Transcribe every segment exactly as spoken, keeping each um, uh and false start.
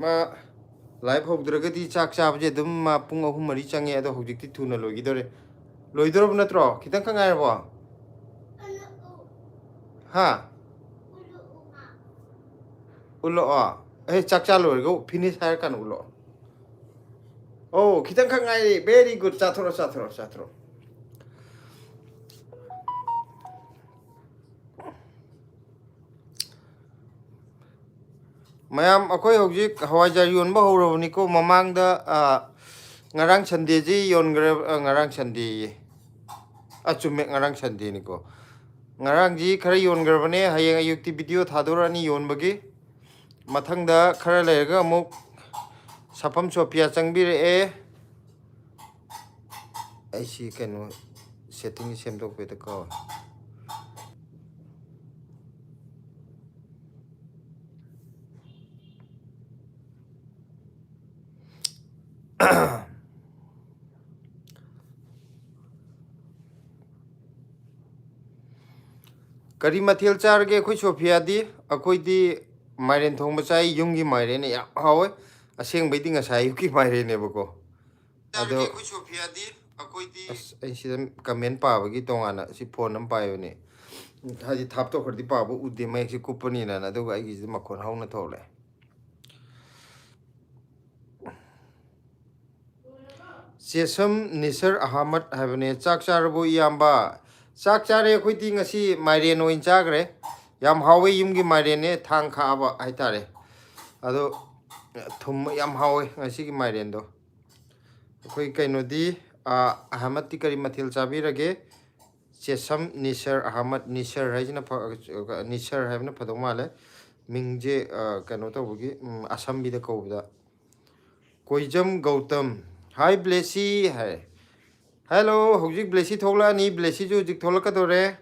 ꯃꯥ ꯂꯥꯏꯚ ꯍꯧꯗ꯭ꯔꯒꯗꯤ ꯆꯥꯛ ꯆꯥꯕꯁꯦ ꯑꯗꯨꯝ ꯃꯥ ꯄꯨꯡ ꯑꯍꯨꯝ ꯃꯔꯤ ꯆꯪꯉꯦ꯫ ꯑꯗꯣ ꯍꯧꯖꯤꯛꯇꯤ ꯊꯨꯅ ꯂꯣꯏꯈꯤꯗꯧꯔꯦ꯫ ꯂꯣꯏꯗꯣꯔꯕ ꯅꯠꯇ꯭ꯔꯣ? ꯈꯤꯇꯪ ꯈꯛ ꯉꯥꯏꯔꯕꯣ? ꯍꯥ? ꯎꯠꯂꯛꯑꯣ꯫ ꯑꯦ, ꯆꯥꯛ ꯆꯥ ꯂꯣꯏꯔꯒ ꯐꯤꯅꯤꯁ ꯍꯥꯏꯔ ꯀꯥꯟꯗ ꯎꯠꯂꯛꯑꯣ꯫ ꯑꯣ, ꯈꯤꯇꯪ ꯈꯛ ꯉꯥꯏꯔꯦ꯫ Very good. ꯆꯥꯊꯣꯔꯛꯑꯣ, ꯆꯥꯊꯣꯔꯛꯑꯣ, ꯆꯥꯊꯣꯔꯛꯑꯣ꯫ ꯃꯌꯥꯝ, ꯑꯩꯈꯣꯏ ꯍꯧꯖꯤꯛ ꯍꯋꯥꯏꯖꯥꯔ ꯌꯣꯟꯕ ꯍꯧꯔꯕꯅꯤꯀꯣ꯫ ꯃꯃꯥꯡꯗ, ꯑ, ꯉꯔꯥꯡ ꯁꯟꯗꯦꯁꯤ ꯌꯣꯟꯈ꯭ꯔꯦ꯫ ꯑ, ꯉꯔꯥꯡ ꯁꯟꯗꯦꯌꯦ꯫ ꯑ, ꯆꯨꯝꯃꯦ, ꯉꯔꯥꯡ ꯁꯟꯗꯦꯅꯤꯀꯣ꯫ ꯉꯔꯥꯡꯁꯤ ꯈꯔ ꯌꯣꯟꯈ꯭ꯔꯕꯅꯦ꯫ ꯍꯌꯦꯡ ꯑꯌꯨꯛꯇꯤ ꯚꯤꯗꯤꯑꯣ ꯊꯥꯗꯣꯔꯛꯑꯅꯤ ꯌꯣꯟꯕꯒꯤ꯫ ꯃꯊꯪꯗ ꯈꯔ ꯂꯩꯔꯒ ꯑꯃꯨꯛ ꯁꯥꯐꯝ ꯁꯣꯐꯤꯌꯥ ꯆꯪꯕꯤꯔꯛꯑꯦ꯫ ꯑꯩꯁꯤ ꯀꯩꯅꯣ ꯁꯦꯠꯇꯤꯡ ꯁꯦꯝꯗꯣꯛꯄꯩꯗ ꯀꯥꯎꯔꯦ꯫ ꯀꯔꯤ ꯃꯊꯦꯜ ꯆꯥꯔꯒꯦ ꯑꯩꯈꯣꯏ ꯁꯣꯐꯤꯌꯥꯗꯤ? ꯑꯩꯈꯣꯏꯗꯤ ꯃꯥꯏꯔꯦꯟ ꯊꯣꯡꯕ ꯆꯥꯏ꯫ ꯌꯨꯝꯒꯤ ꯃꯥꯏꯔꯦꯟꯅ ꯌꯥꯝ ꯍꯥꯎꯋꯦ꯫ ꯑꯁꯦꯡꯕꯩꯗꯤ ꯉꯁꯥꯏ ꯑꯌꯨꯛꯀꯤ ꯃꯥꯏꯔꯦꯟꯅꯦꯕꯀꯣ꯫ ꯑꯗꯣ ꯑꯩꯈꯣꯏ ꯁꯣꯐꯤꯌꯥꯗꯤ, ꯑꯩꯈꯣꯏꯗꯤ ꯑꯁ, ꯑꯩ ꯁꯤꯗ ꯀꯃꯦꯟ ꯄꯥꯕꯒꯤ ꯇꯣꯉꯥꯟꯅ ꯁꯤ ꯐꯣꯟ ꯑꯃ ꯄꯥꯏꯕꯅꯦ꯫ ꯍꯥꯏꯗꯤ ꯊꯥꯞꯇꯣꯛꯈ꯭ꯔꯗꯤ ꯄꯥꯕ ꯎꯗꯦ, ꯃꯌꯦꯛꯁꯦ ꯀꯨꯞꯄꯅꯤꯅ꯫ ꯑꯗꯨꯒ ꯑꯩꯒꯤꯁꯤꯗ ꯃꯈꯣꯟ ꯍꯧꯅ ꯊꯣꯛꯂꯛꯑꯦ꯫ ꯆꯦꯁꯝ ꯅꯤꯁꯔ ꯑꯍꯃꯠ ꯍꯥꯏꯕꯅꯦ꯫ "ꯆꯥꯛ ꯆꯥꯔꯕꯣ ꯏꯌꯥꯝꯕ?" ꯆꯥꯛ ꯆꯥꯔꯦ꯫ ꯑꯩꯈꯣꯏꯗꯤ ꯉꯁꯤ ꯃꯥꯏꯔꯦꯟ ꯑꯣꯏꯅ ꯆꯥꯈ꯭ꯔꯦ꯫ ꯌꯥꯝ ꯍꯥꯎꯋꯦ, ꯌꯨꯝꯒꯤ ꯃꯥꯏꯔꯦꯟꯅꯦ, ꯊꯥꯡ ꯈꯥꯛꯑꯕ ꯍꯥꯏꯇꯥꯔꯦ꯫ ꯑꯗꯣ ꯊꯨꯝ ꯌꯥꯝ ꯍꯥꯎꯋꯦ ꯉꯁꯤꯒꯤ ꯃꯥꯏꯔꯦꯟꯗꯣ꯫ ꯑꯩꯈꯣꯏ ꯀꯩꯅꯣꯗꯤ, ꯑ, ꯑꯍꯃꯠꯇꯤ ꯀꯔꯤ ꯃꯊꯦꯜ ꯆꯥꯕꯤꯔꯒꯦ? ꯆꯦꯁꯝ ꯅꯤꯁꯔ ꯑꯍꯃꯠ, ꯅꯤꯁꯔ ꯍꯥꯏꯁꯤꯅ ꯐ-, ꯅꯤꯁꯔ ꯍꯥꯏꯕꯅ ꯐꯗꯧ ꯃꯥꯜꯂꯦ꯫ ꯃꯤꯡꯁꯦ, ꯑ, ꯀꯩꯅꯣ ꯇꯧꯕꯒꯤ, ꯎꯝ, ꯑꯁꯝꯕꯤꯗ ꯀꯧꯕꯗ꯫ ꯀꯣꯏꯖꯝ ꯒꯧꯇꯝ, "Hi ꯕ꯭ꯂꯦꯁꯤ" ꯍꯥꯏ꯫ Hello, ꯍꯧꯖꯤꯛ ꯕ꯭ꯂꯦꯁꯤ ꯊꯣꯛꯂꯛꯑꯅꯤ, ꯕ꯭ꯂꯦꯁꯤꯁꯨ ꯍꯧꯖꯤꯛ ꯊꯣꯛꯂꯛꯀꯗꯧꯔꯦ꯫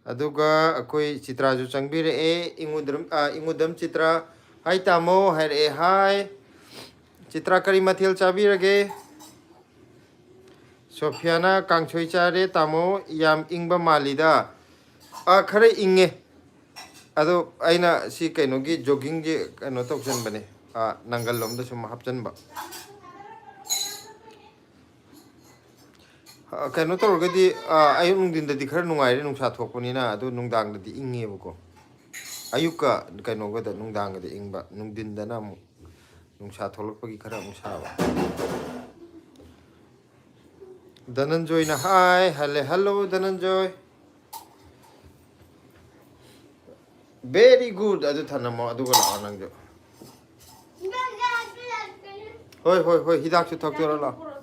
ꯑꯗꯨꯒ ꯑꯩꯈꯣꯏ ꯆꯤꯇ꯭ꯔꯥꯁꯨ ꯆꯪꯕꯤꯔꯛꯑꯦ꯫ ꯏꯉꯨꯗ꯭ꯔꯝ-, ꯑ, ꯏꯉꯨꯗꯝ ꯆꯤꯇ꯭ꯔꯥ, "Hi ꯇꯥꯃꯣ" ꯍꯥꯏꯔꯛꯑꯦ꯫ Hi ꯆꯤꯇ꯭ꯔꯥ, ꯀꯔꯤ ꯃꯊꯦꯜ ꯆꯥꯕꯤꯔꯒꯦ? ꯁꯣꯐꯤꯌꯥꯅ, "ꯀꯥꯡꯁꯣꯏ ꯆꯥꯔꯦ ꯇꯥꯃꯣ, ꯌꯥꯝ ꯏꯪꯕ ꯃꯥꯜꯂꯤꯗ"꯫ ꯑ, ꯈꯔ ꯏꯪꯉꯦ꯫ ꯑꯗꯣ ꯑꯩꯅ ꯁꯤ ꯀꯩꯅꯣꯒꯤ ꯖꯣꯒꯤꯡꯒꯤ ꯀꯩꯅꯣ ꯇꯧꯁꯟꯕꯅꯦ, ꯑꯥ, ꯅꯪꯒꯜ ꯂꯣꯝꯗ ꯁꯨꯝ ꯍꯥꯞꯆꯟꯕ꯫ ꯑ, ꯀꯩꯅꯣ ꯇꯧꯔꯒꯗꯤ, ꯑ, ꯑꯌꯨꯛ ꯅꯨꯡꯊꯤꯟꯗꯗꯤ ꯈꯔ ꯅꯨꯡꯉꯥꯏꯔꯦ, ꯅꯨꯡꯁꯥ ꯊꯣꯛꯄꯅꯤꯅ, ꯑꯗꯨ ꯅꯨꯡꯗꯥꯡꯗꯗꯤ ꯏꯪꯉꯦꯕꯀꯣ꯫ ꯑꯌꯨꯛꯀ ꯀꯩꯅꯣꯒꯗ, ꯅꯨꯡꯗꯥꯡꯒꯗ ꯏꯪꯕ, ꯅꯨꯡꯊꯤꯟꯗꯅ ꯑꯃꯨꯛ ꯅꯨꯡꯁꯥ ꯊꯣꯛꯂꯛꯄꯒꯤ ꯈꯔ ꯑꯃꯨꯛ ꯁꯥꯕ꯫ ꯙꯅꯟꯖꯣꯏꯅ ꯍꯥꯏ ꯍꯜꯂꯦ꯫ ꯍꯜꯂꯣ, ꯙꯅꯟꯖꯣꯏ꯫ Very good꯫ ꯑꯗꯨ ꯊꯅꯝꯃꯣ, ꯑꯗꯨꯒ ꯂꯥꯛꯑꯣ ꯅꯪꯁꯨ꯫ ꯍꯣꯏ, ꯍꯣꯏ, ꯍꯣꯏ, ꯍꯤꯗꯥꯛꯁꯨ ꯊꯛꯇꯣꯔ ꯂꯥꯛꯑꯣ꯫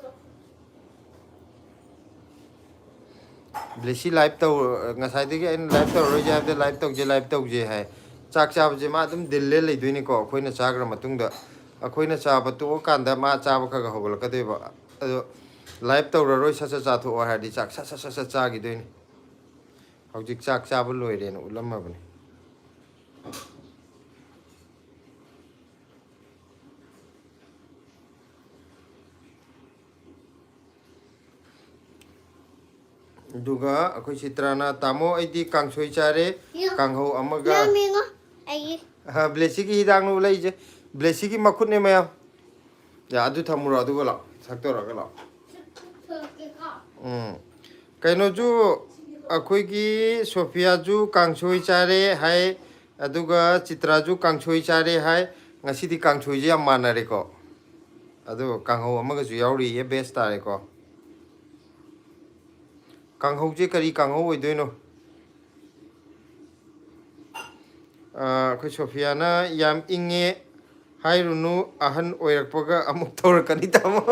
ꯕ꯭ꯂꯦꯁꯤ live ꯇꯧ-, ꯉꯁꯥꯏꯗꯒꯤ ꯑꯩꯅ live ꯇꯧꯔꯔꯣꯏꯁꯦ ꯍꯥꯏꯕꯗ live ꯇꯧꯁꯦ, live ꯇꯧꯁꯦ ꯍꯥꯏ꯫ ꯆꯥꯛ ꯆꯥꯕꯁꯦ ꯃꯥ ꯑꯗꯨꯝ ꯗꯤꯜꯂꯦ ꯂꯩꯗꯣꯏꯅꯤꯀꯣ꯫ ꯑꯩꯈꯣꯏꯅ ꯆꯥꯈ꯭ꯔ ꯃꯇꯨꯡꯗ, ꯑꯩꯈꯣꯏꯅ ꯆꯥꯕ ꯇꯣꯛꯑꯀꯥꯟꯗ ꯃꯥ ꯆꯥꯕ ꯈꯔ ꯈꯔ ꯍꯧꯒꯠꯂꯛꯀꯗꯣꯏꯕ꯫ ꯑꯗꯣ live ꯇꯧꯔꯔꯣꯏ, ꯁꯠ ꯁꯠ ꯆꯥꯊꯣꯛꯑꯣ ꯍꯥꯏꯔꯗꯤ ꯆꯥꯛ ꯁꯠ ꯁꯠ ꯁꯠ ꯁꯠ ꯆꯥꯈꯤꯗꯣꯏꯅꯤ꯫ ꯍꯧꯖꯤꯛ ꯆꯥꯛ ꯆꯥꯕ ꯂꯣꯏꯔꯦꯅ ꯎꯠꯂꯝꯃꯕꯅꯤ꯫ ꯑꯗꯨꯒ ꯑꯩꯈꯣꯏ ꯆꯤꯇ꯭ꯔꯥꯅ, "ꯇꯥꯃꯣ, ꯑꯩꯗꯤ ꯀꯥꯡꯁꯣꯏ ꯆꯥꯔꯦ, ꯌꯣ꯫ ꯀꯥꯡꯍꯧ ꯑꯃꯒ"꯫ ꯌꯥꯝ ꯌꯦꯡꯉꯣ꯫ ꯑꯩꯒꯤ꯫ ꯑ, ꯕ꯭ꯂꯦꯁꯤꯒꯤ ꯍꯤꯗꯥꯛꯅꯨ ꯂꯩꯁꯦ꯫ ꯕ꯭ꯂꯦꯁꯤꯒꯤ ꯃꯈꯨꯠꯅꯦ ꯃꯌꯥꯝ꯫ ꯌꯥ, ꯑꯗꯨ ꯊꯝꯃꯨꯔꯣ, ꯑꯗꯨꯒ ꯂꯥꯛꯑꯣ꯫ ꯊꯛꯇꯧꯔꯒ ꯂꯥꯛꯑꯣ꯫ ꯊꯛꯇꯣꯛꯀꯦꯀꯣ꯫ ꯎꯝ꯫ ꯀꯩꯅꯣꯁꯨ, ꯑꯩꯈꯣꯏꯒꯤ ꯁꯣꯐꯤꯌꯥꯁꯨ ꯀꯥꯡꯁꯣꯏ ꯆꯥꯔꯦ ꯍꯥꯏ, ꯑꯗꯨꯒ ꯆꯤꯇ꯭ꯔꯥꯁꯨ ꯀꯥꯡꯁꯣꯏ ꯆꯥꯔꯦ ꯍꯥꯏ꯫ ꯉꯁꯤꯗꯤ ꯀꯥꯡꯁꯣꯏꯁꯦ ꯌꯥꯝ ꯃꯥꯟꯅꯔꯦꯀꯣ꯫ ꯑꯗꯨꯒ ꯀꯥꯡꯍꯧ ꯑꯃꯒꯁꯨ ꯌꯥꯎꯔꯤꯌꯦ, best ꯇꯥꯔꯦꯀꯣ꯫ ꯀꯥꯡꯍꯧꯁꯦ ꯀꯔꯤ ꯀꯥꯡꯍꯧ ꯑꯣꯏꯗꯣꯏꯅꯣ? ꯑ, ꯑꯩꯈꯣꯏ ꯁꯣꯐꯤꯌꯥꯅ, "ꯌꯥꯝ ꯏꯪꯉꯦ ꯍꯥꯏꯔꯨꯅꯨ, ꯑꯍꯟ ꯑꯣꯏꯔꯛꯄꯒ ꯑꯃꯨꯛ ꯇꯧꯔꯛꯀꯅꯤ, ꯇꯥꯃꯣ"꯫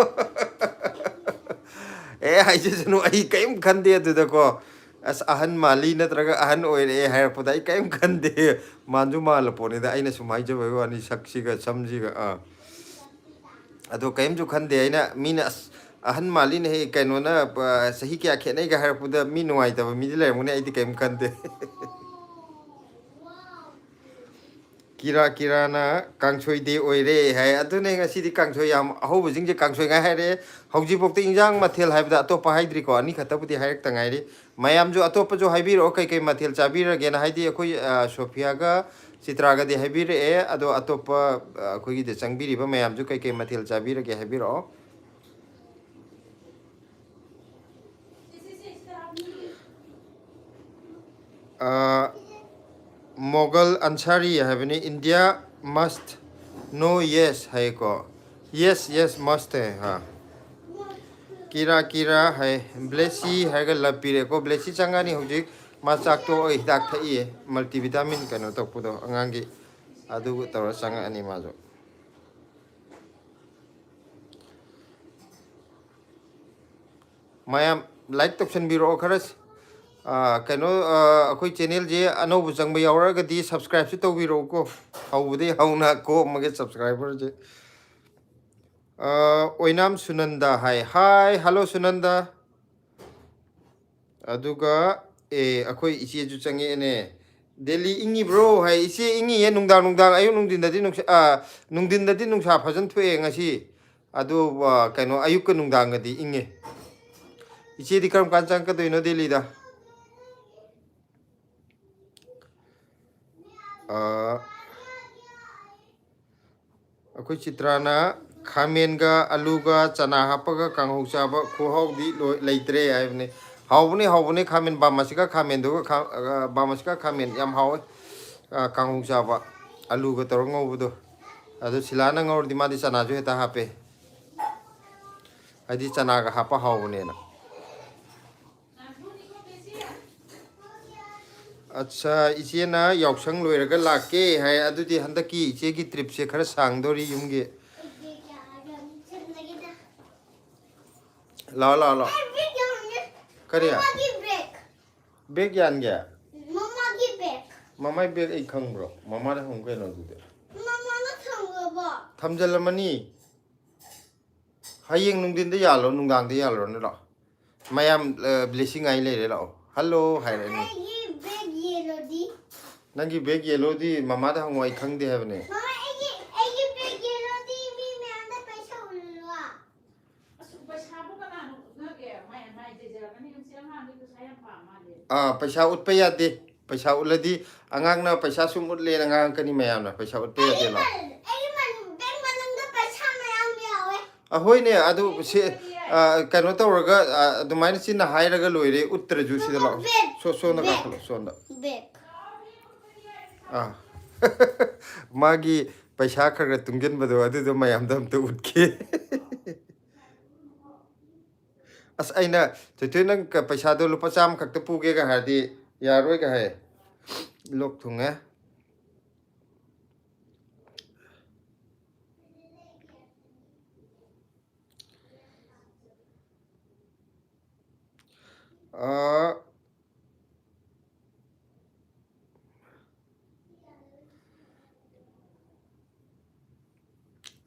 ꯑꯦ, ꯍꯥꯏꯖꯁꯅꯨ, ꯑꯩ ꯀꯔꯤꯝ ꯈꯟꯗꯦ ꯑꯗꯨꯗꯀꯣ꯫ ꯑꯁ, ꯑꯍꯟ ꯃꯥꯜꯂꯤ ꯅꯠꯇ꯭ꯔꯒ ꯑꯍꯟ ꯑꯣꯏꯔꯛꯑꯦ ꯍꯥꯏꯔꯛꯄꯗ ꯑꯩ ꯀꯔꯤꯝ ꯈꯟꯗꯦ꯫ ꯃꯥꯟꯁꯨ ꯃꯥꯜꯂ ꯄꯣꯠꯅꯤꯗ, ꯑꯩꯅ ꯁꯨꯝ ꯍꯥꯏꯖꯕꯩ ꯋꯥꯅꯤ, ꯁꯛꯁꯤꯒ ꯁꯝꯁꯤꯒ꯫ ꯑꯥ꯫ ꯑꯗꯣ ꯀꯔꯤꯝꯁꯨ ꯈꯟꯗꯦ꯫ ꯑꯩꯅ, ꯃꯤꯅ, "ꯑꯁ, ꯑꯍꯟ ꯃꯥꯜꯂꯤꯅꯦꯍꯦ, ꯀꯩꯅꯣꯅ, ꯑ, ꯆꯍꯤ ꯀꯌꯥ ꯈꯦꯠꯅꯩꯒ" ꯍꯥꯏꯔꯛꯄꯗ ꯃꯤ ꯅꯨꯡꯉꯥꯏꯇꯕ ꯃꯤꯗꯤ ꯂꯩꯔꯝꯒꯅꯤ, ꯑꯩꯗꯤ ꯀꯔꯤꯝ ꯈꯟꯗꯦ꯫ ꯀꯤꯔꯥ ꯀꯤꯔꯥꯅ ꯀꯥꯡꯁꯣꯏ ꯗꯦ ꯑꯣꯏꯔꯦ ꯍꯥꯏ꯫ ꯑꯗꯨꯅꯦ, ꯉꯁꯤꯗꯤ ꯀꯥꯡꯁꯣꯏ ꯌꯥꯝ ꯑꯍꯧꯕꯁꯤꯡꯁꯦ ꯀꯥꯡꯁꯣꯏ ꯉꯥꯏ ꯍꯥꯏꯔꯦ꯫ ꯍꯧꯖꯤꯛꯐꯥꯎꯗ ꯏꯟꯖꯥꯡ ꯃꯊꯦꯜ ꯍꯥꯏꯕꯗ ꯑꯇꯣꯞꯄ ꯍꯥꯏꯗ꯭ꯔꯤꯀꯣ, ꯑꯅꯤꯈꯛꯇꯕꯨꯗꯤ ꯍꯥꯏꯔꯛꯇ ꯉꯥꯏꯔꯤ꯫ ꯃꯌꯥꯝꯁꯨ ꯑꯇꯣꯞꯄꯁꯨ ꯍꯥꯏꯕꯤꯔꯛꯑꯣ, ꯀꯩꯀꯩ ꯃꯊꯦꯜ ꯆꯥꯕꯤꯔꯒꯦꯅ꯫ ꯍꯥꯏꯗꯤ ꯑꯩꯈꯣꯏ, ꯑ, ꯁꯣꯐꯤꯌꯥꯒ ꯆꯤꯇ꯭ꯔꯥꯒꯗꯤ ꯍꯥꯏꯕꯤꯔꯛꯑꯦ, ꯑꯗꯣ ꯑꯇꯣꯞꯄ, ꯑ, ꯑꯩꯈꯣꯏꯒꯤꯗ ꯆꯪꯕꯤꯔꯤꯕ ꯃꯌꯥꯝꯁꯨ ꯀꯩꯀꯩ ꯃꯊꯦꯜ ꯆꯥꯕꯤꯔꯒꯦ ꯍꯥꯏꯕꯤꯔꯛꯑꯣ꯫ ꯑ, ꯃꯣꯒꯜ ꯑꯟꯁꯥꯔꯤ ꯍꯥꯏꯕꯅꯤ, "India must know yes" ꯍꯥꯏꯀꯣ꯫ "Yes, yes, must" ꯍꯥꯏ, ꯍꯥ꯫ ꯀꯤꯔꯥ ꯀꯤꯔꯥ ꯍꯥꯏ, ꯕ꯭ꯂꯦꯁꯤ ꯍꯥꯏꯔꯒ ꯂꯞ ꯄꯤꯔꯦꯀꯣ꯫ ꯕ꯭ꯂꯦꯁꯤ ꯆꯪꯉꯅꯤ ꯍꯧꯖꯤꯛ꯫ ꯃꯥ ꯆꯥꯛ ꯇꯣꯛꯑꯒ ꯍꯤꯗꯥꯛ ꯊꯛꯏꯌꯦ, ꯃꯜꯇꯤꯚꯤꯇꯥꯃꯤꯟ ꯀꯩꯅꯣ ꯇꯧꯕꯗꯣ ꯑꯉꯥꯡꯒꯤ, ꯑꯗꯨ ꯇꯧꯔ ꯆꯪꯉꯛꯑꯅꯤ ꯃꯥꯁꯨ꯫ ꯃꯌꯥꯝ ꯂꯥꯏꯛ ꯇꯧꯁꯟꯕꯤꯔꯛꯑꯣ ꯈꯔ꯫ ꯑꯥ, ꯀꯩꯅꯣ, ꯑꯥ, ꯑꯩꯈꯣꯏ ꯆꯦꯅꯦꯜꯁꯦ ꯑꯅꯧꯕ ꯆꯪꯕ ꯌꯥꯎꯔꯒꯗꯤ ꯁꯕꯁꯀ꯭ꯔꯥꯏꯞꯁꯨ ꯇꯧꯕꯤꯔꯛꯎꯀꯣ꯫ ꯍꯧꯕꯗꯒꯤ ꯍꯧꯅ ꯀꯣꯝꯃꯒꯦ ꯁꯕꯁꯀ꯭ꯔꯥꯏꯕꯔꯁꯦ꯫ ꯑꯥ, ꯑꯣꯏꯅꯥꯝ ꯁꯨꯅꯟꯗ ꯍꯥꯏ꯫ ꯍꯥꯏ, ꯍꯜꯂꯣ ꯁꯨꯅꯟꯗ꯫ ꯑꯗꯨꯒ, ꯑꯦ, ꯑꯩꯈꯣꯏ ꯏꯆꯦꯁꯨ ꯆꯪꯉꯛꯑꯦꯅꯦ꯫ "ꯗꯦꯜꯂꯤ ꯏꯪꯉꯤꯕ꯭ꯔꯣ?" ꯍꯥꯏ꯫ ꯏꯆꯦ ꯏꯪꯉꯤꯌꯦ, ꯅꯨꯡꯗꯥꯡ ꯅꯨꯡꯗꯥꯡ, ꯑꯌꯨꯛ ꯅꯨꯡꯊꯤꯟꯗꯗꯤ ꯅꯨꯡꯁꯥ, ꯑꯥ, ꯅꯨꯡꯊꯤꯟꯗꯗꯤ ꯅꯨꯡꯁꯥ ꯐꯖꯅ ꯊꯣꯛꯑꯦ ꯉꯁꯤ꯫ ꯑꯗꯨ, ꯑ, ꯀꯩꯅꯣ, ꯑꯌꯨꯛꯀ ꯅꯨꯡꯗꯥꯡꯒꯗꯤ ꯏꯪꯉꯦ꯫ ꯏꯆꯦꯗꯤ ꯀꯔꯝ ꯀꯥꯟ ꯆꯪꯉꯛꯀꯗꯣꯏꯅꯣ ꯗꯦꯜꯂꯤꯗ? ꯑ, ꯑꯩꯈꯣꯏ ꯆꯤꯇ꯭ꯔꯥꯅ ꯈꯥꯃꯦꯟꯒ ꯑꯂꯨꯒ ꯆꯅꯥ ꯍꯥꯞꯄꯒ ꯀꯥꯡꯍꯧ ꯆꯥꯕ ꯈꯨꯍꯥꯎꯗꯤ ꯂꯣꯏ-, ꯂꯩꯇ꯭ꯔꯦ ꯍꯥꯏꯕꯅꯦ꯫ ꯍꯥꯎꯕꯅꯦ, ꯍꯥꯎꯕꯅꯦ ꯈꯥꯃꯦꯟ, ꯕꯥꯃꯥꯁꯤꯀꯥ ꯈꯥꯃꯦꯟꯗꯨꯒ ꯈꯥ-, ꯑ, ꯕꯥꯃꯥꯁꯤꯀꯥ ꯈꯥꯃꯦꯟ ꯌꯥꯝ ꯍꯥꯎꯋꯦ꯫ ꯑ, ꯀꯥꯡꯍꯧ ꯆꯥꯕ, ꯑꯂꯨꯒ ꯇꯧꯔꯒ ꯉꯧꯕꯗꯣ꯫ ꯑꯗꯣ ꯁꯤꯂꯥꯅ ꯉꯧꯔꯗꯤ ꯃꯥꯗꯤ ꯆꯅꯥꯁꯨ ꯍꯦꯛꯇ ꯍꯥꯞꯄꯦ꯫ ꯍꯥꯏꯗꯤ ꯆꯅꯥꯒ ꯍꯥꯞꯄ ꯍꯥꯎꯕꯅꯦꯅ꯫ ꯑꯠꯁꯥ, ꯏꯆꯦꯅ ꯌꯥꯎꯁꯪ ꯂꯣꯏꯔꯒ ꯂꯥꯛꯀꯦ ꯍꯥꯏ꯫ ꯑꯗꯨꯗꯤ ꯍꯟꯗꯛꯀꯤ ꯏꯆꯦꯒꯤ ꯇ꯭ꯔꯤꯞꯁꯦ ꯈꯔ ꯁꯥꯡꯗꯣꯔꯤ ꯌꯨꯝꯒꯤ꯫ ꯂꯥꯛꯑꯣ, ꯂꯥꯛꯑꯣ, ꯂꯥꯛꯑꯣ꯫ ꯀꯔꯤ? ꯕꯦꯛ ꯌꯥꯟꯒꯦ? ꯃꯃꯥꯒꯤ ꯕꯦꯛ꯫ ꯃꯃꯥꯏ ꯕꯦꯛ ꯑꯩ ꯈꯪꯕ꯭ꯔꯣ? ꯃꯃꯥꯗ ꯍꯪꯉꯨ ꯀꯩꯅꯣ ꯑꯗꯨꯗꯤ꯫ ꯃꯃꯥꯅ ꯊꯝꯈ꯭ꯔꯕꯣ? ꯊꯝꯖꯜꯂꯝꯃꯅꯤ꯫ ꯍꯌꯦꯡ ꯅꯨꯡꯊꯤꯟꯗ ꯌꯥꯜꯂꯣ, ꯅꯨꯡꯗꯥꯡꯗ ꯌꯥꯜꯂꯨꯔꯅꯨ ꯂꯥꯛꯑꯣ꯫ ꯃꯌꯥꯝ, ꯑ, ꯕ꯭ꯂꯦꯁꯤꯡ ꯉꯥꯏ ꯂꯩꯔꯦ ꯂꯥꯛꯑꯣ꯫ "ꯍꯜꯂꯣ" ꯍꯥꯏꯔꯅꯤ꯫ ꯑꯩꯒꯤ ꯕꯦꯛ ꯌꯦꯜꯂꯣꯗꯤ? ꯅꯪꯒꯤ ꯕꯦꯒ ꯌꯦꯂꯣꯗꯤ ꯃꯃꯥꯗ ꯍꯪꯉꯣ, ꯑꯩ ꯈꯪꯗꯦ ꯍꯥꯏꯕꯅꯦ꯫ ꯃꯃꯥ, ꯑꯩꯒꯤ, ꯑꯩꯒꯤ ꯕꯦꯒ ꯌꯦꯂꯣꯗꯤ ꯃꯤ ꯃꯌꯥꯝꯗ ꯄꯩꯁꯥ ꯎꯠꯂꯨꯔꯣ? ꯑꯁ, ꯄꯩꯁꯥꯕꯨ ꯀꯅꯥꯅ ꯎꯠꯅꯒꯦ? ꯃꯥꯏ, ꯃꯥꯏ ꯖꯦꯖꯦꯔꯃꯅꯤ ꯑꯃꯁꯤ ꯑꯉꯥꯡꯗꯤ ꯄꯩꯁꯥ ꯌꯥꯝ ꯄꯥꯝ ꯃꯥꯜꯂꯦ꯫ ꯑꯥ, ꯄꯩꯁꯥ ꯎꯠꯄ ꯌꯥꯗꯦ꯫ ꯄꯩꯁꯥ ꯎꯠꯂꯗꯤ ꯑꯉꯥꯡꯅ ꯄꯩꯁꯥ ꯁꯨꯝ ꯎꯠꯂꯦꯅ ꯉꯥꯡꯉꯛꯀꯅꯤ ꯃꯌꯥꯝꯅ꯫ ꯄꯩꯁꯥ ꯎꯠꯄ ꯌꯥꯗꯦ, ꯑꯩꯒꯤ ꯂꯥꯎ꯫ ꯃꯟ-, ꯑꯩꯒꯤ ꯃꯟ-, ꯕꯦꯒ ꯃꯅꯨꯡꯗ ꯄꯩꯁꯥ ꯃꯌꯥꯝ ꯌꯥꯎꯋꯦ꯫ ꯑꯍꯣꯏꯅꯦ, ꯑꯗꯨ ꯁꯤ, ꯑ, ꯀꯩꯅꯣ ꯇꯧꯔꯒ, ꯑ, ꯑꯗꯨꯃꯥꯏꯅ ꯆꯤꯟꯅ ꯍꯥꯏꯔꯒ ꯂꯣꯏꯔꯦ, ꯎꯠꯇ꯭ꯔꯁꯨ ꯁꯤꯗ ꯂꯥꯛꯑꯣ꯫ ꯕꯦꯒ, ꯁꯣ-, ꯁꯣꯝꯗ ꯕꯦꯒ, ꯀꯥꯈꯠꯂꯣ, ꯁꯣꯝꯗ꯫ ꯕꯦꯒ꯫ ꯑꯥ꯫ ꯃꯥꯒꯤ ꯄꯩꯁꯥ ꯈꯔ ꯈꯔ ꯇꯨꯡꯁꯤꯟꯕꯗꯣ ꯑꯗꯨꯗꯣ ꯃꯌꯥꯝꯗ ꯑꯝꯇ ꯎꯠꯀꯦ꯫ ꯑꯁ, ꯑꯩꯅ, "ꯊꯣꯏꯊꯣꯏ, ꯅꯪ ꯀ-, ꯄꯩꯁꯥꯗꯣ ꯂꯨꯄꯥ ꯆꯥꯝꯃ ꯈꯛꯇ ꯄꯨꯒꯦꯒ ꯍꯥꯏꯔꯗꯤ ꯌꯥꯔꯣꯏꯒ" ꯍꯥꯏ꯫ ꯂꯣꯛ ꯊꯨꯡꯉꯦ꯫ ꯑꯥ,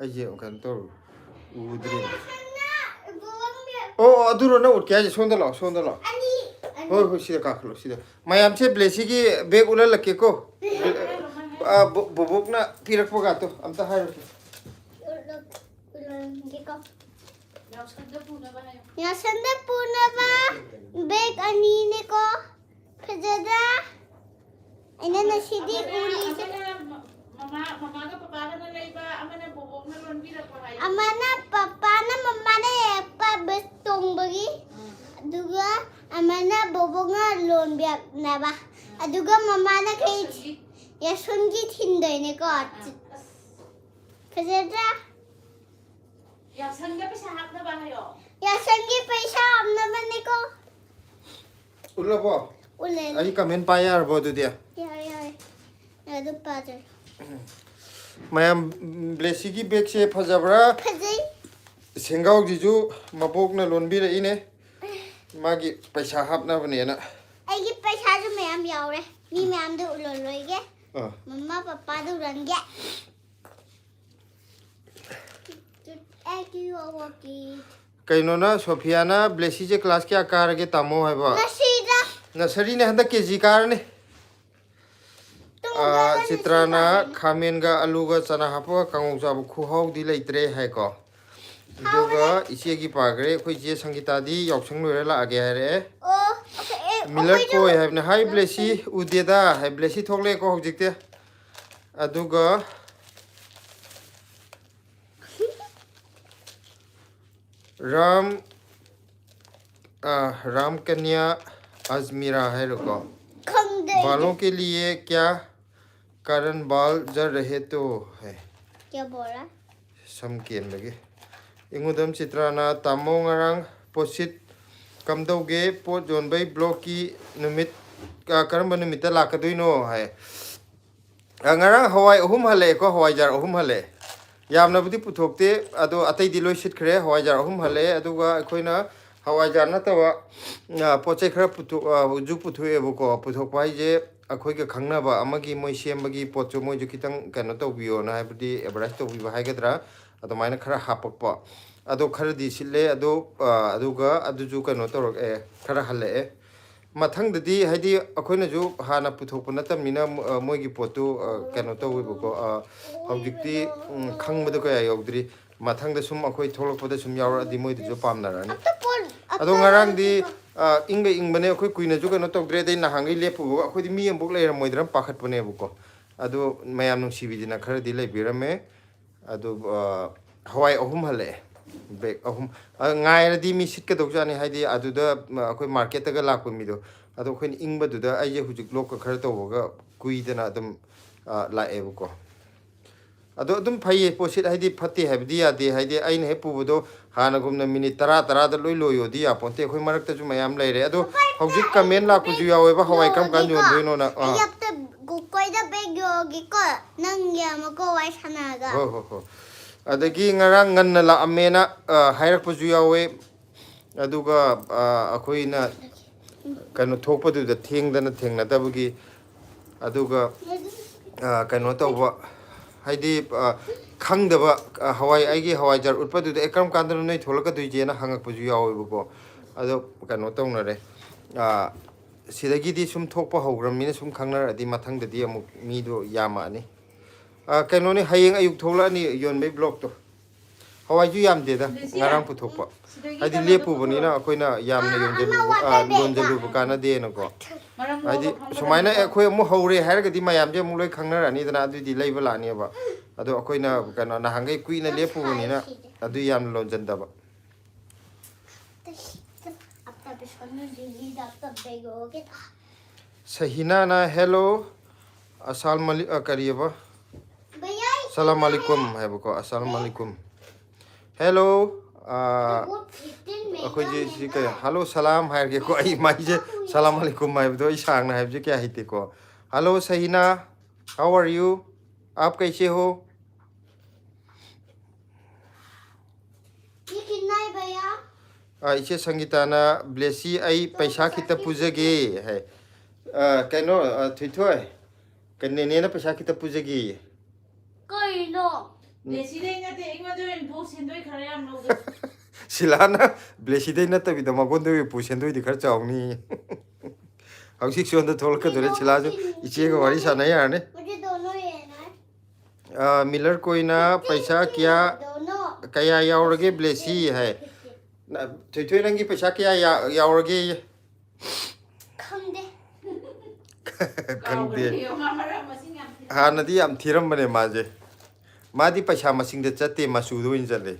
ꯑꯩꯁꯦ ꯀꯩꯅꯣ ꯇꯧꯔꯨ, ꯎꯗ꯭ꯔꯦ꯫ ꯑꯣ, ꯑꯣ, ꯑꯗꯨꯔꯣ ꯅꯪ ꯎꯠꯀꯦ ꯍꯥꯏꯁꯦ? ꯁꯣꯝꯗ ꯂꯥꯛꯑꯣ, ꯁꯣꯝꯗ ꯂꯥꯛꯑꯣ꯫ ꯑꯅꯤ, ꯑꯅꯤ꯫ ꯍꯣꯏ, ꯍꯣꯏ, ꯁꯤꯗ ꯀꯥꯈꯠꯂꯣ, ꯁꯤꯗ꯫ ꯃꯌꯥꯝꯁꯦ ꯕ꯭ꯂꯦꯁꯤꯒꯤ ꯕꯦꯒ ꯎꯠꯍꯜꯂꯛꯀꯦꯀꯣ꯫ ꯑ, ꯕꯣ-, ꯕꯣꯕꯣꯛꯅ ꯄꯤꯔꯛꯄꯒꯥꯇꯣ ꯑꯝꯇ ꯍꯥꯏꯔꯨꯁꯦ꯫ ꯎꯠꯂꯣ-, ꯎꯠꯂꯣꯟꯒꯦꯀꯣ꯫ ꯌꯥꯎꯁꯪꯗ ꯄꯨꯅꯕ ꯍꯥꯏꯌꯣ꯫ ꯌꯥꯎꯁꯪꯗ ꯄꯨꯅꯕ ꯕꯦꯒ ꯑꯅꯤꯅꯦꯀꯣ꯫ ꯐꯖꯗ꯭ꯔꯥ? ꯑꯩꯅ ꯉꯁꯤꯗꯤ ꯑꯃꯅ, ꯎꯔꯤꯁꯦ꯫ ꯑꯃꯅ ꯃ-, ꯃꯃꯥ, ꯃꯃꯥꯒ ꯄꯄꯥꯒꯅ ꯂꯩꯕ, ꯑꯃꯅ ꯕꯣꯕꯣꯛꯅ ꯂꯣꯟꯕꯤꯔꯛꯄ ꯍꯥꯏꯌꯣ꯫ ꯑꯃꯅ ꯄꯄꯥꯅ ꯃꯃꯥꯅ ꯌꯦꯛꯄ ꯕꯦꯒ ꯇꯣꯡꯕꯒꯤ, ꯎꯝ꯫ ꯑꯗꯨꯒ ꯑꯃꯅ ꯕꯣꯕꯣꯛꯅ ꯂꯣꯟꯕꯤꯔꯛꯅꯕ꯫ ꯎꯝ꯫ ꯑꯗꯨꯒ ꯃꯃꯥꯅ ꯀꯩ? ꯌꯥꯎꯁꯪꯒꯤ꯫ ꯌꯥꯎꯁꯪꯒꯤ ꯊꯤꯟꯗꯣꯏꯅꯦꯀꯣ꯫ ꯑꯥ, ꯑꯥ꯫ ꯑꯁ꯫ ꯐꯖꯗ꯭ꯔꯥ? ꯌꯥꯎꯁꯪꯗ ꯄꯩꯁꯥ ꯍꯥꯞꯅꯕ ꯍꯥꯏꯌꯣ꯫ ꯌꯥꯎꯁꯪꯒꯤ ꯄꯩꯁꯥ ꯍꯥꯞꯅꯕꯅꯦꯀꯣ꯫ ꯎꯠꯂꯕꯣ? ꯎꯠꯂꯦ꯫ ꯑꯩ ꯀꯃꯦꯟ ꯄꯥꯏ ꯌꯥꯔꯕꯣ ꯑꯗꯨꯗꯤ? ꯌꯥꯔꯦ, ꯌꯥꯔꯦ꯫ ꯑꯗꯨꯝ ꯄꯥꯖꯔꯣ꯫ ꯃꯌꯥꯝ, ꯕ꯭ꯂꯦꯁꯤꯒꯤ ꯕꯦꯒꯁꯦ ꯐꯖꯕ꯭ꯔꯥ? ꯐꯖꯩ꯫ ꯁꯦꯡꯒꯥꯎꯁꯤꯁꯨ ꯃꯕꯣꯛꯅ ꯂꯣꯟꯕꯤꯔꯛꯏꯅꯦ꯫ ꯃꯥꯒꯤ ꯄꯩꯁꯥ ꯍꯥꯞꯅꯕꯅꯦꯅ꯫ ꯑꯩꯒꯤ ꯄꯩꯁꯥꯁꯨ ꯃꯌꯥꯝ ꯌꯥꯎꯔꯦ꯫ ꯃꯤ ꯃꯌꯥꯝꯗ ꯎꯠꯂꯔꯣꯏꯒꯦ꯫ ꯑꯥ꯫ ꯃꯃꯥ ꯄꯄꯥꯗ ꯎꯠꯂꯟꯒꯦ꯫ ꯀꯩꯅꯣꯅ, ꯁꯣꯐꯤꯌꯥꯅ ꯕ꯭ꯂꯦꯁꯤꯁꯦ ꯀ꯭ꯂꯥꯁ ꯀꯌꯥ ꯀꯥꯔꯒꯦ ꯇꯥꯃꯣ ꯍꯥꯏꯕ? ꯅꯁꯔꯤꯗ꯫ ꯅꯁꯔꯤꯅꯦ, ꯍꯟꯗꯛ ꯀꯦ ꯖꯤ ꯀꯥꯔꯅꯤ꯫ ꯑꯥ, ꯆꯤꯇ꯭ꯔꯥꯅ ꯈꯥꯃꯦꯟꯒ ꯑꯂꯨꯒ ꯆꯅꯥ ꯍꯥꯞꯄꯒ ꯀꯥꯡꯉꯧ ꯆꯥꯕ ꯈꯨꯍꯥꯎꯗꯤ ꯂꯩꯇ꯭ꯔꯦ ꯍꯥꯏꯀꯣ꯫ ꯑꯗꯨꯒ ꯏꯆꯦꯒꯤ ꯄꯥꯈ꯭ꯔꯦ, ꯑꯩꯈꯣꯏ ꯏꯆꯦ ꯁꯪꯒꯤꯇꯥꯗꯤ ꯌꯥꯎꯁꯪ ꯂꯣꯏꯔ ꯂꯥꯛꯑꯒꯦ ꯍꯥꯏꯔꯛꯑꯦ꯫ ꯑꯣ ꯑꯩꯈꯣꯏ- ꯑꯦ, ꯃꯤꯂꯔ ꯑꯩꯈꯣꯏꯁꯨ- ꯀꯣꯏ ꯍꯥꯏꯕꯅꯦ꯫ ꯍꯥꯏ ꯕ꯭ꯂꯦꯁꯤ, ꯎꯗꯦꯗ ꯍꯥꯏ꯫ ꯕ꯭ꯂꯦꯁꯤ ꯊꯣꯛꯂꯛꯑꯦꯀꯣ ꯍꯧꯖꯤꯛꯇꯤ꯫ ꯑꯗꯨꯒ ꯔꯥꯝ, ꯑ, ꯔꯥꯝ ꯀꯟꯌꯥ ꯑꯖꯃꯤꯔꯥ ꯍꯥꯏꯔꯣꯀꯣ꯫ ꯈꯪꯗꯦ ꯑꯩꯗꯤ꯫ बालों के लिए क्या कारण बाल झड़ रहे तो है। क्या बोल रहा है? ꯁꯝ ꯀꯦꯟꯕꯒꯤ꯫ ꯏꯉꯨꯗꯝ ꯆꯤꯇ꯭ꯔꯥꯅ, ꯇꯥꯃꯣ ꯉꯔꯥꯡ ꯄꯣꯠꯁꯤꯠ ꯀꯝꯗꯧꯒꯦ? ꯄꯣꯠ ꯌꯣꯟꯕꯩ ꯕ꯭ꯂꯣꯛꯀꯤ ꯅꯨꯃꯤꯠ, ꯑ, ꯀꯔꯝꯕ ꯅꯨꯃꯤꯠꯇ ꯂꯥꯛꯀꯗꯣꯏꯅꯣ ꯍꯥꯏ꯫ ꯑ, ꯉꯔꯥꯡ ꯍꯋꯥꯏ ꯑꯍꯨꯝ ꯍꯜꯂꯛꯑꯦꯀꯣ, ꯍꯋꯥꯏꯖꯥꯔ ꯑꯍꯨꯝ ꯍꯜꯂꯛꯑꯦ꯫ ꯌꯥꯝꯅꯕꯨꯗꯤ ꯄꯨꯊꯣꯛꯇꯦ, ꯑꯗꯣ ꯑꯇꯩꯗꯤ ꯂꯣꯏ ꯁꯤꯠꯈ꯭ꯔꯦ꯫ ꯍꯋꯥꯏꯖꯥꯔ ꯑꯍꯨꯝ ꯍꯜꯂꯛꯑꯦ, ꯑꯗꯨꯒ ꯑꯩꯈꯣꯏꯅ ꯍꯋꯥꯏꯖꯥꯔ ꯅꯠꯇꯕ, ꯑ, ꯄꯣꯠ ꯆꯩ ꯈꯔ ꯄꯨꯊꯣꯛ-, ꯑ, ꯍꯧꯖꯤꯛ ꯄꯨꯊꯣꯛꯑꯦꯕꯀꯣ꯫ ꯄꯨꯊꯣꯛꯄ ꯍꯥꯏꯁꯦ ꯑꯩꯈꯣꯏꯒ ꯈꯪꯅꯕ ꯑꯃꯒꯤ ꯃꯣꯏ ꯁꯦꯝꯕꯒꯤ ꯄꯣꯠꯁꯨ ꯃꯣꯏꯁꯨ ꯈꯤꯇꯪ ꯀꯩꯅꯣ ꯇꯧꯕꯤꯌꯣꯅ, ꯍꯥꯏꯕꯗꯤ ꯑꯦꯗꯚꯔꯇꯥꯏꯁ ꯇꯧꯕꯤꯕ ꯍꯥꯏꯒꯗ꯭ꯔꯥ, ꯑꯗꯨꯃꯥꯏꯅ ꯈꯔ ꯍꯥꯄꯛꯄ꯫ ꯑꯗꯣ ꯈꯔꯗꯤ ꯁꯤꯠꯂꯦ, ꯑꯗꯣ, ꯑ, ꯑꯗꯨꯒ ꯑꯗꯨꯁꯨ ꯀꯩꯅꯣ ꯇꯧꯔꯛꯑꯦ, ꯈꯔ ꯍꯜꯂꯛꯑꯦ꯫ ꯃꯊꯪꯗꯗꯤ ꯍꯥꯏꯗꯤ ꯑꯩꯈꯣꯏꯅꯁꯨ ꯍꯥꯟꯅ ꯄꯨꯊꯣꯛꯄ ꯅꯠꯇꯕꯅꯤꯅ, ꯑ, ꯃꯣꯏꯒꯤ ꯄꯣꯠꯇꯨ, ꯑ, ꯀꯩꯅꯣ ꯇꯧꯋꯦꯕꯀꯣ꯫ ꯑ, ꯍꯧꯖꯤꯛꯇꯤ, ꯎꯝ, ꯈꯪꯕꯗꯣ ꯀꯌꯥ ꯌꯧꯗ꯭ꯔꯤ꯫ ꯃꯊꯪꯗ ꯁꯨꯝ ꯑꯩꯈꯣꯏ ꯊꯣꯛꯂꯛꯄꯗ ꯁꯨꯝ ꯌꯥꯎꯔꯛꯑꯗꯤ ꯃꯣꯏꯗꯁꯨ ꯄꯥꯝꯅꯔꯛꯑꯅꯤ꯫ ꯑꯗꯣ ꯉꯔꯥꯡꯗꯤ, ꯑ, ꯏꯪꯒ ꯏꯪꯕꯅꯦ, ꯑꯩꯈꯣꯏ ꯀꯨꯏꯅꯁꯨ ꯀꯩꯅꯣ ꯇꯧꯗ꯭ꯔꯦ꯫ ꯑꯗꯩ ꯅꯍꯥꯟꯈꯩ ꯂꯦꯞꯄꯨꯕꯒ ꯑꯩꯈꯣꯏꯗꯤ ꯃꯤ ꯑꯃꯐꯥꯎ ꯂꯩꯔꯝꯃꯣꯏꯗ꯭ꯔꯥ ꯄꯥꯈꯠꯄꯅꯦꯕꯀꯣ꯫ ꯑꯗꯣ ꯃꯌꯥꯝ ꯅꯨꯡꯁꯤꯕꯤꯗꯅ ꯈꯔꯗꯤ ꯂꯩꯕꯤꯔꯝꯃꯦ꯫ ꯑꯗꯨ, ꯑ, ꯍꯋꯥꯏ ꯑꯍꯨꯝ ꯍꯜꯂꯛꯑꯦ, ꯕꯦꯒ ꯑꯍꯨꯝ꯫ ꯑ, ꯉꯥꯏꯔꯗꯤ ꯃꯤ ꯁꯤꯠꯀꯗꯧꯖꯥꯠꯅꯤ, ꯍꯥꯏꯗꯤ ꯑꯗꯨꯗ, ꯑ, ꯑꯩꯈꯣꯏ ꯃꯥꯔꯀꯦꯠꯇꯒ ꯂꯥꯛꯄ ꯃꯤꯗꯣ꯫ ꯑꯗꯣ ꯑꯩꯈꯣꯏꯅ ꯏꯪꯕꯗꯨꯗ ꯑꯩꯁꯦ ꯍꯧꯖꯤꯛ ꯂꯣꯛꯀ ꯈꯔ ꯇꯧꯕꯒ ꯀꯨꯏꯗꯅ ꯑꯗꯨꯝ, ꯑ, ꯂꯥꯛꯑꯦꯕꯀꯣ꯫ ꯑꯗꯣ ꯑꯗꯨꯝ ꯐꯩꯌꯦ, ꯄꯣꯠꯁꯤꯠ ꯍꯥꯏꯗꯤ ꯐꯠꯇꯦ ꯍꯥꯏꯕꯗꯤ ꯌꯥꯗꯦ, ꯍꯥꯏꯗꯤ ꯑꯩꯅ ꯍꯦꯛ ꯄꯨꯕꯗꯣ ꯍꯥꯟꯅꯒꯨꯝꯅ ꯃꯤꯅꯤꯠ ꯇꯔꯥ, ꯇꯔꯥꯗ ꯂꯣꯏ ꯂꯣꯏꯌꯣꯗꯤ ꯌꯥꯄꯣꯟꯇꯦ꯫ ꯑꯩꯈꯣꯏ ꯃꯔꯛꯇꯁꯨ ꯃꯌꯥꯝ ꯂꯩꯔꯦ꯫ ꯑꯗꯣ ꯍꯧꯖꯤꯛ ꯀꯃꯦꯟ ꯂꯥꯛꯄꯁꯨ ꯌꯥꯎꯋꯦꯕ, ꯍꯋꯥꯏ ꯀꯔꯝ ꯀꯥꯟꯗ ꯌꯣꯟꯗꯣꯏꯅꯣꯅ꯫ ꯑꯥ꯫ ꯑꯩ ꯑꯝꯇ ꯒꯣꯀꯣꯏꯗ ꯕꯦꯒ ꯌꯣꯜꯂꯒꯦꯀꯣ, ꯅꯪꯒꯤ ꯑꯃꯨꯛꯀ ꯋꯥꯔꯤ ꯁꯥꯟꯅꯔꯒ꯫ ꯍꯣꯏ, ꯍꯣꯏ, ꯍꯣꯏ꯫ ꯑꯗꯒꯤ ꯉꯔꯥꯡ ꯉꯟꯅ ꯂꯥꯛꯑꯝꯃꯦꯅ, ꯑ, ꯍꯥꯏꯔꯛꯄꯁꯨ ꯌꯥꯎꯋꯦ꯫ ꯑꯗꯨꯒ, ꯑ, ꯑꯩꯈꯣꯏꯅ ꯀꯩꯅꯣ ꯊꯣꯛꯄꯗꯨꯗ ꯊꯦꯡꯗꯅ ꯊꯦꯡꯅꯗꯕꯒꯤ, ꯑꯗꯨꯒ, ꯑ, ꯀꯩꯅꯣ ꯇꯧꯕ, ꯍꯥꯏꯗꯤ, ꯑ, ꯈꯪꯗꯕ, ꯑ, ꯍꯋꯥꯏ, ꯑꯩꯒꯤ ꯍꯋꯥꯏꯖꯥꯔ ꯎꯠꯄꯗꯨꯗ, "ꯑꯦ, ꯀꯔꯝ ꯀꯥꯟꯗꯅꯣ ꯅꯣꯏ ꯊꯣꯛꯂꯛꯀꯗꯣꯏꯁꯦꯅ?" ꯍꯪꯉꯛꯄꯁꯨ ꯌꯥꯎꯋꯦꯕꯀꯣ꯫ ꯑꯗꯣ ꯀꯩꯅꯣ ꯇꯧꯅꯔꯦ, ꯑ, ꯁꯤꯗꯒꯤꯗꯤ ꯁꯨꯝ ꯊꯣꯛꯄ ꯍꯧꯈ꯭ꯔꯕꯅꯤꯅ ꯁꯨꯝ ꯈꯪꯅꯔꯛꯑꯗꯤ ꯃꯊꯪꯗꯗꯤ ꯑꯃꯨꯛ ꯃꯤꯗꯣ ꯌꯥꯝꯃꯛꯑꯅꯤ꯫ ꯑ, ꯀꯩꯅꯣꯅꯤ, ꯍꯌꯦꯡ ꯑꯌꯨꯛ ꯊꯣꯛꯂꯛꯑꯅꯤ ꯌꯣꯟꯕꯩ ꯕ꯭ꯂꯣꯛꯇꯣ꯫ ꯍꯋꯥꯏꯁꯨ ꯌꯥꯝꯗꯦꯗ, ꯉꯔꯥꯡ ꯄꯨꯊꯣꯛꯄ꯫ ꯍꯥꯏꯗꯤ ꯂꯦꯞꯄꯨꯕꯅꯤꯅ ꯑꯩꯈꯣꯏꯅ ꯌꯥꯝꯅ ꯌꯣꯟꯖꯜꯂꯨꯕ, ꯑ, ꯌꯣꯟꯖꯜꯂꯨꯕ ꯀꯥꯟꯅꯗꯦꯅꯀꯣ꯫ ꯍꯥꯏꯗꯤ ꯁꯨꯃꯥꯏꯅ ꯑꯩꯈꯣꯏ ꯑꯃꯨꯛ ꯍꯧꯔꯦ ꯍꯥꯏꯔꯒꯗꯤ ꯃꯌꯥꯝꯁꯦ ꯑꯃꯨꯛ ꯂꯣꯏ ꯈꯪꯅꯔꯛꯑꯅꯤꯗꯅ, ꯑꯗꯨꯏꯗꯤ ꯂꯩꯕ ꯂꯥꯛꯑꯅꯦꯕ꯫ ꯑꯗꯣ ꯑꯩꯈꯣꯏꯅ ꯀꯩꯅꯣ ꯅꯍꯥꯟꯈꯩ ꯀꯨꯏꯅ ꯂꯦꯞꯄꯨꯕꯅꯤꯅ ꯑꯗꯨ ꯌꯥꯝꯅ ꯂꯣꯟꯖꯟꯗꯕ꯫ ꯁꯍꯤꯅꯥꯅ hello, ꯑꯁꯥꯜ ꯃꯂꯤ-, ꯑ, ꯀꯔꯤꯑꯕ? ꯁꯂꯥꯝ ꯑꯂꯤꯀꯨꯝ ꯍꯥꯏꯕꯀꯣ, ꯑꯁꯥꯜ ꯑꯂꯤꯀꯨꯝ꯫ Hello, ꯑ, ꯑꯩꯈꯣꯏꯁꯦ ꯁꯤ ꯀꯩ, hello ꯁꯂꯥꯝ ꯍꯥꯏꯔꯒꯦꯀꯣ꯫ ꯑꯩ ꯃꯥꯏꯁꯦ ꯁꯂꯥꯝ ꯑꯂꯤꯀꯨꯝ ꯍꯥꯏꯕꯗꯣ ꯑꯩ ꯁꯥꯡꯅ ꯍꯥꯏꯕꯁꯦ ꯀꯌꯥ ꯍꯩꯇꯦꯀꯣ꯫ Hello ꯁꯍꯤꯅꯥ, how are you? आप कैसे हो? ये कितना है भैया? ꯑ, ꯏꯆꯦ ꯁꯪꯒꯤꯇꯥꯅ, "ꯕ꯭ꯂꯦꯁꯤ, ꯑꯩ ꯄꯩꯁꯥ ꯈꯤꯇ ꯄꯨꯖꯒꯦ" ꯍꯥꯏ꯫ ꯑ, ꯀꯩꯅꯣ, ꯑ, ꯊꯣꯏꯊꯣꯏ, ꯀꯩ, ꯅꯦꯅꯦꯅ ꯄꯩꯁꯥ ꯈꯤꯇ ꯄꯨꯖꯒꯦꯌꯦ꯫ ꯀꯩꯅꯣ? ꯕ꯭ꯂꯦꯁꯤꯗꯩ ꯅꯠꯇꯦ, ꯑꯩꯉꯣꯟꯗ ꯑꯣꯏꯅ ꯄꯨ, ꯁꯦꯟꯗꯣꯏ ꯈꯔ ꯌꯥꯝ ꯂꯧꯒꯦ꯫ ꯁꯤꯂꯥꯅ ꯕ꯭ꯂꯦꯁꯤꯗꯩ ꯅꯠꯇꯕꯤꯗ ꯃꯉꯣꯟꯗ ꯑꯣꯏꯅ ꯄꯨ, ꯁꯦꯟꯗꯣꯏꯗꯤ ꯈꯔ ꯆꯥꯎꯅꯤ꯫ ꯍꯧꯖꯤꯛ ꯁꯣꯝꯗ ꯊꯣꯛꯂꯛꯀꯗꯣꯔꯦ, ꯁꯤꯂꯥꯁꯨ ꯏꯆꯦꯒ ꯋꯥꯔꯤ ꯁꯥꯟꯅ ꯌꯥꯔꯅꯤ꯫ मुझे दोनों लेना है꯫ ꯑ, ꯃꯤꯂꯔ ꯀꯣꯏꯅ ꯄꯩꯁꯥ ꯀꯌꯥ, दोनों। ꯀꯌꯥ ꯌꯥꯎꯔꯒꯦ ꯕ꯭ꯂꯦꯁꯤ ꯍꯥꯏ꯫ ꯅ-, ꯊꯣꯏꯊꯣꯏ ꯅꯪꯒꯤ ꯄꯩꯁꯥ ꯀꯌꯥ ꯌꯥ-, ꯌꯥꯎꯔꯒꯦ? ꯈꯪꯗꯦ꯫ ꯈꯪꯗꯦ꯫ ꯀꯥꯎꯈ꯭ꯔꯦ, ꯃꯥ ꯃꯔꯝ ꯃꯁꯤꯡ ꯌꯥꯝ ꯊꯤꯔꯝꯃꯦ꯫ ꯍꯥꯟꯅꯗꯤ ꯌꯥꯝ ꯊꯤꯔꯝꯕꯅꯦ ꯃꯥꯁꯦ꯫ ꯃꯥꯗꯤ ꯄꯩꯁꯥ ꯃꯁꯤꯡꯗ ꯆꯠꯇꯦ, ꯃꯆꯨꯗ ꯑꯣꯏꯅ ꯆꯠꯂꯦ꯫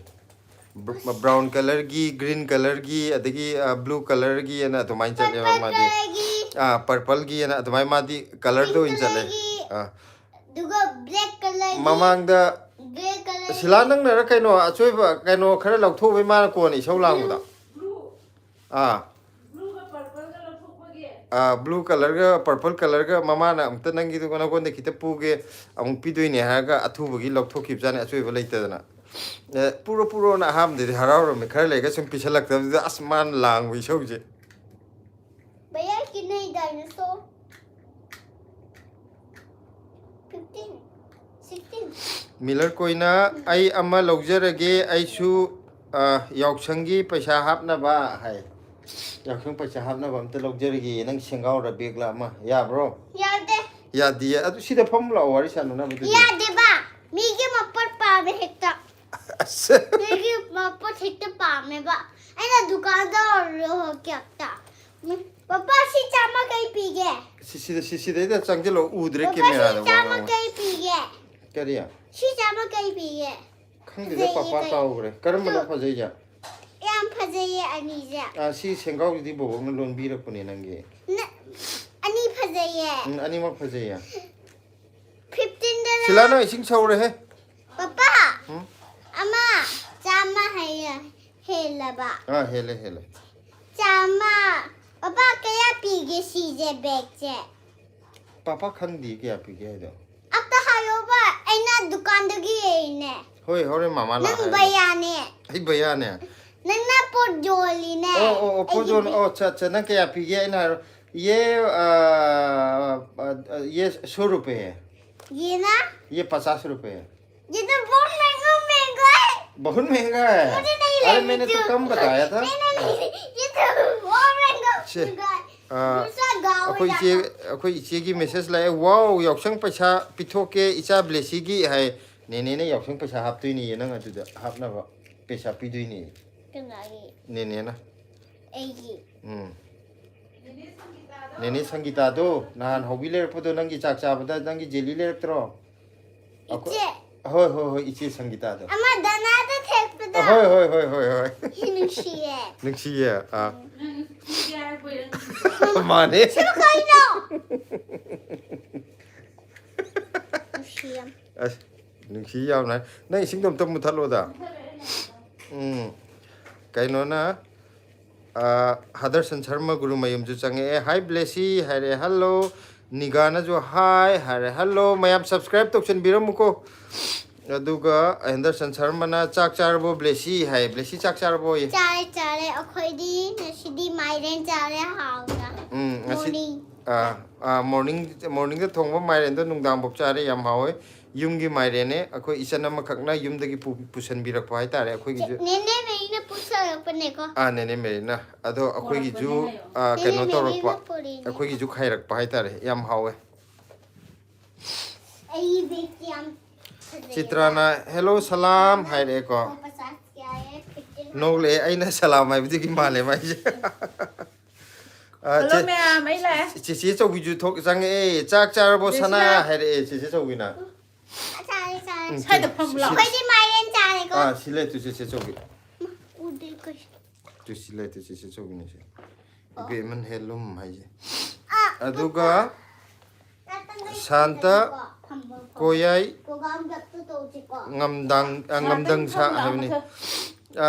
ꯕ꯭ꯔ-, brown colourꯒꯤ, green colourꯒꯤ, ꯑꯗꯒꯤ, ꯑ, blue colourꯒꯤ ꯑꯅ ꯑꯗꯨꯃꯥꯏꯅ ꯆꯠꯂꯦꯕ purple ꯃꯥꯗꯤ꯫ Colourꯒꯤ꯫ ꯑꯥ, purpleꯒꯤ ꯑꯅ ꯑꯗꯨꯃꯥꯏꯅ ꯃꯥꯗꯤ colourꯗ pink ꯑꯣꯏꯅ ꯆꯠꯂꯦ꯫ Colourꯒꯤ꯫ ꯑꯥ꯫ ꯑꯗꯨꯒ black colourꯒꯤ꯫ ꯃꯃꯥꯡꯗ grey colourꯒꯤ꯫ ꯁꯤꯂꯥ ꯅꯪꯅꯔ ꯀꯩꯅꯣ ꯑꯆꯣꯏꯕ ꯀꯩꯅꯣ ꯈꯔ ꯂꯧꯊꯣꯛꯎꯕꯩ ꯃꯥꯅ ꯀꯣꯟꯅ ꯏꯁꯧ ꯂꯥꯡꯕꯗꯣ꯫ Blue꯫ ꯑꯥ꯫ Blueꯒ purpleꯒ ꯂꯧꯊꯣꯛꯄꯒꯤ꯫ ꯑꯥ, blue colourꯒ purple colourꯒ ꯃꯃꯥꯅ ꯑꯃꯨꯛꯇ ꯅꯪꯒꯤꯗꯨ ꯅꯪꯉꯣꯟꯗ ꯈꯤꯇ ꯄꯨꯒꯦ, ꯑꯃꯨꯛ ꯄꯤꯗꯣꯏꯅꯦ ꯍꯥꯏꯔꯒ ꯑꯊꯨꯕꯒꯤ ꯂꯧꯊꯣꯛꯈꯤꯕꯖꯥꯠꯅꯤ ꯑꯆꯣꯏꯕ ꯂꯩꯇꯗꯅ꯫ ꯑꯦ, ꯄꯨꯔꯣ, ꯄꯨꯔꯣꯅ ꯑꯍꯥꯟꯕꯗꯗꯤ ꯍꯔꯥꯎꯔꯝꯃꯤ, ꯈꯔ ꯂꯩꯔꯒ ꯁꯨꯝ ꯄꯤꯁꯜꯂꯛꯇꯕꯗꯨꯗ ꯑꯁ ꯃꯥꯅ ꯂꯥꯡꯕ ꯏꯁꯧꯁꯦ꯫ भैया कितने dinosaur? Fifteen, sixteen. ꯃꯤꯂꯔ ꯀꯣꯏꯅ, "ꯑꯩ ꯑꯃ ꯂꯧꯖꯔꯒꯦ, ꯑꯩꯁꯨ, ꯑ, ꯌꯥꯎꯁꯪꯒꯤ ꯄꯩꯁꯥ ꯍꯥꯞꯅꯕ" ꯍꯥꯏ꯫ ꯌꯥꯎꯁꯪ ꯄꯩꯁꯥ ꯍꯥꯞꯅꯕ ꯑꯝꯇ ꯂꯧꯖꯔꯒꯦ, ꯅꯪ ꯁꯦꯡꯒꯥꯎꯔ ꯕꯦꯒꯂ ꯑꯃ, ꯌꯥꯕ꯭ꯔꯣ? ꯌꯥꯗꯦ꯫ ꯌꯥꯗꯤꯌꯦ꯫ ꯑꯗꯨ ꯁꯤꯗ ꯐꯝꯃꯨ ꯂꯥꯛꯑꯣ, ꯋꯥꯔꯤ ꯁꯥꯟꯅꯅꯕꯗꯨꯗꯤ꯫ ꯌꯥꯗꯦꯕ꯫ ꯃꯤꯒꯤ ꯃꯄꯣꯠ ꯄꯥꯝꯃꯦ ꯍꯦꯛꯇ꯫ ꯑꯁ꯫ ꯃꯤꯒꯤ ꯃꯄꯣꯠ ꯍꯦꯛꯇ ꯄꯥꯝꯃꯦꯕ꯫ ꯑꯩꯅ ꯗꯨꯀꯥꯟꯗ ꯍꯧꯔꯛꯀꯦ ꯍꯦꯛꯇ꯫ ꯄꯄꯥ, ꯁꯤ ꯆꯥꯝꯃ ꯀꯩ ꯄꯤꯒꯦ? ꯁꯤ, ꯁꯤꯗ, ꯁꯤ, ꯁꯤꯗꯩꯗ ꯆꯪꯁꯤꯜꯂꯣ, ꯎꯗ꯭ꯔꯦ ꯄꯄꯥ, ꯁꯤ ꯀꯦꯃꯦꯔꯥꯗ ꯋꯥ ꯆꯥꯝꯃ ꯉꯥꯡꯕ꯫ ꯀꯩ ꯄꯤꯒꯦ? ꯀꯔꯤ? ꯁꯤ ꯆꯥꯝꯃ ꯀꯩ ꯄꯤꯒꯦ? ꯈꯪꯗꯦꯗ, ꯐꯖꯩꯌꯦ ꯄꯥꯄꯥ ꯀꯩ? ꯀꯥꯎꯈ꯭ꯔꯦ꯫ ꯀꯔꯝꯕꯅꯣ ꯑꯗꯨ ꯐꯖꯩꯁꯦ? ꯌꯥꯝ ꯐꯖꯩꯌꯦ ꯑꯅꯤꯁꯦ꯫ ꯑꯥ, ꯁꯤ ꯁꯦꯡꯒꯥꯎꯁꯤꯗꯤ ꯕꯣꯕꯣꯛꯅ ꯂꯣꯟꯕꯤꯔꯛꯄꯅꯦ ꯅꯪꯒꯤ꯫ ꯅ-, ꯑꯅꯤ ꯐꯖꯩꯌꯦ꯫ ꯎꯝ, ꯑꯅꯤꯃꯛ ꯐꯖꯩꯌꯦ꯫ ꯐꯤꯐꯇꯤꯟꯗ ꯁꯤꯂꯥ, ꯅꯪ ꯏꯁꯤꯡ ꯁꯧꯔꯦꯍꯦ꯫ ꯄꯄꯥ, ꯎꯝ? ꯑꯃ ꯆꯥꯝꯃ ꯍꯩꯌꯦ, ꯍꯦꯜꯂꯕ꯫ ꯑꯥ, ꯍꯦꯜꯂꯦ, ꯍꯦꯜꯂꯦ꯫ ꯆꯥꯝꯃ꯫ ꯄꯄꯥ, ꯀꯌꯥ ꯄꯤꯒꯦ ꯁꯤꯁꯦ, ꯕꯦꯒꯁꯦ? ꯄꯥꯄꯥ ꯈꯪꯗꯦ ꯀꯌꯥ ꯄꯤꯒꯦ ꯍꯥꯏꯗꯣ꯫ ꯑꯝꯇ ꯍꯥꯏꯌꯣꯕ, ꯑꯩꯅ ꯗꯨꯀꯥꯟꯗꯒꯤ ꯌꯦꯡꯉꯤꯅꯦ꯫ ꯍꯣꯏ, ꯍꯣꯔꯦꯟ ꯃꯃꯥ ꯂꯥꯛꯑ ꯅꯪ ꯍꯥꯏꯔꯒꯦ꯫ ꯕꯌꯥꯅꯦ꯫ ꯑꯩ ꯕꯌꯥꯅꯦ꯫ ꯅꯪꯅ ꯄꯣꯠ ꯌꯣꯜꯂꯤꯅꯦ꯫ ꯑꯣ, ꯑꯣ, ꯑꯣ, ꯄꯣꯠ ꯑꯩꯒꯤ ꯌꯣꯟ-, ꯕꯤ- ꯑꯣ, ꯑꯠꯆꯥ, ꯑꯠꯆꯥ, ꯅꯪ ꯀꯌꯥ ꯄꯤꯒꯦ? ꯑꯩꯅ ꯍꯥꯏꯔꯣ, "ये, आ, आ, ये सौ रुपये है, ये ना? ये पचास रुपये है।" ये तो बहुत महंगा, महंगा है। बहुत महंगा है। मुझे नहीं अरे, लेनी मैंने तो तू। कम बताया था। नहीं, नहीं, ये तो बहुत महंगा, छे। महंगा है। आ, दूसरा गाँव ꯑꯩꯈꯣꯏ ꯏꯆꯦ, जाता। ꯑꯩꯈꯣꯏ ꯏꯆꯦꯒꯤ ꯃꯦꯁꯦꯖ ꯂꯥꯛꯑꯦ꯫ "ꯋꯥꯎ, ꯌꯥꯎꯁꯪ ꯄꯩꯁꯥ ꯄꯤꯊꯣꯛꯀꯦ ꯏꯆꯥ ꯕ꯭ꯂꯦꯁꯤꯒꯤ" ꯍꯥꯏ꯫ ꯅꯦꯅꯦꯅ ꯌꯥꯎꯁꯪ ꯄꯩꯁꯥ ꯍꯥꯞꯇꯣꯏꯅꯦꯌꯦ, ꯅꯪ ꯑꯗꯨꯗ ꯍꯥꯞꯅꯕ ꯄꯩꯁꯥ ꯄꯤꯗꯣꯏꯅꯦ꯫ ꯀꯅꯥꯒꯤ? ꯅꯦꯅꯦꯅ꯫ ꯑꯩꯒꯤ꯫ ꯎꯝ꯫ ꯅꯦꯅꯦ ꯁꯪꯒꯤꯇꯥꯗꯣ, ꯅꯍꯥꯟ ꯍꯧꯕꯤ ꯂꯩꯔꯛꯄꯗꯣ, ꯅꯪꯒꯤ ꯆꯥꯛ ꯆꯥꯕꯗ ꯅꯪꯒꯤ ꯖꯦꯂꯤ ꯂꯩꯔꯛꯇ꯭ꯔꯣ? ꯑꯩꯈꯣꯏ-, ꯏꯆꯦ꯫ ꯍꯣꯏ, ꯍꯣꯏ, ꯍꯣꯏ, ꯏꯆꯦ ꯁꯪꯒꯤꯇꯥꯗꯣ꯫ ꯑꯃ ꯗꯅꯥꯗ ꯊꯦꯛꯄꯗꯣ꯫ ꯍꯣꯏ, ꯍꯣꯏ, ꯍꯣꯏ, ꯍꯣꯏ, ꯍꯣꯏ꯫ ꯅꯨꯡꯁꯤꯌꯦ꯫ ꯅꯨꯡꯁꯤꯌꯦ꯫ ꯑꯥ꯫ ꯅꯪ ꯅꯨꯡꯁꯤꯒꯦ ꯍꯥꯏꯔꯛꯄꯩꯔꯥ ꯅꯨꯡꯁꯤꯕ? ꯃꯥꯅꯦ꯫ ꯁꯤꯕꯨ ꯀꯩꯅꯣ? ꯅꯨꯡꯁꯤ ꯌꯥꯝ꯫ ꯑꯁ, ꯅꯨꯡꯁꯤ ꯌꯥꯝꯅ꯫ ꯅꯪ ꯏꯁꯤꯡꯗꯣ ꯑꯝꯇ ꯃꯨꯊꯠꯂꯣꯗ꯫ ꯎꯝ꯫ ꯀꯩꯅꯣꯅ, ꯑ, ꯍꯗꯔꯁꯟ ꯁꯔꯃ ꯒꯨꯔꯨꯃꯌꯨꯝꯁꯨ ꯆꯪꯉꯛꯑꯦ꯫ "ꯍꯥꯏ ꯕ꯭ꯂꯦꯁꯤ" ꯍꯥꯏꯔꯦ, "ꯍꯜꯂꯣ"꯫ ꯅꯤꯒꯥꯅꯁꯨ "ꯍꯥꯏ" ꯍꯥꯏꯔꯦ, "ꯍꯜꯂꯣ"꯫ ꯃꯌꯥꯝ ꯁꯕꯁꯀ꯭ꯔꯥꯏꯕ ꯇꯧꯁꯟꯕꯤꯔꯝꯃꯨꯀꯣ꯫ ꯑꯗꯨꯒ ꯍꯦꯟꯗꯔꯁꯟ ꯁꯔꯃꯅ "ꯆꯥꯛ ꯆꯥꯔꯕꯣ ꯕ꯭ꯂꯦꯁꯤ?" ꯍꯥꯏ꯫ ꯕ꯭ꯂꯦꯁꯤ ꯆꯥꯛ ꯆꯥꯔꯕꯣꯌꯦ? ꯆꯥꯔꯦ, ꯆꯥꯔꯦ꯫ ꯑꯩꯈꯣꯏꯗꯤ ꯉꯁꯤꯗꯤ ꯃꯥꯏꯔꯦꯟ ꯆꯥꯔꯦ, ꯍꯥꯎꯅ꯫ ꯎꯝ, ꯉꯁꯤ, Morning. ꯑꯥ, ꯑꯥ, morning, morningꯗ ꯊꯣꯡꯕ ꯃꯥꯏꯔꯦꯟꯗꯣ ꯅꯨꯡꯗꯥꯡꯐꯥꯎ ꯆꯥꯔꯦ, ꯌꯥꯝ ꯍꯥꯎꯋꯦ꯫ ꯌꯨꯝꯒꯤ ꯃꯥꯏꯔꯦꯟꯅꯦ, ꯑꯩꯈꯣꯏ ꯏꯆꯟ ꯑꯃꯈꯛꯅ ꯌꯨꯝꯗꯒꯤ ꯄꯨ-, ꯄꯨꯁꯟꯕꯤꯔꯛꯄ ꯍꯥꯏꯇꯥꯔꯦ ꯑꯩꯈꯣꯏꯒꯤꯁꯨ꯫ ꯅꯦꯅꯦ ꯃꯩꯅ ꯄꯨꯁꯜ- ꯇꯧꯔꯛꯄꯅꯦꯀꯣ꯫ ꯑꯥ, ꯅꯦꯅꯦ ꯃꯦꯔꯤꯅꯥ꯫ ꯑꯗꯣ ꯑꯩꯈꯣꯏꯒꯤꯁꯨ ꯄꯣꯔꯛꯄꯅꯦ ꯍꯥꯏꯌꯣ꯫ ꯑꯥ, ꯀꯩꯅꯣ ꯅꯦꯅꯦ ꯇꯧꯔꯛꯄ, ꯃꯦꯔꯤꯅꯥ ꯄꯣꯔꯛꯏꯅꯦ꯫ ꯑꯩꯈꯣꯏꯒꯤꯁꯨ ꯈꯥꯏꯔꯛꯄ ꯍꯥꯏꯇꯥꯔꯦ꯫ ꯌꯥꯝ ꯍꯥꯎꯋꯦ꯫ ꯑꯩ ꯕꯦꯒꯁꯦ ꯌꯥꯝ ꯐꯖꯩꯌꯦ꯫ ꯆꯤꯇ꯭ꯔꯥꯅ "ꯍꯦꯜꯂꯣ ꯁꯂꯥꯝ" ꯍꯥꯏꯔꯛꯑꯦꯀꯣ꯫ ꯄꯩꯁꯥ ꯀꯌꯥ ꯂꯩ? ꯅꯣꯛꯂꯛꯑꯦ, ꯑꯩꯅ ꯁꯂꯥꯝ ꯍꯥꯏꯕꯗꯒꯤ ꯃꯥꯜꯂꯦ ꯃꯥꯏꯁꯦ꯫ ꯑꯥ, ꯍꯜꯂꯣ ꯆꯦ-, ꯃꯌꯥꯝ, ꯑꯩ ꯂꯥꯛꯑꯦ꯫ ꯆꯦꯆꯦ ꯆꯧꯕꯤꯁꯨ ꯊꯣꯛ ꯆꯪꯉꯛꯑꯦ꯫ "ꯆꯥꯛ ꯆꯥꯔꯕꯣ ꯁꯅꯥ?" ꯖꯦꯁꯤꯅꯥ꯫ ꯍꯥꯏꯔꯛꯑꯦ ꯆꯦꯆꯦ ꯆꯧꯕꯤꯅ꯫ ꯆꯥꯔꯦ, ꯆꯥꯔꯦ꯫ ꯎꯝ, ꯁ꯭ꯋꯥꯏꯗ ꯁꯤ-, ꯐꯝꯂꯣ꯫ ꯁꯤ-, ꯑꯩꯈꯣꯏꯗꯤ ꯃꯥꯏꯔꯦꯟ ꯆꯥꯔꯦꯀꯣ꯫ ꯑꯥ, ꯁꯤ ꯂꯩ ꯇꯨ ꯆꯦꯆꯦ ꯆꯧꯕꯤ꯫ ꯎꯗꯦ ꯀꯩ-, ꯇꯨ ꯁꯤ ꯂꯩ ꯇꯨ ꯆꯦꯆꯦ ꯆꯧꯕꯤꯅꯦ ꯁꯤ꯫ ꯏꯕꯦꯝꯃꯟ ꯍꯦꯟꯂꯨꯝ ꯍꯥꯏꯁꯦ꯫ ꯑꯥ, ꯑꯗꯨꯒ ꯉꯥꯛꯇꯪ ꯂꯩ ꯁꯥꯟꯇ ꯐꯝꯕ, ꯐꯝꯕ, ꯐꯝꯕ꯫ ꯀꯣꯌꯥꯏ ꯄ꯭ꯔꯣꯒꯥꯝ ꯗꯞꯇꯨ ꯇꯧꯁꯤꯀꯣ꯫ ꯉꯝꯗꯥꯡ, ꯑ, ꯉꯥꯛꯇꯪ ꯉꯝꯗꯪ ꯁꯥ ꯐꯝꯂꯣ, ꯍꯥꯏꯕꯅꯤ꯫ ꯃꯊꯛ꯫ ꯑ,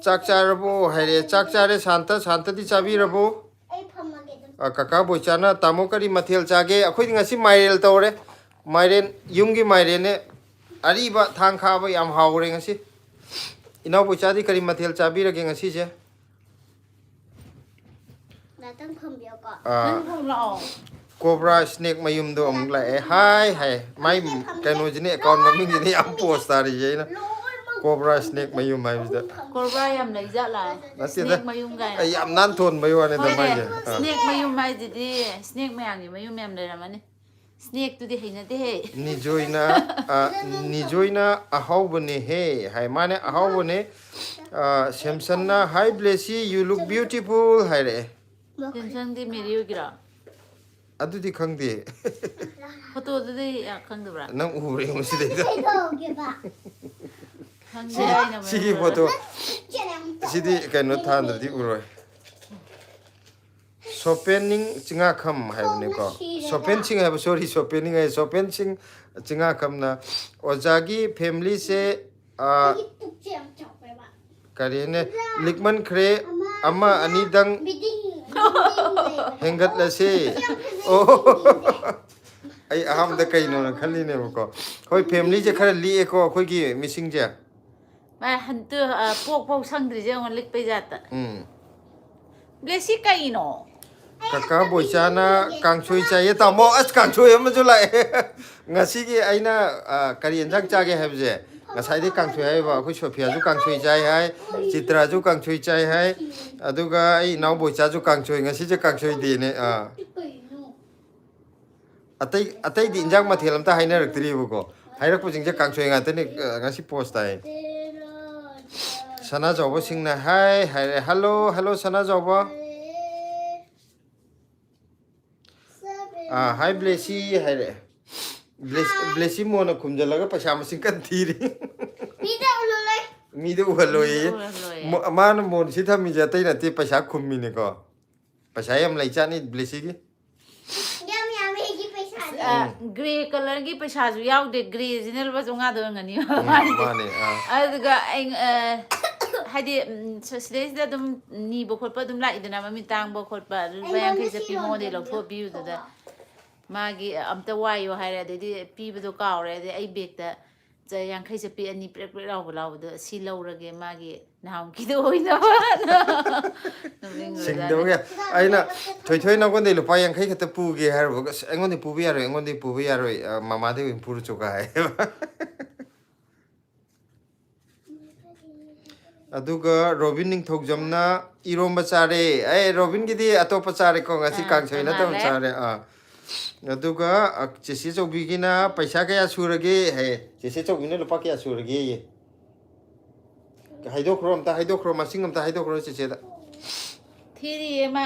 ꯆꯥꯛ ꯆꯥꯔꯕꯣ ꯍꯥꯏꯔꯦ꯫ "ꯆꯥꯛ ꯆꯥꯔꯦ ꯁꯥꯟꯇ"꯫ ꯁꯥꯟꯇꯗꯤ ꯆꯥꯕꯤꯔꯕꯣ? ꯑꯩ ꯐꯝꯃꯒꯦ ꯑꯗꯨꯝ꯫ ꯑ, ꯀꯀꯥ ꯕꯣꯏꯆꯥꯅ "ꯇꯥꯃꯣ ꯀꯔꯤ ꯃꯊꯦꯜ ꯆꯥꯒꯦ?" ꯑꯩꯈꯣꯏꯗꯤ ꯉꯁꯤ ꯃꯥꯏꯔꯦꯜ ꯇꯧꯔꯦ꯫ ꯃꯥꯏꯔꯦꯟ, ꯌꯨꯝꯒꯤ ꯃꯥꯏꯔꯦꯟꯅꯦ꯫ ꯑꯔꯤꯕ ꯊꯥꯡ ꯈꯥꯕ ꯌꯥꯝ ꯍꯥꯎꯔꯦ ꯉꯁꯤ꯫ ꯏꯅꯥꯎ ꯕꯣꯏꯆꯥꯗꯤ ꯀꯔꯤ ꯃꯊꯦꯜ ꯆꯥꯕꯤꯔꯒꯦ ꯉꯁꯤꯁꯦ? ꯉꯥꯛꯇꯪ ꯐꯝꯕꯤꯌꯣꯀꯣ꯫ ꯑ, ꯅꯪ ꯐꯝ ꯂꯥꯛꯑꯣ꯫ ꯀꯣꯕ꯭ꯔꯥ ꯁ꯭ꯅꯦꯛ ꯃꯌꯨꯝꯗꯣ ꯑꯃꯨꯛ ꯂꯥꯛꯑꯦ꯫ "ꯍꯥꯏ" ꯍꯥꯏ꯫ ꯃꯥꯏ ꯀꯩꯅꯣꯁꯤꯅꯦ, ꯑꯦꯀꯥꯎꯟ ꯃꯃꯤꯡꯁꯤꯅꯦ ꯌꯥꯝ ꯄꯣꯁ ꯇꯥꯔꯤꯁꯦ ꯑꯩꯅ꯫ ꯀꯣꯕ꯭ꯔꯥ ꯁ꯭ꯅꯦꯛ ꯃꯌꯨꯝ ꯍꯥꯏꯕꯁꯤꯗ꯫ ꯀꯣꯕ꯭ꯔꯥ ꯌꯥꯝ ꯂꯩꯖꯥꯠꯂꯥ? ꯅꯠꯇꯦꯗ꯫ ꯁ꯭ꯅꯦꯛ ꯃꯌꯨꯝ ꯀꯥꯏꯅ꯫ ꯑꯩ ꯌꯥꯝ ꯅꯥꯟ ꯊꯣꯟꯕꯩ ꯋꯥꯅꯤꯗ ꯍꯣꯏꯅꯦ, ꯃꯥꯏꯁꯦ꯫ ꯑꯥ꯫ ꯁ꯭ꯅꯦꯛ ꯃꯌꯨꯝ ꯍꯥꯏꯁꯤꯗꯤ ꯁ꯭ꯅꯦꯛ ꯃꯌꯥꯝꯒꯤ ꯃꯌꯨꯝ ꯌꯥꯝ ꯂꯩꯔꯝꯃꯅꯤ꯫ ꯁ꯭ꯅꯦꯛꯇꯨꯗꯤ ꯍꯩꯅꯗꯦꯍꯦ꯫ ꯅꯤꯖꯣꯏꯅ, ꯑ, "ꯅꯤꯖꯣꯏꯅ ꯑꯍꯥꯎꯕꯅꯦꯍꯦ" ꯍꯥꯏ꯫ ꯃꯥꯅꯦ, ꯑꯍꯥꯎꯕꯅꯦ꯫ ꯑ, ꯁꯦꯝꯁꯟꯅ "Hi Blessy, you look beautiful" ꯍꯥꯏꯔꯛꯑꯦ꯫ ꯁꯦꯝꯁꯟꯗꯤ ꯃꯦꯔꯤ ꯑꯣꯏꯒꯤꯔꯣ? ꯑꯗꯨꯗꯤ ꯈꯪꯗꯦ꯫ ꯐꯣꯇꯣꯗꯨꯗꯤ ꯌꯥ-, ꯈꯪꯗꯕ꯭ꯔꯥ? ꯅꯪ ꯎꯕ꯭ꯔꯥ ꯌꯦꯡꯉꯨ ꯁꯤꯗꯩꯗ꯫ ꯀꯩꯗꯧꯒꯦꯕ? ꯈꯪꯗꯦ, ꯑꯩꯅ ꯁꯤꯒꯤ ꯃꯦꯔꯤ ꯐꯣꯇꯣ, ꯆꯦꯔꯪ ꯁꯤꯗꯤ ꯀꯩꯅꯣ ꯊꯥꯟꯗ꯭ꯔꯗꯤ ꯎꯔꯣꯏ꯫ ꯁꯣꯄꯦꯅꯤꯡ ꯆꯤꯡꯉꯥꯈꯝ ꯍꯥꯏꯕꯅꯤꯀꯣ꯫ ꯁꯣꯄꯦꯟ ꯁꯤꯡ ꯍꯥꯏꯕ, ꯁꯣꯔꯤ, ꯁꯣꯄꯦꯅꯤꯡ ꯍꯥꯏ, ꯁꯣꯄꯦꯟ ꯁꯤꯡ ꯆꯤꯡꯉꯥꯈꯝꯅ "ꯑꯣꯖꯥꯒꯤ ꯐꯦꯃꯤꯂꯤꯁꯦ, ꯑ, ꯑꯩꯒꯤ ꯄꯨꯛꯁꯦ ꯌꯥꯝ ꯆꯥꯎꯈ꯭ꯔꯦꯕ꯫ ꯀꯔꯤꯅꯦ, ꯂꯤꯛꯃꯟꯈ꯭ꯔꯦ, ꯑꯃ ꯑꯅꯤꯗꯪ ꯕꯤꯗꯤꯡ, ꯕꯤꯗꯤꯡ ꯂꯩꯕꯅꯦ꯫ ꯍꯦꯟꯒꯠꯂꯁꯤ"꯫ ꯌꯥꯝ ꯐꯖꯩ ꯑꯣ꯫ ꯁꯤꯡꯁꯦ꯫ ꯑꯩ ꯑꯍꯥꯟꯕꯗ ꯀꯩꯅꯣꯅ ꯈꯜꯂꯤꯅꯦꯕꯀꯣ꯫ ꯍꯣꯏ, ꯐꯦꯃꯤꯂꯤꯁꯦ ꯈꯔ ꯂꯤꯛꯑꯦꯀꯣ ꯑꯩꯈꯣꯏꯒꯤ ꯃꯤꯁꯤꯡꯁꯦ꯫ ꯃꯥ ꯍꯟꯇꯨ, ꯑ, ꯄꯣꯛ ꯐꯥꯎ ꯁꯪꯗ꯭ꯔꯤꯁꯦ ꯌꯦꯡꯉꯣ, ꯂꯤꯛꯄꯩ ꯖꯥꯠꯇ꯫ ꯎꯝ꯫ ꯕ꯭ꯂꯦꯁꯤ ꯀꯩꯅꯣ? ꯀꯀꯥ ꯕꯣꯏꯆꯥꯅ ꯀꯥꯡꯁꯣꯏ ꯆꯥꯏꯌꯦ ꯇꯥꯃꯣ꯫ ꯑꯁ, ꯀꯥꯡꯁꯣꯏ ꯑꯃꯁꯨ ꯂꯥꯛꯑꯦ꯫ ꯉꯁꯤꯒꯤ ꯑꯩꯅ, ꯑ, ꯀꯔꯤ ꯌꯦꯟꯁꯥꯡ ꯆꯥꯒꯦ ꯍꯥꯏꯕꯁꯦ, ꯉꯁꯥꯏꯗꯤ ꯀꯥꯡꯁꯣꯏ ꯍꯥꯏꯕ, ꯑꯩꯈꯣꯏ ꯁꯣꯐꯤꯌꯥꯁꯨ ꯀꯥꯡꯁꯣꯏ ꯆꯥꯏ ꯍꯥꯏ, ꯆꯤꯇ꯭ꯔꯥꯁꯨ ꯀꯥꯡꯁꯣꯏ ꯆꯥꯏ ꯍꯥꯏ, ꯑꯗꯨꯒ ꯑꯩ ꯏꯅꯥꯎ ꯕꯣꯏꯆꯥꯁꯨ ꯀꯥꯡꯁꯣꯏ, ꯉꯁꯤꯁꯦ ꯀꯥꯡꯁꯣꯏ ꯗꯦꯅꯦ꯫ ꯑꯥ꯫ ꯑꯇꯩ ꯑꯇꯩꯗꯤ ꯏꯟꯖꯥꯡ ꯃꯊꯦꯜ ꯑꯝꯇ ꯍꯥꯏꯅꯔꯛꯇ꯭ꯔꯤꯕꯀꯣ꯫ ꯍꯥꯏꯔꯛꯄꯁꯤꯡꯁꯦ ꯀꯥꯡꯁꯣꯏ ꯉꯥꯛꯇꯅꯤ꯫ ꯑ, ꯉꯁꯤ ꯄꯣꯁ ꯇꯥꯏ꯫ ꯁꯅꯥꯖꯥꯎꯕꯁꯤꯡꯅ ꯍꯥꯏ ꯍꯥꯏꯔꯦ, "ꯍꯜꯂꯣ, ꯍꯜꯂꯣ, ꯁꯅꯥꯖꯥꯎꯕ꯫ ꯑꯥ, ꯍꯥꯏ ꯕ꯭ꯂꯦꯁꯤ" ꯍꯥꯏꯔꯦ꯫ ꯕ꯭ꯂꯦꯁ-, ꯕ꯭ꯂꯦꯁꯤ ꯃꯣꯟꯅ ꯈꯨꯝꯖꯤꯜꯂꯒ ꯄꯩꯁꯥ ꯃꯁꯤꯡ ꯀꯟꯅ ꯊꯤꯔꯤ꯫ ꯃꯤꯗ ꯎꯍꯜꯂꯣꯏ꯫ ꯃꯤꯗ ꯎꯍꯜꯂꯣꯏꯌꯦ꯫ ꯃꯤꯗ ꯎꯍꯜꯂꯣꯏꯌꯦ꯫ ꯃꯣ-, ꯃꯥꯅ ꯃꯣꯟ ꯁꯤ ꯊꯝꯃꯤꯁꯦ ꯑꯇꯩ ꯅꯠꯇꯦ, ꯄꯩꯁꯥ ꯈꯨꯝꯃꯤꯅꯦꯀꯣ꯫ ꯄꯩꯁꯥ ꯌꯥꯝ ꯂꯩ ꯆꯥꯠꯅꯤ ꯕ꯭ꯂꯦꯁꯤꯒꯤ꯫ ꯌꯥꯝ ꯌꯥꯝꯃꯦ ꯑꯩꯒꯤ ꯄꯩꯁꯥꯗꯤ꯫ ꯑ, ꯎꯝ꯫ ꯒ꯭ꯔꯦ ꯀꯂꯔꯒꯤ ꯄꯩꯁꯥꯁꯨ ꯌꯥꯎꯗꯦ, ꯒ꯭ꯔꯦꯁꯤꯅ ꯂꯨꯄꯥ ꯆꯥꯝꯃꯉꯥꯗ ꯑꯣꯏꯔꯝꯒꯅꯤ꯫ ꯎꯝ, ꯃꯥꯅꯦ, ꯑꯥ꯫ ꯑꯗꯨꯒ ꯑꯩ, ꯑ, ꯍꯥꯏꯗꯤ, ꯎꯝ, ꯁ-, ꯁꯤꯗꯩꯁꯤꯗ ꯑꯗꯨꯝ ꯅꯤꯕ ꯈꯣꯠꯄ ꯑꯗꯨꯝ ꯂꯥꯛꯏꯗꯅ, ꯃꯃꯤꯠ ꯇꯥꯡꯕ ꯈꯣꯠꯄ, ꯑꯗꯨ ꯂꯨꯄꯥ ꯑꯩꯉꯣꯟꯗ ꯌꯥꯡꯈꯩ ꯆꯠꯄꯤ ꯁꯤ ꯃꯉꯣꯟꯗꯩ ꯌꯣꯟꯕꯤꯌꯨ꯫ ꯂꯧꯊꯣꯛꯑ ꯄꯤꯌꯨꯗꯨꯗ꯫ ꯊꯣꯛꯑꯣ꯫ ꯃꯥꯒꯤ ꯑꯝꯇ ꯋꯥꯏꯌꯣ ꯍꯥꯏꯔꯦ, ꯑꯗꯩꯗꯤ ꯄꯤꯕꯗꯣ ꯀꯥꯎꯔꯦ, ꯑꯗꯩ ꯑꯩ ꯕꯦꯛꯇ ꯆ-, ꯌꯥꯡꯈꯩ ꯆꯠꯄꯤ ꯑꯅꯤ ꯄ꯭ꯔꯦꯛ ꯄ꯭ꯔꯦꯛ ꯂꯥꯎꯕ ꯂꯥꯎꯕꯗꯣ, ꯁꯤ ꯂꯧꯔꯒꯦ, ꯃꯥꯒꯤ ꯅꯍꯥꯟꯃꯨꯛꯀꯤꯗꯣ ꯑꯣꯏꯅꯕ꯫ ꯅꯣꯛꯅꯤꯡꯕꯖꯥꯠꯅꯤ꯫ ꯁꯤꯡꯗꯕꯒꯤ ꯑꯩꯅ, "ꯊꯣꯏꯊꯣꯏ, ꯅꯉꯣꯟꯗꯩ ꯂꯨꯄꯥ ꯌꯥꯡꯈꯩ ꯈꯛꯇ ꯄꯨꯒꯦ" ꯍꯥꯏꯔꯨꯕꯒ, "ꯑꯁ, ꯑꯩꯉꯣꯟꯗꯩ ꯄꯨꯕ ꯌꯥꯔꯣꯏ, ꯑꯩꯉꯣꯟꯗꯩ ꯄꯨꯕ ꯌꯥꯔꯣꯏ, ꯑ, ꯃꯃꯥꯗꯩ ꯑꯣꯏꯅ ꯄꯨꯔꯨꯆꯣꯒ" ꯍꯥꯏꯌꯦꯕ꯫ ꯑꯗꯨꯒ ꯔꯣꯕꯤꯟ ꯅꯤꯡꯊꯧꯖꯝꯅ ꯏꯔꯣꯝꯕ ꯆꯥꯔꯦ꯫ ꯑꯦ, ꯔꯣꯕꯤꯟꯒꯤꯗꯤ ꯑꯇꯣꯞꯄ ꯆꯥꯔꯦꯀꯣ, ꯉꯁꯤ ꯑꯥ, ꯀꯥꯡꯁꯣꯏ ꯅꯠꯇꯕ ꯇꯣꯉꯥꯜꯂꯦ꯫ ꯆꯥꯔꯦ꯫ ꯑꯥ꯫ ꯑꯗꯨꯒ, ꯑ, ꯆꯦꯆꯦ ꯆꯧꯕꯤꯒꯤꯅ ꯄꯩꯁꯥ ꯀꯌꯥ ꯁꯨꯔꯒꯦ ꯍꯥꯏꯌꯦ꯫ ꯆꯦꯆꯦ ꯆꯧꯕꯤꯅ ꯂꯨꯄꯥ ꯀꯌꯥ ꯁꯨꯔꯒꯦꯌꯦ? ꯍꯥꯏꯗꯣꯛꯈ꯭ꯔꯣ, ꯑꯝꯇ ꯍꯥꯏꯗꯣꯛꯈ꯭ꯔꯣ, ꯃꯁꯤꯡ ꯑꯝꯇ ꯍꯥꯏꯗꯣꯛꯈ꯭ꯔꯣ ꯆꯦꯆꯦꯗ꯫ ꯊꯤꯔꯤꯌꯦ ꯃꯥ꯫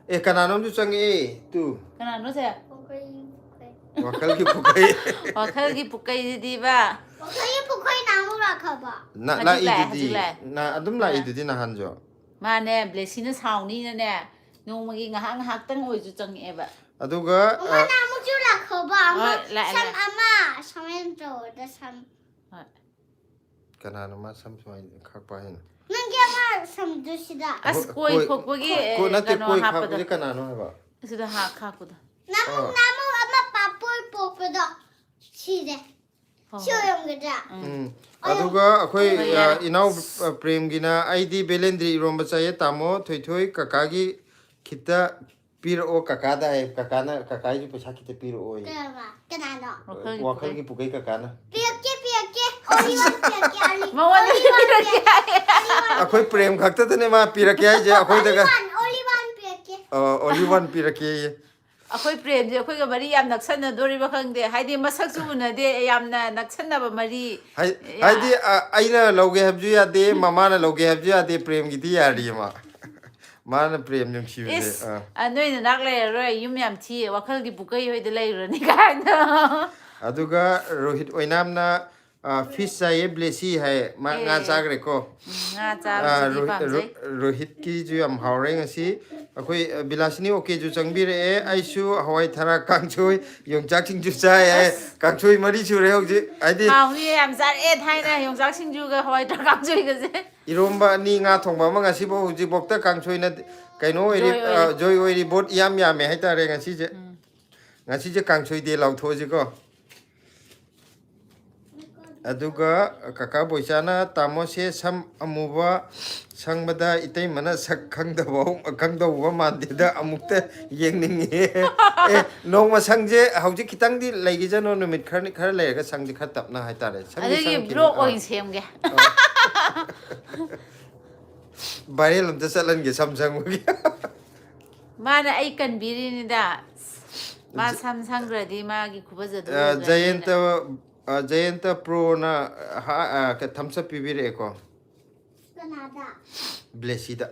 ꯑꯦ, ꯀꯅꯥꯅꯣꯝꯁꯨ ꯆꯪꯉꯛꯑꯦ, ꯇꯨ꯫ ꯀꯅꯥꯅꯣ ꯁꯦ? ꯄꯨꯈꯩ, ꯄꯨꯈꯩ꯫ ꯋꯥꯈꯜꯒꯤ ꯄꯨꯈꯩ꯫ ꯋꯥꯈꯜꯒꯤ ꯄꯨꯈꯩꯁꯤꯗꯤꯕ꯫ ꯋꯥꯈꯜꯒꯤ ꯄꯨꯈꯩ ꯅꯍꯥꯟꯃꯨꯛ ꯂꯥꯛꯈ꯭ꯔꯕ? ꯅ-, ꯍꯧꯖꯤꯛ ꯂꯥꯛꯑꯦ, ꯂꯥꯛꯏꯗꯨꯗꯤ꯫ ꯍꯧꯖꯤꯛ ꯂꯥꯛꯑꯦ꯫ ꯅ-, ꯑꯗꯨꯝ ꯍꯣꯏ꯫ ꯂꯥꯛꯏꯗꯨꯗꯤ ꯅꯍꯥꯟꯁꯨ꯫ ꯃꯥꯅꯦ, ꯕ꯭ꯂꯦꯁꯤꯅ ꯁꯥꯎꯅꯤꯅꯅꯦ, ꯅꯣꯡꯃꯒꯤ ꯉꯥꯏꯍꯥꯛ ꯉꯥꯏꯍꯥꯛꯇꯪ ꯑꯣꯏꯔꯁꯨ ꯆꯪꯉꯛꯑꯦꯕ꯫ ꯑꯗꯨꯒ, ꯑꯃ ꯑ, ꯅꯍꯥꯟꯃꯨꯛꯁꯨ ꯂꯥꯛꯈ꯭ꯔꯕ, ꯑꯃ ꯍꯣꯏ, ꯂꯥꯛꯑꯦ, ꯁꯝ ꯂꯥꯛꯑꯦ꯫ ꯑꯃ ꯁꯨꯃꯥꯏꯅ ꯇꯧꯔꯒ ꯁꯝ꯫ ꯍꯣꯏ꯫ ꯀꯅꯥꯅꯣ ꯃꯥ ꯁꯝ ꯁꯨꯃꯥꯏꯅ ꯈꯥꯛꯄ ꯍꯥꯏꯅ? ꯅꯪꯒꯤ ꯑꯃ ꯁꯝꯗꯨ ꯁꯤꯗ꯫ ꯑꯁ, ꯍꯣꯏ, ꯀꯣꯏ ꯀꯣꯏ, ꯈꯣꯛꯄꯒꯤ, ꯀꯣ-, ꯅꯠꯇꯦ, ꯀꯩꯅꯣ ꯀꯣꯏ ꯍꯥꯞꯄꯗꯣ꯫ ꯈꯥꯛꯄꯁꯦ ꯀꯅꯥꯅꯣ ꯍꯥꯏꯕ? ꯑꯁꯤꯗ ꯍꯥ-, ꯈꯥꯛꯄꯗꯣ꯫ ꯅꯍꯥꯟꯃꯨꯛ, ꯑꯥ꯫ ꯅꯍꯥꯟꯃꯨꯛ ꯑꯃ ꯄꯥꯄꯣꯏ ꯄꯣꯛꯄꯗꯣ ꯁꯤꯔꯦ꯫ ꯍꯣꯏ, ꯁꯤ ꯍꯣꯏ꯫ ꯑꯣꯏꯔꯝꯒꯗ꯭ꯔꯥ? ꯎꯝ꯫ ꯎꯝ꯫ ꯑꯗꯨꯒ ꯑꯩꯈꯣꯏ, ꯍꯣꯏ, ꯑ, ꯌꯥꯔꯦ꯫ ꯏꯅꯥꯎ, ꯑ, ꯄ꯭ꯔꯦꯝꯒꯤꯅ, "ꯑꯩꯗꯤ ꯕꯦꯂꯦꯟꯗ꯭ꯔꯤ ꯏꯔꯣꯝꯕ ꯆꯥꯏꯌꯦ ꯇꯥꯃꯣ, ꯊꯣꯏꯊꯣꯏ ꯀꯀꯥꯒꯤ ꯈꯤꯇ ꯄꯤꯔꯛꯑꯣ ꯀꯀꯥꯗ" ꯍꯥꯏ꯫ ꯀꯀꯥꯅ, "ꯀꯀꯥꯒꯤꯁꯨ ꯄꯩꯁꯥ ꯈꯤꯇ ꯄꯤꯔꯛꯑꯣꯌꯦ"꯫ ꯀꯅꯥꯅ? ꯀꯅꯥꯅꯣ? ꯋꯥꯈꯜꯒꯤ ꯋꯥꯈꯜꯒꯤ ꯄꯨꯈꯩ ꯀꯀꯥꯅ꯫ ꯄꯤꯔꯛꯀꯦ, ꯄꯤꯔꯛꯀꯦ꯫ ꯄꯤꯔꯛꯀꯦ, only one ꯄꯤꯔꯛꯀꯦ, only, ꯃꯉꯣꯟꯗ only one ꯄꯤꯔꯛꯀꯦ ꯄꯤꯔꯛꯀꯦ, ꯍꯥꯏꯌꯦ꯫ only one ꯑꯩꯈꯣꯏ ꯄ꯭ꯔꯦꯝ ꯈꯛꯇꯗꯅꯦ ꯃꯥ ꯄꯤꯔꯛꯀꯦ ꯍꯥꯏꯁꯦ ꯑꯩꯈꯣꯏꯗꯒ. One, only one ꯄꯤꯔꯛꯀꯦ. ꯑꯣꯟꯂꯤ ꯋꯥꯟ ꯄꯤꯔꯛꯀꯦꯌꯦ. ꯑꯩꯈꯣꯏ ꯄ꯭ꯔꯦꯝꯁꯦ ꯑꯩꯈꯣꯏꯒ ꯃꯔꯤ ꯌꯥꯝ ꯅꯛꯁꯟꯅꯗꯣꯔꯤꯕ ꯈꯪꯗꯦ, ꯍꯥꯏꯗꯤ ꯃꯁꯛꯁꯨ ꯎꯅꯗꯦ, ꯌꯥꯝꯅ ꯅꯛꯁꯟꯅꯕ ꯃꯔꯤ. ꯍꯥꯏ- ꯌꯥ- ꯍꯥꯏꯗꯤ ꯑ, ꯑꯩꯅ ꯂꯧꯒꯦ ꯍꯥꯏꯕꯁꯨ ꯌꯥꯗꯦ, ꯃꯃꯥꯅ ꯂꯧꯒꯦ ꯍꯥꯏꯕꯁꯨ ꯌꯥꯗꯦ, ꯄ꯭ꯔꯦꯝꯒꯤꯗꯤ ꯌꯥꯔꯤꯌꯦ ꯃꯥ. ꯃꯥꯅ ꯄ꯭ꯔꯦꯝ ꯅꯨꯡꯁꯤꯕꯁꯦ. ꯏꯁ, ꯑꯥ. ꯑ, ꯅꯣꯏ ꯅꯅꯥꯛ ꯂꯩꯔꯔꯣꯏ, ꯌꯨꯝ ꯌꯥꯝ ꯊꯤꯌꯦ, ꯋꯥꯈꯜꯒꯤ ꯄꯨꯀꯩ ꯍꯣꯏꯗ ꯂꯩꯔꯨꯔꯅꯤ ꯀꯥꯏꯅ. ꯑꯗꯨꯒ ꯔꯣꯍꯤꯠ ꯑꯣꯏꯅꯥꯝꯅ ꯐꯤꯁ ꯆꯥꯏꯌꯦ ꯕ꯭ꯂꯦꯁꯤ ꯍꯥꯏ, ꯃꯥ ꯉꯥ ꯑꯦ. ꯆꯥꯈ꯭ꯔꯦꯀꯣ. ꯎꯝ, ꯉꯥ ꯑꯥ, ꯆꯥꯕꯁꯤꯗꯤ ꯔꯣꯍꯤꯠ- ꯄꯥꯝꯖꯩ. ꯔꯣ- ꯔꯣꯍꯤꯠꯀꯤꯁꯨ ꯌꯥꯝ ꯍꯥꯎꯔꯦ ꯉꯁꯤ. ꯑꯩꯈꯣꯏ ꯑ, ꯕꯤꯂꯥꯁꯤꯅꯤ ꯑꯣꯀꯦꯁꯨ ꯆꯪꯕꯤꯔꯛꯑꯦ. ꯑꯩꯁꯨ ꯍꯋꯥꯏ ꯊꯔꯥꯛ ꯀꯥꯡꯁꯣꯏ, ꯌꯣꯡꯆꯥꯛ ꯁꯤꯡꯖꯨ ꯆꯥꯏ ꯍꯥꯏ. ꯑꯁ. ꯀꯥꯡꯁꯣꯏ ꯃꯔꯤ ꯁꯨꯔꯦ ꯍꯧꯖꯤꯛ, ꯍꯥꯏꯗꯤ. ꯍꯥꯎꯅꯤꯌꯦ, ꯌꯥꯝ ꯆꯥꯔꯛꯑꯦ ꯊꯥꯏꯅ ꯌꯣꯡꯆꯥꯛ ꯁꯤꯡꯖꯨꯒ ꯍꯋꯥꯏ ꯊꯔꯥꯛ ꯀꯥꯡꯁꯣꯏꯒꯁꯦ. ꯏꯔꯣꯝꯕ ꯑꯅꯤ, ꯉꯥ ꯊꯣꯡꯕ ꯑꯃ, ꯉꯁꯤꯐꯥꯎ ꯍꯧꯖꯤꯛꯐꯥꯎꯗ ꯀꯥꯡꯁꯣꯏꯅ ꯀꯩꯅꯣ ꯑꯣꯏꯔꯤ. ꯖꯣꯏ ꯑꯣꯏꯔꯤ. ꯑ, ꯖꯣꯏ ꯑꯣꯏꯔꯤ. ꯕꯣꯠ ꯏꯌꯥꯝ ꯌꯥꯝꯃꯦ ꯍꯥꯏꯇꯥꯔꯦ ꯉꯁꯤꯁꯦ. ꯎꯝ. ꯉꯁꯤꯁꯦ ꯀꯥꯡꯁꯣꯏ ꯗꯦ ꯂꯥꯎꯊꯣꯛꯑꯁꯤꯀꯣ. ꯑꯗꯨꯒ ꯀꯀꯥ ꯕꯣꯏꯆꯥꯅ, "ꯇꯥꯃꯣꯁꯦ ꯁꯝ ꯑꯃꯨꯕ ꯁꯪꯕꯗ ꯏꯇꯩꯃꯅ ꯁꯛ ꯈꯪꯗꯕ, ꯈꯪꯗꯧꯕ ꯃꯥꯟꯗꯦꯗ, ꯑꯃꯨꯛꯇ ꯌꯦꯡꯅꯤꯡꯉꯦ"꯫ ꯑꯦ, ꯅꯣꯡꯃ ꯁꯪꯁꯦ, ꯍꯧꯖꯤꯛ ꯈꯤꯇꯪꯗꯤ ꯂꯩꯈꯤꯁꯅꯨ, ꯅꯨꯃꯤꯠ ꯈꯔ ꯈꯔ ꯂꯩꯔꯒ ꯁꯪꯁꯦ, ꯈꯔ ꯇꯞꯅ ꯍꯥꯏꯇꯥꯔꯦ. ꯁꯪꯗꯤ ꯑꯗꯨꯒꯤ ꯁꯪꯈꯤꯅꯤ. ꯕ꯭ꯂꯣꯛ ꯑꯥ. ꯑꯣꯏꯅ ꯁꯦꯝꯒꯦ. ꯚꯥꯏꯔꯦꯜ ꯑꯝꯇ ꯆꯠꯍꯟꯒꯦ ꯁꯝ ꯁꯪꯕꯒꯤ. ꯃꯥꯅ ꯑꯩ ꯀꯟꯕꯤꯔꯤꯅꯤꯗ꯫ ꯃꯥ ꯁꯝ ꯁꯪꯈ꯭ꯔꯗꯤ ꯃꯥꯒꯤ ꯈꯨꯐꯖꯗꯨ ꯑ, ꯎꯔꯕꯅꯤꯅ꯫ ꯖꯌꯟꯇ, ꯑ, ꯖꯌꯟꯇ ꯄ꯭ꯔꯣꯅ, ꯑ, ꯍꯥ-, ꯑ, ꯀ-, ꯊꯝꯁ ꯑꯞ ꯄꯤꯕꯤꯔꯛꯑꯦꯀꯣ. ꯀꯅꯥꯗ? ꯕ꯭ꯂꯦꯁꯤꯗ.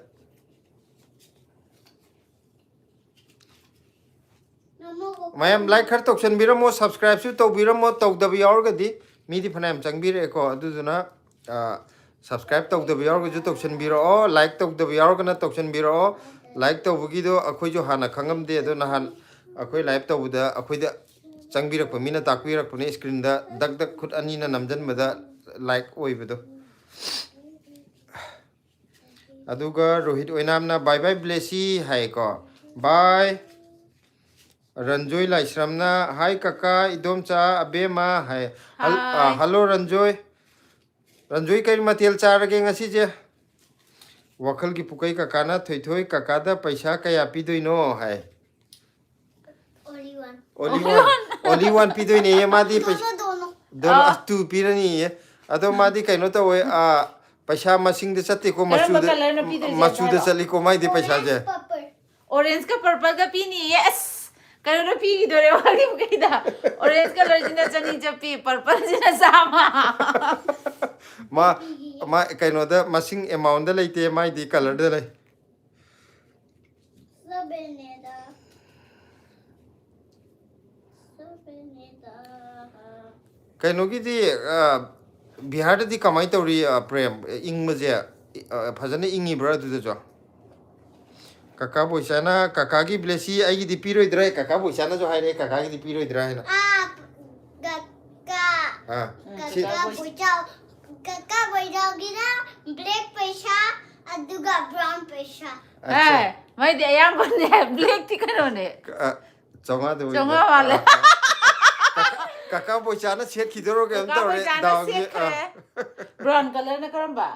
ꯃꯃꯣ ꯑꯣ- ꯃꯌꯥꯝ ꯂꯥꯏꯛ ꯈꯔ ꯇꯧꯁꯟꯕꯤꯔꯝꯃꯣ, ꯁꯕꯁꯀ꯭ꯔꯥꯏꯕꯁꯨ ꯇꯧꯕꯤꯔꯝꯃꯣ, ꯇꯧꯗꯕ ꯌꯥꯎꯔꯒꯗꯤ. ꯃꯤꯗꯤ ꯐꯅꯌꯥꯝ ꯆꯪꯕꯤꯔꯛꯑꯦꯀꯣ, ꯑꯗꯨꯗꯨꯅ, ꯑ, ꯁꯕꯁꯀ꯭ꯔꯥꯏꯕ ꯇꯧꯗꯕ ꯌꯥꯎꯔꯒꯁꯨ ꯇꯧꯁꯟꯕꯤꯔꯛꯑꯣ, ꯂꯥꯏꯛ ꯇꯧꯗꯕ ꯌꯥꯎꯔꯒꯅ ꯇꯧꯁꯟꯕꯤꯔꯛꯑꯣ꯫ ꯂꯥꯏꯛ ꯇꯧꯕꯒꯤꯗꯣ ꯑꯩꯈꯣꯏꯁꯨ ꯍꯥꯟꯅ ꯈꯪꯉꯝꯗꯦ, ꯑꯗꯣ ꯅꯍꯥꯟ ꯑꯩꯈꯣꯏ ꯂꯥꯏꯚ ꯇꯧꯕꯗ ꯑꯩꯈꯣꯏꯗ ꯆꯪꯕꯤꯔꯛꯄ ꯃꯤꯅ ꯇꯥꯛꯄꯤꯔꯛꯄꯅꯦ, ꯁ꯭ꯀ꯭ꯔꯤꯟꯗ ꯗꯛ ꯗꯛ ꯈꯨꯠ ꯑꯅꯤꯅ ꯅꯝꯁꯤꯟꯕꯗ ꯂꯥꯏꯛ ꯑꯣꯏꯕꯗꯣ꯫ ꯑꯗꯨꯒ ꯔꯣꯍꯤꯠ ꯑꯣꯏꯅꯥꯝꯅ "ꯕꯥꯏ ꯕꯥꯏ ꯕ꯭ꯂꯦꯁꯤ" ꯍꯥꯏꯀꯣ꯫ ꯕꯥꯏ꯫ ꯔꯟꯖꯣꯏ ꯂꯥꯏꯁ꯭ꯔꯝꯅ, "ꯍꯥꯏ ꯀꯀꯥ, ꯏꯗꯣꯝꯆꯥ, ꯑꯕꯦꯝꯃ" ꯍꯥꯏ꯫ ꯍꯜ-, ꯑ, ꯍꯥꯏ꯫ ꯍꯜꯂꯣ ꯔꯟꯖꯣꯏ꯫ ꯔꯟꯖꯣꯏ, ꯀꯔꯤ ꯃꯊꯦꯜ ꯆꯥꯔꯒꯦ ꯉꯁꯤꯁꯦ? ꯋꯥꯈꯜꯒꯤ ꯄꯨꯀꯩ ꯀꯀꯥꯅ, "ꯊꯣꯏꯊꯣꯏ, ꯀꯀꯥꯗ ꯄꯩꯁꯥ ꯀꯌꯥ ꯄꯤꯗꯣꯏꯅꯣ?" ꯍꯥꯏ꯫ Only one. ꯑꯣꯂꯤ ꯋꯥꯟ, ꯑꯣꯂꯤ ꯋꯥꯟ ꯄꯤꯗꯣꯏꯅꯦꯌꯦ ꯃꯥꯗꯤ ꯄꯩꯁꯥ꯫ Dono, dono. ꯗꯣꯂꯔ ꯑꯥ꯫ Two ꯄꯤꯔꯅꯤꯌꯦ꯫ ꯑꯗꯣ ꯃꯥꯗꯤ ꯀꯩꯅꯣ ꯇꯧꯋꯦ, ꯑꯥ, ꯄꯩꯁꯥ ꯃꯁꯤꯡꯗ ꯆꯠꯇꯦꯀꯣ, ꯀꯔꯝꯕ ꯃꯆꯨꯗ, colourꯅꯣ ꯄꯤꯗꯣꯏꯁꯦ? ꯃꯆꯨꯗ ꯆꯠꯂꯤꯀꯣ ꯃꯥꯏꯗꯤ ꯄꯩꯁꯥꯁꯦ꯫ Orange ꯄꯨꯔꯄꯜ꯫ Orangeꯀ purpleꯒ ꯄꯤꯅꯤꯌꯦ꯫ ꯑꯁ, ꯀꯩꯅꯣꯅ ꯄꯤꯈꯤꯗꯣꯔꯦ ꯋꯥꯔꯤ ꯃꯈꯩꯗ꯫ Orange colourꯁꯤꯅ ꯆꯅꯤ ꯆꯠꯄꯤ, purpleꯁꯤꯅ ꯆꯥꯝꯃ꯫ ꯃꯥ, ꯃꯥ ꯀꯩꯅꯣꯗ ꯃꯁꯤꯡ amountꯗ ꯂꯩꯇꯦ, ꯃꯥꯏꯗꯤ colourꯗ ꯂꯩ꯫ Sevenꯅꯦꯗ꯫ Sevenꯅꯦꯗ꯫ ꯀꯩꯅꯣꯒꯤꯗꯤ, ꯑ, ꯕꯤꯍꯥꯔꯗꯗꯤ ꯀꯃꯥꯏꯅ ꯇꯧꯔꯤ, ꯑ, ꯄ꯭ꯔꯦꯝ? ꯏꯪꯕꯁꯦ, ꯑ, ꯐꯖꯅ ꯏꯪꯉꯤꯕ꯭ꯔꯥ ꯑꯗꯨꯗꯁꯨ? ꯀꯀꯥ ꯕꯣꯏꯆꯥꯅ ꯀꯀꯥꯒꯤ ꯕ꯭ꯂꯦꯁꯤ ꯑꯩꯒꯤꯗꯤ ꯄꯤꯔꯣꯏꯗ꯭ꯔꯥ? ꯀꯀꯥ ꯕꯣꯏꯆꯥꯅꯁꯨ ꯍꯥꯏꯔꯛꯑꯦ, ꯀꯀꯥꯒꯤꯗꯤ ꯄꯤꯔꯣꯏꯗ꯭ꯔꯥ ꯍꯥꯏꯅ꯫ ꯑꯥ, ꯀꯀꯥ꯫ ꯑꯥ, ꯎꯝ, ꯁꯤ ꯀꯀꯥ ꯕꯣꯏꯆꯥꯎ-, ꯀꯀꯥ ꯕꯣꯏꯆꯥꯎꯒꯤꯅ black ꯄꯩꯁꯥ, ꯑꯗꯨꯒ brown ꯄꯩꯁꯥ꯫ ꯑꯠꯆꯥ꯫ ꯑꯦ, ꯃꯥꯏꯗꯤ ꯑꯌꯥꯝꯕꯅꯦ, blackꯇꯤ ꯀꯩꯅꯣꯅꯦ꯫ ꯑ, ꯆꯥꯝꯃꯉꯥꯗ ꯑꯣꯏꯕ꯫ ꯆꯥꯝꯃꯉꯥ ꯃꯥꯜꯂꯦ꯫ ꯑ, ꯑ, ꯑ꯫ ꯀꯀꯥ, ꯀꯀꯥ ꯕꯣꯏꯆꯥꯅ ꯁꯦꯠꯈꯤꯗꯣꯔꯣ ꯀꯩꯅꯣꯝ ꯀꯀꯥ ꯇꯧꯔꯦ, ꯕꯣꯏꯆꯥꯅ ꯗꯥꯎꯁꯦ꯫ ꯁꯦꯠꯈ꯭ꯔꯦ꯫ ꯑ꯫ Brown colourꯅ ꯀꯔꯝꯕ?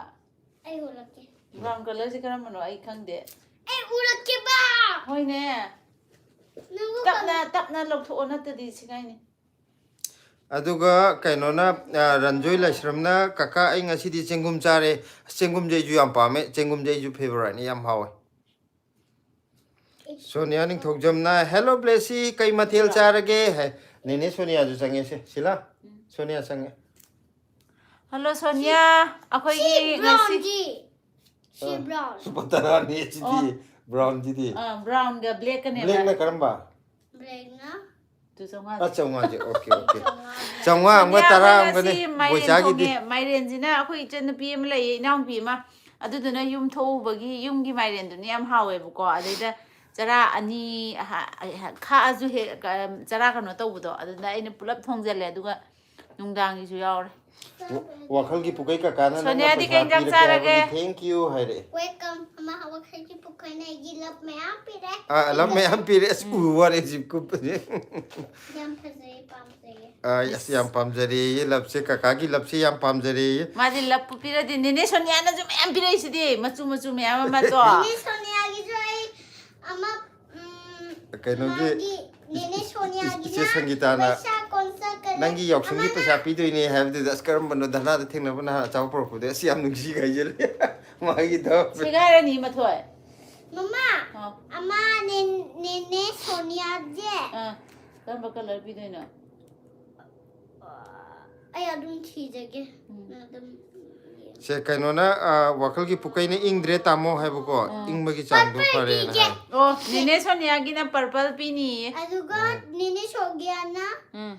ꯑꯩ ꯎꯠꯂꯛꯀꯦ꯫ Brown colourꯁꯦ ꯀꯔꯝꯕꯅꯣ ꯑꯩ ꯈꯪꯗꯦ꯫ ꯑꯩ ꯎꯠꯂꯛꯀꯦꯕ꯫ ꯍꯣꯏꯅꯦ꯫ ꯅꯪꯕꯨ ꯇꯞꯅ, ꯀꯩꯅꯣ ꯇꯞꯅ ꯂꯧꯊꯣꯛꯑꯣ, ꯅꯠꯇꯗꯤ ꯁꯤꯒꯥꯏꯅꯤ꯫ ꯑꯗꯨꯒ ꯀꯩꯅꯣꯅ, ꯑ, ꯔꯟꯖꯣꯏ ꯂꯥꯏꯁ꯭ꯔꯝꯅ, "ꯀꯀꯥ, ꯑꯩ ꯉꯁꯤꯗꯤ ꯆꯦꯡꯒꯨꯝ ꯆꯥꯔꯦ꯫ ꯑꯁ, ꯆꯦꯡꯒꯨꯝꯁꯦ ꯑꯩꯁꯨ ꯌꯥꯝ ꯄꯥꯝꯃꯦ, ꯆꯦꯡꯒꯨꯝꯁꯦ ꯑꯩꯁꯨ favouriteꯅꯤ, ꯌꯥꯝ ꯍꯥꯎꯋꯦ꯫" ꯁꯣꯅꯤꯌꯥ ꯅꯤꯡꯊꯧꯖꯝꯅ, "Hello ꯕ꯭ꯂꯦꯁꯤ, ꯀꯩ ꯃꯊꯦꯜ ꯆꯥꯔꯒꯦ?" ꯍꯥꯏ꯫ ꯅꯦꯅꯦ ꯁꯣꯅꯤꯌꯥꯁꯨ ꯆꯪꯉꯦ, ꯁꯦ, ꯁꯤꯂꯥ꯫ ꯁꯣꯅꯤꯌꯥ ꯆꯪꯉꯦ꯫ Hello ꯁꯣꯅꯤꯌꯥ, ꯑꯩꯈꯣꯏꯒꯤ ꯁꯤ ꯉꯁꯤ brownꯁꯤ꯫ ꯁꯤ ꯑ, brown꯫ ꯂꯨꯄꯥ ꯇꯔꯥꯅꯤ ꯁꯤꯗꯤ, ꯑꯣ꯫ Brownꯁꯤꯗꯤ꯫ ꯑ, brownꯒ blackꯀꯅꯦꯕ꯫ Blackꯅ ꯀꯔꯝꯕ? Blackꯅ꯫ ꯇꯨ ꯆꯥꯝꯃꯉꯥ꯫ ꯑ, ꯆꯥꯝꯃꯉꯥꯁꯦ, okay, okay꯫ ꯆꯥꯝꯃꯉꯥ꯫ ꯆꯥꯝꯃꯉꯥ ꯑꯃꯒ ꯁꯣꯅꯤꯌꯥ, ꯇꯔꯥ ꯑꯩꯈꯣꯏ ꯑꯃꯒꯅꯦ, ꯉꯁꯤ ꯃꯥꯏꯔꯦꯟ ꯕꯣꯏꯆꯥꯒꯤꯗꯤ꯫ ꯊꯣꯡꯉꯦ꯫ ꯃꯥꯏꯔꯦꯟꯁꯤꯅ ꯑꯩꯈꯣꯏ ꯏꯆꯟꯅꯨꯄꯤ ꯑꯃ ꯂꯩꯌꯦ, ꯏꯅꯥꯎꯅꯨꯄꯤ ꯑꯃ, ꯑꯗꯨꯗꯨꯅ ꯌꯨꯝ ꯊꯣꯛꯎꯕꯒꯤ ꯌꯨꯝꯒꯤ ꯃꯥꯏꯔꯦꯟꯗꯨꯅ ꯌꯥꯝ ꯍꯥꯎꯋꯦꯕꯀꯣ꯫ ꯑꯗꯩꯗ ꯆꯔꯥ ꯑꯅꯤ, ꯑꯍ-, ꯑꯍ-, ꯈꯥꯛꯑꯁꯨ ꯍꯦꯛ, ꯀ-, ꯆꯔꯥ ꯀꯩꯅꯣ ꯇꯧꯕꯗꯣ, ꯑꯗꯨꯗ ꯑꯩꯅ ꯄꯨꯂꯞ ꯊꯣꯡꯖꯜꯂꯦ꯫ ꯑꯗꯨꯒ ꯅꯨꯡꯗꯥꯡꯒꯤꯁꯨ ꯌꯥꯎꯔꯦ꯫ ꯋꯥ-, ꯋꯥꯈꯜꯒꯤ ꯄꯨꯀꯩ ꯀꯀꯥꯅ ꯅꯪꯅ ꯁꯣꯅꯤꯌꯥꯗꯤ ꯄꯩꯁꯥ ꯀꯩ ꯏꯟꯖꯥꯡ ꯄꯤꯔꯛꯀꯦ ꯍꯥꯏꯕꯒꯤ ꯆꯥꯔꯒꯦ? Thank you ꯍꯥꯏꯔꯛꯑꯦ꯫ Welcome꯫ ꯑꯃ ꯋꯥꯈꯜꯒꯤ ꯄꯨꯀꯩꯅ ꯑꯩꯒꯤ love ꯃꯌꯥꯝ ꯄꯤꯔꯦ꯫ ꯑꯥ, love ꯃꯌꯥꯝ ꯄꯤꯔꯦ꯫ ꯑꯁ, ꯎꯝ꯫ ꯎ ꯋꯥꯔꯦ ꯁꯤ ꯀꯨꯞꯄꯁꯦ꯫ ꯌꯥꯝ ꯐꯖꯩ, ꯄꯥꯝꯖꯩꯌꯦ꯫ ꯑꯥ, ꯑꯁ, ꯌꯥꯝ ꯄꯥꯝꯖꯔꯦꯌꯦ, loveꯁꯦ, ꯀꯀꯥꯒꯤ loveꯁꯦ ꯌꯥꯝ ꯄꯥꯝꯖꯔꯦꯌꯦ꯫ ꯃꯥꯗꯤ loveꯄꯨ ꯄꯤꯔꯗꯤ, ꯅꯦꯅꯦ ꯁꯣꯅꯤꯌꯥꯅꯁꯨ ꯃꯌꯥꯝ ꯄꯤꯔꯛꯏꯁꯤꯗꯤ, ꯃꯆꯨ ꯃꯆꯨ ꯃꯌꯥꯝ ꯑꯃ ꯇꯣ꯫ ꯅꯦꯅꯦ ꯁꯣꯅꯤꯌꯥꯒꯤꯁꯨ ꯑꯩ ꯑꯃ, ꯎꯝ, ꯀꯩꯅꯣꯒꯤ ꯃꯥꯒꯤ ꯅꯦꯅꯦ ꯁꯣꯅꯤꯌꯥꯒꯤꯅ ꯏꯆꯦ ꯁꯪꯒꯤꯇꯥꯅ ꯄꯩꯁꯥ ꯀꯣꯟꯁ ꯅꯪꯒꯤ ꯌꯥꯎꯁꯪꯒꯤ ꯄꯩꯁꯥ ꯄꯤꯗꯣꯏꯅꯦ ꯍꯥꯏꯕꯗꯨꯗ, ꯑꯁ, ꯀꯔꯝꯕꯅꯣ? ꯙꯔꯅꯥꯗ ꯊꯦꯡꯅꯕ ꯅꯍꯥꯟ ꯑꯆꯥꯄꯣꯠ ꯄꯨꯔꯛꯄꯗ, ꯑꯁ, ꯌꯥꯝ ꯅꯨꯡꯁꯤ ꯍꯥꯏꯖꯜꯂꯦ꯫ ꯃꯥꯒꯤꯗꯣ꯫ ꯁꯦꯒꯥꯏꯔꯅꯤ ꯃꯊꯣꯏ꯫ ꯃꯃꯥ, ꯑꯥ꯫ ꯑꯃ ꯅꯦ-, ꯅꯦꯅꯦ ꯁꯣꯅꯤꯌꯥꯁꯦ꯫ ꯑꯥ, ꯀꯔꯝꯕ ꯀꯂꯔ ꯄꯤꯗꯣꯏꯅꯣ? ꯑꯩ ꯑꯗꯨꯝ ꯊꯤꯖꯒꯦ꯫ ꯎꯝ꯫ ꯅꯪ ꯑꯗꯨꯝ ꯌꯦꯡꯉꯣ꯫ ꯁꯦ, ꯀꯩꯅꯣꯅ, ꯑꯥ, ꯋꯥꯈꯜꯒꯤ ꯄꯨꯀꯩꯅ ꯏꯪꯗ꯭ꯔꯦ ꯇꯥꯃꯣ ꯍꯥꯏꯕꯀꯣ, ꯑꯥ꯫ ꯏꯪꯕꯒꯤ ꯆꯥꯡꯗꯣ ꯄꯔꯄꯜ ꯐꯔꯦꯅ ꯄꯤꯒꯦ꯫ ꯍꯥꯏ꯫ ꯑꯣ, ꯅꯦꯅꯦ ꯁꯣꯅꯤꯌꯥꯒꯤꯅ ꯄꯔꯄꯜ ꯄꯤꯅꯤꯌꯦ꯫ ꯑꯗꯨꯒ ꯎꯝ꯫ ꯅꯦꯅꯦ ꯁꯣꯅꯤꯌꯥꯅ ꯎꯝ꯫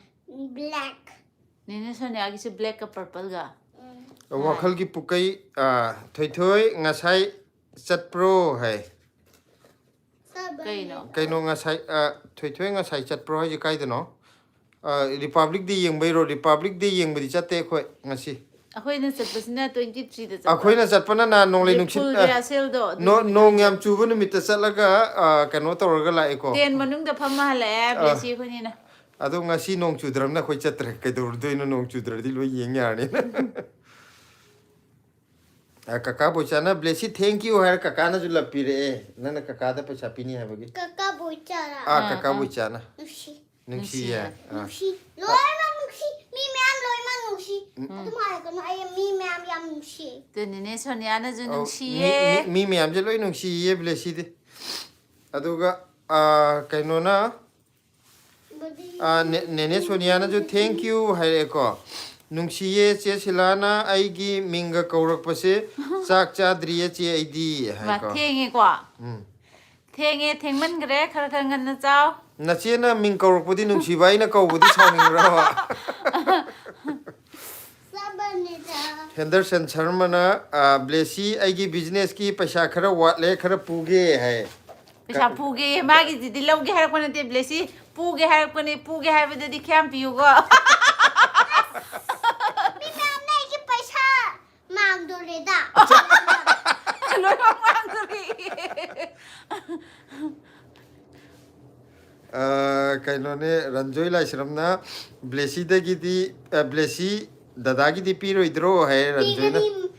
ꯕ꯭ꯂꯦꯛ꯫ ꯅꯦꯅꯦ ꯁꯣꯅꯤꯌꯥꯒꯤꯁꯦ ꯕ꯭ꯂꯦꯛꯀ ꯄꯔꯄꯜꯒ꯫ ꯎꯝ꯫ ꯋꯥꯈꯜꯒꯤ ꯄꯨꯀꯩ, ꯑꯥ, ꯊꯣꯏꯊꯣꯏ ꯉꯁꯥꯏ ꯆꯠꯄ꯭ꯔꯣ ꯍꯥꯏ꯫ ꯆꯠꯄꯅꯦ꯫ ꯀꯩꯅꯣ? ꯀꯩꯅꯣ ꯉꯁꯥꯏ, ꯑꯥ, ꯊꯣꯏꯊꯣꯏ ꯉꯁꯥꯏ ꯆꯠꯄ꯭ꯔꯣ ꯍꯥꯏꯁꯦ ꯀꯥꯏꯗꯅꯣ? ꯑꯥ, ꯔꯤꯄꯕ꯭ꯂꯤꯛ ꯗꯦ ꯌꯦꯡꯕꯩꯔꯣ? ꯔꯤꯄꯕ꯭ꯂꯤꯛ ꯗꯦ ꯌꯦꯡꯕꯗꯤ ꯆꯠꯇꯦ ꯑꯩꯈꯣꯏ ꯉꯁꯤ꯫ ꯑꯩꯈꯣꯏꯅ ꯆꯠꯄꯁꯤꯅ ꯇ꯭ꯋꯦꯟꯇꯤ ꯊ꯭ꯔꯤꯗ ꯆꯠꯄ꯫ ꯑꯩꯈꯣꯏꯅ ꯆꯠꯄꯅ ꯅꯍꯥꯟ ꯅꯣꯡꯂꯩ ꯅꯨꯡꯁꯤꯠ, ꯂꯤꯐꯨꯜ ꯑꯥ, ꯔꯤꯍꯥꯔꯁꯦꯜꯗꯣ ꯑꯗꯨ ꯅꯣ-, ꯅꯣꯡ ꯅꯨꯃꯤꯠꯇ ꯌꯥꯝ ꯆꯨꯕ ꯅꯨꯃꯤꯠꯇ ꯆꯠꯂꯒ, ꯑꯥ, ꯀꯩꯅꯣ ꯇꯧꯔꯒ ꯂꯥꯛꯑꯦꯀꯣ꯫ ꯇꯦꯟ ꯃꯅꯨꯡꯗ ꯐꯝꯃ ꯍꯜꯂꯛꯑꯦ, ꯑꯥ꯫ ꯕ꯭ꯂꯦꯁꯤ ꯑꯩꯈꯣꯏꯅꯤꯅ꯫ ꯑꯗꯣ ꯉꯁꯤ ꯅꯣꯡ ꯆꯨꯗ꯭ꯔꯕꯅꯤꯅ ꯑꯩꯈꯣꯏ ꯆꯠꯇ꯭ꯔꯦ꯫ ꯀꯩꯗꯧꯔꯨꯗꯣꯏꯅꯣ? ꯅꯣꯡ ꯆꯨꯗ꯭ꯔꯗꯤ ꯂꯣꯏ ꯌꯦꯡ ꯌꯥꯔꯅꯤ꯫ ꯑ, ꯀꯀꯥ ꯕꯣꯏꯆꯥꯅ "ꯕ꯭ꯂꯦꯁꯤ, thank you" ꯍꯥꯏꯔ ꯀꯀꯥꯅꯁꯨ ꯂꯞꯄꯤꯔꯛꯑꯦ, ꯅꯪꯅ ꯀꯀꯥꯗ ꯄꯩꯁꯥ ꯄꯤꯅꯤ ꯍꯥꯏꯕꯒꯤ꯫ ꯀꯀꯥ ꯕꯣꯏꯆꯥꯔꯥ? ꯑꯥ, ꯑꯥ, ꯀꯀꯥ ꯑꯥ꯫ ꯕꯣꯏꯆꯥꯅ꯫ ꯅꯨꯡꯁꯤ꯫ ꯅꯨꯡꯁꯤꯌꯦ꯫ ꯅꯨꯡꯁꯤꯌꯦ꯫ ꯑꯥ꯫ ꯅꯨꯡꯁꯤ꯫ ꯂꯣꯏꯅꯃꯛ ꯅꯨꯡꯁꯤ꯫ ꯃꯤ ꯃꯌꯥꯝ ꯂꯣꯏꯅꯃꯛ ꯅꯨꯡꯁꯤ꯫ ꯎꯝ꯫ ꯑꯗꯨꯝ ꯍꯥꯏꯔꯛꯀꯅꯨ, ꯑꯩ ꯃꯤ ꯃꯌꯥꯝ ꯌꯥꯝ ꯅꯨꯡꯁꯤ꯫ ꯑꯗꯨꯅꯤꯅꯦ, ꯁꯣꯅꯤꯌꯥꯅꯁꯨ ꯑꯧ, ꯅꯨꯡꯁꯤꯌꯦ꯫ ꯃꯤ, ꯃꯤ, ꯃꯤ ꯃꯌꯥꯝꯁꯦ ꯂꯣꯏ ꯅꯨꯡꯁꯤꯌꯦ ꯕ꯭ꯂꯦꯁꯤꯗꯤ꯫ ꯑꯗꯨꯒ, ꯑꯥ, ꯀꯩꯅꯣꯅ, ꯑꯥ, ꯅꯦ-, ꯅꯦꯅꯦ ꯁꯣꯅꯤꯌꯥꯅꯁꯨ "Thank you" ꯍꯥꯏꯔꯛꯑꯦꯀꯣ꯫ "ꯅꯨꯡꯁꯤꯌꯦ ꯆꯦ ꯁꯤꯂꯥꯅ ꯑꯩꯒꯤ ꯃꯤꯡꯒ ꯀꯧꯔꯛꯄꯁꯦ, ꯆꯥꯛ ꯆꯥꯗ꯭ꯔꯤꯌꯦ ꯆꯦ ꯑꯩꯗꯤ" ꯃꯥ ꯍꯥꯏꯀꯣ꯫ ꯊꯦꯡꯉꯦꯀꯣ? ꯎꯝ꯫ ꯊꯦꯡꯉꯦ, ꯊꯦꯡꯃꯟꯈ꯭ꯔꯦ, ꯈꯔ ꯈꯔ ꯉꯟꯅ ꯆꯥꯎ꯫ ꯅꯆꯦꯅ ꯃꯤꯡ ꯀꯧꯔꯛꯄꯗꯤ ꯅꯨꯡꯁꯤꯕ, ꯑꯩꯅ ꯀꯧꯕꯗꯤ ꯁꯥꯎꯅꯤꯡꯕ꯭ꯔꯕ? ꯆꯥꯕꯅꯤꯗ꯫ ꯍꯦꯟꯗꯔꯁꯟ ꯁꯔꯃꯅ, ꯑꯥ, "ꯕ꯭ꯂꯦꯁꯤ, ꯑꯩꯒꯤ ꯕꯤꯖꯤꯅꯦꯁꯀꯤ ꯄꯩꯁꯥ ꯈꯔ ꯋꯥꯠꯂꯦ, ꯈꯔ ꯄꯨꯒꯦ" ꯍꯥꯏ꯫ ꯄꯩꯁꯥ ꯄꯨꯒꯦ, ꯃꯥꯒꯤꯗꯨꯗꯤ ꯂꯧꯒꯦ ꯍꯥꯏꯔꯛꯄ ꯅꯠꯇꯦ, ꯕ꯭ꯂꯦꯁꯤ, ꯄꯨꯒꯦ ꯍꯥꯏꯔꯛꯄꯅꯦ, ꯄꯨꯒꯦ ꯍꯥꯏꯕꯗꯗꯤ ꯈꯤꯌꯥꯝ ꯄꯤꯌꯨꯀꯣ꯫ ꯃꯤ ꯃꯌꯥꯝꯅ ꯑꯩꯒꯤ ꯄꯩꯁꯥ ꯃꯥꯡꯗꯣꯔꯦꯗ꯫ ꯂꯣꯏꯅꯃꯛ ꯃꯥꯡꯗꯣꯔꯦ꯫ ꯑ, ꯀꯩꯅꯣꯅꯦ, ꯔꯟꯖꯣꯏ ꯂꯥꯏꯁ꯭ꯔꯝꯅ "ꯕ꯭ꯂꯦꯁꯤꯗꯒꯤꯗꯤ, ꯑ, ꯕ꯭ꯂꯦꯁꯤ ꯗꯗꯥꯒꯤꯗꯤ ꯄꯤꯔꯣꯏꯗ꯭ꯔꯣ?" ꯍꯥꯏ ꯔꯟꯖꯣꯏꯅ꯫ ꯄꯤꯒꯅꯤ,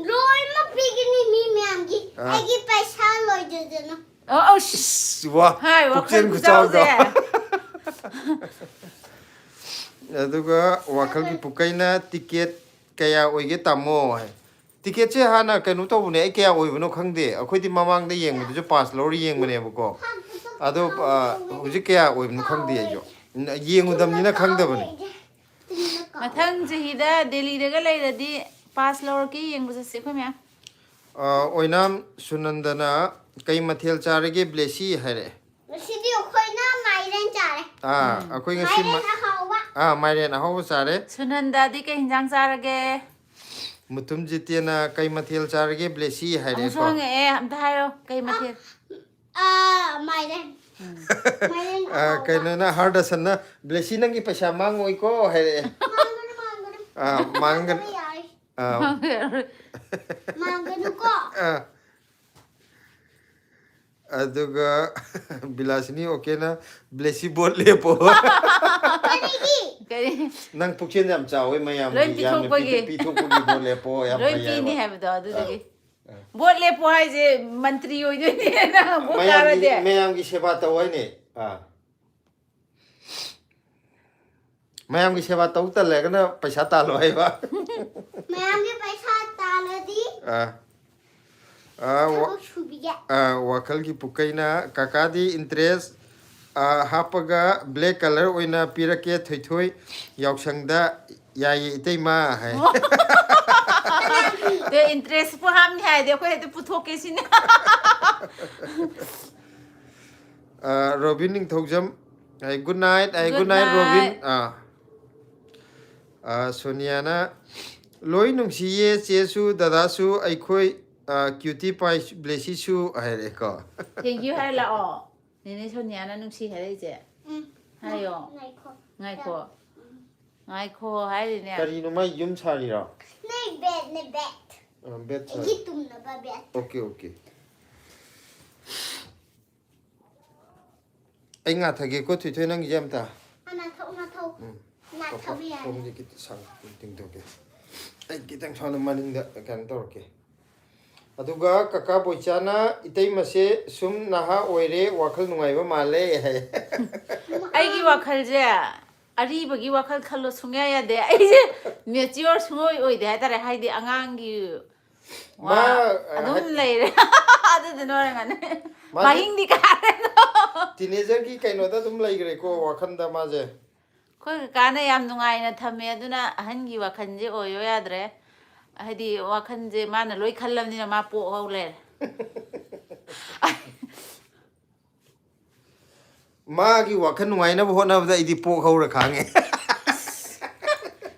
ꯂꯣꯏꯅꯃꯛ ꯄꯤꯒꯅꯤ ꯃꯤ ꯃꯌꯥꯝꯒꯤ꯫ ꯑ꯫ ꯑꯩꯒꯤ ꯄꯩꯁꯥ ꯂꯣꯏꯗꯗꯅ꯫ ꯑꯣ, ꯑꯣ, ꯁꯤꯁ꯫ ꯏꯁ, ꯋꯥ, ꯍꯥꯏ, ꯋꯥꯈꯜ ꯄꯨꯛꯆꯦꯜ ꯈꯨꯆꯥꯎꯗꯣ꯫ ꯈꯨꯆꯥꯎꯁꯦ꯫ ꯑꯗꯨꯒ ꯋꯥꯈꯜꯒꯤ ꯄꯨꯀꯩꯅ ꯇꯤꯀꯦꯠ ꯀꯌꯥ ꯑꯣꯏꯒꯦ ꯇꯥꯃꯣ ꯍꯥꯏ꯫ ꯇꯤꯀꯦꯠꯁꯦ ꯍꯥꯟꯅ ꯀꯩꯅꯣ ꯇꯧꯕꯅꯦ, ꯑꯩ ꯀꯌꯥ ꯑꯣꯏꯕꯅꯣ ꯈꯪꯗꯦ꯫ ꯑꯩꯈꯣꯏꯗꯤ ꯃꯃꯥꯡꯗ ꯌꯦꯡꯕꯗꯨꯁꯨ ꯄꯥꯁ ꯂꯧꯔ ꯌꯦꯡꯕꯅꯦꯕꯀꯣ꯫ ꯑꯗꯣ ꯍꯧꯖꯤꯛ ꯀꯌꯥ ꯑꯣꯏꯕꯅꯣ ꯈꯪꯗꯦ ꯑꯩꯁꯨ꯫ ꯌꯦꯡꯉꯨꯗꯕꯅꯤꯅ ꯈꯪꯗꯕꯅꯤ꯫ ꯃꯊꯪ ꯆꯍꯤꯗ ꯗꯦꯜꯂꯤꯗꯒ ꯂꯩꯔꯗꯤ ꯄꯥꯁ ꯂꯧꯔꯛꯀꯦ ꯌꯦꯡꯕ ꯆꯠꯁꯦ ꯑꯩꯈꯣꯏ ꯃꯌꯥꯝ꯫ ꯑꯣꯏꯅꯥꯝ ꯁꯨꯅꯟꯗꯅ ꯀꯩ ꯃꯊꯦꯜ ꯆꯥꯔꯒꯦ ꯕ꯭ꯂꯦꯁꯤ ꯍꯥꯏꯔꯛꯑꯦ꯫ ꯉꯁꯤꯗꯤ ꯑꯩꯈꯣꯏꯅ ꯃꯥꯏꯔꯦꯟ ꯆꯥꯔꯦ꯫ ꯑꯥ ꯑꯩꯈꯣꯏ ꯉꯁꯤ ꯃꯥꯏꯔꯦꯟ ꯑꯍꯥꯎꯕ꯫ ꯑꯥ ꯃꯥꯏꯔꯦꯟ ꯑꯍꯥꯎꯕ ꯆꯥꯔꯦ꯫ ꯁꯨꯅꯟꯗꯥꯗꯤ ꯀꯩ ꯍꯤꯟꯖꯥꯡ ꯆꯥꯔꯒꯦ? ꯃꯨꯇꯨꯝ ꯖꯤꯇꯦꯅ ꯀꯩ ꯃꯊꯦꯜ ꯆꯥꯔꯒꯦ ꯕ꯭ꯂꯦꯁꯤ ꯑꯃꯨꯛꯁꯨ ꯍꯥꯏꯔꯛꯑꯦꯀꯣ꯫ ꯍꯪꯉꯛꯑꯦ, ꯑꯝꯇ ꯍꯥꯏꯌꯣ, ꯀꯩ ꯃꯊꯦꯜ? ꯑꯥ, ꯃꯥꯏꯔꯦꯟ꯫ ꯃꯥꯏꯔꯦꯟ ꯑꯥ, ꯑꯍꯥꯎꯕ꯫ ꯀꯩꯅꯣꯅ ꯍꯥꯔꯗꯁꯟꯅ ꯕ꯭ꯂꯦꯁꯤ ꯅꯪꯒꯤ ꯄꯩꯁꯥ ꯃꯥꯡꯉꯣꯏꯀꯣ ꯍꯥꯏꯔꯛꯑꯦ꯫ ꯃꯥꯡꯒꯅꯨ, ꯃꯥꯡꯒꯅꯨ꯫ ꯑꯥ ꯃꯥꯡꯒꯅꯤ꯫ ꯌꯥꯔꯦ꯫ ꯑꯥ ꯃꯥꯡꯒꯅꯨꯀꯣ꯫ ꯑꯥ꯫ ꯑꯗꯨꯒ ꯕꯤꯂꯥꯁꯤꯅꯤ ꯑꯣꯀꯦꯅ ꯕ꯭ꯂꯦꯁꯤ ꯕꯣꯠ ꯂꯦꯞꯄꯣ꯫ ꯀꯔꯤꯒꯤ? ꯀꯔꯤ? ꯅꯪ ꯄꯨꯛꯆꯦꯜ ꯌꯥꯝ ꯆꯥꯎꯋꯦ, ꯃꯌꯥꯝꯒꯤ ꯂꯣꯏ ꯌꯥꯝꯅ ꯄꯤꯊꯣꯛꯄꯒꯤ꯫ ꯄꯤꯊꯣꯛ- ꯄꯤꯊꯣꯛꯄꯒꯤ ꯕꯣꯠ ꯂꯦꯞꯄꯣ, ꯌꯥꯝ ꯂꯣꯏ ꯐꯩ ꯍꯥꯏꯕ꯫ ꯄꯤꯅꯤ ꯍꯥꯏꯕꯗꯣ ꯑꯗꯨꯗꯨꯒꯤ꯫ ꯕꯣꯠ ꯂꯦꯞꯄꯣ ꯍꯥꯏꯁꯦ ꯃꯟꯇ꯭ꯔꯤ ꯑꯣꯏꯗꯣꯏꯅꯦ ꯅꯪ ꯚꯣꯠ ꯃꯌꯥꯝꯒꯤ ꯀꯥꯔꯗꯤ꯫ ꯃꯌꯥꯝꯒꯤ ꯁꯦꯕꯥ ꯇꯧ ꯍꯥꯏꯅꯦ꯫ ꯑꯥ꯫ ꯃꯌꯥꯝꯒꯤ ꯁꯦꯕꯥ ꯇꯧ ꯇꯜꯂꯒꯅ ꯄꯩꯁꯥ ꯇꯥꯜꯂꯣ ꯍꯥꯏꯕ꯫ ꯃꯌꯥꯝꯒꯤ ꯄꯩꯁꯥ ꯇꯥꯜꯂꯗꯤ ꯑꯥ꯫ ꯑꯥ, ꯋꯥ- ꯊꯕꯛ ꯁꯨꯕꯤꯒꯦ꯫ ꯑꯥ, ꯋꯥꯈꯜꯒꯤ ꯄꯨꯀꯩꯅ ꯀꯥꯀꯥꯗꯤ ꯏꯟꯇꯔꯦꯁ ꯍꯥꯞꯄꯒ ꯕ꯭ꯂꯦꯛ ꯀꯂꯔ ꯑꯣꯏꯅ ꯄꯤꯔꯛꯀꯦ ꯊꯣꯏꯊꯣꯏ ꯌꯥꯎꯁꯪꯗ꯫ ꯌꯥꯏꯌꯦ ꯏꯇꯩꯃ ꯍꯥꯏ꯫ ꯑꯗꯣ ꯏꯟꯇꯔꯦꯁꯄꯨ ꯍꯥꯞꯅꯤ ꯍꯥꯏꯔꯗꯤ ꯑꯩꯈꯣꯏ ꯍꯦꯛꯇ ꯄꯨꯊꯣꯛꯀꯦ ꯁꯤꯅꯦ꯫ ꯑꯥ, ꯔꯣꯕꯤꯟ ꯅꯤꯡꯊꯧꯖꯝ ꯍꯥꯏ ꯒꯨꯗ ꯅꯥꯏꯠ ꯍꯥꯏ꯫ Good good night robin. night. ꯑꯥ꯫ ꯑꯥ, ꯁꯣꯅꯤꯌꯥꯅ ꯂꯣꯏ ꯅꯨꯡꯁꯤꯌꯦ ꯆꯦꯁꯨ ꯗꯗꯥꯁꯨ ꯑꯩꯈꯣꯏ꯫ ꯑꯥ, ꯀ꯭ꯌꯨꯇꯤ ꯄꯥꯏ ꯕ꯭ꯂꯦꯁꯤꯁꯨ ꯍꯥꯏꯔꯛꯑꯦꯀꯣ꯫ Thank you ꯍꯥꯏꯔ ꯂꯥꯛꯑꯣ꯫ ꯅꯦꯅꯦ ꯁꯣꯅꯤꯌꯥꯅ ꯅꯨꯡꯁꯤ ꯍꯥꯏꯔꯛꯏꯁꯦ꯫ ꯎꯝ꯫ ꯍꯥꯏꯌꯣ꯫ ꯉꯥꯏꯈꯣ꯫ ꯉꯥꯏꯈꯣ꯫ ꯉꯥꯏꯈꯣ ꯍꯥꯏꯔꯤꯅꯦ꯫ ꯀꯔꯤꯅꯣ ꯃꯥꯏ ꯌꯨꯝ ꯁꯥꯔꯤꯔꯣ? ꯅꯣꯏ ꯕꯦꯠꯅꯦ ꯕꯦꯠ꯫ ꯑꯥ, ꯕꯦꯠ ꯁꯥꯔꯤ꯫ ꯑꯩꯒꯤ ꯇꯨꯝꯅꯕ ꯕꯦꯠ꯫ Okay okay. ꯑꯩ ꯉꯥꯊꯒꯦꯀꯣ ꯊꯣꯏꯊꯣꯏ ꯅꯪꯒꯤꯁꯦ ꯑꯝꯇ꯫ ꯑ, ꯅꯥꯊꯧ, ꯅꯥꯊꯧ꯫ ꯎꯝ꯫ ꯅꯥꯊꯕ ꯌꯥꯅꯤ꯫ ꯁꯣꯝꯁꯦ ꯈꯤꯇꯪ ꯁꯥꯡ ꯇꯤꯡꯊꯣꯛꯀꯦ꯫ ꯑꯩ ꯈꯤꯇꯪ ꯁꯣꯝꯗ ꯃꯅꯤꯡꯗ ꯀꯩꯅꯣ ꯇꯧꯔꯛꯀꯦ꯫ ꯑꯗꯨꯒ ꯀꯀꯥ ꯕꯣꯏꯆꯥꯅ ꯏꯇꯩꯃꯁꯦ ꯁꯨꯝ ꯅꯍꯥ ꯑꯣꯏꯔꯦ, ꯋꯥꯈꯜ ꯅꯨꯡꯉꯥꯏꯕ ꯃꯥꯜꯂꯦ ꯍꯥꯏ꯫ ꯑꯩꯒꯤ ꯋꯥꯈꯜꯁꯦ ꯑꯔꯤꯕꯒꯤ ꯋꯥꯈꯜ ꯈꯜꯂꯣ ꯁꯨꯡꯌꯥ ꯌꯥꯗꯦ꯫ ꯑꯩꯁꯦ mature ꯁꯨꯡꯑꯣꯏ ꯑꯣꯏꯗꯦ ꯍꯥꯏꯇꯥꯔꯦ, ꯍꯥꯏꯗꯤ ꯑꯉꯥꯡꯒꯤ ꯋꯥ ꯃꯥ, ꯑꯗꯨꯝ ꯍꯥꯏ- ꯂꯩꯔꯦ꯫ ꯑꯗꯨꯗꯨꯅ ꯑꯣꯏꯔꯝꯒꯅꯤ꯫ ꯃꯥꯗꯤ ꯃꯍꯤꯡꯗꯤ ꯀꯥꯔꯦꯗꯣ꯫ Teenagerꯒꯤ ꯀꯩꯅꯣꯗ ꯑꯗꯨꯝ ꯂꯩꯈ꯭ꯔꯦꯀꯣ, ꯋꯥꯈꯜꯗ ꯃꯥꯁꯦ꯫ ꯑꯩꯈꯣꯏ ꯀꯀꯥꯅ ꯌꯥꯝ ꯅꯨꯡꯉꯥꯏꯅ ꯊꯝꯃꯦ, ꯑꯗꯨꯅ ꯑꯍꯟꯒꯤ ꯋꯥꯈꯜꯁꯦ ꯑꯣꯏꯌꯣ ꯌꯥꯗ꯭ꯔꯦ꯫ ꯍꯥꯏꯗꯤ ꯋꯥꯈꯜꯁꯦ ꯃꯥꯅ ꯂꯣꯏ ꯈꯜꯂꯕꯅꯤꯅ ꯃꯥ ꯄꯣꯛꯍꯧ ꯂꯩꯔꯦ꯫ ꯃꯥꯒꯤ ꯋꯥꯈꯜ ꯅꯨꯡꯉꯥꯏꯅꯕ ꯍꯣꯠꯅꯕꯗ ꯑꯩꯗꯤ ꯄꯣꯛꯍꯧꯔ ꯈꯥꯡꯉꯦ꯫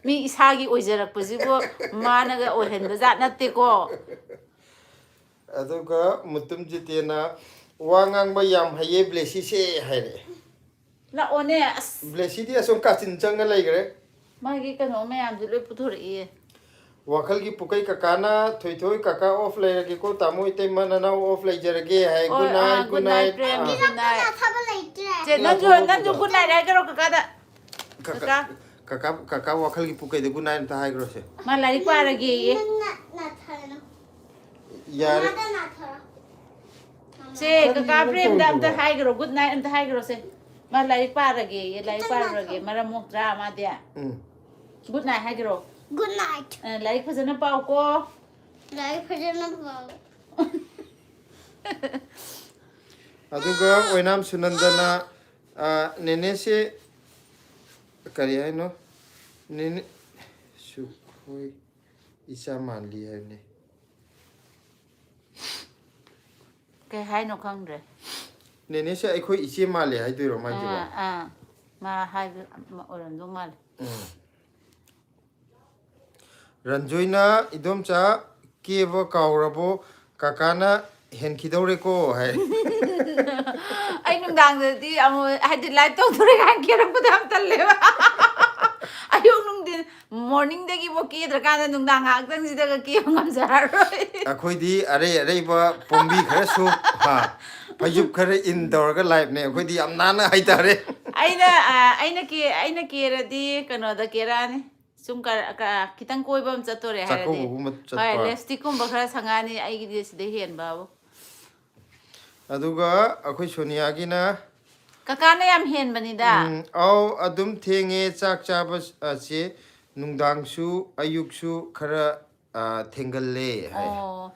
ꯃꯤ ꯏꯁꯥꯒꯤ ꯑꯣꯏꯖꯔꯛꯄꯁꯤꯕꯨ ꯃꯥꯅꯒ ꯑꯣꯏꯍꯟꯕ ꯖꯥꯠ ꯅꯠꯇꯦꯀꯣ꯫ ꯑꯗꯨꯒ ꯃꯨꯇꯨꯝ ꯖꯤꯇꯦꯅ ꯋꯥ ꯉꯥꯡꯕ ꯌꯥꯝ ꯍꯩꯌꯦ ꯕ꯭ꯂꯦꯁꯤꯁꯦ ꯍꯥꯏꯔꯛꯑꯦ꯫ ꯂꯥꯛꯑꯣꯅꯦ ꯑꯁ꯫ ꯕ꯭ꯂꯦꯁꯤꯗꯤ ꯑꯁꯣꯝ ꯀꯥꯆꯤꯟ ꯆꯪꯉ ꯂꯩꯈ꯭ꯔꯦ꯫ ꯃꯥꯒꯤ ꯀꯩꯅꯣ ꯃꯌꯥꯝꯁꯨ ꯂꯣꯏ ꯄꯨꯊꯣꯔꯛꯏꯌꯦ꯫ ꯋꯥꯈꯜꯒꯤ ꯄꯨꯀꯩ ꯀꯀꯥꯅ ꯊꯣꯏꯊꯣꯏ ꯀꯀꯥ off ꯂꯩꯔꯒꯦꯀꯣ, ꯇꯥꯃꯣ ꯏꯇꯩꯃ ꯅꯅꯥꯎ off ꯂꯩꯖꯔꯒꯦ ꯍꯥꯏ꯫ ꯑꯣ, Good night, ꯑꯥ, good good night, night꯫ Prem, ꯑꯥ꯫ good night꯫ ꯅꯥꯊꯕ ꯂꯩꯇ꯭ꯔꯦ꯫ ꯁꯦ, ꯅꯪꯁꯨ, ꯅꯪꯁꯨ good night ꯍꯥꯏꯒꯔꯣ ꯀꯀꯥꯗ꯫ ꯀꯀꯥ, ꯀꯀꯥ꯫ ꯀꯀꯥ, ꯀꯀꯥ ꯋꯥꯈꯜꯒꯤ ꯄꯨꯀꯩꯗ good night ꯑꯝꯇ ꯍꯥꯏꯈ꯭ꯔꯣꯁꯦ꯫ ꯃꯥ ꯂꯥꯏꯔꯤꯛ ꯄꯥꯔꯒꯦꯌꯦ꯫ ꯅꯪꯅ ꯅꯥꯊꯔꯅꯨ꯫ ꯌꯥꯔꯦ꯫ ꯃꯥꯗ ꯅꯥꯊꯔꯣ꯫ ꯁꯦ, ꯀꯀꯥ ꯄ꯭ꯔꯦꯝꯗ ꯑꯝꯇ ꯍꯥꯏꯒꯔꯣ, good night ꯑꯝꯇ ꯍꯥꯏꯒꯔꯣ ꯁꯦ꯫ ꯃꯥ ꯂꯥꯏꯔꯤꯛ ꯄꯥꯔꯒꯦꯌꯦ, ꯂꯥꯏꯔꯤꯛ ꯄꯥꯔꯨꯔꯒꯦ, ꯃꯔꯝ ꯃꯣꯛꯇ꯭ꯔꯥ ꯃꯥꯗꯤ? ꯎꯝ꯫ Good night ꯍꯥꯏꯒꯔꯣ꯫ Good night꯫ ꯑ, ꯂꯥꯏꯔꯤꯛ ꯐꯖꯅ ꯄꯥꯎꯀꯣ꯫ ꯂꯥꯏꯔꯤꯛ ꯐꯖꯅ ꯄꯥꯎ꯫ ꯑꯗꯨꯒ ꯑꯣꯏꯅꯥꯝ ꯁꯨꯅꯟꯗꯅ, ꯑ, ꯅꯦꯅꯦꯁꯦ ꯀꯔꯤ ꯍꯥꯏꯅꯣ? ꯅꯦꯅꯦ ꯁꯨꯈꯣꯏ ꯏꯆꯥ ꯃꯥꯜꯂꯤ ꯍꯥꯏꯕꯅꯦ꯫ ꯀꯩ ꯍꯥꯏꯅꯣ ꯈꯪꯗ꯭ꯔꯦ꯫ ꯅꯦꯅꯦꯁꯦ ꯑꯩꯈꯣꯏ ꯏꯆꯦ ꯃꯥꯜꯂꯦ ꯍꯥꯏꯗꯣꯏꯔꯣ ꯃꯥꯏꯁꯤꯕꯣ? ꯑꯥ, ꯑꯥ꯫ ꯃꯥ ꯍꯥꯏꯕ ꯑꯃ ꯑꯣꯏꯔꯝꯗꯧ ꯃꯥꯜꯂꯦ꯫ ꯎꯝ꯫ ꯔꯟꯖꯣꯏꯅ, "ꯏꯗꯣꯝꯆꯥ, ꯀꯦꯕ ꯀꯥꯎꯔꯕꯣ? ꯀꯀꯥꯅ ꯍꯦꯟꯈꯤꯗꯧꯔꯦꯀꯣ" ꯍꯥꯏ꯫ ꯑꯩ ꯅꯨꯡꯗꯥꯡꯗꯗꯤ ꯑꯃꯨꯛ, ꯍꯥꯏꯗꯤ, live ꯇꯧꯗꯣꯔꯦ ꯀꯥꯏꯅ ꯀꯦꯔꯛꯄꯗꯣ ꯌꯥꯝ ꯇꯜꯂꯦꯕ꯫ ꯑꯌꯨꯛ ꯅꯨꯡꯊꯤꯟ, morningꯗꯒꯤꯕꯨ ꯀꯦꯗ꯭ꯔꯀꯥꯟꯗ ꯅꯨꯡꯗꯥꯡ ꯉꯥꯏꯍꯥꯛꯇꯪꯁꯤꯗꯒ ꯀꯦꯕ ꯉꯝꯖꯔꯔꯣꯏ꯫ ꯑꯩꯈꯣꯏꯗꯤ ꯑꯔꯩ ꯑꯔꯩꯕ ꯄꯣꯝꯕꯤ ꯈꯔꯁꯨ, ꯍꯥ, ꯐꯩꯖꯨꯞ ꯈꯔ ꯏꯟ ꯇꯧꯔꯒ liveꯅꯦ꯫ ꯑꯩꯈꯣꯏꯗꯤ ꯌꯥꯝ ꯅꯥꯟꯅ ꯍꯥꯏꯇꯥꯔꯦ꯫ ꯑꯩꯅ, ꯑ, ꯑꯩꯅ ꯀꯦ-, ꯑꯩꯅ ꯀꯦꯔꯗꯤ ꯀꯩꯅꯣꯗ ꯀꯦꯔꯛꯑꯅꯤ꯫ ꯁꯨꯝ ꯀ-, ꯀ-, ꯈꯤꯇꯪ ꯀꯣꯏꯕ ꯑꯃ ꯆꯠꯇꯣꯔꯦ ꯍꯥꯏꯔꯗꯤ꯫ ꯆꯥꯛꯀꯧꯕꯒꯨꯝꯕ ꯆꯠꯄ꯫ ꯍꯣꯏ, lipstickꯀꯨꯝꯕ ꯈꯔ ꯁꯪꯉꯛꯑꯅꯤ ꯑꯩꯒꯤꯗꯤ ꯁꯤꯗꯩ ꯍꯦꯟꯕꯕꯨ꯫ ꯑꯗꯨꯒ ꯑꯩꯈꯣꯏ ꯁꯣꯅꯤꯌꯥꯒꯤꯅ, ꯀꯀꯥꯅ ꯌꯥꯝ ꯍꯦꯟꯕꯅꯤꯗ꯫ ꯎꯝ, ꯑꯧ, ꯑꯗꯨꯝ ꯊꯦꯡꯉꯦ ꯆꯥꯛ ꯆꯥꯕ ꯑꯁꯦ꯫ ꯅꯨꯡꯗꯥꯡꯁꯨ ꯑꯌꯨꯛꯁꯨ ꯈꯔ, ꯑ, ꯊꯦꯡꯒꯜꯂꯦ ꯍꯥꯏ꯫ ꯑꯣ꯫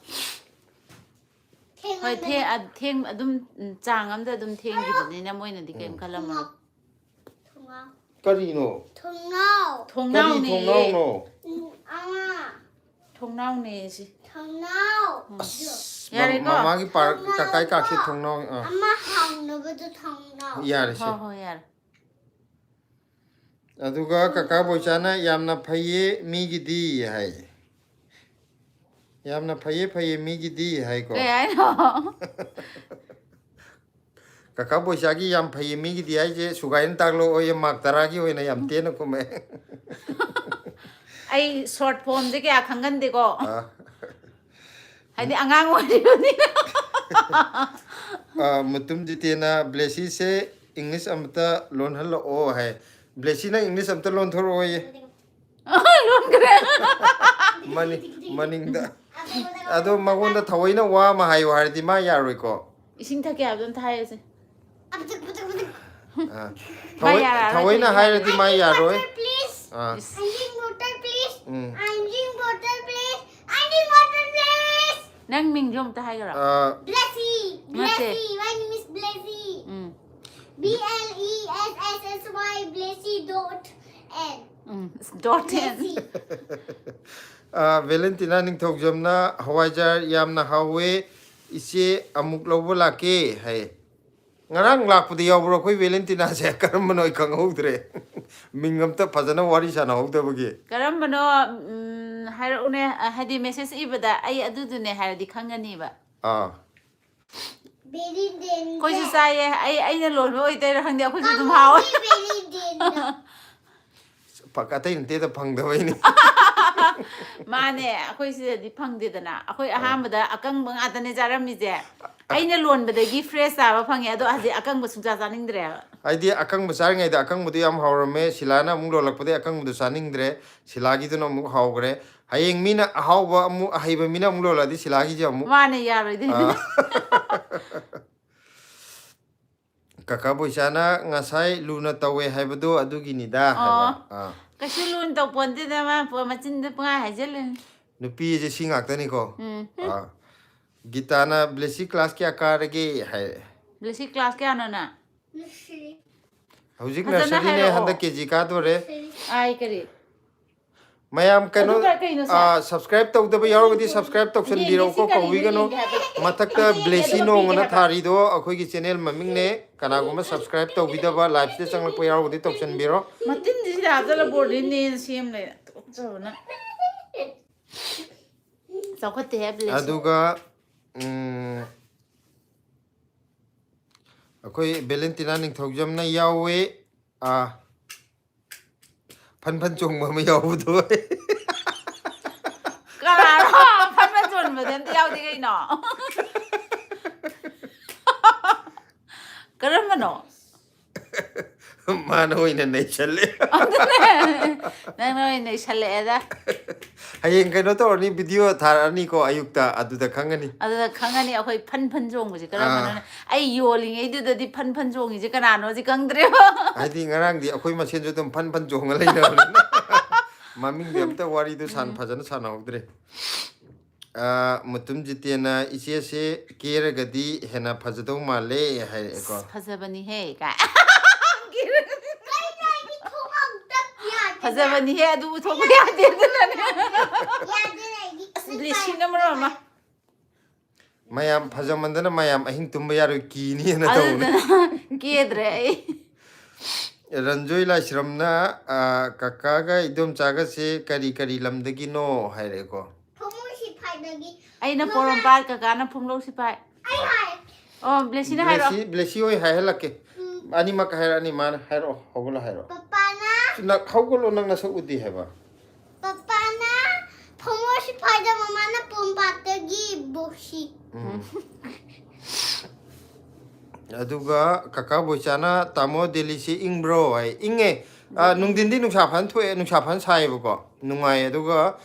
ꯍꯣꯏ, ꯊꯦꯡ-, ꯑ-, ꯊꯦꯡ-, ꯑꯗꯨꯝ, ꯎꯝ, ꯆꯥꯡ ꯑꯃꯗ ꯑꯗꯨꯝ ꯊꯦꯡꯈꯤꯕꯅꯤꯅ ꯃꯣꯏꯅꯗꯤ ꯀꯩꯝ ꯈꯜꯂꯝꯃꯔꯣꯏ꯫ ꯊꯣꯡꯅꯥꯎ꯫ ꯀꯔꯤꯅꯣ? ꯊꯣꯡꯅꯥꯎ꯫ ꯀꯔꯤ ꯊꯣꯡꯅꯥꯎꯅꯦ꯫ ꯊꯣꯡꯅꯥꯎꯅꯣ? ꯎꯝ, ꯑꯃ꯫ ꯊꯣꯡꯅꯥꯎꯅꯦ ꯁꯤ꯫ ꯊꯣꯡꯅꯥꯎ꯫ ꯌꯥꯔꯦꯀꯣ? ꯃ-, ꯃꯃꯥꯒꯤ ꯄꯥꯔ-, ꯀꯀꯥꯏ ꯀꯥꯛꯁꯤ ꯊꯣꯡꯅꯥꯎ, ꯑ꯫ ꯑꯃ ꯍꯥꯡꯅꯕꯗꯣ ꯊꯣꯡꯅꯥꯎ꯫ ꯌꯥꯔꯦ ꯁꯦ꯫ ꯍꯣꯏ, ꯍꯣꯏ, ꯌꯥꯔꯦ꯫ ꯑꯗꯨꯒ ꯀꯀꯥ ꯕꯣꯏꯆꯥꯅ "ꯌꯥꯝꯅ ꯐꯩꯌꯦ ꯃꯤꯒꯤꯗꯤ" ꯍꯥꯏ꯫ "ꯌꯥꯝꯅ ꯐꯩꯌꯦ, ꯐꯩꯌꯦ ꯃꯤꯒꯤꯗꯤ" ꯍꯥꯏꯀꯣ꯫ ꯀꯩ ꯍꯥꯏꯅꯣ? ꯀꯀꯥ ꯕꯣꯏꯆꯥꯒꯤ "ꯌꯥꯝ ꯐꯩꯌꯦ ꯃꯤꯒꯤꯗꯤ" ꯍꯥꯏꯁꯦ ꯁꯨꯒꯥꯏꯅ ꯇꯥꯛꯂꯛꯑꯣꯌꯦ, ꯃꯥꯔꯛ ꯇꯔꯥꯒꯤ ꯑꯣꯏꯅ ꯌꯥꯝ ꯇꯦꯟꯅ ꯈꯨꯝꯃꯛꯑꯦ꯫ ꯑꯩ ꯁꯣꯔꯠ ꯐꯣꯝꯁꯦ ꯀꯌꯥ ꯈꯪꯒꯟꯗꯦꯀꯣ꯫ ꯑ, ꯍꯥꯏꯗꯤ ꯑꯉꯥꯡ ꯑꯣꯏꯔꯤꯕꯅꯤꯅ꯫ ꯑ, ꯃꯨꯇꯨꯝ ꯖꯤꯇꯦꯅ "ꯕ꯭ꯂꯦꯁꯤꯁꯦ ꯏꯪꯂꯤꯁ ꯑꯃꯇ ꯂꯣꯟꯍꯜꯂꯛꯑꯣ" ꯍꯥꯏ꯫ ꯕ꯭ꯂꯦꯁꯤ, ꯅꯪ ꯏꯪꯂꯤꯁ ꯑꯝꯇ ꯂꯣꯟꯊꯣꯔꯛꯑꯣꯌꯦ꯫ ꯂꯣꯟꯈ꯭ꯔꯦ꯫ ꯃꯅꯤꯡ-, ꯃꯅꯤꯡꯗ꯫ ꯑꯗꯣ ꯃꯉꯣꯟꯗ ꯊꯑꯣꯏꯅ ꯋꯥ ꯑꯃ ꯍꯥꯏꯌꯣ ꯍꯥꯏꯔꯗꯤ ꯃꯥ ꯌꯥꯔꯣꯏꯀꯣ꯫ ꯏꯁꯤꯡ ꯊꯛꯀꯦ ꯍꯥꯏꯕꯗꯣ ꯑꯝꯇ ꯍꯥꯏꯔꯁꯦ꯫ ꯑꯥ, ꯃꯥ ꯊꯑꯣꯏ-, ꯌꯥꯔꯛꯑꯔꯣꯏ, ꯊꯑꯣꯏꯅ ꯊꯑꯣꯏꯅ ꯍꯥꯏꯔꯗꯤ ꯃꯥ ꯌꯥꯔꯣꯏ꯫ Please. Ah, I need water, please. Um. I need water, please. I need water, please. ꯅꯪ ꯃꯤꯡꯁꯨ ꯑꯝꯇ ꯍꯥꯏꯈ꯭ꯔꯣ꯫ ꯑꯥ, Blessy. ꯅꯠꯇꯦ꯫ Blessy. My name is Blessy. Um. B L E S S S Y Blessy dot N. Um. Dot N. Blessy. ꯑꯥ, ꯚꯦꯂꯦꯟꯇꯤꯅꯥ ꯅꯤꯡꯊꯧꯖꯝꯅ "ꯍꯋꯥꯏꯖꯥꯔ ꯌꯥꯝꯅ ꯍꯥꯎꯋꯦ, ꯏꯆꯦ ꯑꯃꯨꯛ ꯂꯧꯕ ꯂꯥꯛꯀꯦ" ꯍꯥꯏ꯫ ꯉꯔꯥꯡ ꯂꯥꯛꯄꯗ ꯌꯥꯎꯕ꯭ꯔꯣ ꯑꯩꯈꯣꯏ ꯚꯦꯂꯦꯟꯇꯤꯅꯥꯁꯦ? ꯀꯔꯝꯕꯅꯣ ꯑꯩ ꯈꯪꯍꯧꯗ꯭ꯔꯦ꯫ ꯃꯤꯡ ꯑꯝꯇ ꯐꯖꯅ ꯋꯥꯔꯤ ꯁꯥꯟꯅꯍꯧꯗꯕꯒꯤ꯫ ꯀꯔꯝꯕꯅꯣ? ꯎꯝ, ꯍꯥꯏꯔꯛꯎꯅꯦ꯫ ꯑ, ꯍꯥꯏꯗꯤ ꯃꯦꯁꯦꯖ ꯏꯕꯗ ꯑꯩ ꯑꯗꯨꯗꯨꯅꯦ ꯍꯥꯏꯔꯗꯤ ꯈꯪꯒꯅꯤꯕ꯫ ꯑꯥ꯫ Very dangerous. ꯑꯩꯈꯣꯏꯁꯨ ꯆꯥꯏꯌꯦ꯫ ꯑꯩ, ꯑꯩꯅ ꯂꯣꯟꯕ ꯑꯣꯏꯗꯣꯏꯔꯥ ꯈꯪꯗꯦ, ꯑꯩꯈꯣꯏꯁꯨ ꯑꯗꯨꯝ ꯍꯥꯎꯋꯦ꯫ Very dangerous. ꯄꯛ-, ꯑꯇꯩ ꯅꯠꯇꯦꯗ ꯐꯪꯗꯕꯩꯅꯤ꯫ ꯃꯥꯅꯦ, ꯑꯩꯈꯣꯏ ꯁꯤꯗꯗꯤ ꯐꯪꯗꯦꯗꯅ꯫ ꯑꯩꯈꯣꯏ ꯑꯍꯥꯟꯕꯗ ꯑꯀꯪꯕ ꯉꯥꯛꯇꯅꯦ ꯆꯥꯔꯝꯃꯤꯁꯦ꯫ ꯑꯩꯅ ꯂꯣꯟꯕꯗꯒꯤ ꯐ꯭ꯔꯦꯁ ꯆꯥꯕ ꯐꯪꯉꯦ, ꯑꯗꯣ ꯍꯧꯖꯤꯛ ꯑꯀꯪꯕ ꯁꯨꯡꯆꯥ ꯆꯥꯅꯤꯡꯗ꯭ꯔꯦꯕ꯫ ꯍꯥꯏꯗꯤ ꯑꯀꯪꯕ ꯆꯥꯔꯤꯉꯩꯗ ꯑꯀꯪꯕꯗꯣ ꯌꯥꯝ ꯍꯥꯎꯔꯝꯃꯦ, ꯁꯤꯂꯥꯅ ꯑꯃꯨꯛ ꯂꯣꯜꯂꯛꯄꯗꯒꯤ ꯑꯀꯪꯕꯗꯣ ꯆꯥꯅꯤꯡꯗ꯭ꯔꯦ, ꯁꯤꯂꯥꯒꯤꯗꯨꯅ ꯑꯃꯨꯛ ꯍꯥꯎꯈ꯭ꯔꯦ꯫ ꯍꯌꯦꯡ ꯃꯤꯅ ꯑꯍꯥꯎꯕ ꯑꯃꯨꯛ, ꯑꯍꯩꯕ ꯃꯤꯅ ꯑꯃꯨꯛ ꯂꯣꯜꯂꯛꯑꯗꯤ ꯁꯤꯂꯥꯒꯤꯁꯦ ꯑꯃꯨꯛ꯫ ꯃꯥꯅꯦ, ꯌꯥꯔꯣꯏꯗꯣꯏꯅꯦ꯫ ꯑꯥ꯫ ꯀꯀꯥ ꯕꯣꯏꯆꯥꯅ ꯉꯁꯥꯏ ꯂꯨꯅ ꯇꯧꯋꯦ ꯍꯥꯏꯕꯗꯣ ꯑꯗꯨꯒꯤꯅꯤꯗ ꯍꯥꯏꯕ꯫ ꯑꯣ꯫ ꯑꯥ꯫ ꯀꯩꯁꯨ ꯂꯨꯅ ꯇꯧ ꯄꯣꯟꯇꯦꯗ, ꯃꯥ ꯄꯣ-, ꯃꯆꯤꯟꯗ ꯄꯨꯡꯍꯥꯏ ꯍꯥꯏꯖꯜꯂꯦ꯫ ꯅꯨꯄꯤꯁꯦ ꯁꯤ ꯉꯥꯛꯇꯅꯤꯀꯣ꯫ ꯎꯝ꯫ ꯑꯥ꯫ ꯒꯤꯇꯥꯅ "ꯕ꯭ꯂꯦꯁꯤ class ꯀꯌꯥ ꯀꯥꯔꯒꯦ?" ꯍꯥꯏ꯫ ꯕ꯭ꯂꯦꯁꯤ class ꯀꯌꯥꯅꯣ ꯅꯪ? ꯍꯧꯖꯤꯛ ꯐꯖꯅ nursery ꯅꯦ, ꯍꯥꯏꯔꯛꯑꯣ꯫ ꯍꯟꯗꯛ K G ꯀꯥꯗꯣꯔꯦ꯫ ꯑꯥꯏ ꯀꯔꯤ? ꯃꯌꯥꯝ ꯀꯩꯅꯣ, ꯑꯗꯨꯒ ꯀꯩꯅꯣ ꯁꯦ? ꯑꯥ, subscribe ꯇꯧꯗꯕ ꯌꯥꯎꯔꯒꯗꯤ subscribe ꯇꯧꯁꯟꯕꯤꯔꯛꯎꯀꯣ, ꯌꯦꯡꯒꯦꯁꯤ ꯀꯔꯤꯅꯣ, ꯀꯧꯕꯤꯒꯅꯨ꯫ ꯌꯦꯡꯒꯦ ꯍꯥꯏꯕ꯫ ꯃꯊꯛꯇ ꯑꯗꯨ ꯌꯦꯡꯒꯦ ꯕ꯭ꯂꯦꯁꯤ ꯅꯣꯡ ꯑꯅ ꯍꯥꯏꯕ꯫ ꯊꯥꯔꯤꯗꯣ ꯑꯩꯈꯣꯏꯒꯤ channel ꯃꯃꯤꯡꯅꯦ꯫ ꯀꯅꯥꯒꯨꯝꯕ subscribe ꯇꯧꯕꯤꯗꯕ, live ꯁꯤꯗ ꯆꯪꯂꯛꯄ ꯌꯥꯎꯔꯒꯗꯤ ꯇꯧꯁꯟꯕꯤꯔꯣ꯫ ꯃꯇꯤꯟꯁꯤꯗ ꯍꯥꯞꯆꯜꯂ board ꯅꯦꯅ ꯁꯦꯝ ꯂꯩꯔꯦ꯫ ꯇꯨꯀꯠꯆꯕꯅ꯫ ꯆꯥꯎꯈꯠꯇꯦꯍꯦ ꯕ꯭ꯂꯦꯁꯤ꯫ ꯑꯗꯨꯒ, ꯎꯝ, ꯑꯩꯈꯣꯏ ꯚꯦꯂꯦꯟꯇꯤꯅꯥ ꯅꯤꯡꯊꯧꯖꯝꯅ ꯌꯥꯎꯋꯦ꯫ ꯑꯥ, ꯐꯟ ꯐꯟ ꯆꯣꯡꯕ ꯑꯃ ꯌꯥꯎꯕꯗꯣ꯫ ꯀꯅꯥꯅꯣ? ꯐꯟ ꯐꯟ ꯆꯣꯡꯕꯗꯤ ꯑꯝꯇ ꯌꯥꯎꯗꯦ ꯀꯩꯅꯣ? ꯀꯔꯝꯕꯅꯣ? ꯃꯥꯅ ꯑꯣꯏꯅ ꯅꯩꯁꯜꯂꯦ꯫ ꯑꯗꯨꯅꯦ꯫ ꯅꯪꯅ ꯑꯣꯏꯅ ꯅꯩꯁꯜꯂꯛꯑꯦꯗ꯫ ꯍꯌꯦꯡ ꯀꯩꯅꯣ ꯇꯧꯔꯅꯤ, video ꯊꯥꯔꯛꯑꯅꯤꯀꯣ ꯑꯌꯨꯛꯇ, ꯑꯗꯨꯗ ꯈꯪꯒꯅꯤ꯫ ꯑꯗꯨꯗ ꯈꯪꯒꯅꯤ ꯑꯩꯈꯣꯏ ꯐꯟ ꯐꯟ ꯆꯣꯡꯕꯁꯦ ꯀꯔꯝꯕꯅꯣꯅ꯫ ꯑꯥ꯫ ꯑꯩ ꯌꯣꯜꯂꯤꯉꯩꯗꯨꯗꯗꯤ ꯐꯟ ꯐꯟ ꯆꯣꯡꯉꯤꯁꯦ ꯀꯅꯥꯅꯣꯁꯦ ꯈꯪꯗ꯭ꯔꯦꯕ꯫ ꯍꯥꯏꯗꯤ ꯉꯔꯥꯡꯗꯤ ꯑꯩꯈꯣꯏ ꯃꯁꯦꯟꯁꯨ ꯑꯗꯨꯝ ꯐꯟ ꯐꯟ ꯆꯣꯡꯉ ꯂꯩꯅꯕꯅꯤꯅ ꯃꯃꯤꯡꯗꯤ ꯑꯝꯇ ꯋꯥꯔꯤꯗꯣ ꯁꯥꯟ-, ꯎꯝ꯫ ꯐꯖꯅ ꯁꯥꯟꯅꯍꯧꯗ꯭ꯔꯦ꯫ ꯑꯥ, ꯃꯨꯇꯨꯝ ꯖꯤꯇꯦꯟꯅ "ꯏꯆꯦꯁꯦ ꯀꯦꯔꯒꯗꯤ ꯍꯦꯟꯅ ꯐꯖꯗꯧ ꯃꯥꯜꯂꯦ" ꯍꯥꯏꯔꯛꯑꯦꯀꯣ꯫ ꯑꯁ, ꯐꯖꯕꯅꯤꯍꯦ ꯀꯥꯏ꯫ ꯀꯩꯅꯣ ꯑꯩꯒꯤ ꯈꯣꯡꯎꯞ ꯇꯞ ꯌꯥꯗꯦ꯫ ꯐꯖꯕꯅꯤꯍꯦ, ꯑꯗꯨ ꯎꯊꯣꯛꯄ ꯌꯥꯗꯦ, ꯑꯗꯨꯅꯅꯦ꯫ ꯌꯥꯗꯦ ꯑꯩꯒꯤ ꯑꯁ, ꯕ꯭ꯂꯦꯁꯤꯅ ꯃꯔꯣꯟ ꯑꯃ꯫ ꯃꯌꯥꯝ ꯐꯖꯃꯟꯗꯅ ꯃꯌꯥꯝ ꯑꯍꯤꯡ ꯇꯨꯝꯕ ꯌꯥꯔꯣꯏ, ꯀꯤꯅꯤꯅ ꯇꯧꯕꯅꯦ꯫ ꯑꯗꯨꯗꯨꯅ ꯀꯦꯗ꯭ꯔꯦ ꯑꯩ꯫ ꯔꯟꯖꯣꯏ ꯂꯥꯏꯁ꯭ꯔꯝꯅ, ꯑꯥ, "ꯀꯀꯥꯒ ꯏꯗꯣꯝꯆꯥꯒꯁꯦ ꯀꯔꯤ ꯀꯔꯤ ꯂꯝꯗꯒꯤꯅꯣ?" ꯍꯥꯏꯔꯛꯑꯦꯀꯣ꯫ ꯐꯃꯨꯡ ꯁꯤꯐꯥꯏꯗꯒꯤ꯫ ꯑꯩꯅ ꯃꯃꯥ꯫ ꯄꯣꯔꯣꯝꯄꯥꯠ, ꯀꯀꯥꯅ ꯐꯨꯡꯂꯧ ꯁꯤꯐꯥꯏ꯫ ꯑꯩ ꯍꯥꯏ꯫ ꯑꯣ, ꯕ꯭ꯂꯦꯁꯤꯅ ꯍꯥꯏꯔꯛꯑꯣ꯫ ꯕ꯭ꯂꯦꯁꯤ, ꯕ꯭ꯂꯦꯁꯤ ꯍꯣꯏ ꯍꯥꯏꯍꯜꯂꯛꯀꯦ꯫ ꯎꯝ꯫ ꯑꯅꯤꯃꯛ ꯍꯥꯏꯔꯛꯑꯅꯤ ꯃꯥꯅ꯫ ꯍꯥꯏꯔꯛꯑꯣ, ꯍꯧꯒꯠꯂꯣ ꯍꯥꯏꯔꯛꯑꯣ꯫ ꯄꯄꯥꯅ꯫ ꯅ-, ꯍꯧꯒꯠꯂꯣ, ꯅꯪ ꯅꯁꯛ ꯎꯗꯦ ꯍꯥꯏꯕ꯫ ꯄꯄꯥꯅ ꯐꯃꯨꯡ ꯁꯤꯐꯥꯏꯗ, ꯃꯃꯥꯅ ꯄꯣꯔꯣꯝꯄꯥꯠꯇꯒꯤ ꯕꯣꯛꯁꯤ꯫ ꯎꯝ꯫ ꯑꯗꯨꯒ ꯀꯀꯥ ꯕꯣꯏꯆꯥꯅ, "ꯇꯥꯃꯣ, ꯗꯦꯜꯂꯤꯁꯤ ꯏꯪꯕ꯭ꯔꯣ?" ꯍꯥꯏ꯫ ꯏꯪꯉꯦ꯫ ꯑ, ꯎꯝ꯫ ꯅꯨꯡꯊꯤꯟꯗꯤ ꯅꯨꯡꯁꯥ ꯐꯖꯅ ꯊꯣꯛꯑꯦ, ꯅꯨꯡꯁꯥ ꯐꯖꯅ ꯁꯥꯏꯌꯦꯕꯀꯣ꯫ ꯅꯨꯡꯉꯥꯏꯌꯦ꯫ ꯑꯗꯨꯒ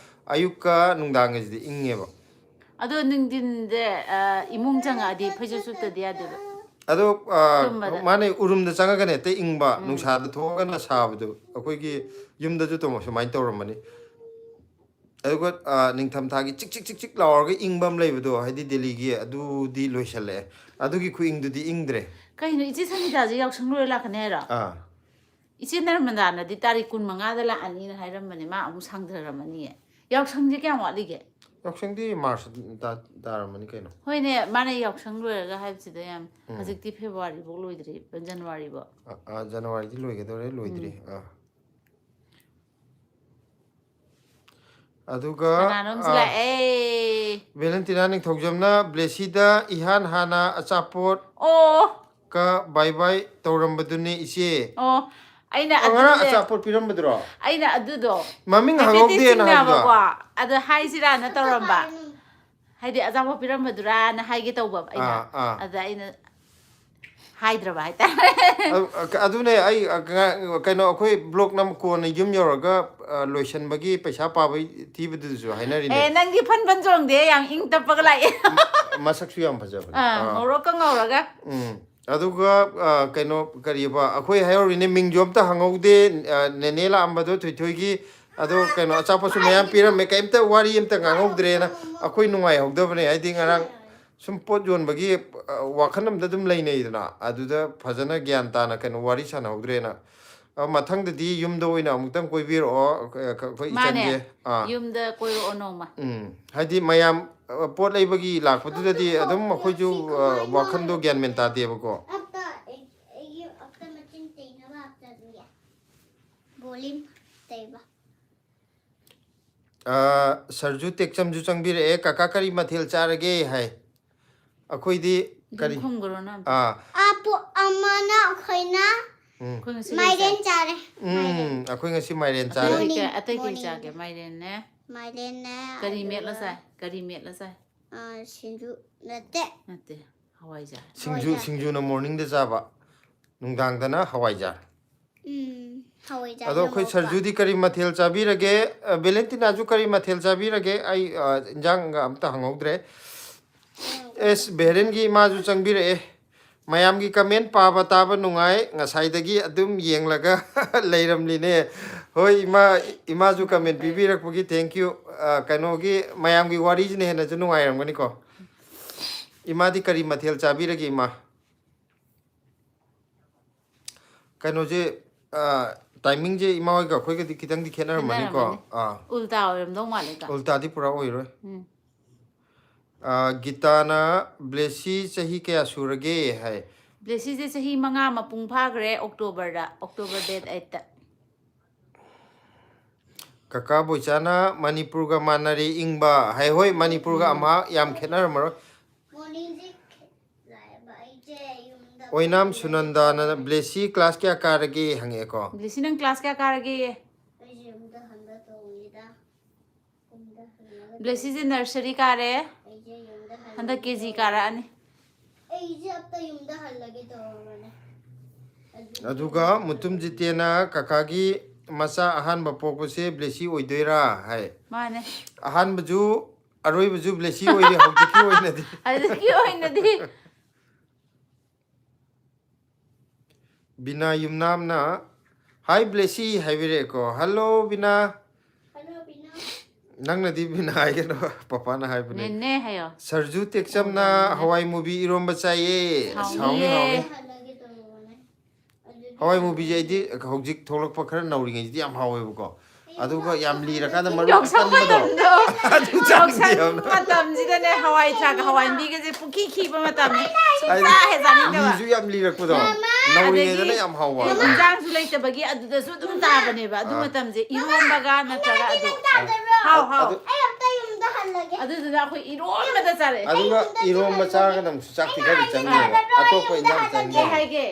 ꯑꯌꯨꯛꯀ ꯅꯨꯡꯗꯥꯡꯒꯁꯤꯗꯤ ꯏꯪꯉꯦꯕ꯫ ꯑꯗꯣ ꯅꯨꯡꯊꯤꯟꯁꯦ, ꯑ, ꯏꯃꯨꯡ ꯆꯪꯉꯛꯑꯗꯤ ꯐꯩꯖꯨꯞ ꯁꯨꯞꯇꯗꯤ ꯌꯥꯗꯦꯕ꯫ ꯑꯗꯣ ꯑ, ꯇꯨꯝꯕꯗ꯫ ꯃꯥꯅꯦ, ꯎꯔꯨꯝꯗ ꯆꯪꯉꯒꯅꯦ ꯍꯦꯛꯇ ꯏꯪꯕ, ꯅꯨꯡꯁꯥꯗ ꯊꯣꯛꯑꯒꯅ ꯁꯥꯕꯗꯣ꯫ ꯑꯩꯈꯣꯏꯒꯤ ꯌꯨꯝꯗꯁꯨ ꯇꯧ-, ꯁꯨꯃꯥꯏꯅ ꯇꯧꯔꯝꯃꯅꯤ꯫ ꯑꯗꯨꯒ ꯑ, ꯅꯤꯡꯊꯝꯊꯥꯒꯤ ꯆꯤꯛ ꯆꯤꯛ ꯆꯤꯛ ꯆꯤꯛ ꯂꯥꯎꯔꯒ ꯏꯪꯕ ꯑꯃ ꯂꯩꯕꯗꯣ, ꯍꯥꯏꯗꯤ ꯗꯦꯜꯂꯤꯒꯤ, ꯑꯗꯨꯗꯤ ꯂꯣꯏꯁꯜꯂꯛꯑꯦ꯫ ꯑꯗꯨꯒꯤ ꯈꯨꯏꯪꯗꯨꯗꯤ ꯏꯪꯗ꯭ꯔꯦ꯫ ꯀꯩꯅꯣ, ꯏꯆꯦ ꯁꯪꯒꯤꯇꯥꯁꯦ ꯌꯥꯎꯁꯪ ꯂꯣꯏꯔ ꯂꯥꯛꯀꯅꯤ ꯍꯥꯏꯔꯣ? ꯑꯥ꯫ ꯏꯆꯦ ꯅꯔꯃꯗꯥꯅꯗꯤ ꯇꯥꯔꯤꯛ ꯀꯨꯟꯃꯉꯥꯗ ꯂꯥꯛꯑꯅꯤꯅ ꯍꯥꯏꯔꯝꯕꯅꯦ, ꯃꯥ ꯑꯃꯨꯛ ꯁꯥꯡꯊꯔꯝꯃꯅꯤꯌꯦ꯫ ꯌꯥꯎꯁꯪꯁꯦ ꯀꯌꯥꯝ ꯋꯥꯠꯂꯤꯒꯦ? ꯌꯥꯎꯁꯪꯗꯤ ꯃꯥꯔꯁ ꯇꯥ-, ꯇꯥꯔꯝꯃꯅꯤ ꯀꯩꯅꯣ꯫ ꯍꯣꯏꯅꯦ, ꯃꯥꯅ ꯌꯥꯎꯁꯪ ꯂꯣꯏꯔꯒ ꯍꯥꯏꯕꯁꯤꯗ ꯌꯥꯝ, ꯍꯧꯖꯤꯛꯇꯤ ꯐꯦꯕꯋꯥꯔꯤꯐꯧ ꯂꯣꯏꯗ꯭ꯔꯤ, ꯖꯅꯋꯥꯔꯤꯐꯧ꯫ ꯑ, ꯑ, ꯖꯅꯋꯥꯔꯤꯗꯤ ꯂꯣꯏꯒꯗꯧꯔꯦ, ꯂꯣꯏꯗ꯭ꯔꯤ꯫ ꯑꯥ꯫ ꯑꯗꯨꯒ ꯀꯅꯥꯅꯣꯝꯁꯨ ꯑ, ꯂꯥꯛꯑꯦ꯫ ꯚꯦꯂꯦꯟꯇꯤꯅꯥ ꯅꯤꯡꯊꯧꯖꯝꯅ ꯕ꯭ꯂꯦꯁꯤꯗ ꯏꯍꯥꯟ ꯍꯥꯟꯅ ꯑꯆꯥꯄꯣꯠ ꯑꯣ ꯀ ꯕꯥꯏ ꯕꯥꯏ ꯇꯧꯔꯝꯕꯗꯨꯅꯤ ꯏꯆꯦ꯫ ꯑꯣ ꯑꯩꯅ ꯑ, ꯉꯔꯥꯡ ꯑꯗꯨꯁꯦ ꯑꯆꯥꯄꯣꯠ ꯄꯤꯔꯝꯕꯗꯨꯔꯣ? ꯑꯩꯅ ꯑꯗꯨꯗꯣ ꯃꯃꯤꯡ ꯍꯥꯏꯐꯦꯠꯇꯤ ꯍꯪꯍꯧꯗꯦꯅ ꯍꯥꯏꯕꯗꯣ꯫ ꯆꯤꯡꯅꯕꯀꯣ, ꯑꯗ ꯍꯥꯏꯁꯤꯔꯥꯅ ꯇꯧꯔꯝꯕ, ꯍꯥꯏꯗꯤ ꯑꯆꯥꯄꯣꯠ ꯄꯤꯔꯝꯕꯗꯨꯔꯥꯅ ꯍꯥꯏꯒꯦ ꯇꯧꯕ ꯑꯩꯅ꯫ ꯑꯥ, ꯑꯥ꯫ ꯑꯗ ꯑꯩꯅ ꯍꯥꯏꯗ꯭ꯔꯕ ꯍꯥꯏꯇꯥꯔꯦ꯫ ꯑ, ꯑ, ꯑꯗꯨꯅꯦ ꯑꯩ, ꯑ, ꯉ-, ꯀꯩꯅꯣ, ꯑꯩꯈꯣꯏ ꯕ꯭ꯂꯣꯛ ꯅꯝ ꯀꯣꯟꯅ ꯌꯨꯝ ꯌꯧꯔꯒ ꯑ, ꯂꯣꯏꯁꯟꯕꯒꯤ ꯄꯩꯁꯥ ꯄꯥꯕꯩ ꯊꯤꯕꯗꯨꯁꯨ ꯍꯥꯏꯅꯔꯤꯅꯦ꯫ ꯑꯦ, ꯅꯪꯗꯤ ꯐꯟ ꯐꯟ ꯆꯣꯡꯗꯦ, ꯌꯥꯝ ꯏꯪ ꯇꯞꯄꯒ ꯂꯥꯛꯑꯦ꯫ ꯃꯁꯛꯁꯨ ꯌꯥꯝ ꯐꯖꯕꯅꯦ꯫ ꯑꯥ, ꯑꯥ꯫ ꯉꯧꯔꯣꯛꯀ ꯉꯧꯔꯒ꯫ ꯎꯝ꯫ ꯑꯗꯨꯒ ꯑ, ꯀꯩꯅꯣ, ꯀꯔꯤꯕ, ꯑꯩꯈꯣꯏ ꯍꯥꯏꯍꯧꯔꯤꯅꯦ, ꯃꯤꯡꯁꯨ ꯑꯝꯇ ꯍꯪꯍꯧꯗꯦ꯫ ꯑ, ꯅꯦꯅꯦ ꯂꯥꯛꯑꯝꯕꯗꯣ ꯊꯣꯏꯊꯣꯏꯒꯤ, ꯑꯗꯣ ꯀꯩꯅꯣ, ꯑꯆꯥꯄꯣꯠꯁꯨ ꯃꯌꯥꯝ ꯄꯤꯔꯝꯃꯦ, ꯀꯩꯝꯇ ꯋꯥꯔꯤ ꯑꯝꯇ ꯉꯥꯡꯍꯧꯗ꯭ꯔꯦꯅ꯫ ꯑꯩꯈꯣꯏ ꯅꯨꯡꯉꯥꯏꯍꯧꯗꯕꯅꯦ, ꯍꯥꯏꯗꯤ ꯉꯔꯥꯡ ꯁꯨꯝ ꯄꯣꯠ ꯌꯣꯟꯕꯒꯤ ꯑ, ꯋꯥꯈꯜ ꯑꯝꯗ ꯑꯗꯨꯝ ꯂꯩꯅꯩꯗꯅ, ꯑꯗꯨꯗ ꯐꯖꯅ ꯒ꯭ꯌꯥꯟ ꯇꯥꯅ ꯀꯩꯅꯣ ꯋꯥꯔꯤ ꯁꯥꯟꯅꯍꯧꯗ꯭ꯔꯦꯅ꯫ ꯑ, ꯃꯊꯪꯗꯗꯤ ꯌꯨꯝꯗ ꯑꯣꯏꯅ ꯑꯃꯨꯛꯇꯪ ꯀꯣꯏꯕꯤꯔꯛꯑꯣ, ꯑꯩꯈꯣꯏ, ꯑꯩꯈꯣꯏ ꯃꯥꯅꯦ, ꯏꯆꯟꯁꯦ꯫ ꯑꯥ꯫ ꯌꯨꯝꯗ ꯀꯣꯏꯔꯛꯑꯣ ꯅꯣꯡꯃ꯫ ꯎꯝ, ꯍꯥꯏꯗꯤ ꯃꯌꯥꯝ ꯑ, ꯄꯣꯠ ꯂꯩꯕꯒꯤ ꯂꯥꯛꯄꯗꯨꯗꯗꯤ ꯑꯗꯨꯝ ꯑꯩꯈꯣꯏꯁꯨ ꯑ, ꯋꯥꯈꯜꯗꯣ ꯒ꯭ꯌꯥꯟ ꯃꯦꯟ ꯇꯥꯗꯦꯕꯀꯣ꯫ ꯑꯝꯇ ꯑꯩ- ꯑꯩꯒꯤ ꯑꯝꯇ ꯃꯆꯤꯟ ꯇꯦꯡꯅꯕ ꯑꯝꯇ ꯑꯗꯨꯝ ꯌꯥ-, ꯕꯣꯂꯤꯟ ꯇꯩꯕ꯫ ꯑ, ꯁꯔꯖꯨ ꯇꯦꯛꯆꯝꯁꯨ ꯆꯪꯕꯤꯔꯛꯑꯦ, "ꯀꯀꯥ ꯀꯔꯤ ꯃꯊꯦꯜ ꯆꯥꯔꯒꯦ?" ꯍꯥꯏ꯫ ꯑꯩꯈꯣꯏꯗꯤ ꯑꯗꯨꯝ ꯀꯔꯤ? ꯈꯨꯝꯈ꯭ꯔꯣ ꯅꯪ꯫ ꯑꯥ꯫ ꯑꯄꯣ ꯑꯃꯅ ꯑꯩꯈꯣꯏꯅ ꯎꯝ꯫ ꯑꯩꯈꯣꯏ ꯉꯁꯤ ꯀꯩ ꯃꯥꯏꯔꯦꯟ ꯆꯥꯏ? ꯆꯥꯔꯦ꯫ ꯎꯝ, ꯑꯩꯈꯣꯏ ꯉꯁꯤ ꯃꯥꯏꯔꯦꯟ ꯑꯇꯩ ꯆꯥꯔꯦ꯫ ꯀꯩ- ꯑꯇꯩ ꯀꯩ Morning. ꯆꯥꯒꯦ? ꯃꯥꯏꯔꯦꯟꯅꯦ꯫ ꯃꯥꯏꯔꯦꯟꯅꯦ꯫ ꯀꯔꯤ ꯃꯦꯠꯂ ꯑꯗꯨꯒ, ꯆꯥꯏ? ꯀꯔꯤ ꯃꯦꯠꯂ ꯆꯥꯏ? ꯑ, ꯁꯤꯡꯖꯨ ꯅꯠꯇꯦ꯫ ꯅꯠꯇꯦ, ꯍꯋꯥꯏꯖꯥꯔ꯫ ꯁꯤꯡꯖꯨ, ꯁꯤꯡꯖꯨꯅ ꯃꯣꯔꯅꯤꯡꯗ ꯆꯥꯕ, ꯅꯨꯡꯗꯥꯡꯗꯅ ꯍꯋꯥꯏꯖꯥꯔ꯫ ꯎꯝ, ꯍꯋꯥꯏꯖꯥꯔ ꯑꯗꯣ ꯑꯩꯈꯣꯏ ꯉꯧꯕ꯫ ꯁꯔꯖꯨꯗꯤ ꯀꯔꯤ ꯃꯊꯦꯜ ꯆꯥꯕꯤꯔꯒꯦ? ꯑ, ꯚꯦꯂꯦꯟꯇꯤꯅꯥꯁꯨ ꯀꯔꯤ ꯃꯊꯦꯜ ꯆꯥꯕꯤꯔꯒꯦ? ꯑꯩ, ꯑ, ꯏꯟꯖꯥꯡꯒ ꯑꯝꯇ ꯍꯪꯍꯧꯗ꯭ꯔꯦ꯫ ꯑꯦꯁ, ꯕꯦꯔꯦꯟꯒꯤ ꯏꯃꯥꯁꯨ ꯆꯪꯕꯤꯔꯛꯑꯦ꯫ ꯃꯌꯥꯝꯒꯤ comment ꯄꯥꯕ ꯇꯥꯕ ꯅꯨꯡꯉꯥꯏ, ꯉꯁꯥꯏꯗꯒꯤ ꯑꯗꯨꯝ ꯌꯦꯡꯂꯒ ꯂꯩꯔꯝꯂꯤꯅꯦ꯫ ꯍꯣꯏ, ꯏꯃꯥ, ꯏꯃꯥꯁꯨ comment ꯄꯤꯕꯤꯔꯛꯄꯒꯤ thank you꯫ ꯑ, ꯀꯩꯅꯣꯒꯤ, ꯃꯌꯥꯝꯒꯤ ꯋꯥꯔꯤꯁꯤꯅ ꯍꯦꯟꯅꯁꯨ ꯅꯨꯡꯉꯥꯏꯔꯝꯒꯅꯤꯀꯣ꯫ ꯏꯃꯥꯗꯤ ꯀꯔꯤ ꯃꯊꯦꯜ ꯆꯥꯕꯤꯔꯒꯦ, ꯏꯃꯥ? ꯀꯩꯅꯣꯁꯦ, ꯑ, timingꯁꯦ ꯏꯃꯥ ꯍꯣꯏꯒ ꯑꯩꯈꯣꯏꯒꯗꯤ ꯈꯤꯇꯪꯗꯤ ꯈꯦꯠꯅꯔꯝꯃꯅꯤꯀꯣ꯫ ꯈꯦꯠꯅꯔꯝꯃꯅꯤ꯫ ꯑꯥ꯫ ꯎꯜꯇꯥ ꯑꯣꯏꯔꯝꯗꯧ ꯃꯥꯜꯂꯦꯀꯣ꯫ ꯎꯜꯇꯥꯗꯤ ꯄꯨꯔꯥ ꯑꯣꯏꯔꯣꯏ꯫ ꯎꯝ꯫ ꯑ, ꯒꯤꯇꯥꯅ, "ꯕ꯭ꯂꯦꯁꯤ ꯆꯍꯤ ꯀꯌꯥ ꯁꯨꯔꯒꯦ?" ꯍꯥꯏ꯫ ꯕ꯭ꯂꯦꯁꯤꯁꯦ ꯆꯍꯤ ꯃꯉꯥ ꯃꯄꯨꯡ ꯐꯥꯈ꯭ꯔꯦ Octoberꯗ, October date eightꯇ꯫ ꯀꯀꯥ ꯕꯣꯏꯆꯥꯅ, "ꯃꯅꯤꯄꯨꯔꯒ ꯃꯥꯟꯅꯔꯦ ꯏꯪꯕ" ꯍꯥꯏ꯫ ꯍꯣꯏ, ꯃꯅꯤꯄꯨꯔꯒ ꯎꯝ꯫ ꯑꯃꯍꯥ ꯌꯥꯝ ꯈꯦꯠꯅꯔꯝꯃꯔꯣꯏ꯫ ꯃꯣꯔꯅꯤꯡꯁꯦ ꯂꯥꯛꯑꯦꯕ, ꯑꯩꯁꯦ ꯌꯨꯝꯗ ꯑꯣꯏꯅꯥꯝ ꯁꯨꯅꯟꯗꯥꯅ, "ꯕ꯭ꯂꯦꯁꯤ class ꯀꯌꯥ ꯀꯥꯔꯒꯦ?" ꯍꯪꯉꯛꯑꯦꯀꯣ꯫ ꯕ꯭ꯂꯦꯁꯤ, ꯅꯪ class ꯀꯌꯥ ꯀꯥꯔꯒꯦ? ꯑꯩꯁꯦ ꯌꯨꯝꯗ ꯍꯟꯕ ꯇꯧꯕꯅꯤꯗ꯫ ꯌꯨꯝꯗ ꯍꯜꯂꯒ ꯕ꯭ꯂꯦꯁꯤꯁꯦ nursery ꯀꯥꯔꯦ꯫ ꯑꯩꯁꯦ ꯌꯨꯝꯗ ꯍꯜꯂꯒꯦ ꯍꯟꯗꯛ K G ꯇꯧꯕꯅꯦ꯫ ꯀꯥꯔꯛꯑꯅꯤ꯫ ꯑꯩꯁꯦ ꯑꯝꯇ ꯌꯨꯝꯗ ꯍꯜꯂꯒꯦ ꯇꯧꯔꯕꯅꯦ꯫ ꯑꯗꯨꯒꯤ ꯑꯗꯨꯒ ꯌꯨꯝꯗ ꯃꯨꯇꯨꯝ ꯍꯜꯂꯒꯦ꯫ ꯖꯤꯇꯦꯅ, "ꯀꯀꯥꯒꯤ ꯃꯆꯥ ꯑꯍꯥꯟꯕ ꯄꯣꯛꯄꯁꯦ ꯕ꯭ꯂꯦꯁꯤ ꯑꯣꯏꯗꯣꯏꯔꯥ?" ꯍꯥꯏ꯫ ꯃꯥꯅꯦ꯫ ꯑꯍꯥꯟꯕꯁꯨ ꯑꯔꯣꯏꯕꯁꯨ ꯕ꯭ꯂꯦꯁꯤ ꯑꯣꯏꯔꯤ ꯍꯧꯖꯤꯛꯀꯤ ꯑꯣꯏꯅꯗꯤ꯫ ꯍꯧꯖꯤꯛꯀꯤ ꯑꯣꯏꯅꯗꯤ꯫ ꯕꯤꯅꯥ ꯌꯨꯝꯅꯥꯝꯅ, "Hi ꯕ꯭ꯂꯦꯁꯤ" ꯍꯥꯏꯕꯤꯔꯛꯑꯦꯀꯣ꯫ Hello ꯕꯤꯅꯥ꯫ Hello ꯕꯤꯅꯥ꯫ ꯅꯪꯅꯗꯤ ꯕꯤꯅꯥ ꯍꯥꯏꯒꯅꯣ, ꯄꯄꯥꯅ ꯍꯥꯏꯕꯅꯦ꯫ ꯅꯦꯅꯦ ꯍꯥꯏꯌꯣ꯫ ꯁꯔꯖꯨ ꯇꯦꯛꯆꯝꯅ, ꯑꯣ, ꯅꯦꯅꯦ꯫ "ꯍꯋꯥꯏ ꯃꯨꯕꯤ ꯏꯔꯣꯝꯕ ꯆꯥꯏꯌꯦ, ꯍꯥꯎꯅꯤꯌꯦ꯫ ꯍꯥꯎꯅꯤ, ꯍꯥꯎꯅꯤ"꯫ ꯍꯜꯂꯒꯦ ꯇꯧꯕꯅꯦ꯫ ꯑꯗꯨꯗꯤ ꯍꯋꯥꯏ ꯃꯨꯕꯤꯁꯦ ꯑꯩꯗꯤ ꯍꯧꯖꯤꯛ ꯊꯣꯛꯂꯛꯄ ꯈꯔ ꯅꯧꯔꯤꯉꯩꯁꯤꯗꯤ ꯌꯥꯝ ꯍꯥꯎꯋꯦꯕꯀꯣ꯫ ꯑꯗꯨꯒ ꯌꯥꯝ ꯂꯤꯔꯀꯥꯟꯗ ꯃꯔꯨ ꯌꯥꯎꯁꯪ ꯑꯀꯟꯕꯗꯣ, ꯃꯇꯝꯗꯣ꯫ ꯑꯗꯨ ꯆꯥꯅꯤꯡꯗꯦ ꯌꯥꯎꯁꯪ ꯌꯥꯝꯅ꯫ ꯃꯇꯝꯁꯤꯗꯅꯦ ꯍꯋꯥꯏ ꯊ꯭ꯔꯥꯛꯀ ꯍꯋꯥꯏ ꯃꯨꯕꯤꯒꯁꯦ ꯄꯨꯡꯈꯤ ꯈꯤꯕ ꯃꯇꯝꯅꯤ꯫ ꯁꯨꯡꯆꯥ ꯍꯦꯛ ꯆꯥꯅꯤꯡꯗꯕ꯫ ꯂꯤꯁꯨ ꯌꯥꯝ ꯂꯤꯔꯛꯄꯗꯣ꯫ ꯃꯥꯃꯥ! ꯅꯧꯔꯤꯉꯩꯗꯅ ꯑꯗꯒꯤ ꯌꯥꯝ ꯍꯥꯎꯕ꯫ ꯏꯟꯖꯥꯡꯁꯨ ꯂꯩꯇꯕꯒꯤ ꯑꯗꯨꯗꯁꯨ ꯑꯗꯨꯝ ꯇꯥꯕꯅꯦꯕ꯫ ꯑꯗꯨ ꯑꯥ꯫ ꯃꯇꯝꯁꯦ ꯏꯔꯣꯝꯕꯒ ꯅꯠꯇ꯭ꯔꯒ ꯃꯥꯃꯥ, ꯑꯗꯨ꯫ ꯅꯪ ꯇꯥꯗꯕ꯭ꯔꯣ? ꯍꯥꯎ, ꯍꯥꯎ꯫ ꯑꯗꯨ ꯑꯩ ꯑꯝꯇ ꯌꯨꯝꯗ ꯍꯜꯂꯒꯦ꯫ ꯑꯗꯨꯗꯨꯅ ꯑꯩꯈꯣꯏ ꯏꯔꯣꯝꯕꯗ ꯆꯥꯔꯛꯑꯦ꯫ ꯑꯗꯨꯒ ꯑꯩ ꯌꯨꯝꯗ ꯏꯔꯣꯝꯕ ꯆꯠꯂꯒꯦ꯫ ꯆꯥꯔꯒꯅ ꯑꯃꯨꯛꯁꯨ ꯆꯥꯛꯇꯤ ꯈꯔꯗꯤ ꯆꯪꯉꯦꯕ꯫ ꯑꯩ ꯑꯇꯣꯞꯄ ꯌꯨꯝꯗ ꯏꯟꯖꯥꯡ ꯍꯜꯂꯒꯦ꯫ ꯆꯪꯗꯦ꯫ ꯑꯩ ꯍꯥꯏꯒꯦ꯫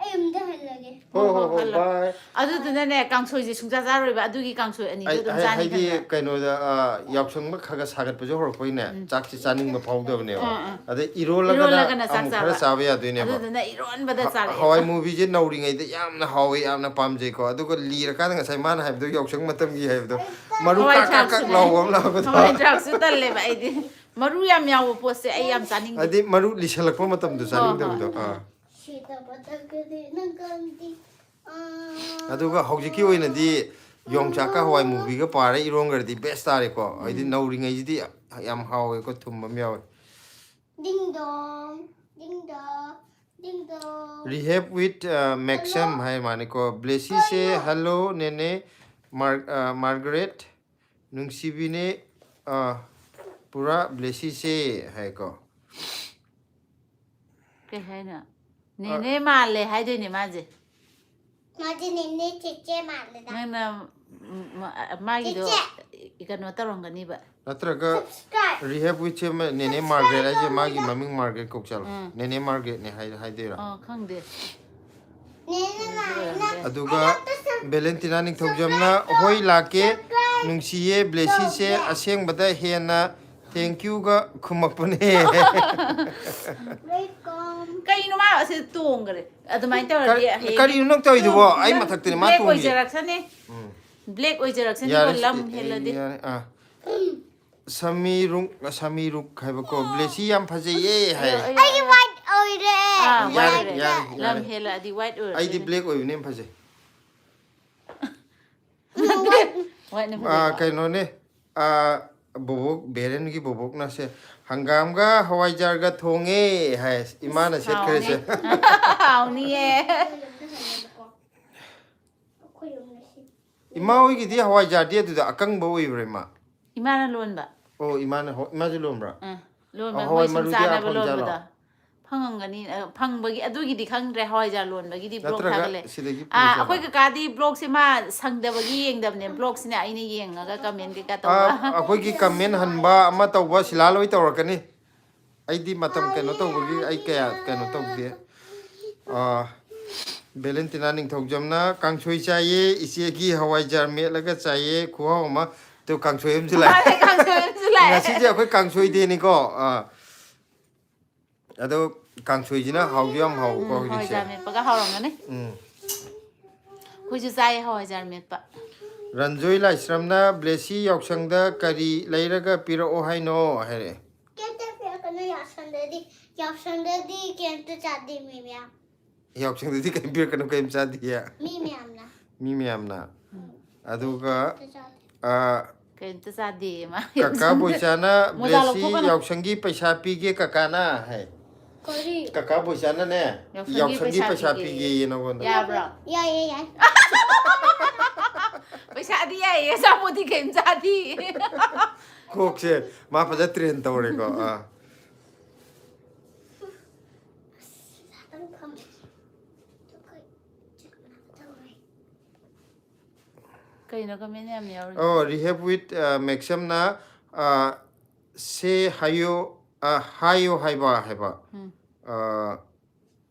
ꯑꯩ ꯑꯝꯇ ꯍꯜꯂꯒꯦ꯫ ꯍꯣ ꯍꯣ ꯍꯣ ꯍꯜꯂꯣ꯫ ꯕꯥꯏ꯫ ꯑꯗꯨꯗꯨꯅꯅꯦ, ꯀꯥꯡꯁꯣꯏꯁꯦ ꯁꯨꯡꯆꯥ ꯆꯥꯔꯣꯏꯕ, ꯑꯗꯨꯒꯤ ꯀꯥꯡꯁꯣꯏ ꯑꯅꯤꯗꯣ ꯑꯩ- ꯑꯗꯨꯝ ꯑꯩ- ꯆꯥꯅꯤ ꯍꯥꯏꯗꯤ ꯈꯟꯕ꯫ ꯀꯩꯅꯣꯗ ꯑ, ꯌꯥꯎꯁꯪ ꯈꯔ ꯈꯔ ꯁꯥꯒꯠꯄꯁꯨ ꯍꯧꯔꯛꯄꯩꯅꯦ, ꯆꯥꯛꯁꯤ ꯆꯥꯅꯤꯡꯕ ꯐꯥꯎꯗꯕꯅꯦꯕ꯫ ꯑꯥ, ꯑꯥ꯫ ꯑꯗꯩ ꯏꯔꯣꯜꯂꯒꯅ ꯏꯔꯣꯜꯂꯒꯅ ꯆꯥꯛ ꯑꯃꯨꯛ ꯆꯥꯕ꯫ ꯈꯔ ꯆꯥꯕ ꯌꯥꯗꯣꯏꯅꯦꯕ꯫ ꯑꯗꯨꯗꯨꯅ ꯏꯔꯣꯟꯕꯗ ꯍ- ꯆꯥꯔꯛꯑꯦ꯫ ꯍꯋꯥꯏ ꯃꯨꯕꯤꯁꯦ ꯅꯧꯔꯤꯉꯩꯗ ꯌꯥꯝꯅ ꯍꯥꯎꯋꯦ, ꯌꯥꯝꯅ ꯄꯥꯝꯖꯩꯀꯣ, ꯑꯗꯨꯒ ꯂꯤꯔꯀꯥꯟꯗ ꯉꯁꯥꯏ ꯃꯥꯅ ꯍꯥꯏꯕꯗꯣ ꯌꯥꯎꯁꯪ ꯃꯇꯝꯒꯤ ꯍꯥꯏꯕꯗꯣ, ꯃꯔꯨ ꯍꯋꯥꯏ ꯀꯥꯛ ꯀꯥꯛ ꯀꯥꯛ ꯊ꯭ꯔꯥꯛꯁꯨꯅꯦ꯫ ꯂꯥꯎꯕ ꯑꯃ ꯂꯥꯛꯄꯗꯣ꯫ ꯍꯋꯥꯏ ꯊ꯭ꯔꯥꯛꯁꯨ ꯇꯜꯂꯦꯕ ꯑꯩꯗꯤ꯫ ꯃꯔꯨ ꯌꯥꯝ ꯌꯥꯎꯕ ꯄꯣꯠꯁꯦ ꯑꯩ ꯌꯥꯝ ꯆꯥꯅꯤꯡꯗꯦ꯫ ꯍꯥꯏꯗꯤ ꯃꯔꯨ ꯂꯤꯁꯜꯂꯛꯄ ꯃꯇꯝꯗꯣ ꯍꯣꯏ, ꯆꯥꯅꯤꯡꯗꯕꯗꯣ꯫ ꯍꯣꯏ꯫ ꯑꯥ꯫ ꯁꯤꯗꯕꯗꯒꯤꯗꯤ ꯅꯪ ꯀꯔꯝꯗꯤ ꯑꯥ꯫ ꯑꯗꯨꯒ ꯍꯧꯖꯤꯛꯀꯤ ꯑꯣꯏꯅꯗꯤ ꯌꯣꯡꯆꯥꯛꯀ ꯍꯋꯥꯏ ꯃꯨꯕꯤꯒ ꯄꯥꯔ ꯏꯔꯣꯟꯈ꯭ꯔꯗꯤ ꯕꯦꯁ ꯇꯥꯔꯦꯀꯣ꯫ ꯍꯥꯏꯗꯤ ꯅꯧꯔꯤꯉꯩꯁꯤꯗꯤ ꯌꯥꯝ ꯍꯥꯎꯋꯦꯀꯣ, ꯊꯨꯝꯕ ꯑꯃ ꯌꯥꯎꯋꯦ꯫ Ding dong, ding dong, ding dong. Rehab with uh, Maxim ꯍꯥꯏ ꯃꯥꯅꯤꯀꯣ꯫ ꯕ꯭ꯂꯦꯁꯤꯁꯦ ꯍꯜꯂꯣ ꯅꯦꯅꯦ ꯃꯥꯔ ꯑ, ꯃꯥꯔꯒꯔꯦꯠ ꯅꯨꯡꯁꯤꯕꯤꯅꯦ ꯑ, ꯄꯨꯔꯥ ꯕ꯭ꯂꯦꯁꯤꯁꯦ ꯍꯥꯏꯀꯣ꯫ ꯀꯩ ꯍꯥꯏꯅꯣ? ꯅꯦꯅꯦ ꯃꯥꯜꯂꯦ ꯍꯥꯏꯗꯣꯏꯅꯦ ꯃꯥꯁꯦ꯫ ꯃꯥꯗꯤ ꯅꯦꯅꯦ ꯆꯦꯆꯦ ꯃꯥꯜꯂꯦꯗ꯫ ꯅꯪꯅ ꯎꯝ, ꯃ- ꯑ, ꯃꯥꯒꯤꯗꯣ ꯀꯩꯅꯣ ꯇꯧꯔꯝꯒꯅꯤꯕ꯫ ꯅꯠꯇ꯭ꯔꯒ Subscribe. ꯔꯤꯍꯦꯕ ꯋꯤꯠꯁꯦ ꯑꯃ ꯅꯦꯅꯦ ꯃꯥꯔꯒꯔꯦꯠ ꯍꯥꯏꯁꯦ ꯃꯥꯒꯤ ꯃꯃꯤꯡ ꯃꯥꯔꯒꯔꯦꯠ ꯀꯧꯆꯜꯂꯣ꯫ ꯎꯝ꯫ ꯅꯦꯅꯦ ꯃꯥꯔꯒꯔꯦꯠꯅꯦ ꯍꯥꯏ ꯍꯥꯏꯗꯣꯏꯔꯥ? ꯑ, ꯈꯪꯗꯦ꯫ ꯅꯦꯅꯦ ꯃꯥꯜꯂꯦ꯫ ꯑꯗꯨꯒ ꯚꯦꯂꯦꯟꯇꯤꯅꯥ ꯅꯤꯡꯊꯧꯖꯝꯅ ꯍꯣꯏ ꯂꯥꯛꯀꯦ ꯅꯨꯡꯁꯤꯌꯦ ꯕ꯭ꯂꯦꯁꯤꯁꯦ ꯑꯁꯦꯡꯕꯗ ꯍꯦꯟꯅ ꯊꯦꯡꯀ꯭ꯌꯨꯒ ꯈꯨꯝꯃꯛꯄꯅꯦ꯫ Welcome. ꯀꯩꯅꯣ ꯃꯥ ꯑꯁꯤ ꯇꯣꯡꯈ꯭ꯔꯦ? ꯑꯗꯨꯃꯥꯏꯅ ꯇꯧꯔꯗꯤ ꯀꯔꯤ- ꯍꯌꯦꯡ ꯀꯔꯤꯅꯣ ꯅꯪ ꯇꯧꯔꯤꯗꯨꯕꯣ? ꯅꯪ- ꯑꯩ ꯅꯪ ꯃꯊꯛꯇꯅꯦ ꯃꯥ black ꯇꯣꯡꯉꯤꯁꯦ꯫ ꯑꯣꯏꯖꯔꯛꯁꯅꯤ꯫ ꯎꯝ꯫ Black ꯑꯣꯏꯖꯔꯛꯁꯅꯤ ꯌꯥꯔꯦ, ꯂꯝ ꯁꯤ- ꯍꯦꯜꯂꯗꯤ꯫ ꯌꯥꯔꯦ, ꯑꯥ꯫ ꯁꯃꯤꯔꯨꯛ ꯁꯃꯤꯔꯨꯛ ꯍꯥꯏꯕꯀꯣ ꯕ꯭ꯂꯦꯁꯤ ꯌꯥꯝ ꯐꯖꯩꯌꯦ ꯍꯥꯏ꯫ ꯑꯌꯣ, ꯑꯌꯣ, ꯑꯩꯒꯤ white ꯑꯣꯏꯔꯦ꯫ ꯑꯥ, ꯌꯥꯔꯦ, white ꯑꯣꯏꯔꯦ꯫ ꯌꯥꯔꯦ, ꯂꯝ ꯌꯥꯔꯦ꯫ ꯍꯦꯜꯂꯛꯑꯗꯤ white ꯑꯣꯏꯔꯛꯇꯣꯏꯅꯦ꯫ ꯑꯩꯗꯤ ꯕ꯭ꯂꯦꯛ ꯑꯣꯏꯕꯅ ꯌꯥꯝ ꯐꯖꯩ꯫ Whiteꯅ ꯑꯥ, ꯐꯖꯩꯀꯣ꯫ ꯀꯩꯅꯣꯅꯦ, ꯑꯥ, ꯕꯣꯕꯣꯛ ꯕꯦꯔꯦꯟꯒꯤ ꯕꯣꯕꯣꯛꯅꯁꯦ ꯍꯪꯒꯥꯝꯒ ꯍꯋꯥꯏꯖꯥꯔꯒ ꯊꯣꯡꯉꯦ ꯍꯥꯏ꯫ ꯏꯃꯥꯅ ꯁꯦꯠꯈ꯭ꯔꯦꯁꯦ꯫ ꯍꯥꯎꯅꯤ꯫ ꯍꯥꯎꯅꯤꯌꯦ꯫ ꯑꯩꯈꯣꯏ ꯌꯨꯝꯗ ꯁꯤ꯫ ꯏꯃꯥ ꯍꯣꯏꯒꯤꯗꯤ ꯍꯋꯥꯏꯖꯥꯔꯗꯤ ꯑꯗꯨꯗ ꯑꯀꯪꯕ ꯑꯣꯏꯕ꯭ꯔꯥ ꯏꯃꯥ? ꯏꯃꯥꯅ ꯂꯣꯟꯕ꯫ ꯑꯣ, ꯏꯃꯥꯅ ꯍꯣ- ꯏꯃꯥꯁꯨ ꯂꯣꯟꯕ꯭ꯔꯥ? ꯑꯥ, ꯂꯣꯟꯕ, ꯑꯣ, ꯃꯣꯏ ꯍꯋꯥꯏ ꯁꯨꯝ ꯃꯔꯨꯗꯤ ꯆꯥꯅꯕ ꯑꯥ, ꯐꯪꯖꯥꯠꯂꯣ? ꯂꯣꯟꯕꯗꯣ꯫ ꯐꯪꯉꯝꯒꯅꯤ, ꯑ, ꯐꯪꯕꯒꯤ ꯑꯗꯨꯒꯤꯗꯤ ꯈꯪꯗ꯭ꯔꯦ, ꯍꯋꯥꯏꯖꯥꯔ ꯂꯣꯟꯕꯒꯤꯗꯤ blog ꯅꯠꯇ꯭ꯔꯒ ꯊꯥꯒꯠꯂꯦ꯫ ꯁꯤꯗꯒꯤ ꯑꯥ, ꯄꯨꯖꯥꯠꯂꯣ? ꯑꯩꯈꯣꯏ ꯀꯀꯥꯗꯤ blogꯁꯦ ꯃꯥ ꯁꯪꯗꯕꯒꯤ ꯌꯦꯡꯗꯕꯅꯦ, blogꯁꯤꯅ ꯑꯩꯅ ꯌꯦꯡꯉꯒ comment ꯀꯩꯀꯥ ꯑꯥ, ꯇꯧꯕ꯫ ꯑꯩꯈꯣꯏꯒꯤ comment ꯍꯟꯕ ꯑꯃ ꯇꯧꯕ ꯁꯤꯂꯥ ꯂꯣꯏ ꯇꯧꯔꯛꯀꯅꯤ꯫ ꯑꯩꯗꯤ ꯃꯇꯝ ꯀꯩꯅꯣ ꯇꯧꯕꯒꯤ ꯑꯩ ꯀꯌꯥ ꯀꯩꯅꯣ ꯇꯧꯗꯦ꯫ ꯑꯥ, ꯚꯦꯂꯦꯟꯇꯤꯅꯥ ꯅꯤꯡꯊꯧꯖꯝꯅ ꯀꯥꯡꯁꯣꯏ ꯆꯥꯏꯌꯦ, ꯏꯆꯦꯒꯤ ꯍꯋꯥꯏꯖꯥꯔ ꯃꯦꯠꯂꯒ ꯆꯥꯏꯌꯦ, ꯈꯨꯍꯥꯎ ꯑꯃ꯫ ꯑꯗꯨ ꯀꯥꯡꯁꯣꯏ ꯑꯃꯁꯨ ꯂꯥꯛꯑꯦ꯫ ꯃꯥꯅꯦ, ꯀꯥꯡꯁꯣꯏ ꯑꯃꯁꯨ ꯂꯥꯛꯑꯦ꯫ ꯉꯁꯤꯁꯦ ꯑꯩꯈꯣꯏ ꯀꯥꯡꯁꯣꯏ ꯗꯦꯅꯤꯀꯣ꯫ ꯑꯥ꯫ ꯑꯗꯣ ꯀꯥꯡꯁꯣꯏꯁꯤꯅ ꯍꯥꯎꯁꯨ ꯌꯥꯝ ꯍꯥꯎꯀꯣ ꯎꯝ, ꯍꯧꯖꯤꯛꯁꯦ꯫ ꯍꯋꯥꯏꯖꯥꯔ ꯃꯦꯠꯄꯒ ꯍꯥꯎꯔꯝꯒꯅꯤ꯫ ꯎꯝ꯫ ꯑꯩꯈꯣꯏꯁꯨ ꯆꯥꯏꯌꯦ ꯍꯋꯥꯏꯖꯥꯔ ꯃꯦꯠꯄ꯫ ꯔꯟꯖꯣꯏ ꯂꯥꯏꯁ꯭ꯔꯝꯅ ꯕ꯭ꯂꯦꯁꯤ ꯌꯥꯎꯁꯪꯗ ꯀꯔꯤ ꯂꯩꯔꯒ ꯄꯤꯔꯛꯑꯣ ꯍꯥꯏꯅꯣ ꯍꯥꯏꯔꯛꯑꯦ꯫ ꯀꯩꯝꯇ ꯄꯤꯔꯛꯀꯅꯨ ꯌꯥꯎꯁꯪꯗꯗꯤ꯫ ꯌꯥꯎꯁꯪꯗꯗꯤ ꯀꯩꯝꯇ ꯆꯥꯗꯦ ꯃꯤ ꯃꯌꯥꯝ꯫ ꯌꯥꯎꯁꯪꯗꯗꯤ ꯀꯔꯤꯝ ꯄꯤꯔꯛꯀꯅꯨ, ꯀꯔꯤꯝ ꯆꯥꯗꯦ꯫ ꯃꯤ ꯃꯌꯥꯝꯅ꯫ ꯃꯤ ꯃꯌꯥꯝꯅ꯫ ꯎꯝ꯫ ꯑꯗꯨꯒ ꯀꯩꯝꯇ ꯆꯥꯗꯦ꯫ ꯑ, ꯀꯩꯝꯇ ꯆꯥꯗꯦ ꯃꯥ꯫ ꯀꯀꯥ ꯕꯣꯏꯆꯥꯅ ꯃꯣꯖꯥ ꯕ꯭ꯂꯦꯁꯤ ꯂꯧꯊꯣꯛꯀꯅꯨ꯫ ꯌꯥꯎꯁꯪꯒꯤ ꯄꯩꯁꯥ ꯄꯤꯒꯦ ꯀꯀꯥꯅ ꯍꯥꯏ꯫ ꯀꯔꯤ? ꯀꯀꯥ ꯕꯣꯏꯆꯥꯅꯅꯦ ꯌꯥꯎꯁꯪꯒꯤ ꯌꯥꯎꯁꯪꯒꯤ ꯄꯩꯁꯥ ꯄꯩꯁꯥ ꯄꯤꯒꯦ꯫ ꯄꯤꯒꯦꯌꯦ ꯅꯉꯣꯟꯗ꯫ ꯌꯥꯕ꯭ꯔꯣ? ꯌꯥꯏꯌꯦ, ꯌꯥꯏ꯫ ꯄꯩꯁꯥꯗꯤ ꯌꯥꯏꯌꯦ, ꯑꯆꯥꯄꯣꯠꯇꯤ ꯀꯩꯝ ꯆꯥꯗꯦ꯫ ꯀꯣꯛꯁꯦ ꯃꯥ ꯐꯖ ꯇ꯭ꯔꯦꯟ ꯇꯧꯔꯦꯀꯣ꯫ ꯑꯥ꯫ ꯈꯤꯇꯪ ꯐꯝ-, ꯇꯧꯔꯦ꯫ ꯀꯩꯅꯣ comment ꯌꯥꯝ ꯌꯥꯎꯔꯤ? ꯑꯣ, Rehab with, ꯑ, Maximꯅ, ꯑ, ꯁꯦ ꯍꯥꯏꯌꯣ, ꯑ, ꯍꯥꯏꯌꯣ ꯍꯥꯏꯕ ꯍꯥꯏꯕ꯫ ꯎꯝ꯫ ꯑ,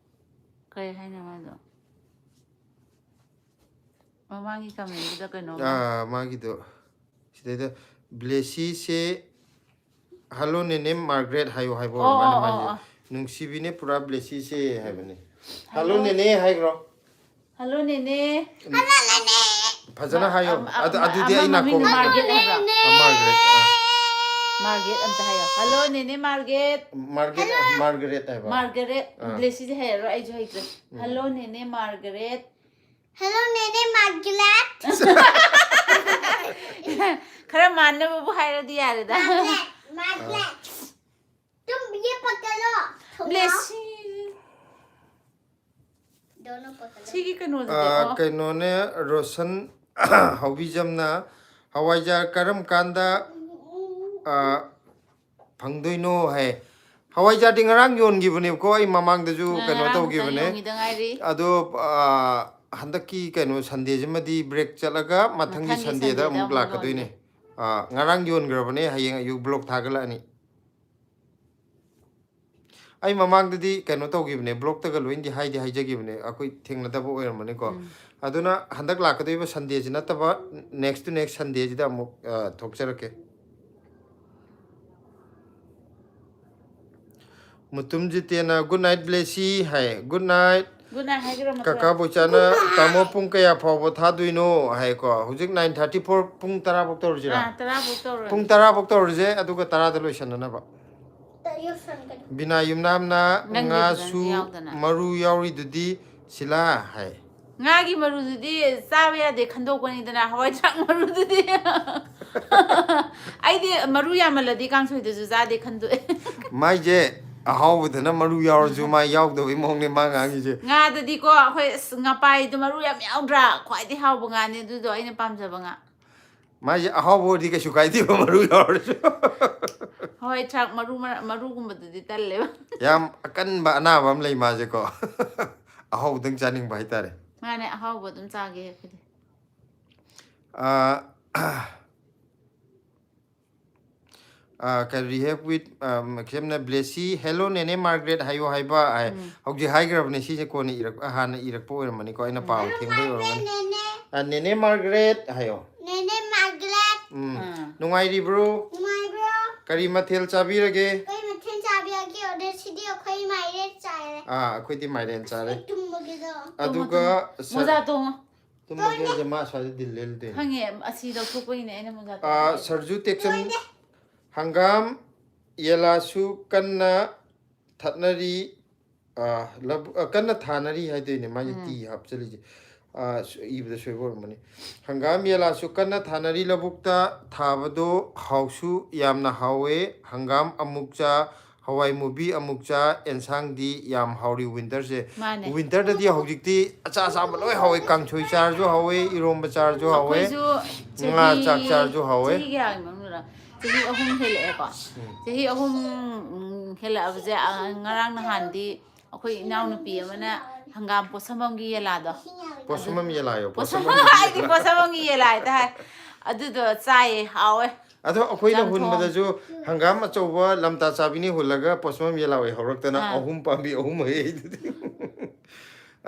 ꯀꯩ ꯍꯥꯏꯅꯣ ꯃꯥꯗꯣ? ꯃꯃꯥꯡꯒꯤ commentꯗꯨꯗ ꯀꯩꯅꯣ ꯑ, ꯃꯥꯒꯤꯗꯣ ꯁꯤꯗꯩꯗ ꯕ꯭ꯂꯦꯁꯤꯁꯦ "Hello ꯅꯦꯅꯦ ꯃꯥꯔꯒ꯭ꯔꯦꯠ" ꯍꯥꯏꯌꯣ ꯍꯥꯏꯕ ꯑꯣ, ꯑꯣꯏꯔ ꯃꯥꯜꯂꯦ ꯑꯣ, ꯃꯥꯏꯁꯦ꯫ ꯑꯣ, ꯑꯣ꯫ "ꯅꯨꯡꯁꯤꯕꯤꯅꯦ ꯄꯨꯔꯥ ꯕ꯭ꯂꯦꯁꯤꯁꯦ" ꯍꯥꯏꯕꯅꯦ꯫ "Hello Hello꯫ ꯅꯦꯅꯦ" ꯍꯥꯏꯈ꯭ꯔꯣ꯫ "Hello ꯅꯦꯅꯦ"꯫ ꯐꯖꯅ ꯍꯥꯏꯌꯣ꯫ ꯑꯝ-, ꯑꯝ-, ꯑꯗꯨ, ꯑꯗꯨꯗꯤ ꯑꯃ ꯑꯩ ꯃꯃꯤꯡ ꯅꯥꯀꯣꯡ ꯃꯥꯔꯒꯦꯠ ꯍꯥꯏꯕ꯭ꯔꯣ? ꯑ, ꯃꯥꯔꯒ꯭ꯔꯦꯠ, ꯑ꯫ ꯃꯥꯔꯒꯦꯠ ꯑꯝꯇ ꯍꯥꯏꯌꯣ꯫ "Hello ꯅꯦꯅꯦ ꯃꯥꯔꯒꯦꯠ"꯫ ꯃꯥꯔꯒꯦꯠ, ꯃꯥꯔꯒꯔꯦꯠ ꯍꯥꯏꯕ꯫ ꯃꯥꯔꯒꯔꯦꯠ꯫ ꯑꯥ꯫ ꯕ꯭ꯂꯦꯁꯤꯁꯦ ꯍꯩꯔꯔꯣꯏ, ꯑꯩꯁꯨ ꯍꯩꯇ꯭ꯔꯦ꯫ "Hello ꯅꯦꯅꯦ ꯃꯥꯔꯒꯔꯦꯠ"꯫ "Hello ꯅꯦꯅꯦ ꯃꯥꯔꯒꯔꯦꯠ"꯫ ꯈꯔ ꯃꯥꯟꯅꯕꯕꯨ ꯍꯥꯏꯔꯗꯤ ꯌꯥꯔꯦꯗ꯫ Margaret, Margaret. तुम ये पकड़ो। थोड़ा। ꯕ꯭ꯂꯦꯁꯤ꯫ दोनों पकड़ो। ꯁꯤꯒꯤ ꯀꯩꯅꯣꯗꯨꯗꯤ, ꯑ, ꯑꯣ꯫ ꯀꯩꯅꯣꯅꯦ, ꯔꯣꯁꯟ ꯍꯧꯕꯤꯖꯝꯅ "ꯍꯋꯥꯏꯖꯥꯔ ꯀꯔꯝ ꯀꯥꯟꯗ, ꯑ, ꯐꯪꯗꯣꯏꯅꯣ?" ꯍꯥꯏ꯫ ꯍꯋꯥꯏꯖꯥꯔꯗꯤ ꯉꯔꯥꯡ ꯌꯣꯟꯈꯤꯕꯅꯦꯕꯀꯣ, ꯑꯩ ꯃꯃꯥꯡꯗꯁꯨ ꯉ-, ꯀꯩꯅꯣ ꯉꯔꯥꯡ ꯈꯛꯇ ꯇꯧꯈꯤꯕꯅꯦ꯫ ꯌꯣꯟꯈꯤꯗ ꯉꯥꯏꯔꯤ꯫ ꯑꯗꯣ, ꯑ, ꯍꯟꯗꯛꯀꯤ ꯀꯩꯅꯣ ꯁꯟꯗꯦꯁꯤꯃꯗꯤ ꯕ꯭ꯔꯦꯛ ꯆꯠꯂꯒ ꯃꯊꯪꯒꯤ ꯃꯊꯪꯒꯤ ꯁꯟꯗꯦꯗ ꯁꯟꯗꯦꯗ ꯑꯃꯨꯛ ꯑꯃꯨꯛ ꯂꯥꯛꯀꯗꯣꯏꯅꯦ꯫ ꯑ, ꯉꯔꯥꯡ ꯌꯣꯟꯈ꯭ꯔꯕꯅꯦ, ꯍꯌꯦꯡ ꯑꯌꯨꯛ ꯕ꯭ꯂꯣꯛ ꯊꯥꯒꯠꯂꯛꯑꯅꯤ꯫ ꯑꯩ ꯃꯃꯥꯡꯗꯗꯤ ꯀꯩꯅꯣ ꯇꯧꯈꯤꯕꯅꯦ, ꯕ꯭ꯂꯣꯛꯇꯒ ꯂꯣꯏꯅꯗꯤ ꯍꯥꯏꯗꯤ ꯍꯥꯏꯖꯈꯤꯕꯅꯦ, ꯑꯩꯈꯣꯏ ꯊꯦꯡꯅꯗꯕ ꯑꯣꯏꯔꯝꯃꯅꯤꯀꯣ꯫ ꯑꯗꯨꯅ ꯍꯟꯗꯛ ꯂꯥꯛꯀꯗꯣꯏꯕ ꯁꯟꯗꯦꯁꯤ ꯅꯠꯇꯕ, ꯅꯦꯛꯁ ꯇꯨ ꯅꯦꯛꯁ ꯁꯟꯗꯦꯁꯤꯗ ꯑꯃꯨꯛ ꯑ, ꯊꯣꯛꯆꯔꯛꯀꯦ꯫ ꯃꯨꯇꯨꯝ ꯖꯤꯇꯦꯅ "Good night, ꯕ꯭ꯂꯦꯁꯤ" ꯍꯥꯏ꯫ "Good night, good night" ꯍꯥꯏꯈ꯭ꯔꯣ, ꯃꯇꯨꯡ꯫ ꯀꯀꯥ ꯕꯣꯏꯆꯥꯅ "ꯇꯥꯃꯣ, ꯄꯨꯡ ꯀꯌꯥ ꯐꯥꯎꯕ ꯊꯥꯗꯣꯏꯅꯣ?" ꯍꯥꯏꯀꯣ꯫ ꯍꯧꯖꯤꯛ nine thirty four, ꯄꯨꯡ ꯇꯔꯥ ꯐꯥꯎ ꯇꯧꯔꯁꯤꯔꯥ? ꯑꯥ, ꯇꯔꯥ ꯐꯥꯎ ꯇꯧꯔꯁꯤ꯫ ꯄꯨꯡ ꯇꯔꯥ ꯐꯥꯎ ꯇꯧꯔꯁꯦ, ꯑꯗꯨꯒ ꯇꯔꯥꯗ ꯂꯣꯏꯁꯟꯅꯅꯕ꯫ ꯕꯤꯅꯥ ꯌꯨꯝꯅꯥꯝꯅ ꯅꯪꯒꯤ "ꯉꯥꯁꯨ ꯐꯖꯅ ꯌꯥꯎꯗꯅ꯫ ꯃꯔꯨ ꯌꯥꯎꯔꯤꯗꯨꯗꯤ ꯁꯤꯂꯥ" ꯍꯥꯏ꯫ ꯉꯥꯒꯤ ꯃꯔꯨꯗꯨꯗꯤ ꯆꯥꯕ ꯌꯥꯗꯦ ꯈꯟꯗꯣꯛꯄꯅꯤꯗꯅ, ꯍꯋꯥꯏ ꯊ꯭ꯔꯥꯛ ꯃꯔꯨꯗꯨꯗꯤ꯫ ꯑꯩꯗꯤ ꯃꯔꯨ ꯌꯥꯝꯃꯜꯂꯗꯤ ꯀꯥꯡꯁꯣꯏꯗꯁꯨ ꯆꯥꯗꯦ ꯈꯟꯗꯣꯛꯑꯦ꯫ ꯃꯥꯏꯁꯦ ꯑꯍꯥꯎꯕꯗꯅ ꯃꯔꯨ ꯌꯥꯎꯔꯁꯨ ꯃꯥ ꯌꯥꯎꯗꯕꯩ ꯃꯑꯣꯡꯅꯦ ꯃꯥ ꯉꯥꯡꯉꯤꯁꯦ꯫ ꯉꯥꯗꯗꯤꯀꯣ ꯑꯩꯈꯣꯏ ꯑꯁ ꯉꯄꯥꯏꯗꯣ ꯃꯔꯨ ꯌꯥꯝ ꯌꯥꯎꯗ꯭ꯔꯥ? ꯈ꯭ꯋꯥꯏꯗꯩ ꯍꯥꯎꯕ ꯉꯥꯅꯦ ꯑꯗꯨꯗꯣ, ꯑꯩꯅ ꯄꯥꯝꯖꯕ ꯉꯥ꯫ ꯃꯥꯏꯁꯦ ꯑꯍꯥꯎꯕ ꯑꯣꯏꯔꯗꯤ ꯀꯩꯁꯨ ꯀꯥꯏꯗꯦꯕ, ꯃꯔꯨ ꯌꯥꯎꯔꯁꯨ꯫ ꯍꯋꯥꯏ ꯊ꯭ꯔꯥꯛ ꯃꯔꯨ, ꯃꯔ-, ꯃꯔꯨꯒꯨꯝꯕꯗꯨꯗꯤ ꯇꯜꯂꯦꯕ꯫ ꯌꯥꯝ ꯑꯀꯟꯕ ꯑꯅꯥꯕ ꯑꯃ ꯂꯩ ꯃꯥꯁꯦꯀꯣ꯫ ꯑꯍꯥꯎꯕꯗꯪ ꯆꯥꯅꯤꯡꯕ ꯍꯥꯏꯇꯥꯔꯦ꯫ ꯃꯥꯅꯦ, ꯑꯍꯥꯎꯕ ꯑꯗꯨꯝ ꯆꯥꯒꯦ ꯑꯩꯈꯣꯏꯗꯤ꯫ ꯑꯥ, ꯑꯥ, ꯀꯔꯤ ꯍꯦꯞ ꯋꯤꯠ, ꯑꯥ, ꯃꯦꯛꯁꯤꯝꯅ "ꯕ꯭ꯂꯦꯁꯤ, hello ꯅꯦꯅꯦ ꯃꯥꯔꯒ꯭ꯔꯦꯠ ꯍꯥꯏꯌꯣ" ꯍꯥꯏꯕ ꯍꯥꯏ꯫ ꯎꯝ꯫ ꯍꯧꯖꯤꯛ ꯍꯥꯏꯈ꯭ꯔꯕꯅꯦ, ꯁꯤꯁꯦ ꯀꯣꯟꯅ ꯏꯔꯛ-, ꯍꯥꯟꯅ ꯏꯔꯛꯄ ꯑꯣꯏꯔꯝꯃꯅꯤꯀꯣ, ꯑꯩꯅ ꯎꯝ꯫ ꯄꯥꯕ ꯊꯦꯡꯕꯩ ꯑꯣꯏꯔꯝꯃꯅꯤ꯫ ꯅꯦꯅꯦ꯫ ꯑꯥ, "ꯅꯦꯅꯦ ꯃꯥꯔꯒ꯭ꯔꯦꯠ" ꯍꯥꯏꯌꯣ꯫ ꯅꯦꯅꯦ ꯃꯥꯔꯒ꯭ꯔꯦꯠ꯫ ꯎꯝ꯫ ꯑꯥ꯫ ꯅꯨꯡꯉꯥꯏꯔꯤꯕ꯭ꯔꯣ? ꯅꯨꯡꯉꯥꯏꯕ꯭ꯔꯣ? ꯀꯔꯤ ꯃꯊꯦꯜ ꯆꯥꯕꯤꯔꯒꯦ? ꯀꯔꯤ ꯃꯊꯦꯜ ꯆꯥꯕꯤꯔꯒꯦ? ꯑꯣ, ꯉꯁꯤꯗꯤ ꯑꯩꯈꯣꯏ ꯃꯥꯏꯔꯦꯟ ꯆꯥꯔꯦ꯫ ꯑꯥ, ꯑꯩꯈꯣꯏꯗꯤ ꯃꯥꯏꯔꯦꯟ ꯆꯥꯔꯦ꯫ ꯑꯩ ꯇꯨꯝꯃꯒꯦꯗꯣ꯫ ꯑꯗꯨꯒ ꯇꯨꯝꯃꯣ, ꯇꯨꯝꯃꯣ꯫ ꯁ-, ꯃꯣꯖꯥ ꯇꯣꯡꯉꯣ꯫ ꯇꯨꯝꯃꯒꯦ ꯍꯥꯏꯁꯦ ꯃꯥ ꯑꯁ꯭ꯋꯥꯏꯗ ꯗꯤꯜ ꯂꯦꯜꯂꯨꯗꯣꯏꯅꯦ꯫ ꯈꯪꯉꯦ, ꯑꯁꯤ ꯂꯧꯊꯣꯛꯄꯒꯤꯅꯦ ꯑꯩꯅ ꯃꯣꯖꯥ ꯑꯥ, ꯇꯣꯡꯉꯦ꯫ ꯁꯔꯖꯨ ꯇꯦꯛꯆꯝ, ꯂꯣꯏꯔꯦ꯫ ꯍꯪꯒꯥꯝ ꯌꯦꯂꯥꯁꯨ ꯀꯟꯅ ꯊꯠꯅꯔꯤ, ꯑꯥ, ꯂꯧꯕꯨ-, ꯑꯥ, ꯀꯟꯅ ꯊꯥꯅꯔꯤ ꯍꯥꯏꯗꯣꯏꯅꯦ, ꯃꯥꯒꯤ ꯎꯝ꯫ ꯇꯤ ꯍꯥꯞꯆꯜꯂꯤꯁꯦ꯫ ꯑꯥ, ꯁ-, ꯏꯕꯗ ꯁꯣꯏꯕ ꯑꯣꯏꯔꯝꯃꯅꯤ꯫ "ꯍꯪꯒꯥꯝ ꯌꯦꯂꯥꯁꯨ ꯀꯟꯅ ꯊꯥꯅꯔꯤ ꯂꯧꯕꯨꯛꯇ, ꯊꯥꯕꯗꯣ ꯍꯥꯎꯁꯨ ꯌꯥꯝꯅ ꯍꯥꯎꯋꯦ꯫ ꯍꯪꯒꯥꯝ ꯑꯃꯨꯛ ꯆꯥ, ꯍꯋꯥꯏ ꯃꯨꯕꯤ ꯑꯃꯨꯛ ꯆꯥ, ꯑꯦꯟꯁꯥꯡꯗꯤ ꯌꯥꯝ ꯍꯥꯎꯔꯤ ꯋꯤꯟꯇꯔꯁꯦ"꯫ ꯃꯥꯅꯦ꯫ ꯋꯤꯟꯇꯔꯗꯗꯤ ꯍꯧꯖꯤꯛꯇꯤ ꯑꯆꯥ ꯑꯆꯥꯕ ꯂꯣꯏ ꯍꯥꯎꯋꯦ, ꯀꯥꯡꯁꯣꯏ ꯆꯥꯔꯁꯨ ꯍꯥꯎꯋꯦ, ꯏꯔꯣꯝꯕ ꯆꯥꯔꯁꯨ ꯍꯥꯎꯋꯦ, ꯑꯩꯈꯣꯏꯁꯨ ꯉꯥ ꯆꯍꯤ, ꯆꯥꯛ ꯆꯥꯔꯁꯨ ꯍꯥꯎꯋꯦ꯫ ꯆꯍꯤ ꯀꯌꯥꯒꯤ ꯃꯅꯨꯡꯗ? ꯆꯍꯤ ꯑꯍꯨꯝ ꯍꯦꯜꯂꯛꯑꯦꯀꯣ꯫ ꯎꯝ꯫ ꯆꯍꯤ ꯑꯍꯨꯝ, ꯎꯝ, ꯍꯦꯜꯂꯛꯑꯕꯁꯦ, ꯑ, ꯉꯔꯥꯡ ꯅꯍꯥꯟꯗꯤ ꯑꯩꯈꯣꯏ ꯏꯅꯥꯎꯅꯨꯄꯤ ꯑꯃꯅ ꯍꯪꯒꯥꯝ ꯄꯣꯠꯁꯝꯕꯝꯒꯤ ꯌꯦꯂꯥꯗꯣ꯫ ꯄꯣꯠꯁꯝꯕꯝ ꯌꯦꯂꯥꯌꯣ, ꯄꯣꯠꯁꯝꯕꯝ ꯄꯣꯠꯁꯝꯕꯝ ꯍꯥꯏꯗꯤ ꯌꯦꯂꯥ꯫ ꯄꯣꯠꯁꯝꯕꯝꯒꯤ ꯌꯦꯂꯥ ꯍꯥꯏꯇꯥꯔꯦ꯫ ꯑꯗꯨꯗꯣ ꯆꯥꯏꯌꯦ, ꯍꯥꯎꯋꯦ꯫ ꯑꯗꯣ ꯑꯩꯈꯣꯏꯅ ꯆꯝꯊꯣꯡ꯫ ꯍꯨꯟꯕꯗꯁꯨ ꯍꯪꯒꯥꯝ ꯑꯆꯧꯕ ꯂꯝꯇꯥ ꯆꯥꯕꯤꯅꯤ ꯍꯨꯜꯂꯒ ꯄꯣꯁꯃꯝ ꯌꯦꯂꯥꯎꯋꯦ ꯍꯧꯔꯛꯇꯅ ꯑꯥ꯫ ꯑꯍꯨꯝ ꯄꯥꯝꯕꯤ ꯑꯍꯨꯝ ꯍꯩ ꯑꯗꯨꯗꯤ꯫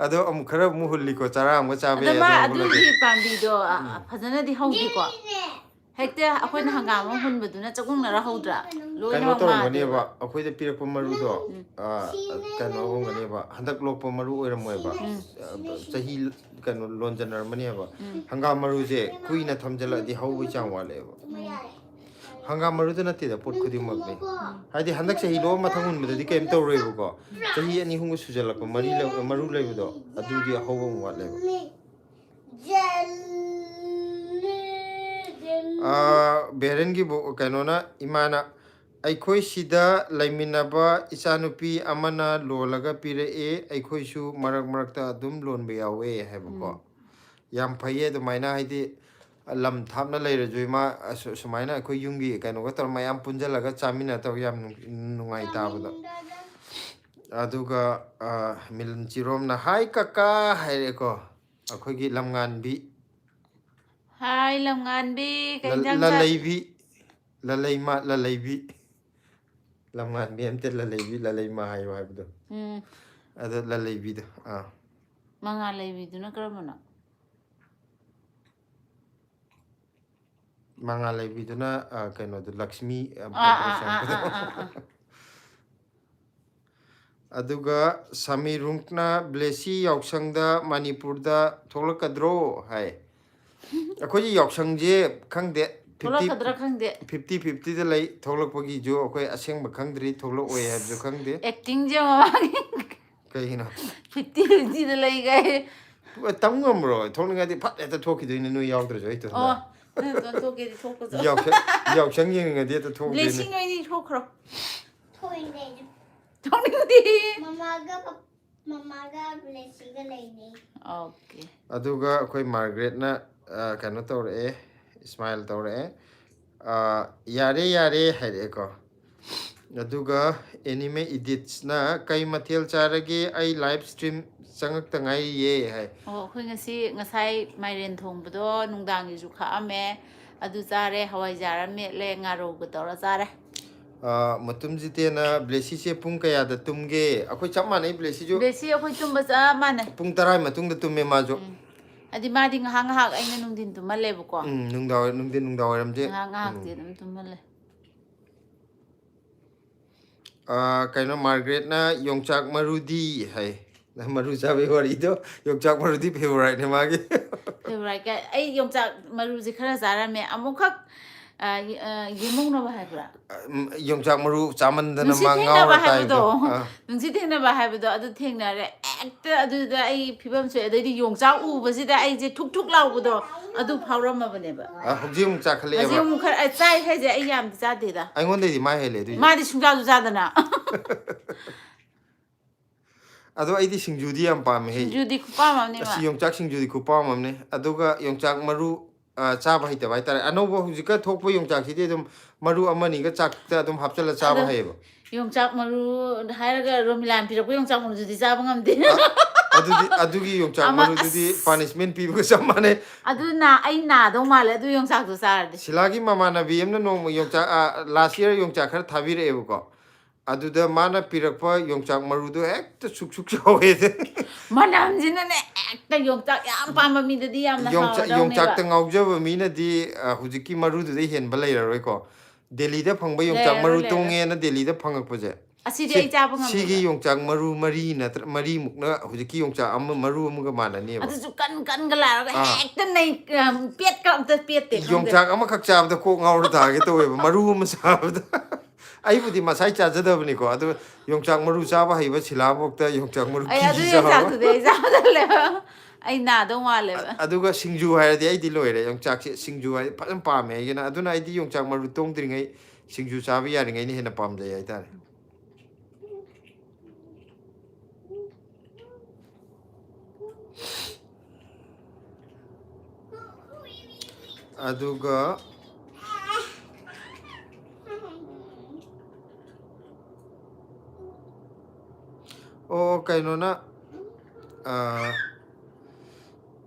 ꯑꯗꯣ ꯑꯃꯨꯛ ꯈꯔ ꯑꯃꯨꯛ ꯍꯨꯜꯂꯤꯀꯣ, ꯆꯔꯥ ꯑꯃꯒ ꯆꯥꯕ ꯑꯗ ꯌꯥꯏ ꯃꯥ ꯑꯗꯨ ꯍꯧꯕ ꯂꯩꯇꯦ꯫ ꯑꯗꯨꯒꯤ ꯄꯥꯝꯕꯤꯗꯣ ꯑ, ꯐꯖꯅꯗꯤ ꯍꯧꯗꯦꯀꯣ꯫ ꯍꯦꯛꯇ ꯑꯩꯈꯣꯏꯅ ꯍꯪꯒꯥꯝ ꯑꯃ ꯍꯨꯟꯕꯗꯨꯅ ꯆꯒꯨꯡꯅꯔ ꯍꯧꯗ꯭ꯔꯥ? ꯂꯣꯏꯅ ꯀꯩꯅꯣ ꯇꯧꯔꯝꯒꯅꯦꯕ, ꯃꯥꯗꯦꯕ꯫ ꯑꯩꯈꯣꯏꯗ ꯄꯤꯔꯛꯄ ꯃꯔꯨꯗꯣ, ꯎꯝ꯫ ꯑ, ꯀꯩꯅꯣ ꯑꯣꯏꯔꯝꯒꯅꯦꯕ, ꯍꯟꯗꯛ ꯂꯣꯛꯄ ꯃꯔꯨ ꯑꯣꯏꯔꯝꯃꯣꯏꯕ꯫ ꯎꯝ꯫ ꯑ, ꯆꯍꯤ ꯀꯩꯅꯣ ꯂꯣꯟꯖꯟꯅꯔꯝꯃꯅꯦꯕ꯫ ꯎꯝ꯫ ꯍꯪꯒꯥꯝ ꯃꯔꯨꯁꯦ ꯀꯨꯏꯅ ꯊꯝꯖꯤꯜꯂꯛꯑꯗꯤ ꯍꯧꯕꯒꯤ ꯆꯥꯡ ꯋꯥꯠꯂꯛꯑꯦꯕ꯫ ꯎꯝ꯫ ꯍꯪꯒꯥꯝ ꯃꯔꯨꯗ ꯅꯠꯇꯦꯗ, ꯄꯣꯠ ꯈꯨꯗꯤꯡꯃꯛꯅꯤ꯫ ꯍꯥꯏꯗꯤ ꯍꯟꯗꯛ ꯆꯍꯤ ꯂꯣꯛꯑ ꯃꯊꯪ ꯍꯨꯟꯕꯗꯗꯤ ꯀꯩꯝ ꯇꯧꯔꯣꯏꯕꯀꯣ꯫ ꯆꯍꯤ ꯑꯅꯤ ꯑꯍꯨꯝꯒ ꯁꯨꯖꯜꯂꯛꯄ ꯃꯔꯤ ꯂꯩ-, ꯃꯔꯨ ꯂꯩꯕꯗꯣ, ꯑꯗꯨꯗꯤ ꯍꯧꯕ ꯑꯃꯨꯛ ꯋꯥꯠꯂꯦꯕ꯫ ꯑꯥ, ꯕꯦꯔꯦꯟꯒꯤ ꯕꯣ-, ꯀꯩꯅꯣꯅ, ꯏꯃꯥꯅ, "ꯑꯩꯈꯣꯏ ꯁꯤꯗ ꯂꯩꯃꯤꯟꯅꯕ ꯏꯆꯥꯅꯨꯄꯤ ꯑꯃꯅ ꯂꯣꯜꯂꯒ ꯄꯤꯔꯛꯑꯦ, ꯑꯩꯈꯣꯏꯁꯨ ꯃꯔꯛ ꯃꯔꯛꯇ ꯑꯗꯨꯝ ꯂꯣꯟꯕ ꯌꯥꯎꯋꯦ" ꯍꯥꯏꯕꯀꯣ꯫ ꯎꯝ꯫ ꯌꯥꯝ ꯐꯩꯌꯦ ꯑꯗꯨꯃꯥꯏꯅ, ꯍꯥꯏꯗꯤ ꯂꯝ ꯊꯥꯞꯅ ꯂꯩꯔꯁꯨ ꯏꯃꯥ, ꯑꯁꯨ-, ꯁꯨꯃꯥꯏꯅ ꯑꯩꯈꯣꯏ ꯌꯨꯝꯒꯤ ꯀꯩꯅꯣꯒ ꯇꯧꯔ ꯃꯌꯥꯝ ꯄꯨꯟꯁꯤꯜꯂꯒ ꯆꯥꯃꯤꯟꯅ ꯇꯧ ꯌꯥꯝ ꯅꯨꯡ-, ꯅꯨꯡꯉꯥꯏ ꯇꯥꯕꯗꯣ꯫ ꯑꯗꯨꯒ, ꯑ, ꯃꯤꯂꯟ ꯆꯤꯔꯣꯝꯅ, "ꯍꯥꯏ ꯀꯀꯥ" ꯍꯥꯏꯔꯛꯑꯦꯀꯣ꯫ ꯑꯩꯈꯣꯏꯒꯤ ꯂꯝꯉꯥꯟꯕꯤ꯫ ꯍꯥꯏ ꯂꯝꯉꯥꯟꯕꯤ, ꯀꯩ ꯂ-, ꯏꯟꯖꯥꯡ ꯆꯥ-, ꯂꯂꯩꯕꯤ꯫ ꯂꯂꯩꯃ, ꯂꯂꯩꯕꯤ꯫ ꯂꯝꯉꯥꯟꯕꯤ ꯅꯠꯇꯦ, ꯂꯂꯩꯕꯤ, ꯂꯂꯩꯃ ꯍꯥꯏꯌꯣ ꯍꯥꯏꯕꯗꯣ꯫ ꯎꯝ꯫ ꯑꯗꯣ ꯂꯂꯩꯕꯤꯗꯣ, ꯑꯥ꯫ ꯃꯉꯥꯜ ꯂꯩꯕꯤꯗꯨꯅ ꯀꯔꯝꯕꯅꯣ? ꯃꯉꯥꯜ ꯂꯩꯕꯤꯗꯨꯅ, ꯑ, ꯀꯩꯅꯣꯗꯣ, ꯂꯛꯁꯃꯤ, ꯑ, ꯑꯥ, ꯑꯥ, ꯄ꯭ꯔꯗꯛꯁꯟ ꯑꯥ, ꯀꯗꯣ꯫ ꯑꯥ, ꯑꯥ, ꯑꯥ꯫ ꯑꯗꯨꯒ ꯁꯃꯤꯔꯨꯡꯅ, "ꯕ꯭ꯂꯦꯁꯤ ꯌꯥꯎꯁꯪꯗ ꯃꯅꯤꯄꯨꯔꯗ ꯊꯣꯛꯂꯛꯀꯗ꯭ꯔꯣ?" ꯍꯥꯏ꯫ ꯑꯩꯈꯣꯏꯒꯤ ꯌꯥꯎꯁꯪꯁꯦ ꯈꯪꯗꯦ, ꯐꯤꯐꯇꯤ, ꯊꯣꯛꯂꯛꯀꯗ꯭ꯔꯥ ꯈꯪꯗꯦ꯫ ꯐꯤꯐꯇꯤ ꯐꯤꯐꯇꯤꯗ ꯂꯩ꯫ ꯊꯣꯛꯂꯛꯄꯒꯤꯁꯨ ꯑꯩꯈꯣꯏ ꯑꯁꯦꯡꯕ ꯈꯪꯗ꯭ꯔꯤ, ꯊꯣꯛꯂꯛꯑꯣꯏ ꯍꯥꯏꯕꯁꯨ ꯈꯪꯗꯦ꯫ ꯑꯦꯛꯇꯤꯡꯁꯦ ꯃꯃꯥꯡꯒꯤ ꯀꯩꯒꯤꯅꯣ? ꯐꯤꯐꯇꯤ ꯐꯤꯐꯇꯤꯗ ꯂꯩꯒꯥꯏ꯫ ꯇꯝ ꯉꯝꯕ꯭ꯔꯣ? ꯊꯣꯛꯅꯤꯡꯉꯗꯤ ꯐꯠ ꯍꯦꯛꯇ ꯊꯣꯛꯈꯤꯗꯣꯏꯅꯦ, ꯅꯣꯏ ꯌꯥꯎꯗ꯭ꯔꯁꯨ ꯑꯩ ꯏꯇꯣꯝꯇ꯫ ꯑꯣ, ꯅꯪ ꯅꯇꯣꯟ ꯊꯣꯛꯀꯦꯗꯤ ꯊꯣꯛꯄꯁꯨ꯫ ꯌꯥꯎꯁꯪ, ꯌꯥꯎꯁꯪ ꯌꯦꯡꯅꯤꯡꯉꯗꯤ ꯍꯦꯛꯇ ꯊꯣꯛꯈꯤꯗꯣꯏꯅꯦ꯫ ꯕ꯭ꯂꯦꯁꯤꯡ ꯅꯣꯏꯅꯤ ꯊꯣꯛꯈ꯭ꯔꯣ꯫ ꯊꯣꯛꯅꯤꯡꯗꯦ ꯑꯩꯁꯨ꯫ ꯊꯣꯛꯅꯤꯡꯗꯦ꯫ ꯃꯃꯥꯒ ꯄꯞ-, ꯃꯃꯥꯒ ꯕ꯭ꯂꯦꯁꯤꯒ ꯂꯩꯅꯤ꯫ ꯑꯣꯀꯦ꯫ ꯑꯗꯨꯒ ꯑꯩꯈꯣꯏ ꯃꯥꯔꯒ꯭ꯔꯦꯠꯅ, ꯑ, ꯀꯩꯅꯣ ꯇꯧꯔꯛꯑꯦ, ꯁ꯭ꯃꯥꯏꯜ ꯇꯧꯔꯛꯑꯦ꯫ ꯑ, "ꯌꯥꯔꯦ, ꯌꯥꯔꯦ" ꯍꯥꯏꯔꯛꯑꯦꯀꯣ꯫ ꯑꯗꯨꯒ ꯑꯦꯅꯤꯃꯦ ꯏꯗꯤꯠꯁꯅ, "ꯀꯩ ꯃꯊꯦꯜ ꯆꯥꯔꯒꯦ? ꯑꯩ ꯂꯥꯏꯚ ꯁ꯭ꯇ꯭ꯔꯤꯝ ꯆꯪꯉꯛꯇ ꯉꯥꯏꯔꯤꯌꯦ" ꯍꯥꯏ꯫ ꯑꯣ, ꯑꯩꯈꯣꯏ ꯉꯁꯤ, ꯉꯁꯥꯏ ꯃꯥꯏꯔꯦꯟ ꯊꯣꯡꯕꯗꯣ ꯅꯨꯡꯗꯥꯡꯒꯤꯁꯨ ꯈꯥꯛꯑꯝꯃꯦ, ꯑꯗꯨ ꯆꯥꯔꯦ, ꯍꯋꯥꯏꯖꯥꯔ ꯑꯃ ꯃꯦꯠꯂꯦ, ꯉꯥꯔꯧꯒ ꯇꯧꯔ ꯆꯥꯔꯦ꯫ ꯑ, ꯃꯇꯨꯝ ꯖꯤꯇꯦꯟꯅ, ꯕ꯭ꯂꯦꯁꯤꯁꯦ ꯄꯨꯡ ꯀꯌꯥꯗ ꯇꯨꯝꯒꯦ? ꯑꯩꯈꯣꯏ ꯆꯞ ꯃꯥꯟꯅꯩ, ꯕ꯭ꯂꯦꯁꯤꯁꯨ ꯕ꯭ꯂꯦꯁꯤ ꯑꯩꯈꯣꯏ ꯇꯨꯝꯕ ꯆꯞ ꯃꯥꯟꯅꯩ꯫ ꯄꯨꯡ ꯇꯔꯥ ꯃꯇꯨꯡꯗ ꯇꯨꯝꯃꯦ ꯃꯥꯁꯨ꯫ ꯎꯝ꯫ ꯍꯥꯏꯗꯤ ꯃꯥꯗꯤ ꯉꯥꯏꯍꯥꯛ ꯉꯥꯏꯍꯥꯛ ꯑꯩꯅ ꯅꯨꯡꯊꯤꯟ ꯇꯨꯝꯍꯜꯂꯦꯕꯀꯣ꯫ ꯎꯝ, ꯅꯨꯡꯗꯥꯡ, ꯅꯨꯡꯊꯤꯟ, ꯅꯨꯡꯗꯥꯡ ꯋꯥꯏꯔꯝꯁꯦ꯫ ꯉꯥꯏꯍꯥꯛ ꯉꯥꯏꯍꯥꯛꯇꯤ ꯎꯝ꯫ ꯑꯗꯨꯝ ꯇꯨꯝꯍꯜꯂꯦ꯫ ꯑ, ꯀꯩꯅꯣ, ꯃꯥꯔꯒ꯭ꯔꯦꯠꯅ ꯌꯣꯡꯆꯥꯛ ꯃꯔꯨꯗꯤ ꯍꯥꯏ꯫ ꯃꯔꯨ ꯆꯥꯕꯩ ꯋꯥꯔꯤꯗꯣ, ꯌꯣꯡꯆꯥꯛ ꯃꯔꯨꯗꯤ favouriteꯅꯦ ꯃꯥꯒꯤ꯫ Favourite ꯀ-, ꯑꯩ ꯌꯣꯡꯆꯥꯛ ꯃꯔꯨꯁꯦ ꯈꯔ ꯆꯥꯔꯝꯃꯦ꯫ ꯑꯃꯨꯛꯈꯛ, ꯑ, ꯌꯦ-, ꯑ, ꯌꯦꯃꯧꯅꯕ ꯍꯥꯏꯕ꯭ꯔꯥ? ꯎꯝ, ꯌꯣꯡꯆꯥꯛ ꯃꯔꯨ ꯆꯥꯃꯟꯗꯅ ꯅꯨꯡꯁꯤꯠ ꯃꯥ ꯊꯦꯡꯅꯕ ꯉꯥꯎꯔ ꯍꯥꯏꯕꯗꯣ꯫ ꯇꯥꯏꯕꯗꯣ꯫ ꯑꯥ꯫ ꯅꯨꯡꯁꯤꯠ ꯊꯦꯡꯅꯕ ꯍꯥꯏꯕꯗꯣ ꯑꯗꯨ ꯊꯦꯡꯅꯔꯦ꯫ ꯍꯦꯛꯇ ꯑꯗꯨꯗ ꯑꯩ ꯐꯤꯕꯝ ꯁꯣꯛꯑꯦ꯫ ꯑꯗꯩꯗꯤ ꯌꯣꯡꯆꯥꯛ ꯎꯕꯁꯤꯗ ꯑꯩꯁꯦ ꯊꯨꯛ ꯊꯨꯛ ꯂꯥꯎꯕꯗꯣ ꯑꯗꯨ ꯐꯥꯎꯔꯝꯃꯕꯅꯦꯕ꯫ ꯑ, ꯍꯧꯖꯤꯛ ꯑꯃꯨꯛ ꯆꯥꯈꯠꯂꯛꯑꯦꯕ꯫ ꯍꯧꯖꯤꯛ ꯑꯃꯨꯛ ꯈꯔ, ꯑ, ꯆꯥꯏ ꯍꯥꯏꯁꯦ ꯑꯩ ꯌꯥꯝꯗꯤ ꯆꯥꯗꯦꯗ꯫ ꯑꯩꯉꯣꯟꯗꯩꯗꯤ ꯃꯥ ꯍꯦꯜꯂꯦ ꯑꯗꯨꯏꯁꯨ꯫ ꯃꯥꯗꯤ ꯁꯨꯡꯆꯥꯁꯨ ꯆꯥꯗꯅ꯫ ꯑꯗꯣ ꯑꯩꯗꯤ ꯁꯤꯡꯖꯨꯗꯤ ꯌꯥꯝ ꯄꯥꯝꯃꯦ ꯍꯦ꯫ ꯁꯤꯡꯖꯨꯗꯤ ꯈꯨꯄꯥꯝ ꯑꯃꯅꯦ ꯃꯥ꯫ ꯑꯁ, ꯌꯣꯡꯆꯥꯛ ꯁꯤꯡꯖꯨꯗꯤ ꯈꯨꯄꯥꯝ ꯑꯃꯅꯦ꯫ ꯑꯗꯨꯒ ꯌꯣꯡꯆꯥꯛ ꯃꯔꯨ, ꯑ, ꯆꯥꯕ ꯍꯩꯇꯕ ꯍꯥꯏꯇꯥꯔꯦ꯫ ꯑꯅꯧꯕ ꯍꯧꯖꯤꯛꯀ ꯊꯣꯛꯄ ꯌꯣꯡꯆꯥꯛꯁꯤꯗꯤ ꯑꯗꯨꯝ ꯃꯔꯨ ꯑꯃꯅꯤꯒ ꯆꯥꯛꯇ ꯑꯗꯨꯝ ꯍꯥꯞꯆꯜꯂ ꯆꯥꯕ ꯑꯗꯣ ꯍꯩꯌꯦꯕ꯫ ꯌꯣꯡꯆꯥꯛ ꯃꯔꯨ ꯍꯥꯏꯔꯒ ꯔꯣꯃꯤꯂꯥꯅ ꯄꯤꯔꯛꯄ ꯌꯣꯡꯆꯥꯛ ꯃꯔꯨꯗꯨꯗꯤ ꯆꯥꯕ ꯉꯝꯗꯦ꯫ ꯑ, ꯑꯗꯨꯗꯤ, ꯑꯗꯨꯒꯤ ꯌꯣꯡꯆꯥꯛ ꯑꯃ, ꯃꯔꯨꯗꯨꯗꯤ ꯑꯁ꯫ punishment ꯄꯤꯕꯒ ꯆꯞ ꯃꯥꯟꯅꯩ꯫ ꯑꯗꯨꯅ ꯑꯩ ꯅꯥꯗꯧ ꯃꯥꯜꯂꯦ ꯑꯗꯨ ꯌꯣꯡꯆꯥꯛꯇꯣ ꯆꯥꯔꯗꯤ꯫ ꯁꯤꯂꯥꯒꯤ ꯃꯃꯥꯟꯅꯕꯤ ꯑꯃꯅ ꯅꯣꯡꯃ ꯌꯣꯡꯆꯥꯛ, ꯑ, last year ꯌꯣꯡꯆꯥꯛ ꯈꯔ ꯊꯥꯕꯤꯔꯛꯑꯦꯕꯀꯣ꯫ ꯑꯗꯨꯗ ꯃꯥꯅ ꯄꯤꯔꯛꯄ ꯌꯣꯡꯆꯥꯛ ꯃꯔꯨꯗꯣ ꯍꯦꯛꯇ ꯁꯨꯛ ꯁꯨꯛ ꯆꯥꯎꯋꯦ꯫ ꯃꯅꯝꯁꯤꯅꯅꯦ ꯍꯦꯛꯇ ꯌꯣꯡꯆꯥꯛ ꯌꯥꯝ ꯄꯥꯝꯕ ꯃꯤꯗꯗꯤ ꯌꯥꯝꯅ ꯌꯣꯡꯆꯥꯛ, ꯍꯥꯎꯔꯗꯧꯅꯦꯕ꯫ ꯌꯣꯡꯆꯥꯛꯇ ꯉꯥꯎꯖꯕ ꯃꯤꯅꯗꯤ, ꯑ, ꯍꯧꯖꯤꯛꯀꯤ ꯃꯔꯨꯗꯨꯗꯩ ꯍꯦꯟꯕ ꯂꯩꯔꯔꯣꯏꯀꯣ꯫ ꯗꯦꯜꯂꯤꯗ ꯐꯪꯕ ꯌꯣꯡꯆꯥꯛ ꯂꯩꯔꯔꯣꯏ, ꯃꯔꯨ ꯂꯩꯔꯔꯣꯏ꯫ ꯇꯣꯡꯉꯦꯅ ꯗꯦꯜꯂꯤꯗ ꯐꯪꯉꯛꯄꯁꯦ꯫ ꯑꯁꯤꯗꯤ ꯁꯤ-, ꯑꯩ ꯆꯥꯕ ꯉꯝꯃꯦꯕ꯫ ꯁꯤꯒꯤ ꯌꯣꯡꯆꯥꯛ ꯃꯔꯨ ꯃꯔꯤ ꯅꯠꯇ꯭ꯔ ꯃꯔꯤꯃꯨꯛꯅ ꯍꯧꯖꯤꯛꯀꯤ ꯌꯣꯡꯆꯥꯛ ꯑꯃ, ꯃꯔꯨ ꯑꯃꯒ ꯃꯥꯟꯅꯅꯦꯕ꯫ ꯑꯗꯨꯁꯨ ꯀꯟ ꯀꯟꯒ ꯂꯥꯎꯔꯒ ꯑꯥ꯫ ꯍꯦꯛꯇ ꯅꯩ-, ꯑꯝ, ꯄꯦꯠꯀ ꯑꯝꯇ ꯄꯦꯠꯇꯦ, ꯈꯪꯗꯦ꯫ ꯌꯣꯡꯆꯥꯛ ꯑꯃꯈꯛ ꯆꯥꯕꯗ ꯀꯣꯛ ꯉꯥꯎꯔ ꯇꯥꯒꯦ ꯇꯧꯋꯦꯕ, ꯃꯔꯨ ꯑꯃ ꯆꯥꯕꯗ꯫ ꯑꯩꯕꯨꯗꯤ ꯃꯁꯥꯏ ꯆꯥꯖꯗꯕꯅꯤꯀꯣ, ꯑꯗꯨ ꯌꯣꯡꯆꯥꯛ ꯃꯔꯨ ꯆꯥꯕ ꯍꯩꯕ ꯁꯤꯂꯥꯐꯧꯗ ꯌꯣꯡꯆꯥꯛ ꯃꯔꯨ ꯑꯩ ꯑꯗꯨ ꯀꯦꯖꯤ ꯆꯥꯕ꯫ ꯌꯣꯡꯆꯥꯛꯇꯨꯗꯤ ꯑꯩ ꯆꯥꯗ ꯂꯩꯕ꯫ ꯑꯩ ꯅꯥꯗꯧ ꯃꯥꯜꯂꯦꯕ꯫ ꯑꯗꯨꯒ ꯁꯤꯡꯖꯨ ꯍꯥꯏꯔꯗꯤ ꯑꯩꯗꯤ ꯂꯣꯏꯔꯦ, ꯌꯣꯡꯆꯥꯛꯁꯦ ꯁꯤꯡꯖꯨ ꯍꯥꯏꯗꯤ ꯐꯖꯅ ꯄꯥꯝꯃꯦ ꯑꯩꯒꯤꯅ꯫ ꯑꯗꯨꯅ ꯑꯩꯗꯤ ꯌꯣꯡꯆꯥꯛ ꯃꯔꯨ ꯇꯣꯡꯗ꯭ꯔꯤꯉꯩ ꯁꯤꯡꯖꯨ ꯆꯥꯕ ꯌꯥꯔꯤꯉꯩꯅ ꯍꯦꯟꯅ ꯄꯥꯝꯖꯩ ꯍꯥꯏꯇꯥꯔꯦ꯫ ꯑꯗꯨꯒ ꯑꯣ, ꯀꯩꯅꯣꯅ, ꯑ,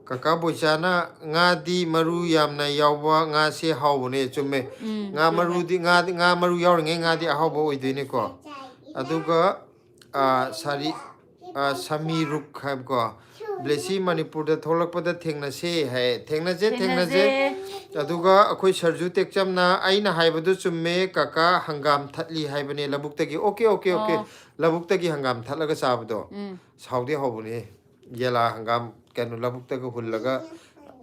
ꯀꯀꯥ ꯕꯣꯏꯆꯥꯅ ꯉꯥꯗꯤ ꯃꯔꯨ ꯌꯥꯝꯅ ꯌꯥꯎꯕ ꯉꯥꯁꯦ ꯍꯥꯎꯕꯅꯦ꯫ ꯆꯨꯝꯃꯦ꯫ ꯎꯝ, ꯉꯥ ꯆꯨꯝꯃꯦ꯫ ꯃꯔꯨꯗꯤ, ꯉꯥꯗꯤ, ꯉꯥ ꯃꯔꯨ ꯌꯥꯎꯔꯤꯉꯩ ꯉꯥꯗꯤ ꯑꯍꯥꯎꯕ ꯑꯣꯏꯗꯣꯏꯅꯤꯀꯣ꯫ ꯑꯗꯨꯒ ꯑ, ꯁꯥꯔꯤ ꯑ, ꯁꯃꯤꯔꯨꯛ ꯍꯥꯏꯕꯀꯣ, ꯕ꯭ꯂꯦꯁꯤ ꯃꯅꯤꯄꯨꯔꯗ ꯊꯣꯛꯂꯛꯄꯗ ꯊꯦꯡꯅꯁꯦ ꯍꯥꯏ꯫ ꯊꯦꯡꯅꯁꯦ, ꯊꯦꯡꯅꯁꯦ꯫ ꯊꯦꯡꯅꯁꯦ꯫ ꯑꯗꯨꯒ ꯑꯩꯈꯣꯏ ꯁꯔꯖꯨ ꯇꯦꯛꯆꯝꯅ ꯑꯩꯅ ꯍꯥꯏꯕꯗꯨ ꯆꯨꯝꯃꯦ ꯀꯀꯥ, ꯍꯪꯒꯥꯝ ꯊꯠꯂꯤ ꯍꯥꯏꯕꯅꯦ ꯂꯧꯕꯨꯛꯇꯒꯤ꯫ Okay, okay, okay. ꯑꯣ꯫ ꯂꯧꯕꯨꯛꯇꯒꯤ ꯍꯪꯒꯥꯝ ꯊꯠꯂꯒ ꯆꯥꯕꯗꯣ ꯎꯝ꯫ ꯍꯥꯎꯗꯤ ꯍꯥꯎꯕꯅꯦ꯫ ꯌꯦꯂꯥ ꯍꯪꯒꯥꯝ ꯀꯩꯅꯣ ꯂꯧꯕꯨꯛꯇꯒ ꯍꯨꯜꯂꯒ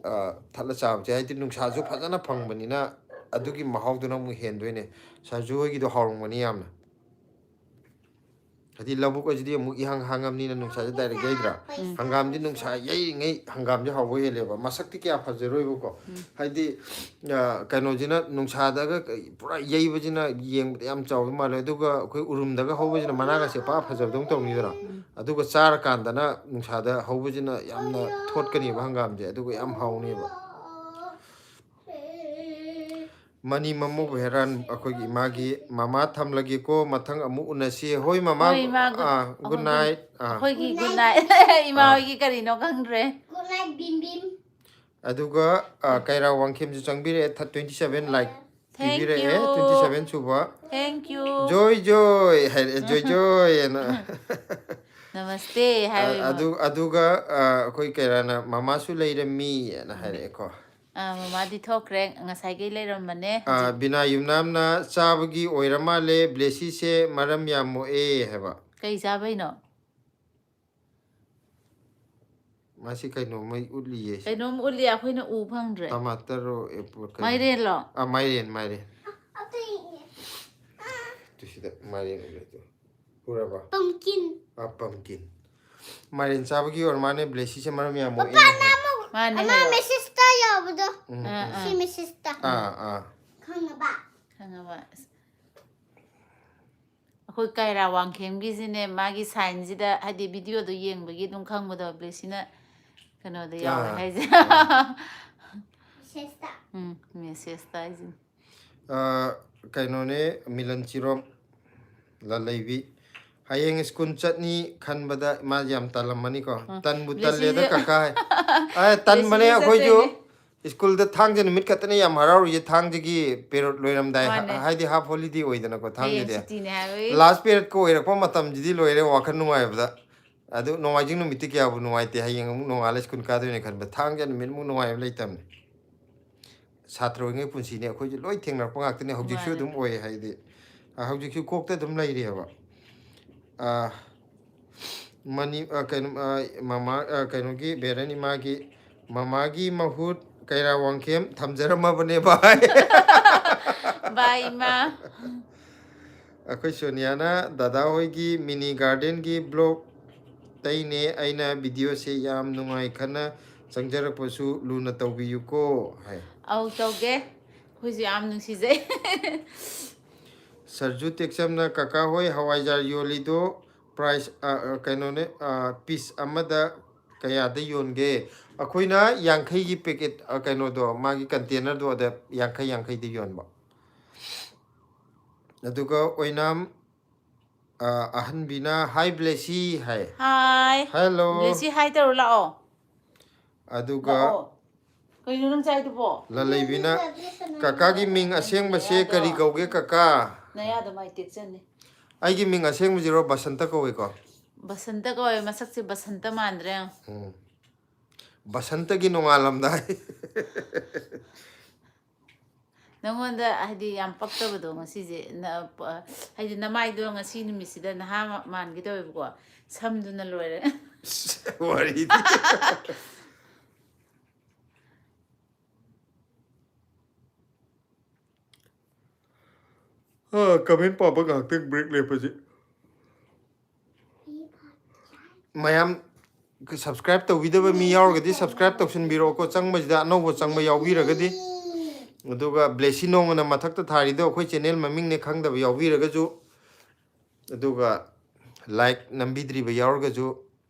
ꯑ, ꯊꯠꯂ ꯆꯥꯕꯁꯦ, ꯍꯥꯏꯗꯤ ꯅꯨꯡꯁꯥꯁꯨ ꯐꯖꯅ ꯐꯪꯕꯅꯤꯅ ꯑꯗꯨꯒꯤ ꯃꯍꯥꯎꯗꯨꯅ ꯑꯃꯨꯛ ꯍꯦꯟꯗꯣꯏꯅꯦ꯫ ꯁꯔꯖꯨ ꯍꯣꯏꯒꯤꯗꯣ ꯍꯥꯎꯔꯝꯒꯅꯤ ꯌꯥꯝꯅ꯫ ꯍꯥꯏꯗꯤ ꯂꯧꯕꯨꯛ ꯑꯁꯤꯗꯤ ꯑꯃꯨꯛ ꯏꯍꯥꯡ ꯍꯥꯡꯉꯝꯅꯤꯅ ꯅꯨꯡꯁꯥꯁꯦ ꯗꯥꯏꯔꯦꯛ ꯌꯩꯗ꯭ꯔꯥ? ꯍꯪꯒꯥꯝꯗꯤ ꯅꯨꯡꯁꯥ ꯌꯩꯔꯤꯉꯩ ꯍꯪꯒꯥꯝꯁꯦ ꯍꯥꯎꯕ ꯍꯦꯜꯂꯦꯕ꯫ ꯃꯁꯛꯇꯤ ꯀꯌꯥ ꯐꯖꯔꯣꯏꯕꯀꯣ꯫ ꯍꯥꯏꯗꯤ ꯑ, ꯀꯩꯅꯣꯁꯤꯅ ꯅꯨꯡꯁꯥꯗꯒ ꯀꯩ-, ꯄꯨꯔꯥ ꯌꯩꯕꯁꯤꯅ ꯌꯦꯡꯕꯗ ꯌꯥꯝ ꯆꯥꯎꯕ ꯃꯥꯜꯂꯦ꯫ ꯑꯗꯨꯒ ꯑꯩꯈꯣꯏ ꯎꯔꯨꯝꯗꯒ ꯍꯧꯕꯁꯤꯅ ꯃꯅꯥꯒꯁꯦ ꯄꯥ ꯐꯖꯕꯗꯧꯅ ꯇꯧꯅꯤꯗꯅ꯫ ꯑꯗꯨꯒ ꯆꯥꯔꯀꯥꯟꯗꯅ ꯅꯨꯡꯁꯥꯗ ꯍꯧꯕꯁꯤꯅ ꯌꯥꯝꯅ ꯊꯣꯠꯀꯅꯦꯕ ꯍꯪꯒꯥꯝꯁꯦ, ꯑꯗꯨꯒ ꯌꯥꯝ ꯍꯥꯎꯅꯦꯕ꯫ ꯃꯅꯤ ꯃꯃꯨ ꯍꯦꯔꯥꯟ ꯑꯩꯈꯣꯏꯒꯤ ꯏꯃꯥꯒꯤ ꯃꯃꯥ ꯊꯝꯂꯒꯦꯀꯣ, ꯃꯊꯪ ꯑꯃꯨꯛ ꯎꯅꯁꯤ꯫ ꯍꯣꯏ ꯃꯃꯥ꯫ ꯍꯣꯏ, ꯏꯃꯥ, good-, ꯑꯥ, good ꯑꯩꯈꯣꯏ night꯫ ꯑꯥ꯫ ꯑꯩꯈꯣꯏꯒꯤ ꯑꯥ꯫ Good night꯫ ꯏꯃꯥ ꯑꯥ꯫ ꯍꯣꯏꯒꯤ ꯀꯔꯤꯅꯣ ꯈꯪꯗ꯭ꯔꯦ꯫ Good night, Bim Bim. ꯑꯗꯨꯒ ꯑ, ꯀꯩꯔꯥ ꯋꯥꯡꯈꯦꯝꯁꯨ ꯆꯪꯕꯤꯔꯛꯑꯦ, ꯊ-, twenty seven like Thank ꯄꯤꯕꯤꯔꯛꯑꯦ, you꯫ twenty seven ꯁꯨꯕ꯫ Thank you꯫ ꯖꯣꯏ ꯖꯣꯏ ꯍꯥꯏꯔꯛꯑꯦ, ꯖꯣꯏ ꯖꯣꯏ ꯍꯥꯏꯅ꯫ ꯅꯃꯁꯇꯦ ꯍꯥꯏꯌꯣ, ꯏꯃꯥ꯫ ꯑꯗꯨ, ꯑꯗꯨꯒ ꯑ, ꯑꯩꯈꯣꯏ ꯀꯩꯔꯥꯅ ꯃꯃꯥꯁꯨ ꯂꯩꯔꯝꯃꯤ ꯍꯥꯏꯅ ꯍꯥꯏꯔꯛꯑꯦꯀꯣ꯫ ꯑꯥ, ꯃꯃꯥꯗꯤ ꯊꯣꯛꯈ꯭ꯔꯦ, ꯉꯁꯥꯏꯒꯩ ꯂꯩꯔꯝꯕꯅꯦ ꯑ, ꯍꯧꯖꯤꯛ꯫ ꯕꯤꯅꯥ ꯌꯨꯝꯅꯥꯝꯅ ꯆꯥꯕꯒꯤ ꯑꯣꯏꯔ ꯃꯥꯜꯂꯦ, ꯕ꯭ꯂꯦꯁꯤꯁꯦ ꯃꯔꯝ ꯌꯥꯝ ꯃꯣꯛꯑꯦ ꯍꯥꯏꯕ꯫ ꯀꯩ ꯆꯥꯕꯩꯅꯣ? ꯃꯥꯁꯤ ꯀꯩꯅꯣꯝꯃ ꯎꯠꯂꯤꯌꯦ꯫ ꯀꯩꯅꯣꯝ ꯎꯠꯂꯤ, ꯑꯩꯈꯣꯏꯅ ꯎ ꯐꯪꯗ꯭ꯔꯦ꯫ ꯇꯃꯥꯇꯔꯣ, ꯑꯦꯄꯜ, ꯀꯩꯅꯣ? ꯃꯥꯏꯔꯦꯟꯂꯣ? ꯑ, ꯃꯥꯏꯔꯦꯟ, ꯃꯥꯏꯔꯦꯟ꯫ ꯇꯨ ꯁꯤꯗ ꯃꯥꯏꯔꯦꯟ ꯎꯠꯂꯦ ꯇꯨ꯫ ꯎꯔꯕ? Pumpkin. ꯑ, pumpkin꯫ ꯃꯥꯏꯔꯦꯟ ꯆꯥꯕꯒꯤ ꯑꯣꯏꯔ ꯃꯥꯅꯦ, ꯕ꯭ꯂꯦꯁꯤꯁꯦ ꯃꯔꯝ ꯌꯥꯝ ꯃꯣꯛꯑꯦ꯫ ꯃꯥꯅꯦ, ꯑꯃ ꯍꯥꯏꯌꯣ꯫ ꯃꯦꯁꯦꯁꯇ ꯌꯥꯎꯕꯗꯣ꯫ ꯎꯝ, ꯑꯥ, ꯎꯝ꯫ ꯑꯥ꯫ ꯁꯤ ꯃꯦꯁꯦꯁꯇ꯫ ꯑꯥ, ꯑꯥ꯫ ꯈꯪꯉꯕ? ꯈꯪꯉꯕ? ꯑꯁ꯫ ꯑꯩꯈꯣꯏ ꯀꯩꯔꯥ ꯋꯥꯡꯈꯦꯝꯒꯤꯁꯤꯅꯦ, ꯃꯥꯒꯤ ꯁꯥꯏꯟꯁꯤꯗ, ꯍꯥꯏꯗꯤ ꯚꯤꯗꯤꯑꯣꯗꯣ ꯌꯦꯡꯕꯒꯤ ꯑꯗꯨꯝ ꯈꯪꯕꯗꯣ, ꯕ꯭ꯂꯦꯁꯤꯅ ꯀꯩꯅꯣꯗ ꯌꯥꯎꯋꯦ ꯑꯥ, ꯍꯥꯏꯁꯦ꯫ ꯑꯥ꯫ ꯃꯦꯁꯦꯁꯇ꯫ ꯎꯝ, ꯃꯦꯁꯦꯁꯇ ꯍꯥꯏꯁꯤꯅꯦ꯫ ꯑ, ꯀꯩꯅꯣꯅꯦ, ꯃꯤꯂꯟ ꯆꯤꯔꯣꯝ ꯂꯂꯩꯕꯤ꯫ ꯍꯌꯦꯡ ꯁ꯭ꯀꯨꯜ ꯆꯠꯅꯤ ꯈꯟꯕꯗ ꯃꯥ ꯌꯥꯝ ꯇꯜꯂꯝꯃꯅꯤꯀꯣ꯫ ꯎꯝ꯫ ꯇꯟꯕꯨ ꯇꯜꯂꯦꯗ ꯕ꯭ꯂꯦꯁꯤꯁꯦ ꯀꯀꯥ ꯍꯥꯏ꯫ ꯑꯦ, ꯇꯟꯕꯅꯦ ꯕ꯭ꯂꯦꯁꯤꯁꯦ ꯑꯩꯈꯣꯏꯁꯨ꯫ ꯆꯠꯇꯣꯏꯅꯦ꯫ ꯁ꯭ꯀꯨꯜꯗ ꯊꯥꯡꯖ ꯅꯨꯃꯤꯠ ꯈꯛꯇꯅꯦ ꯌꯥꯝ ꯍꯔꯥꯎꯔꯤꯁꯦ꯫ ꯊꯥꯡꯖꯒꯤ ꯄꯦꯔꯣꯠ ꯂꯣꯏꯔꯝꯗꯥꯏ, ꯍꯥ-, ꯃꯥꯅꯦ꯫ ꯍꯥꯏꯗꯤ ꯍꯥꯐ ꯍꯣꯂꯤꯗꯦ ꯑꯣꯏꯗꯅꯀꯣ ꯍꯌꯦꯡ ꯊꯥꯡꯖꯗꯤ꯫ ꯁꯨꯇꯤꯅꯦ ꯍꯥꯏꯕꯒꯤ꯫ ꯂꯥꯁ ꯄꯦꯔꯣꯠꯀ ꯑꯣꯏꯔꯛꯄ ꯃꯇꯝꯁꯤꯗꯤ ꯂꯣꯏꯔꯦ ꯋꯥꯈꯜ ꯅꯨꯡꯉꯥꯏꯕꯗ꯫ ꯑꯗꯨ ꯅꯣꯡꯃꯥꯏꯖꯤꯡ ꯅꯨꯃꯤꯠꯇꯤ ꯀꯌꯥꯕꯨ ꯅꯨꯡꯉꯥꯏꯇꯦ꯫ ꯍꯌꯦꯡ ꯑꯃꯨꯛ ꯅꯣꯡꯉꯥꯜꯂ ꯁ꯭ꯀꯨꯜ ꯀꯥꯗꯣꯏꯅꯦ ꯈꯟꯕ꯫ ꯊꯥꯡꯖ ꯅꯨꯃꯤꯠꯃꯨꯛ ꯅꯨꯡꯉꯥꯏꯕ ꯂꯩꯇꯕꯅꯦ꯫ ꯁꯥꯇ꯭ꯔ ꯑꯣꯏꯔꯤꯉꯩ ꯄꯨꯟꯁꯤꯅꯦ꯫ ꯑꯩꯈꯣꯏꯁꯨ ꯂꯣꯏ ꯊꯦꯡꯅꯔꯛꯄ ꯉꯥꯛꯇꯅꯦ꯫ ꯍꯧꯖꯤꯛꯁꯨ ꯃꯥꯅꯦ꯫ ꯑꯗꯨꯝ ꯑꯣꯏ ꯍꯥꯏꯗꯤ꯫ ꯑ, ꯍꯧꯖꯤꯛꯁꯨ ꯀꯣꯛꯇ ꯑꯗꯨꯝ ꯂꯩꯔꯤꯑꯕ꯫ ꯑ, ꯃꯅꯤ-, ꯑ, ꯀꯩꯅꯣ, ꯑ, ꯃꯃꯥ, ꯑ, ꯀꯩꯅꯣꯒꯤ ꯕꯦꯔꯟ ꯏꯃꯥꯒꯤ ꯃꯃꯥꯒꯤ ꯃꯍꯨꯠ ꯀꯩꯔꯥ ꯋꯥꯡꯈꯦꯝ ꯊꯝꯖꯔꯝꯃꯕꯅꯦ ꯚꯥꯏ꯫ ꯚꯥꯏ ꯏꯃꯥ꯫ ꯑꯩꯈꯣꯏ ꯁꯣꯅꯤꯌꯥꯅ ꯗꯗꯥ ꯍꯣꯏꯒꯤ ꯃꯤꯅꯤ ꯒꯥꯔꯗꯦꯟꯒꯤ ꯕ꯭ꯂꯣꯛ ꯇꯩꯅꯦ ꯑꯩꯅ ꯚꯤꯗꯤꯑꯣꯁꯦ ꯌꯥꯝ ꯅꯨꯡꯉꯥꯏ ꯈꯟꯅ ꯆꯪꯖꯔꯛꯄꯁꯨ ꯂꯨꯅ ꯇꯧꯕꯤꯌꯨꯀꯣ ꯍꯥꯏ꯫ ꯑꯧ, ꯇꯧꯒꯦ꯫ ꯑꯩꯈꯣꯏꯁꯨ ꯌꯥꯝ ꯅꯨꯡꯁꯤꯖꯩ꯫ ꯁꯔꯖꯨ ꯇꯦꯛꯆꯝꯅ ꯀꯀꯥ ꯍꯣꯏ ꯍꯋꯥꯏꯖꯥꯔ ꯌꯣꯜꯂꯤꯗꯣ ꯄ꯭ꯔꯥꯏꯁ, ꯑ, ꯑ, ꯀꯩꯅꯣꯅꯦ, ꯑ, ꯄꯤꯁ ꯑꯃꯗ ꯀꯌꯥꯗ ꯌꯣꯟꯒꯦ? ꯑꯩꯈꯣꯏꯅ ꯌꯥꯡꯈꯩꯒꯤ ꯄꯦꯀꯦꯠ, ꯑ, ꯀꯩꯅꯣꯗꯣ, ꯃꯥꯒꯤ ꯀꯟꯇꯦꯅꯔꯗꯣ ꯑꯗ ꯌꯥꯡꯈꯩ ꯌꯥꯡꯈꯩꯗ ꯌꯣꯟꯕ꯫ ꯑꯗꯨꯒ ꯑꯣꯏꯅꯥꯝ, ꯑ, ꯑꯍꯟꯕꯤꯅ, "Hi ꯕ꯭ꯂꯦꯁꯤ" ꯍꯥꯏ꯫ ꯍꯥꯏ꯫ Hello꯫ ꯕ꯭ꯂꯦꯁꯤ ꯍꯥꯏ ꯇꯧꯔꯣ ꯂꯥꯛꯑꯣ꯫ ꯑꯗꯨꯒ ꯂꯥꯛꯑꯣ꯫ ꯀꯩꯅꯣ ꯅꯪ ꯆꯥꯏꯗꯨꯕꯣ? ꯂꯂꯩꯕꯤꯅ, "ꯀꯀꯥꯒꯤ ꯃꯤꯡ ꯑꯁꯦꯡꯕꯁꯦ ꯀꯔꯤ ꯀꯧꯒꯦ ꯀꯀꯥ?" ꯅꯌꯥꯗꯣ ꯃꯥꯏ ꯇꯦꯛꯆꯅꯤ꯫ ꯑꯩꯒꯤ ꯃꯤꯡ ꯑꯁꯦꯡꯕꯁꯤꯔꯣ? ꯕꯁꯟꯇ ꯀꯧꯋꯦꯀꯣ꯫ ꯕꯁꯟꯇ ꯀꯧꯋꯦ, ꯃꯁꯛꯁꯦ ꯕꯁꯟꯇ ꯃꯥꯟꯗ꯭ꯔꯥ ꯌꯦꯡꯉꯣ꯫ ꯎꯝ꯫ ꯕꯁꯟꯇꯒꯤ ꯅꯣꯡꯉꯥꯜꯂꯝꯗꯥꯏ꯫ ꯅꯪꯉꯣꯟꯗ ꯍꯥꯏꯗꯤ ꯌꯥꯝ ꯄꯛꯇꯕꯗꯣ ꯉꯁꯤꯁꯦ, ꯅ-, ꯄ-, ꯍꯥꯏꯗꯤ ꯅꯃꯥꯏꯗꯣ ꯉꯁꯤ ꯅꯨꯃꯤꯠꯁꯤꯗ ꯅꯍꯥ ꯃꯥ-, ꯃꯥꯟꯒꯦ ꯇꯧꯋꯦꯕꯀꯣ, ꯁꯝꯗꯨꯅ ꯂꯣꯏꯔꯦ꯫ ꯋꯥꯔꯤꯗꯤ꯫ ꯑ, comment ꯄꯥꯕ ꯉꯥꯏꯍꯥꯛꯇꯪ break ꯂꯦꯞꯄꯁꯤ꯫ ꯃꯌꯥꯝ subscribe ꯇꯧꯕꯤꯗꯕ ꯃꯤ ꯌꯥꯎꯔꯒꯗꯤ subscribe ꯇꯧꯁꯤꯟꯕꯤꯔꯛꯑꯣꯀꯣ, ꯆꯪꯕꯁꯤꯗ ꯑꯅꯧꯕ ꯆꯪꯕ ꯌꯥꯎꯕꯤꯔꯒꯗꯤ꯫ ꯑꯗꯨꯒ ꯕ꯭ꯂꯦꯁꯤ ꯅꯣꯡꯃꯅ ꯃꯊꯛꯇ ꯊꯥꯔꯤꯗꯣ ꯑꯩꯈꯣꯏ channel ꯃꯃꯤꯡꯅꯦ ꯈꯪꯗꯕ ꯌꯥꯎꯕꯤꯔꯒꯁꯨ, ꯑꯗꯨꯒ like ꯅꯝꯕꯤꯗ꯭ꯔꯤꯕ ꯌꯥꯎꯔꯒꯁꯨ,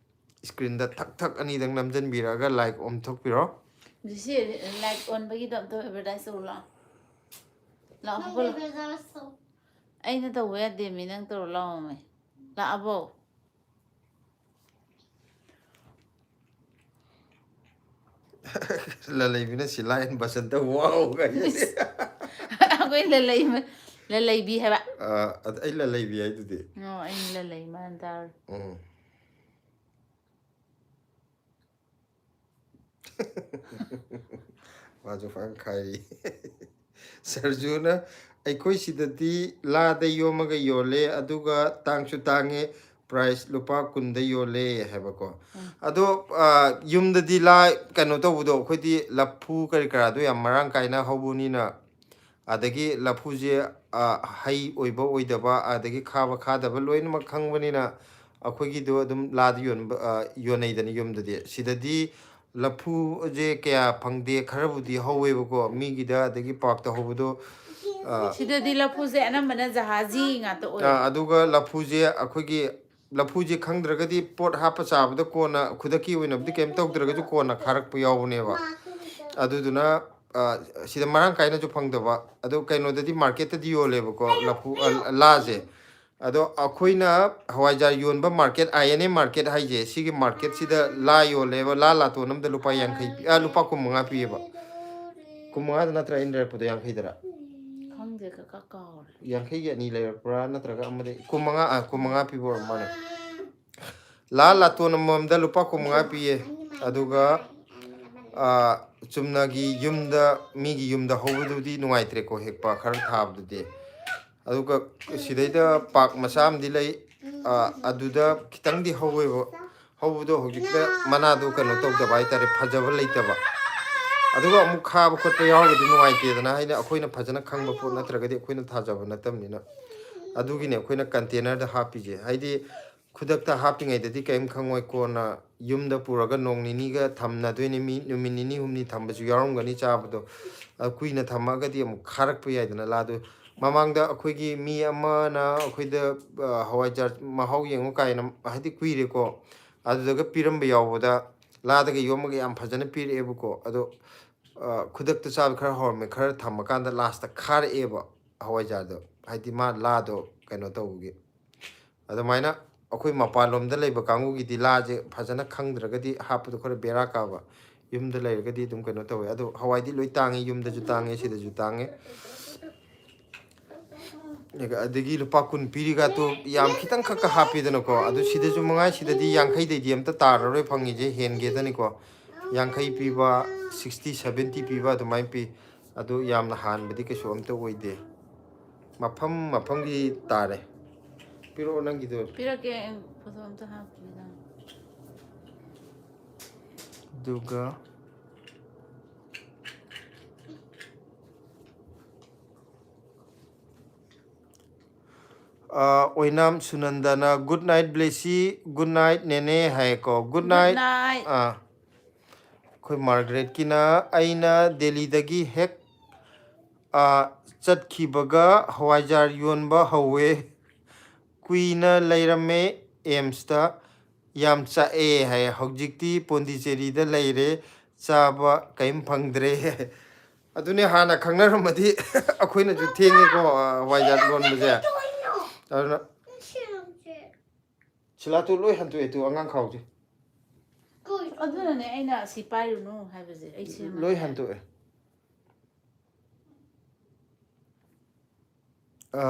screenꯗ ꯊꯛ ꯊꯛ ꯑꯅꯤꯗꯪ ꯅꯝꯁꯤꯟꯕꯤꯔꯛꯑꯒ like ꯑꯣꯟꯊꯣꯛꯄꯤꯔꯣ꯫ ꯕ꯭ꯂꯦꯁꯤ, like ꯑꯣꯟꯕꯒꯤꯗꯣ ꯑꯝꯇ advertise ꯇꯧꯔꯨ ꯂꯥꯛꯑꯣ꯫ ꯂꯥꯛꯑꯣ, ꯅꯪ ꯍꯧꯒꯠꯂꯣ꯫ Advertise ꯇꯧ꯫ ꯑꯩꯅ ꯇꯧꯕ ꯌꯥꯗꯦꯃꯤ, ꯅꯪ ꯇꯧꯔꯣ ꯂꯥꯛꯑꯣꯃꯤ꯫ ꯂꯥꯛꯑꯕꯣ? ꯂꯂꯩꯕꯤꯅ ꯁꯤꯂꯥ ꯑꯦꯟ ꯕꯁꯟꯇ ꯋꯥꯎ ꯀꯥꯏꯅ꯫ ꯑꯩꯈꯣꯏ ꯂꯂꯩ ꯂꯂꯩꯕꯤ ꯍꯥꯏꯕ꯫ ꯑ, ꯑꯗ ꯑꯩ ꯂꯂꯩꯕꯤ ꯍꯥꯏꯗꯨꯗꯤ꯫ ꯑꯣ, ꯑꯩꯅ ꯂꯂꯩ ꯃꯥꯟ ꯇꯥꯔꯦ꯫ ꯎꯝ꯫ ꯃꯥꯁꯨ ꯐꯖꯅ ꯈꯥꯏꯔꯤ꯫ ꯁꯔꯖꯨꯅ, "ꯑꯩꯈꯣꯏ ꯁꯤꯗꯗꯤ ꯂꯥꯗ ꯌꯣꯝꯃꯒ ꯌꯣꯜꯂꯦ, ꯑꯗꯨꯒ ꯇꯥꯡꯁꯨ ꯇꯥꯡꯉꯦ, ꯄ꯭ꯔꯥꯏꯁ ꯂꯨꯄꯥ ꯀꯨꯟꯗ ꯌꯣꯜꯂꯦ" ꯍꯥꯏꯕꯀꯣ꯫ ꯑꯗꯣ, ꯑ, ꯌꯨꯝꯗꯗꯤ ꯂꯥ ꯀꯩꯅꯣ ꯇꯧꯕꯗꯣ, ꯑꯩꯈꯣꯏꯗꯤ ꯂꯐꯨ ꯀꯔꯤ ꯀꯔꯥꯗꯣ ꯌꯥꯝ ꯃꯔꯥꯡ ꯀꯥꯏꯅ ꯍꯧꯕꯅꯤꯅ, ꯑꯗꯒꯤ ꯂꯐꯨꯁꯦ, ꯑ, ꯍꯩ ꯑꯣꯏꯕ ꯑꯣꯏꯗꯕ, ꯑꯗꯒꯤ ꯈꯥꯕ ꯈꯥꯗꯕ ꯂꯣꯏꯅꯃꯛ ꯈꯪꯕꯅꯤꯅ, ꯑꯩꯈꯣꯏꯒꯤꯗꯣ ꯑꯗꯨꯝ ꯂꯥꯗ ꯌꯣꯟꯕ, ꯑ, ꯌꯣꯟꯅꯩꯗꯅ ꯌꯨꯝꯗꯗꯤ꯫ ꯁꯤꯗꯗꯤ ꯂꯐꯨꯁꯦ ꯀꯌꯥ ꯐꯪꯗꯦ, ꯈꯔꯕꯨꯗꯤ ꯍꯧꯋꯦꯕꯀꯣ ꯃꯤꯒꯤꯗ, ꯑꯗꯒꯤ ꯄꯥꯛꯇ ꯍꯧꯕꯗꯣ, ꯑ, ꯁꯤꯗꯗꯤ ꯂꯐꯨꯁꯦ ꯑꯅꯝꯕꯅ ꯖꯍꯥꯖꯤ ꯉꯥꯛꯇ ꯑꯣꯏ꯫ ꯑ, ꯑꯗꯨꯒ ꯂꯐꯨꯁꯦ ꯑꯩꯈꯣꯏꯒꯤ, ꯂꯐꯨꯁꯦ ꯈꯪꯗ꯭ꯔꯒꯗꯤ ꯄꯣꯠ ꯍꯥꯞꯄ ꯆꯥꯕꯗ ꯀꯣꯟꯅ ꯈꯨꯗꯛꯀꯤ ꯑꯣꯏꯅꯕꯨꯗꯤ ꯀꯩꯝ ꯇꯧꯗ꯭ꯔꯒꯁꯨ ꯀꯣꯟꯅ ꯈꯥꯔꯛꯄ ꯌꯥꯎꯕꯅꯦꯕ꯫ ꯑꯗꯨꯗꯨꯅ, ꯑ, ꯁꯤꯗ ꯃꯔꯥꯡ ꯀꯥꯏꯅꯁꯨ ꯐꯪꯗꯕ꯫ ꯑꯗꯣ ꯀꯩꯅꯣꯗꯗꯤ, ꯃꯥꯔꯀꯦꯠꯇꯗꯤ ꯌꯣꯜꯂꯦꯕꯀꯣ ꯂꯐꯨ, ꯑ, ꯂꯥꯁꯦ꯫ ꯑꯗꯣ ꯑꯩꯈꯣꯏꯅ ꯍꯋꯥꯏꯖꯥꯔ ꯌꯣꯟꯕ market, I N A market ꯍꯥꯏꯁꯦ, ꯁꯤꯒꯤ ꯃꯥꯔꯀꯦꯠꯁꯤꯗ ꯂꯥ ꯌꯣꯜꯂꯦꯕ, ꯂꯥ ꯂꯥꯇꯣꯟ ꯑꯃꯗ ꯂꯨꯄꯥ ꯌꯥꯡꯈꯩ ꯄꯤ-, ꯑ, ꯂꯨꯄꯥ ꯀꯨꯟꯃꯉꯥ ꯄꯤꯌꯦꯕ꯫ ꯀꯨꯟꯃꯉꯥꯗ ꯅꯠꯇ꯭ꯔꯥ ꯑꯩꯅ ꯂꯩꯔꯛꯄꯗꯣ, ꯌꯥꯡꯈꯩꯗꯔ? ꯈꯪꯗꯦ, ꯀꯀꯥ, ꯀꯥꯎꯔꯦ꯫ ꯌꯥꯡꯈꯩꯒꯤ ꯑꯅꯤ ꯂꯩꯔꯛꯄ꯭ꯔꯥ, ꯅꯠꯇ꯭ꯔꯒ ꯑꯃꯗ ꯀꯨꯟꯃꯉꯥ, ꯑ, ꯀꯨꯟꯃꯉꯥ ꯄꯤꯕ ꯑꯣꯏꯔ ꯃꯥꯜꯂꯦ꯫ ꯂꯥ ꯂꯥꯇꯣꯟ ꯑꯃꯃꯝꯗ ꯂꯨꯄꯥ ꯀꯨꯟꯃꯉꯥ ꯄꯤꯌꯦ꯫ ꯑꯗꯨꯒ, ꯑ, ꯆꯨꯝꯅꯒꯤ ꯌꯨꯝꯗ, ꯃꯤꯒꯤ ꯌꯨꯝꯗ ꯍꯧꯕꯗꯨꯗꯤ ꯅꯨꯡꯉꯥꯏꯇ꯭ꯔꯦꯀꯣ, ꯍꯦꯛꯄ ꯈꯔ ꯊꯥꯕꯗꯨꯗꯤ꯫ ꯑꯗꯨꯒ ꯁꯤꯗꯩꯗ ꯄꯥꯛ ꯃꯆꯥ ꯑꯃꯗꯤ ꯂꯩ, ꯑ, ꯑꯗꯨꯗ ꯈꯤꯇꯪꯗꯤ ꯍꯧꯋꯦꯕ꯫ ꯍꯧꯕꯗꯣ ꯍꯧꯖꯤꯛꯇ ꯃꯅꯥꯗꯣ ꯀꯩꯅꯣ ꯇꯧꯗꯕ ꯍꯥꯏꯇꯥꯔꯦ, ꯐꯖꯕ ꯂꯩꯇꯕ꯫ ꯑꯗꯨꯒ ꯑꯃꯨꯛ ꯈꯥꯕ ꯈꯣꯠꯄ ꯌꯥꯎꯔꯒꯗꯤ ꯅꯨꯡꯉꯥꯏꯇꯦꯗꯅ, ꯍꯥꯏꯅ ꯑꯩꯈꯣꯏꯅ ꯐꯖꯅ ꯈꯪꯕ ꯄꯣꯠ ꯅꯠꯇ꯭ꯔꯒꯗꯤ ꯑꯩꯈꯣꯏꯅ ꯊꯥꯖꯕ ꯅꯠꯇꯕꯅꯤꯅ꯫ ꯑꯗꯨꯒꯤꯅꯦ ꯑꯩꯈꯣꯏꯅ ꯀꯟꯇꯦꯅꯔꯗ ꯍꯥꯞꯄꯤꯁꯦ꯫ ꯍꯥꯏꯗꯤ ꯈꯨꯗꯛꯇ ꯍꯥꯞꯄꯤꯉꯩꯗꯗꯤ ꯀꯔꯤꯝ ꯈꯪꯉꯣꯏ, ꯀꯣꯟꯅ ꯌꯨꯝꯗ ꯄꯨꯔꯒ ꯅꯣꯡ ꯅꯤꯅꯤꯒ ꯊꯝꯅꯗꯣꯏꯅꯤ, ꯃꯤ ꯅꯨꯃꯤꯠ ꯅꯤꯅꯤ ꯍꯨꯝꯅꯤ ꯊꯝꯕꯁꯨ ꯌꯥꯎꯔꯝꯒꯅꯤ ꯆꯥꯕꯗꯣ꯫ ꯑ, ꯀꯨꯏꯅ ꯊꯝꯃꯒꯗꯤ ꯑꯃꯨꯛ ꯈꯥꯔꯛꯄ ꯌꯥꯏꯗꯅ ꯂꯥꯗꯣ꯫ ꯃꯃꯥꯡꯗ ꯑꯩꯈꯣꯏꯒꯤ ꯃꯤ ꯑꯃꯅ ꯑꯩꯈꯣꯏꯗ, ꯑ, ꯍꯋꯥꯏꯖꯥꯔ ꯃꯍꯥꯎ ꯌꯦꯡꯉꯨ ꯀꯥꯏꯅ, ꯍꯥꯏꯗꯤ ꯀꯨꯏꯔꯦꯀꯣ, ꯑꯗꯨꯗꯒ ꯄꯤꯔꯝꯕ ꯌꯥꯎꯕꯗ ꯂꯥꯗꯒ ꯌꯣꯝꯃꯒ ꯌꯥꯝ ꯐꯖꯅ ꯄꯤꯔꯛꯑꯦꯕꯀꯣ꯫ ꯑꯗꯣ, ꯑ, ꯈꯨꯗꯛꯇ ꯆꯥꯕ ꯈꯔ ꯍꯧꯔꯝꯃꯦ, ꯈꯔ ꯊꯝꯃꯀꯥꯟꯗ ꯂꯥꯁꯇ ꯈꯥꯔꯛꯑꯦꯕ ꯍꯋꯥꯏꯖꯥꯔꯗꯣ, ꯍꯥꯏꯗꯤ ꯃꯥ ꯂꯥꯗꯣ ꯀꯩꯅꯣ ꯇꯧꯕꯒꯤ꯫ ꯑꯗꯨꯃꯥꯏꯅ ꯑꯩꯈꯣꯏ ꯃꯄꯥꯟꯂꯣꯝꯗ ꯂꯩꯕ ꯀꯥꯡꯕꯨꯒꯤꯗꯤ ꯂꯥꯁꯦ ꯐꯖꯅ ꯈꯪꯗ꯭ꯔꯒꯗꯤ ꯍꯥꯞꯄꯗꯣ ꯈꯔ ꯕꯦꯔꯥ ꯀꯥꯕ꯫ ꯌꯨꯝꯗ ꯂꯩꯔꯒꯗꯤ ꯑꯗꯨꯝ ꯀꯩꯅꯣ ꯇꯧꯋꯦ꯫ ꯑꯗꯣ ꯍꯋꯥꯏꯗꯤ ꯂꯣꯏ ꯇꯥꯡꯉꯦ, ꯌꯨꯝꯗꯁꯨ ꯇꯥꯡꯉꯦ, ꯁꯤꯗꯁꯨ ꯇꯥꯡꯉꯦ꯫ ꯑꯗꯒꯤ ꯂꯨꯄꯥ ꯀꯨꯟ ꯄꯤꯔꯤꯒ ꯇꯣ ꯌꯥꯝ ꯈꯤꯇꯪ ꯈꯛꯀ ꯍꯥꯞꯄꯤꯗꯅꯀꯣ꯫ ꯑꯗꯨ ꯁꯤꯗꯁꯨ ꯃꯉꯥꯏ, ꯁꯤꯗꯗꯤ ꯌꯥꯡꯈꯩꯗꯩꯗꯤ ꯑꯝꯇ ꯇꯥꯔꯔꯣꯏ ꯐꯪꯉꯤꯁꯦ, ꯍꯦꯟꯒꯦꯗꯅꯤꯀꯣ꯫ ꯌꯥꯡꯈꯩ ꯄꯤꯕ, ꯁꯤꯛꯁꯇꯤ ꯁꯕꯦꯟꯇꯤ ꯄꯤꯕ ꯑꯗꯨꯃꯥꯏꯅ ꯄꯤ꯫ ꯑꯗꯨ ꯌꯥꯝꯅ ꯍꯥꯟꯕꯗꯤ ꯀꯩꯁꯨ ꯑꯝꯇ ꯑꯣꯏꯗꯦ꯫ ꯃꯐꯝ ꯃꯐꯝꯒꯤ ꯇꯥꯔꯦ꯫ ꯄꯤꯔꯛꯑꯣ ꯅꯪꯒꯤꯗꯣ꯫ ꯄꯤꯔꯛꯀꯦ꯫ ꯐꯣꯇꯣ ꯑꯝꯇ ꯍꯥꯞꯈꯤꯒꯦ꯫ ꯑꯗꯨꯒ ꯑ, ꯑꯣꯏꯅꯥꯝ ꯁꯨꯅꯟꯗꯅ "Good night ꯕ꯭ꯂꯦꯁꯤ, good night ꯅꯦꯅꯦ" ꯍꯥꯏꯌꯦꯀꯣ꯫ "Good night" Night꯫ ꯑꯥ, ꯑꯩꯈꯣꯏ ꯃꯥꯔꯒꯔꯦꯠꯀꯤꯅ "ꯑꯩꯅ ꯗꯦꯜꯂꯤꯗꯒꯤ ꯍꯦꯛ, ꯑꯥ, ꯆꯠꯈꯤꯕꯒ ꯍꯋꯥꯏꯖꯥꯔ ꯌꯣꯟꯕ ꯍꯧꯋꯦ꯫ ꯀꯨꯏꯅ ꯂꯩꯔꯝꯃꯦ ꯑꯦꯝꯁꯇ, ꯌꯥꯝ ꯆꯥꯛꯑꯦ" ꯍꯥꯏ꯫ "ꯍꯧꯖꯤꯛꯇꯤ ꯄꯣꯟꯗꯤꯆꯦꯔꯤꯗ ꯂꯩꯔꯦ, ꯆꯥꯕ ꯀꯔꯤꯝ ꯐꯪꯗ꯭ꯔꯦ" ꯍꯥꯏ꯫ ꯑꯗꯨꯅꯦ, ꯍꯥꯟꯅ ꯈꯪꯅꯔꯝꯃꯗꯤ ꯑꯩꯈꯣꯏꯅꯁꯨ ꯊꯦꯡꯉꯦꯀꯣ, ꯍꯋꯥꯏꯖꯥꯔ ꯂꯣꯟꯕꯁꯦ꯫ ꯑꯗꯨꯅ ꯁꯤꯂꯥꯇꯨ ꯂꯣꯏ ꯍꯟꯇꯣꯛꯑꯦ ꯇꯨ, ꯑꯉꯥꯡ ꯈꯥꯎꯁꯦ꯫ ꯑꯗꯨꯅꯅꯦ ꯑꯩꯅ "ꯑꯁꯤ ꯄꯥꯏꯔꯨꯅꯨ" ꯍꯥꯏꯕꯁꯦ꯫ ꯑꯩ ꯁꯦꯝꯃꯒꯦ꯫ ꯂꯣꯏ ꯍꯟꯇꯣꯛꯑꯦ꯫ ꯑ,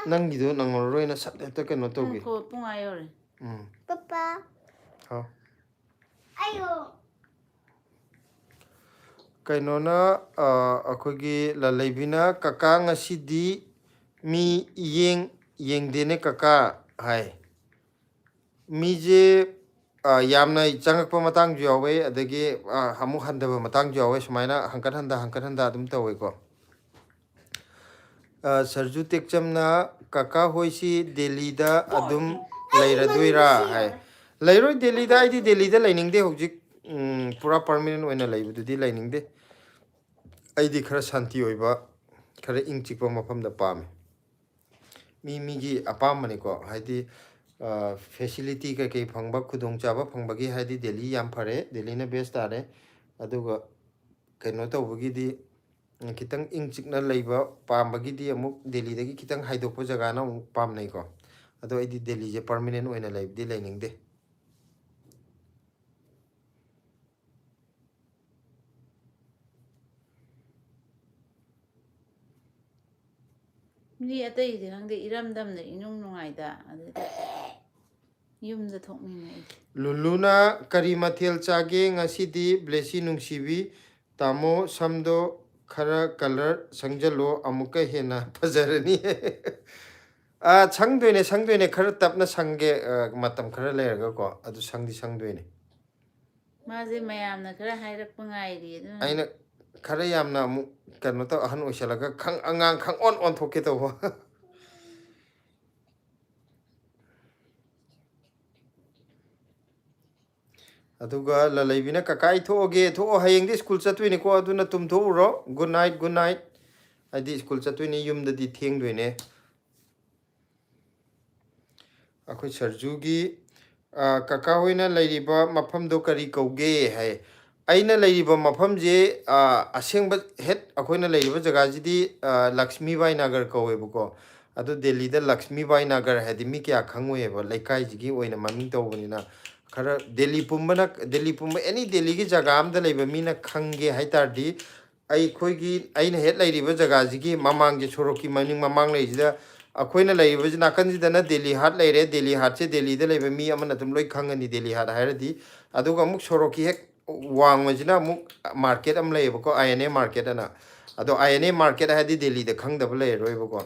ꯅꯪꯒꯤꯗꯣ ꯅꯪꯉꯔꯣꯏꯅ ꯁꯠ ꯍꯦꯛꯇ ꯀꯩꯅꯣ ꯇꯧꯒꯦ꯫ ꯎꯝ, ꯈꯣ, ꯄꯨꯡ ꯑꯥ ꯌꯧꯔꯦ꯫ ꯎꯝ꯫ ꯄꯄꯥ ꯍꯥꯎ꯫ ꯑꯌꯣ ꯀꯩꯅꯣꯅ, ꯑ, ꯑꯩꯈꯣꯏꯒꯤ ꯂꯂꯩꯕꯤꯅ "ꯀꯀꯥ ꯉꯁꯤꯗꯤ ꯃꯤ ꯌꯦꯡ ꯌꯦꯡꯗꯦꯅꯦ ꯀꯀꯥ" ꯍꯥꯏ꯫ ꯃꯤꯁꯦ, ꯑ, ꯌꯥꯝꯅ ꯆꯪꯉꯛꯄ ꯃꯇꯥꯡꯁꯨ ꯌꯥꯎꯋꯦ, ꯑꯗꯒꯤ, ꯑ, ꯑꯃꯨꯛ ꯍꯟꯊꯕ ꯃꯇꯥꯡꯁꯨ ꯌꯥꯎꯋꯦ, ꯁꯨꯃꯥꯏꯅ ꯍꯟꯀꯠ ꯍꯟꯊ, ꯍꯟꯀꯠ ꯍꯟꯊ ꯑꯗꯨꯝ ꯇꯧꯋꯦꯀꯣ꯫ ꯑ, ꯁꯔꯖꯨ ꯇꯦꯛꯆꯝꯅ "ꯀꯀꯥ ꯍꯣꯏꯁꯤ ꯗꯦꯜꯂꯤꯗ ꯑꯗꯨꯝ ꯂꯩꯔꯗꯣꯏꯔꯥ?" ꯍꯥꯏ꯫ ꯂꯩꯔꯣꯏ ꯗꯦꯜꯂꯤꯗ, ꯑꯩꯗꯤ ꯗꯦꯜꯂꯤꯗ ꯂꯩꯅꯤꯡꯗꯦ ꯍꯧꯖꯤꯛ꯫ ꯎꯝ, ꯄꯨꯔꯥ ꯄꯔꯃꯤꯅꯦꯟ ꯑꯣꯏꯅ ꯂꯩꯕꯗꯨꯗꯤ ꯂꯩꯅꯤꯡꯗꯦ꯫ ꯑꯩꯗꯤ ꯈꯔ ꯁꯥꯟꯇꯤ ꯑꯣꯏꯕ, ꯈꯔ ꯏꯪ ꯆꯤꯛꯄ ꯃꯐꯝꯗ ꯄꯥꯝꯃꯤ꯫ ꯃꯤ ꯃꯤꯒꯤ ꯑꯄꯥꯝꯕꯅꯤꯀꯣ, ꯍꯥꯏꯗꯤ, ꯑ, ꯐꯦꯁꯤꯂꯤꯇꯤ ꯀꯩꯀꯩ ꯐꯪꯕ, ꯈꯨꯗꯣꯡꯆꯥꯕ ꯐꯪꯕꯒꯤ ꯍꯥꯏꯗꯤ ꯗꯦꯜꯂꯤ ꯌꯥꯝ ꯐꯔꯦ, ꯗꯦꯜꯂꯤꯅ ꯕꯦꯁ ꯇꯥꯔꯦ꯫ ꯑꯗꯨꯒ ꯀꯩꯅꯣ ꯇꯧꯕꯒꯤꯗꯤ, ꯎꯝ, ꯈꯤꯇꯪ ꯏꯪ ꯆꯤꯛꯅ ꯂꯩꯕ ꯄꯥꯝꯕꯒꯤꯗꯤ ꯑꯃꯨꯛ ꯗꯦꯜꯂꯤꯗꯒꯤ ꯈꯤꯇꯪ ꯍꯥꯏꯗꯣꯛꯄ ꯖꯒꯥꯅ ꯑꯃꯨꯛ ꯄꯥꯝꯅꯩꯀꯣ꯫ ꯑꯗꯣ ꯑꯩꯗꯤ ꯗꯦꯜꯂꯤꯁꯦ ꯄꯔꯃꯤꯅꯦꯟ ꯑꯣꯏꯅ ꯂꯩꯕꯗꯤ ꯂꯩꯅꯤꯡꯗꯦ꯫ ꯃꯤ ꯑꯇꯩꯗꯤ ꯈꯪꯗꯦ, ꯏꯔꯝꯗꯝꯗ ꯏꯅꯨꯡ ꯅꯨꯡꯉꯥꯏꯗ꯫ ꯑꯗꯨꯗꯤ ꯌꯨꯝꯗ ꯊꯣꯛꯅꯤꯡꯉꯦ ꯑꯩꯗꯤ꯫ ꯂꯨꯂꯨꯅ ꯀꯔꯤ ꯃꯊꯦꯜ ꯆꯥꯒꯦ ꯉꯁꯤꯗꯤ? ꯕ꯭ꯂꯦꯁꯤ ꯅꯨꯡꯁꯤꯕꯤ, ꯇꯥꯃꯣ ꯁꯝꯗꯣ ꯈꯔ ꯀꯂꯔ ꯁꯪꯖꯜꯂꯣ, ꯑꯃꯨꯛꯀ ꯍꯦꯟꯅ ꯐꯖꯔꯅꯤ꯫ ꯑꯥ, ꯁꯪꯗꯣꯏꯅꯦ, ꯁꯪꯗꯣꯏꯅꯦ, ꯈꯔ ꯇꯞꯅ ꯁꯪꯒꯦ, ꯑꯥ, ꯃꯇꯝ ꯈꯔ ꯂꯩꯔꯒꯀꯣ, ꯑꯗꯨ ꯁꯪꯗꯤ ꯁꯪꯗꯣꯏꯅꯦ꯫ ꯃꯥꯁꯦ ꯃꯌꯥꯝꯅ ꯈꯔ ꯍꯥꯏꯔꯛꯄ ꯉꯥꯏꯔꯤ, ꯑꯗꯨꯅ꯫ ꯑꯩꯅ ꯈꯔ ꯌꯥꯝꯅ ꯑꯃꯨꯛ ꯀꯩꯅꯣ ꯇꯧ, ꯑꯍꯟ ꯑꯣꯏꯁꯜꯂꯒ ꯈꯪ-, ꯑꯉꯥꯡ ꯈꯪ ꯑꯣꯟ ꯑꯣꯟꯊꯣꯛꯀꯦ ꯇꯧꯕ꯫ ꯑꯗꯨꯒ ꯂꯂꯩꯕꯤꯅ, "ꯀꯀꯥ, ꯑꯩ ꯊꯣꯛꯑꯒꯦ, ꯊꯣꯛꯑꯣ, ꯍꯌꯦꯡꯗꯤ ꯁ꯭ꯀꯨꯜ ꯆꯠꯇꯣꯏꯅꯤꯀꯣ, ꯑꯗꯨꯅ ꯇꯨꯝꯊꯣꯛꯎꯔꯣ, good night, good night, ꯍꯥꯏꯗꯤ ꯁ꯭ꯀꯨꯜ ꯆꯠꯇꯣꯏꯅꯤ, ꯌꯨꯝꯗꯗꯤ ꯊꯦꯡꯗꯣꯏꯅꯦ"꯫ ꯑꯩꯈꯣꯏ ꯁꯔꯖꯨꯒꯤ, ꯑ, "ꯀꯀꯥ ꯍꯣꯏꯅ ꯂꯩꯔꯤꯕ ꯃꯐꯝꯗꯣ ꯀꯔꯤ ꯀꯧꯒꯦ?" ꯍꯥꯏ꯫ ꯑꯩꯅ ꯂꯩꯔꯤꯕ ꯃꯐꯝꯁꯦ, ꯑ, ꯑꯁꯦꯡꯕ ꯍꯦꯠ ꯑꯩꯈꯣꯏꯅ ꯂꯩꯔꯤꯕ ꯖꯒꯥꯁꯤꯗꯤ, ꯑ, ꯂꯛꯁꯃꯤꯕꯥꯏ ꯅꯒꯔ ꯀꯧꯋꯦꯕꯀꯣ꯫ ꯑꯗꯣ ꯗꯦꯜꯂꯤꯗ ꯂꯛꯁꯃꯤꯕꯥꯏ ꯅꯒꯔ ꯍꯥꯏꯗꯤ ꯃꯤ ꯀꯌꯥ ꯈꯪꯉꯣꯏꯑꯕ, ꯂꯩꯀꯥꯏꯁꯤꯒꯤ ꯑꯣꯏꯅ ꯃꯃꯤꯡ ꯇꯧꯕꯅꯤꯅ꯫ ꯈꯔ ꯗꯦꯜꯂꯤ ꯄꯨꯝꯕꯅ, ꯗꯦꯜꯂꯤ ꯄꯨꯝꯕ, ꯑꯦꯅꯤ ꯗꯦꯜꯂꯤꯒꯤ ꯖꯒꯥ ꯑꯃꯗ ꯂꯩꯕ ꯃꯤꯅ ꯈꯪꯒꯦ ꯍꯥꯏ ꯇꯥꯔꯗꯤ, ꯑꯩꯈꯣꯏꯒꯤ, ꯑꯩꯅ ꯍꯦꯛ ꯂꯩꯔꯤꯕ ꯖꯒꯥꯁꯤꯒꯤ ꯃꯃꯥꯡꯒꯤ ꯁꯣꯔꯣꯛꯀꯤ ꯃꯅꯤꯡ ꯃꯃꯥꯡ ꯂꯩꯔꯤꯁꯤꯗ, ꯑꯩꯈꯣꯏꯅ ꯂꯩꯔꯤꯕꯁꯤ ꯅꯥꯀꯟꯁꯤꯗꯅ ꯗꯦꯜꯂꯤ ꯍꯥꯠ ꯂꯩꯔꯦ꯫ ꯗꯦꯜꯂꯤ ꯍꯥꯠꯁꯦ ꯗꯦꯜꯂꯤꯗ ꯂꯩꯕ ꯃꯤ ꯑꯃꯅ ꯑꯗꯨꯝ ꯂꯣꯏ ꯈꯪꯒꯅꯤ, ꯗꯦꯜꯂꯤ ꯍꯥꯠ ꯍꯥꯏꯔꯗꯤ꯫ ꯑꯗꯨꯒ ꯑꯃꯨꯛ ꯁꯣꯔꯣꯛꯀꯤ ꯍꯦꯛ ꯋꯥꯡꯃꯁꯤꯅ ꯑꯃꯨꯛ ꯃꯥꯔꯀꯦꯠ ꯑꯃ ꯂꯩꯌꯦꯕꯀꯣ, ꯑꯥꯏ ꯑꯦꯟ ꯑꯦ ꯃꯥꯔꯀꯦꯠ ꯑꯅ꯫ ꯑꯗꯣ ꯑꯥꯏ ꯑꯦꯟ ꯑꯦ ꯃꯥꯔꯀꯦꯠ ꯍꯥꯏꯔꯗꯤ ꯗꯦꯜꯂꯤꯗ ꯈꯪꯗꯕ ꯂꯩꯔꯔꯣꯏꯕꯀꯣ꯫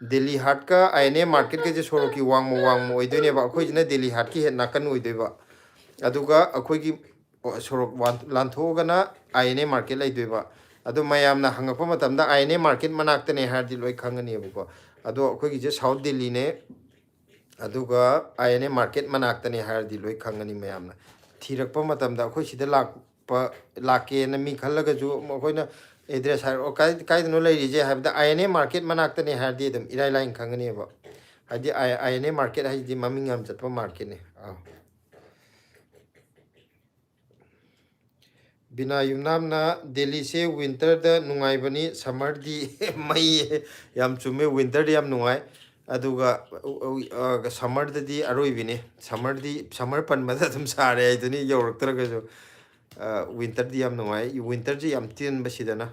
ꯗꯦꯜꯂꯤ ꯍꯥꯠꯀ ꯑꯥꯏ ꯑꯦꯟ ꯑꯦ ꯃꯥꯔꯀꯦꯠꯀꯁꯦ ꯁꯣꯔꯣꯛꯀꯤ ꯋꯥꯡꯃ ꯋꯥꯡꯃ ꯑꯣꯏꯗꯣꯏꯅꯦꯕ꯫ ꯑꯩꯈꯣꯏꯁꯤꯅ ꯗꯦꯜꯂꯤ ꯍꯥꯠꯀꯤ ꯍꯦꯛ ꯅꯥꯀꯟ ꯑꯣꯏꯗꯣꯏꯕ꯫ ꯑꯗꯨꯒ ꯑꯩꯈꯣꯏꯒꯤ ꯁꯣꯔꯣꯛ ꯋꯥꯟ-, ꯂꯥꯟꯊꯣꯛꯑꯒꯅ ꯑꯥꯏ ꯑꯦꯟ ꯑꯦ ꯃꯥꯔꯀꯦꯠ ꯂꯩꯗꯣꯏꯕ꯫ ꯑꯗꯣ ꯃꯌꯥꯝꯅ ꯍꯪꯉꯛꯄ ꯃꯇꯝꯗ ꯑꯥꯏ ꯑꯦꯟ ꯑꯦ ꯃꯥꯔꯀꯦꯠ ꯃꯅꯥꯛꯇꯅꯦ ꯍꯥꯏꯔꯗꯤ ꯂꯣꯏ ꯈꯪꯒꯅꯦꯕꯀꯣ꯫ ꯑꯗꯣ ꯑꯩꯈꯣꯏꯒꯤꯁꯦ ꯁꯥꯎꯠ ꯗꯦꯜꯂꯤꯅꯦ꯫ ꯑꯗꯨꯒ ꯑꯥꯏ ꯑꯦꯟ ꯑꯦ ꯃꯥꯔꯀꯦꯠ ꯃꯅꯥꯛꯇꯅꯦ ꯍꯥꯏꯔꯗꯤ ꯂꯣꯏ ꯈꯪꯒꯅꯤ ꯃꯌꯥꯝꯅ꯫ ꯊꯤꯔꯛꯄ ꯃꯇꯝꯗ ꯑꯩꯈꯣꯏ ꯁꯤꯗ ꯂꯥꯛꯄ, ꯂꯥꯛꯀꯦꯅ ꯃꯤ ꯈꯜꯂꯒꯁꯨ ꯑꯩꯈꯣꯏꯅ ꯑꯦꯗ꯭ꯔꯦꯁ ꯍꯥꯏꯔꯛꯑꯣ, ꯀꯥꯏ, ꯀꯥꯏꯗꯅꯣ ꯂꯩꯔꯤꯁꯦ ꯍꯥꯏꯕꯗ ꯑꯥꯏ ꯑꯦꯟ ꯑꯦ ꯃꯥꯔꯀꯦꯠ ꯃꯅꯥꯛꯇꯅꯦ ꯍꯥꯏꯔꯗꯤ ꯑꯗꯨꯝ ꯏꯔꯥꯏ ꯂꯥꯏꯅ ꯈꯪꯒꯅꯦꯕ꯫ ꯍꯥꯏꯗꯤ ꯑꯥꯏ, ꯑꯥꯏ ꯑꯦꯟ ꯑꯦ ꯃꯥꯔꯀꯦꯠ ꯍꯥꯏꯁꯤꯗꯤ ꯃꯃꯤꯡ ꯌꯥꯝ ꯆꯠꯄ ꯃꯥꯔꯀꯦꯠꯅꯦ꯫ ꯑꯥ꯫ ꯕꯤꯅꯥ ꯌꯨꯝꯅꯥꯝꯅ, "ꯗꯦꯜꯂꯤꯁꯦ ꯋꯤꯟꯇꯔꯗ ꯅꯨꯡꯉꯥꯏꯕꯅꯤ, ꯁꯝꯃꯔꯗꯤ ꯃꯩ"꯫ ꯌꯥꯝ ꯆꯨꯝꯃꯦ, ꯋꯤꯟꯇꯔꯗꯤ ꯌꯥꯝ ꯅꯨꯡꯉꯥꯏ꯫ ꯑꯗꯨꯒ ꯁꯝꯃꯔꯗꯗꯤ ꯑꯔꯣꯏꯕꯤꯅꯤ꯫ ꯁꯝꯃꯔꯗꯤ, ꯁꯝꯃꯔ ꯄꯟꯕꯗ ꯑꯗꯨꯝ ꯁꯥꯔꯦ ꯍꯥꯏꯗꯨꯅꯤ, ꯌꯧꯔꯛꯇ꯭ꯔꯒꯁꯨ꯫ ꯋꯤꯟꯇꯔꯗꯤ ꯌꯥꯝ ꯅꯨꯡꯉꯥꯏ꯫ ꯋꯤꯟꯇꯔꯁꯤ ꯌꯥꯝ ꯇꯦꯟꯕ ꯁꯤꯗꯅ,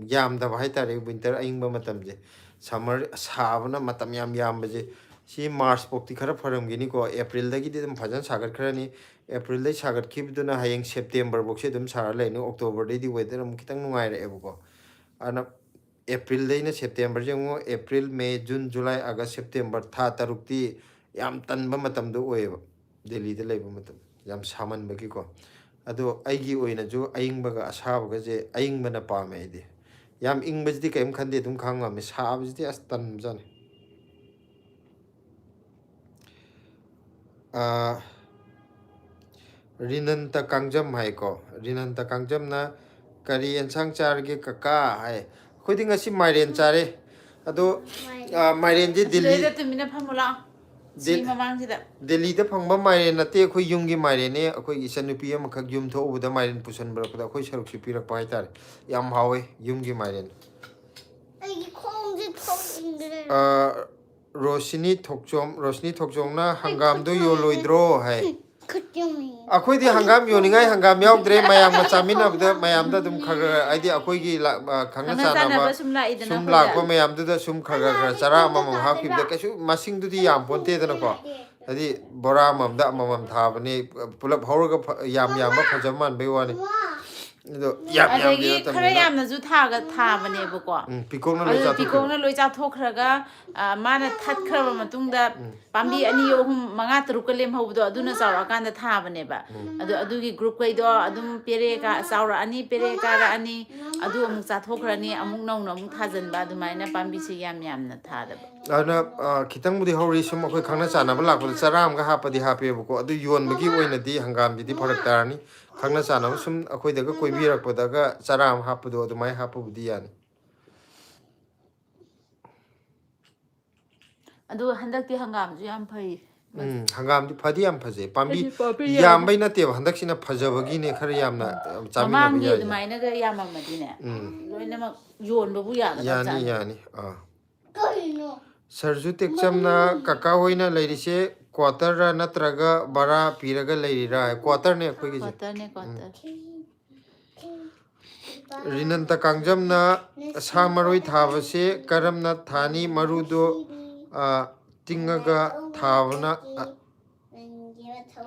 ꯌꯥꯝꯗꯕ ꯍꯥꯏꯇꯥꯔꯦ ꯋꯤꯟꯇꯔ ꯑꯏꯪꯕ ꯃꯇꯝꯁꯦ꯫ ꯁꯝꯃꯔ ꯁꯥꯕꯅ ꯃꯇꯝ ꯌꯥꯝ ꯌꯥꯝꯕꯁꯦ꯫ ꯁꯤ ꯃꯥꯔꯆ ꯐꯥꯎꯇꯤ ꯈꯔ ꯐꯔꯝꯒꯤꯅꯤꯀꯣ, ꯑꯦꯄ꯭ꯔꯤꯜꯗꯒꯤꯗꯤ ꯑꯗꯨꯝ ꯐꯖꯅ ꯁꯥꯒꯠꯈ꯭ꯔꯅꯤ꯫ ꯑꯦꯄ꯭ꯔꯤꯜꯗꯩ ꯁꯥꯒꯠꯈꯤꯕꯗꯨꯅ ꯍꯌꯦꯡ ꯁꯦꯞꯇꯦꯝꯕꯔ ꯐꯥꯎꯁꯦ ꯑꯗꯨꯝ ꯁꯥꯔ ꯂꯩꯅꯤ꯫ ꯑꯣꯛꯇꯣꯕꯔꯗꯩꯗꯤ ꯋꯦꯗꯔ ꯑꯃꯨꯛ ꯈꯤꯇꯪ ꯅꯨꯡꯉꯥꯏꯔꯛꯑꯦꯕꯀꯣ꯫ ꯑꯗꯨꯅ ꯑꯦꯄ꯭ꯔꯤꯜꯗꯩꯅ ꯁꯦꯞꯇꯦꯝꯕꯔꯁꯦ ꯌꯦꯡꯉꯣ, ꯑꯦꯄ꯭ꯔꯤꯜ, ꯃꯦ, ꯖꯨꯟ, ꯖꯨꯂꯥꯏ, ꯑꯥꯒꯁ, ꯁꯦꯞꯇꯦꯝꯕꯔ, ꯊꯥ ꯇꯔꯨꯛꯇꯤ ꯌꯥꯝ ꯇꯟꯕ ꯃꯇꯝꯗꯣ ꯑꯣꯏꯌꯦꯕ, ꯗꯦꯜꯂꯤꯗ ꯂꯩꯕ ꯃꯇꯝ, ꯌꯥꯝ ꯁꯥꯃꯟꯕꯒꯤꯀꯣ꯫ ꯑꯗꯣ ꯑꯩꯒꯤ ꯑꯣꯏꯅꯁꯨ ꯑꯏꯪꯕꯒ ꯑꯁꯥꯕꯒꯁꯦ, ꯑꯏꯪꯕꯅ ꯄꯥꯝꯃꯦ ꯑꯩꯗꯤ꯫ ꯌꯥꯝ ꯏꯪꯕꯁꯤꯗꯤ ꯀꯔꯤꯝ ꯈꯟꯗꯦ, ꯑꯗꯨꯝ ꯈꯥꯡ ꯉꯝꯃꯦ꯫ ꯁꯥꯕꯁꯤꯗꯤ ꯑꯁ ꯇꯟꯕꯖꯥꯠꯅꯤ꯫ ꯑꯥ, ꯔꯤꯅꯟꯇ ꯀꯥꯡꯖꯝ ꯍꯥꯏꯀꯣ꯫ ꯔꯤꯅꯟꯇ ꯀꯥꯡꯖꯝꯅ "ꯀꯔꯤ ꯑꯦꯟꯁꯥꯡ ꯆꯥꯔꯒꯦ ꯀꯀꯥ?" ꯍꯥꯏ꯫ ꯑꯩꯈꯣꯏꯗꯤ ꯉꯁꯤ ꯃꯥꯏꯔꯦꯟ ꯆꯥꯔꯦ꯫ ꯑꯗꯣ, ꯑꯥ, ꯃꯥꯏꯔꯦꯟꯗꯤ ꯗꯦꯜꯂꯤ, ꯁꯤꯗꯩꯗ ꯇꯨꯃꯤꯟꯅ ꯐꯝꯃꯨ ꯂꯥꯛꯑꯣ꯫ ꯁꯤ ꯗꯦꯜ-, ꯃꯃꯥꯡꯁꯤꯗ꯫ ꯗꯦꯜꯂꯤꯗ ꯐꯪꯕ ꯃꯥꯏꯔꯦꯟ ꯅꯠꯇꯦ, ꯑꯩꯈꯣꯏ ꯌꯨꯝꯒꯤ ꯃꯥꯏꯔꯦꯟꯅꯦ꯫ ꯑꯩꯈꯣꯏꯒꯤ ꯏꯆꯟꯅꯨꯄꯤ ꯑꯃꯈꯛ ꯌꯨꯝ ꯊꯣꯛꯎꯕꯗ ꯃꯥꯏꯔꯦꯟ ꯄꯨꯁꯟꯕꯤꯔꯛꯄꯗ ꯑꯩꯈꯣꯏ ꯁꯔꯨꯛꯁꯨ ꯄꯤꯔꯛꯄ ꯍꯥꯏꯇꯥꯔꯦ꯫ ꯌꯥꯝ ꯍꯥꯎꯋꯦ ꯌꯨꯝꯒꯤ ꯃꯥꯏꯔꯦꯟ꯫ ꯑꯩꯒꯤ ꯈꯣꯡꯁꯦ ꯊꯣꯛꯅꯤꯡꯗ꯭ꯔꯦ꯫ ꯑꯥ, ꯔꯣꯁꯤꯅꯤ ꯊꯣꯛꯆꯣꯝ, ꯔꯣꯁꯤꯅꯤ ꯊꯣꯛꯆꯣꯝꯅ "ꯍꯪꯒꯥꯝꯗꯣ ꯌꯣꯜꯂꯣꯏꯗ꯭ꯔꯣ?" ꯍꯥꯏ꯫ ꯑꯩꯈꯣꯏꯗꯤ ꯍꯪꯒꯥꯝ ꯌꯣꯟꯅꯤꯡꯉꯥꯏ ꯍꯪꯒꯥꯝ ꯌꯥꯎꯗ꯭ꯔꯦ꯫ ꯃꯌꯥꯝꯒ ꯆꯥꯃꯤꯟꯅꯕꯗ ꯃꯌꯥꯝꯗ ꯑꯗꯨꯝ ꯈꯔ ꯈꯔ, ꯍꯥꯏꯗꯤ ꯑꯩꯈꯣꯏꯒꯤ ꯂꯥ-, ꯑ, ꯈꯪꯅ ꯈꯪꯅ ꯆꯥꯟꯅꯕ ꯆꯥꯟꯅꯕ ꯁꯨꯝ ꯂꯥꯛꯏꯗꯅ ꯁꯨꯝ ꯑꯩꯈꯣꯏꯗ꯫ ꯂꯥꯛꯄ ꯃꯌꯥꯝꯗꯨꯗ ꯁꯨꯝ ꯈꯔ ꯈꯔ ꯈꯔ ꯆꯔꯥ ꯑꯃꯃꯝ ꯍꯥꯞꯈꯤꯕꯗ ꯀꯩꯁꯨ ꯃꯁꯤꯡꯗꯨꯗꯤ ꯌꯥꯝ ꯄꯣꯟꯇꯦꯗꯅꯀꯣ꯫ ꯍꯥꯏꯗꯤ ꯕꯣꯔꯥ ꯑꯃꯃꯝꯗ ꯑꯃꯃꯝ ꯊꯥꯕꯅꯤ, ꯄꯨꯂꯞ ꯍꯧꯔꯒ ꯐ-, ꯌꯥꯝ ꯌꯥꯝꯕ ꯐꯖꯕ ꯃꯥꯟꯕꯩ ꯋꯥꯅꯤ꯫ ꯑꯗꯣ ꯌꯥꯝ ꯌꯥꯝꯗꯦ ꯑꯗꯒꯤ ꯈꯔ ꯅꯠꯇꯕꯅꯤꯅ꯫ ꯌꯥꯝꯅꯁꯨ ꯊꯥꯒ-, ꯊꯥꯕꯅꯦꯕꯀꯣ꯫ ꯎꯝ, ꯄꯤꯀꯣꯛꯅ ꯂꯣꯏ ꯑꯗꯨ ꯆꯥꯊꯣꯛꯈꯤꯕ꯫ ꯄꯤꯀꯣꯛꯅ ꯂꯣꯏ ꯆꯥꯊꯣꯛꯈ꯭ꯔꯒ, ꯑ, ꯃꯥꯅ ꯊꯠꯈ꯭ꯔꯕ ꯃꯇꯨꯡꯗ ꯎꯝ꯫ ꯄꯥꯝꯕꯤ ꯑꯅꯤ, ꯑꯍꯨꯝ, ꯃꯉꯥ, ꯇꯔꯨꯛꯀ ꯂꯦꯝꯍꯧꯕꯗꯣ ꯑꯗꯨꯅ ꯆꯥꯎꯔꯛꯑꯀꯥꯟꯗ ꯊꯥꯕꯅꯦꯕ꯫ ꯎꯝ꯫ ꯑꯗꯣ ꯑꯗꯨꯒꯤ ꯒ꯭ꯔꯨꯞꯈꯩꯗꯣ ꯑꯗꯨꯝ ꯄꯦꯔꯦ ꯀꯥ-, ꯆꯥꯎꯔꯛꯑꯅꯤ, ꯄꯦꯔꯦ ꯀꯥꯔꯛꯑꯅꯤ, ꯑꯗꯨ ꯑꯃꯨꯛ ꯆꯥꯊꯣꯛꯈ꯭ꯔꯅꯤ, ꯑꯃꯨꯛ ꯅꯧꯅ ꯑꯃꯨꯛ ꯊꯥꯖꯤꯟꯕ, ꯑꯗꯨꯃꯥꯏꯅ ꯄꯥꯝꯕꯤꯁꯦ ꯌꯥꯝ ꯌꯥꯝꯅ ꯊꯥꯗꯕ꯫ ꯑꯗꯨꯅ, ꯑ, ꯈꯤꯇꯪꯕꯨꯗꯤ ꯍꯧꯔꯤ, ꯁꯨꯝ ꯑꯩꯈꯣꯏ ꯈꯪꯅ ꯆꯥꯟꯅꯕ ꯂꯥꯛꯄꯗ ꯆꯔꯥ ꯑꯃꯒ ꯍꯥꯞꯄꯗꯤ ꯍꯥꯞꯄꯦꯕꯀꯣ, ꯑꯗꯨ ꯌꯣꯟꯕꯒꯤ ꯑꯣꯏꯅꯗꯤ ꯍꯪꯒꯥꯝꯁꯤꯗꯤ ꯐꯔꯛ ꯇꯥꯔꯅꯤ꯫ ꯈꯪꯅ ꯆꯥꯟꯅꯕ ꯁꯨꯝ ꯑꯩꯈꯣꯏꯗꯒ ꯀꯣꯏꯕꯤꯔꯛꯄꯗꯒ ꯆꯔꯥ ꯑꯃ ꯍꯥꯞꯄꯗꯣ ꯑꯗꯨꯃꯥꯏꯅ ꯍꯥꯞꯄꯕꯨꯗꯤ ꯌꯥꯅꯤ꯫ ꯑꯗꯨꯒ ꯍꯟꯗꯛꯇꯤ ꯍꯪꯒꯥꯝꯁꯨ ꯌꯥꯝ ꯐꯩ꯫ ꯎꯝ, ꯍꯪꯒꯥꯝꯗꯤ ꯐꯗꯤ ꯌꯥꯝ ꯐꯖꯩ꯫ ꯄꯥꯝꯕꯤ ꯍꯥꯏꯗꯤ ꯄꯥꯝꯕꯤ ꯌꯥꯝ-, ꯌꯥꯝꯕꯩ ꯅꯠꯇꯦꯕ, ꯍꯟꯗꯛꯁꯤꯅ ꯐꯖꯕꯒꯤꯅꯦ ꯈꯔ ꯌꯥꯝꯅ, ꯎꯝ꯫ ꯆꯥꯃꯤꯟꯅꯕ ꯃꯃꯥꯡꯒꯤ ꯌꯥꯏꯁꯦ꯫ ꯑꯗꯨꯃꯥꯏꯅꯒ ꯌꯥꯝꯃꯝꯃꯗꯤꯅꯦ, ꯎꯝ꯫ ꯂꯣꯏꯅꯃꯛ ꯌꯣꯟꯕꯕꯨ ꯌꯥꯒꯗꯕ ꯌꯥꯅꯤ, ꯖꯥꯠꯅꯤ꯫ ꯌꯥꯅꯤ꯫ ꯑꯥ꯫ ꯀꯩꯅꯣ? ꯁꯔꯖꯨ ꯇꯦꯛꯆꯝꯅ, "ꯀꯀꯥ ꯍꯣꯏꯅ ꯂꯩꯔꯤꯁꯦ ꯀ꯭ꯋꯥꯇꯔꯔꯥ ꯅꯠꯇ꯭ꯔꯒ ꯚꯔꯥ ꯄꯤꯔꯒ ꯂꯩꯔꯤꯔꯥ?" ꯍꯥꯏ, ꯀ꯭ꯋꯥꯇꯔꯅꯦ ꯑꯩꯈꯣꯏꯒꯤꯁꯦ꯫ ꯀ꯭ꯋꯥꯇꯔꯅꯦ, ꯀ꯭ꯋꯥꯇꯔ꯫ ꯔꯤꯅꯟꯇ ꯀꯥꯡꯖꯝꯅ, "ꯁꯥ ꯃꯔꯣꯏ ꯊꯥꯕꯁꯦ ꯀꯔꯝꯅ ꯊꯥꯅꯤ? ꯃꯔꯨꯗꯣ, ꯑ, ꯇꯤꯡꯉꯒ ꯊꯥꯕꯅ, ꯑ,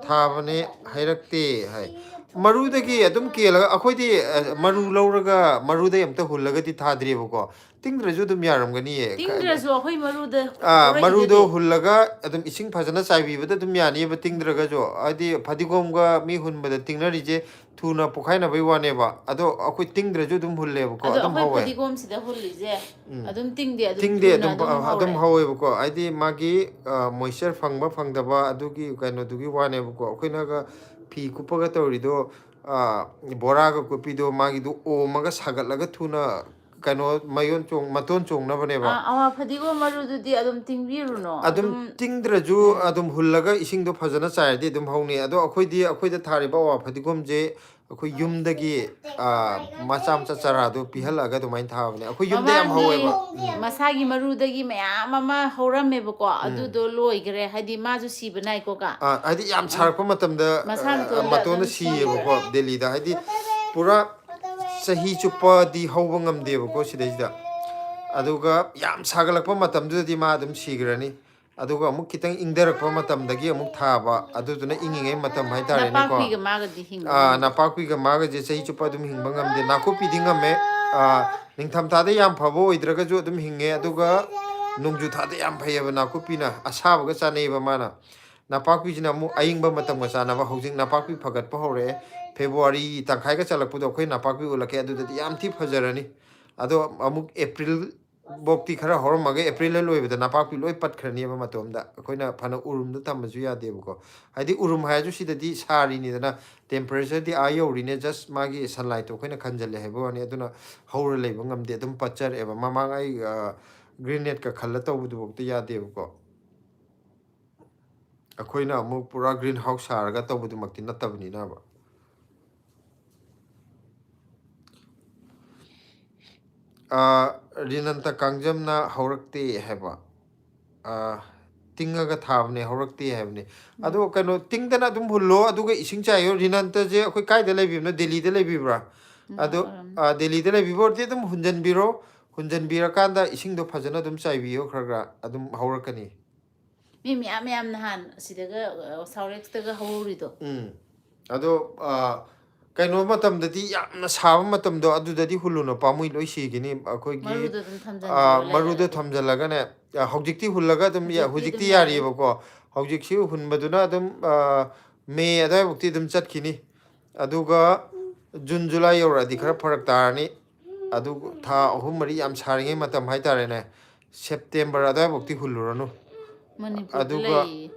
ꯊꯥꯕꯅꯦ, ꯍꯥꯏꯔꯛꯇꯦ" ꯍꯥꯏ꯫ ꯃꯔꯨꯗꯒꯤ ꯑꯗꯨꯝ ꯀꯦꯜꯂꯒ, ꯑꯩꯈꯣꯏꯗꯤ, ꯑ, ꯃꯔꯨ ꯂꯧꯔꯒ ꯃꯔꯨꯗꯩ ꯑꯝꯇ ꯍꯨꯜꯂꯒꯗꯤ ꯊꯥꯗ꯭ꯔꯤꯕꯀꯣ꯫ ꯇꯤꯡꯗ꯭ꯔꯁꯨ ꯑꯗꯨꯝ ꯌꯥꯔꯝꯒꯅꯤꯌꯦ꯫ ꯇꯤꯡꯗ꯭ꯔꯁꯨ ꯑꯩꯈꯣꯏ ꯃꯔꯨꯗ ꯑ, ꯃꯔꯨꯗꯣ ꯍꯧꯔꯛꯏꯗꯨꯗꯤ꯫ ꯍꯨꯜꯂꯒ ꯑꯗꯨꯝ ꯏꯁꯤꯡ ꯐꯖꯅ ꯆꯥꯏꯕꯤꯕꯗ ꯑꯗꯨꯝ ꯌꯥꯅꯤꯕ, ꯇꯤꯡꯗ꯭ꯔꯒꯁꯨ꯫ ꯍꯥꯏꯗꯤ ꯐꯗꯤꯒꯣꯝꯒ ꯃꯤ ꯍꯨꯟꯕꯗ ꯇꯤꯡꯅꯔꯤꯁꯦ ꯊꯨꯅ ꯄꯣꯛꯈꯥꯏꯅꯕꯩ ꯋꯥꯅꯦꯕ꯫ ꯑꯗꯣ ꯑꯩꯈꯣꯏ ꯇꯤꯡꯗ꯭ꯔꯁꯨ ꯑꯗꯨꯝ ꯍꯨꯜꯂꯦꯕꯀꯣ, ꯑꯗꯣ ꯑꯗꯨꯝ ꯑꯩꯈꯣꯏ ꯍꯧꯋꯦ꯫ ꯐꯗꯤꯒꯣꯝꯁꯤꯗ ꯍꯨꯜꯂꯤꯁꯦ ꯎꯝ꯫ ꯑꯗꯨꯝ ꯇꯤꯡꯗꯦ, ꯑꯗꯨꯝ ꯇꯤꯡꯗꯦ, ꯊꯨꯅ ꯑꯗꯨꯝ, ꯑꯗꯨꯝ ꯑ, ꯑꯗꯨꯝ ꯍꯧꯔꯦ꯫ ꯍꯧꯋꯦꯕꯀꯣ꯫ ꯍꯥꯏꯗꯤ ꯃꯥꯒꯤ, ꯑ, moisture ꯐꯪꯕ ꯐꯪꯗꯕ ꯑꯗꯨꯒꯤ ꯀꯩꯅꯣꯗꯨꯒꯤ ꯋꯥꯅꯦꯕꯀꯣ꯫ ꯑꯩꯈꯣꯏꯅꯒ ꯐꯤ ꯀꯨꯞꯄꯒ ꯇꯧꯔꯤꯗꯣ, ꯑ, ꯕꯣꯔꯥꯒ ꯀꯨꯞꯄꯤꯗꯣ ꯃꯥꯒꯤꯗꯣ ꯑꯣꯝꯃꯒ ꯁꯥꯒꯠꯂꯒ ꯊꯨꯅ ꯀꯩꯅꯣ ꯃꯌꯣꯟ ꯆꯣꯡ-, ꯃꯇꯣꯟ ꯆꯣꯡꯅꯕꯅꯦꯕ꯫ ꯑꯥ, ꯑꯋꯥ ꯐꯗꯤꯒꯣꯝ ꯃꯔꯨꯗꯨꯗꯤ ꯑꯗꯨꯝ ꯇꯤꯡꯕꯤꯔꯨꯅꯣ, ꯑꯗꯨꯝ ꯑꯗꯨꯝ ꯇꯤꯡꯗ꯭ꯔꯁꯨ ꯑꯗꯨꯝ ꯍꯨꯜꯂꯒ ꯏꯁꯤꯡꯗꯣ ꯐꯖꯅ ꯆꯥꯏꯔꯗꯤ ꯑꯗꯨꯝ ꯍꯧꯅꯤ꯫ ꯑꯗꯣ ꯑꯩꯈꯣꯏꯗꯤ, ꯑꯩꯈꯣꯏꯗ ꯊꯥꯔꯤꯕ ꯑꯋꯥ ꯐꯗꯤꯒꯣꯝꯁꯦ ꯑꯩꯈꯣꯏ ꯌꯨꯝꯗꯒꯤ, ꯑ, ꯃꯆꯥ ꯃꯆꯥ ꯆꯥꯔꯥꯗꯣ ꯄꯤꯍꯜꯂꯛꯑꯒ ꯑꯗꯨꯃꯥꯏꯅ ꯊꯥꯕꯅꯦ꯫ ꯑꯩꯈꯣꯏ ꯌꯨꯝꯗ ꯌꯥꯝ ꯃꯃꯥꯡꯒꯤ ꯍꯧꯋꯦꯕ꯫ ꯎꯝ꯫ ꯃꯁꯥꯒꯤ ꯃꯔꯨꯗꯒꯤ ꯃꯌꯥꯝ ꯑꯃ ꯍꯧꯔꯝꯃꯦꯕꯀꯣ, ꯎꯝ꯫ ꯑꯗꯨꯗꯣ ꯂꯣꯏꯈ꯭ꯔꯦ, ꯍꯥꯏꯗꯤ ꯃꯥꯁꯨ ꯁꯤꯕꯅ ꯍꯥꯏꯀꯣꯀ꯫ ꯑ, ꯍꯥꯏꯗꯤ ꯌꯥꯝ ꯁꯥꯔꯛꯄ ꯃꯇꯝꯗ, ꯃꯁꯥ ꯑ, ꯃꯇꯣꯟꯗ ꯃꯇꯣꯟꯗ ꯑꯗꯨꯝ ꯁꯤꯌꯦꯕꯀꯣ꯫ ꯗꯦꯜꯂꯤꯗ ꯍꯥꯏꯗꯤ ꯄꯨꯔꯥ ꯆꯍꯤ ꯆꯨꯞꯄꯗꯤ ꯍꯧꯕ ꯉꯝꯗꯦꯕꯀꯣ ꯁꯤꯗꯩꯁꯤꯗ꯫ ꯑꯗꯨꯒ ꯌꯥꯝ ꯁꯥꯒꯠꯂꯛꯄ ꯃꯇꯝꯗꯨꯗꯗꯤ ꯃꯥ ꯑꯗꯨꯝ ꯁꯤꯈ꯭ꯔꯅꯤ꯫ ꯑꯗꯨꯒ ꯑꯃꯨꯛ ꯈꯤꯇꯪ ꯏꯪꯊꯔꯛꯄ ꯃꯇꯝꯗꯒꯤ ꯑꯃꯨꯛ ꯊꯥꯕ, ꯑꯗꯨꯗꯨꯅ ꯏꯪꯉꯤꯉꯩ ꯃꯇꯝ ꯍꯥꯏꯇꯥꯔꯦꯅꯦꯀꯣ꯫ ꯅꯄꯥꯛꯄꯤꯒ ꯃꯥꯒꯗꯤ ꯍꯤꯡꯕ ꯑꯥ, ꯉꯝꯗꯦ꯫ ꯅꯄꯥꯛꯄꯤꯒ ꯃꯥꯒꯁꯦ ꯆꯍꯤ ꯆꯨꯞꯄ ꯑꯗꯨꯝ ꯍꯤꯡꯕ ꯉꯝꯗꯦ꯫ ꯅꯥꯀꯨꯞꯄꯤꯗꯤ ꯉꯝꯃꯦ꯫ ꯑꯥ, ꯅꯤꯡꯊꯝꯊꯥꯗ ꯌꯥꯝ ꯐꯕ ꯑꯣꯏꯗ꯭ꯔꯒꯁꯨ ꯑꯗꯨꯝ ꯍꯤꯡꯉꯦ꯫ ꯑꯗꯨꯒ ꯅꯣꯡꯖꯨ ꯊꯥꯗ ꯌꯥꯝ ꯐꯩꯌꯦꯕ ꯅꯥꯀꯨꯞꯄꯤꯅ, ꯑꯁꯥꯕꯒ ꯆꯥꯅꯩꯌꯦꯕ ꯃꯥꯅ꯫ ꯅꯄꯥꯛꯄꯤꯁꯤꯅ ꯑꯃꯨꯛ ꯑꯏꯪꯕ ꯃꯇꯝꯒ ꯆꯥꯟꯅꯕ꯫ ꯍꯧꯖꯤꯛ ꯅꯄꯥꯛꯄꯤ ꯐꯒꯠꯄ ꯍꯧꯔꯛꯑꯦ꯫ ꯐꯦꯕ꯭ꯔꯨꯋꯥꯔꯤ ꯇꯪꯈꯥꯏꯒ ꯆꯠꯂꯛꯄꯗꯣ ꯑꯩꯈꯣꯏ ꯅꯄꯥꯛꯄꯤ ꯎꯠꯂꯛꯀꯦ꯫ ꯑꯗꯨꯗꯗꯤ ꯌꯥꯝ ꯊꯤ ꯐꯖꯔꯅꯤ꯫ ꯑꯗꯣ ꯑꯃꯨꯛ ꯑꯦꯄ꯭ꯔꯤꯜ ꯕꯣꯛꯇꯤ ꯈꯔ ꯍꯧꯔꯝꯃꯒ ꯑꯦꯄ꯭ꯔꯤꯜ ꯂꯣꯏꯕꯗ ꯅꯄꯥꯛꯄꯤ ꯂꯣꯏ ꯄꯠꯈ꯭ꯔꯅꯦꯕ ꯃꯇꯣꯝꯗ꯫ ꯑꯩꯈꯣꯏꯅ ꯐꯅ ꯎꯔꯨꯝꯗ ꯊꯝꯕꯁꯨ ꯌꯥꯗꯦꯕꯀꯣ꯫ ꯍꯥꯏꯗꯤ ꯎꯔꯨꯝ ꯍꯥꯏꯔꯁꯨ ꯁꯤꯗꯗꯤ ꯁꯥꯔꯤꯅꯤꯗꯅ, temperatureꯗꯤ ꯑꯥ ꯌꯧꯔꯤꯅꯦ, just ꯃꯥꯒꯤ sunlightꯇꯣ ꯑꯩꯈꯣꯏꯅ ꯈꯟꯖꯜꯂꯦ ꯍꯥꯏꯕ ꯋꯥꯅꯤ꯫ ꯑꯗꯨꯅ ꯍꯧꯔ ꯂꯩꯕ ꯉꯝꯗꯦ, ꯑꯗꯨꯝ ꯄꯠꯆꯔꯛꯑꯦꯕ꯫ ꯃꯃꯥꯡ ꯑꯩ, ꯑ, grenade ꯀꯈꯜꯂ ꯇꯧꯕꯗꯨꯐꯥꯎꯗ ꯌꯥꯗꯦꯕꯀꯣ꯫ ꯑꯩꯈꯣꯏꯅ ꯑꯃꯨꯛ ꯄꯨꯔꯥ green house ꯁꯥꯔꯒ ꯇꯧꯕꯗꯨꯃꯛꯇꯤ ꯅꯠꯇꯕꯅꯤꯅꯕ꯫ ꯑ, ꯔꯤꯅꯟꯇ ꯀꯥꯡꯖꯝꯅ ꯍꯧꯔꯛꯇꯦ ꯍꯥꯏꯕ꯫ ꯑꯥ, ꯇꯤꯡꯉꯒ ꯊꯥꯕꯅꯦ, ꯍꯧꯔꯛꯇꯦ ꯍꯥꯏꯕꯅꯦ꯫ ꯑꯗꯣ ꯀꯩꯅꯣ, ꯇꯤꯡꯗꯅ ꯑꯗꯨꯝ ꯍꯨꯜꯂꯣ, ꯑꯗꯨꯒ ꯏꯁꯤꯡ ꯆꯥꯏꯌꯣ꯫ ꯔꯤꯅꯟꯇꯁꯦ ꯑꯩꯈꯣꯏ ꯀꯥꯏꯗ ꯂꯩꯕꯤꯕꯅꯣ? ꯗꯦꯜꯂꯤꯗ ꯂꯩꯕꯤꯕ꯭ꯔꯥ? ꯑꯗꯣ, ꯑꯥ, ꯗꯦꯜꯂꯤꯗ ꯂꯩꯕꯤꯕ ꯑꯣꯏꯔꯗꯤ ꯑꯗꯨꯝ ꯍꯨꯟꯖꯟꯕꯤꯔꯣ꯫ ꯍꯨꯟꯖꯟꯕꯤꯔꯀꯥꯟꯗ ꯏꯁꯤꯡꯗꯣ ꯐꯖꯅ ꯑꯗꯨꯝ ꯆꯥꯏꯕꯤꯌꯣ, ꯈꯔ ꯈꯔ ꯑꯗꯨꯝ ꯍꯧꯔꯛꯀꯅꯤ꯫ ꯃꯤ ꯃꯌꯥꯝ ꯃꯌꯥꯝ ꯅꯍꯥꯟ ꯑꯁꯤꯗꯒ, ꯑ, ꯁꯥꯎꯔꯦꯛꯁꯇꯒ ꯍꯧꯍꯧꯔꯤꯗꯣ꯫ ꯎꯝ꯫ ꯑꯗꯣ, ꯑ, ꯀꯩꯅꯣ ꯃꯇꯝꯗꯗꯤ, ꯌꯥꯝꯅ ꯁꯥꯕ ꯃꯇꯝꯗꯣ, ꯑꯗꯨꯗꯗꯤ ꯍꯨꯜꯂꯨꯅꯨ, ꯄꯥꯝꯃꯨꯏ, ꯂꯣꯏ ꯁꯤꯒꯅꯤ꯫ ꯑꯩꯈꯣꯏꯒꯤ, ꯃꯔꯨꯗꯣ ꯑꯗꯨꯝ ꯊꯝꯖꯟꯕꯤꯔꯣ ꯑ, ꯃꯔꯨꯗꯣ ꯂꯩꯔꯗꯤ꯫ ꯊꯝꯖꯜꯂꯒꯅꯦ, ꯑ, ꯍꯧꯖꯤꯛꯇꯤ ꯍꯨꯜꯂꯒ ꯑꯗꯨꯝ ꯌꯥ-, ꯍꯧꯖꯤꯛꯇꯤ ꯍꯧꯖꯤꯛꯇꯤ ꯑꯗꯨꯝ ꯌꯥꯔꯤ꯫ ꯌꯥꯔꯤꯕꯀꯣ꯫ ꯍꯧꯖꯤꯛꯁꯤ ꯍꯨꯟꯕꯗꯨꯅ ꯑꯗꯨꯝ, ꯑ, ꯃꯦ ꯑꯗꯨꯋꯥꯏꯐꯥꯎꯇꯤ ꯑꯗꯨꯝ ꯆꯠꯈꯤꯅꯤ꯫ ꯑꯗꯨꯒ ꯖꯨꯟ, ꯖꯨꯂꯥꯏ ꯌꯧꯔꯛꯑꯗꯤ ꯈꯔ ꯐꯔꯛ ꯇꯥꯔꯅꯤ꯫ ꯑꯗꯨ ꯊꯥ ꯑꯍꯨꯝ ꯃꯔꯤ ꯌꯥꯝ ꯁꯥꯔꯤꯉꯩ ꯃꯇꯝ ꯍꯥꯏꯇꯥꯔꯦꯅꯦ, ꯁꯦꯞꯇꯦꯝꯕꯔ ꯑꯗꯨꯋꯥꯏꯐꯥꯎꯇꯤ ꯍꯨꯜꯂꯨꯔꯅꯨ꯫ ꯃꯅꯤꯄꯨꯔꯗ ꯑꯗꯨꯒ ꯂꯩꯌꯦ꯫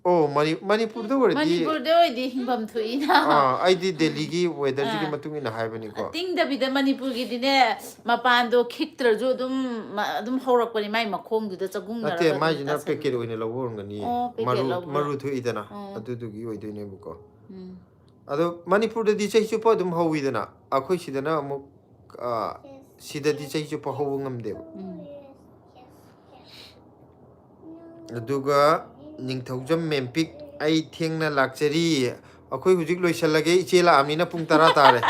ꯑꯣ, ꯃꯅꯤ-, ꯃꯅꯤꯄꯨꯔꯗ ꯑꯣꯏꯔꯗꯤ, ꯃꯅꯤꯄꯨꯔꯗ ꯑꯣꯏꯗꯤ ꯍꯤꯡꯐꯝ ꯊꯣꯛꯏꯅ꯫ ꯑꯥ, ꯑꯩꯗꯤ ꯗꯦꯜꯂꯤꯒꯤ ꯋꯦꯗꯔꯁꯤꯒꯤ ꯑꯥ꯫ ꯃꯇꯨꯡ ꯏꯟꯅ ꯍꯥꯏꯕꯅꯤꯀꯣ꯫ ꯇꯤꯡꯗꯕꯤꯗ ꯃꯅꯤꯄꯨꯔꯒꯤꯗꯤꯅꯦ, ꯃꯄꯥꯟꯗꯣ ꯈꯤꯛꯇ꯭ꯔꯁꯨ ꯑꯗꯨꯝ ꯃ-, ꯑꯗꯨꯝ ꯍꯧꯔꯛꯄꯅꯤ, ꯃꯥꯏ ꯃꯈꯣꯡꯗꯨꯗ ꯆꯒꯨꯡꯅꯔꯒ ꯅꯠꯇꯦ, ꯑꯗꯨꯝ ꯃꯥꯏꯁꯤꯅ ꯇꯥꯁꯜꯂꯤ꯫ ꯄꯦꯀꯦꯠ ꯑꯣꯏꯅ ꯂꯧꯕ ꯑꯣꯏꯔꯝꯒꯅꯤ꯫ ꯑꯣ, ꯄꯦꯀꯦꯠ ꯃꯔꯨ, ꯂꯧꯕ꯭ꯔꯥ? ꯃꯔꯨ ꯊꯣꯛꯏꯗꯅ, ꯑꯣ꯫ ꯑꯗꯨꯗꯨꯒꯤ ꯑꯣꯏꯗꯣꯏꯅꯦꯕꯀꯣ꯫ ꯎꯝ꯫ ꯑꯗꯣ ꯃꯅꯤꯄꯨꯔꯗꯗꯤ ꯆꯍꯤ ꯆꯨꯞꯄ ꯑꯗꯨꯝ ꯍꯧꯋꯤꯗꯅ, ꯑꯩꯈꯣꯏ ꯁꯤꯗꯅ ꯑꯃꯨꯛ, ꯑ, ꯁꯤꯗꯗꯤ ꯆꯍꯤ ꯆꯨꯞꯄ ꯍꯧꯕ ꯉꯝꯗꯦꯕ꯫ ꯎꯝ꯫ ꯑꯗꯨꯒ ꯅꯤꯡꯊꯧꯖꯝ ꯃꯦꯝꯄꯤꯛ, ꯑꯩ ꯊꯦꯡꯅ ꯂꯥꯛꯆꯔꯤ꯫ ꯑꯩꯈꯣꯏ ꯍꯧꯖꯤꯛ ꯂꯣꯏꯁꯜꯂꯒꯦ, ꯏꯆꯦ ꯂꯥꯛꯑꯕꯅꯤꯅ ꯄꯨꯡ ꯇꯔꯥ ꯇꯥꯔꯦ꯫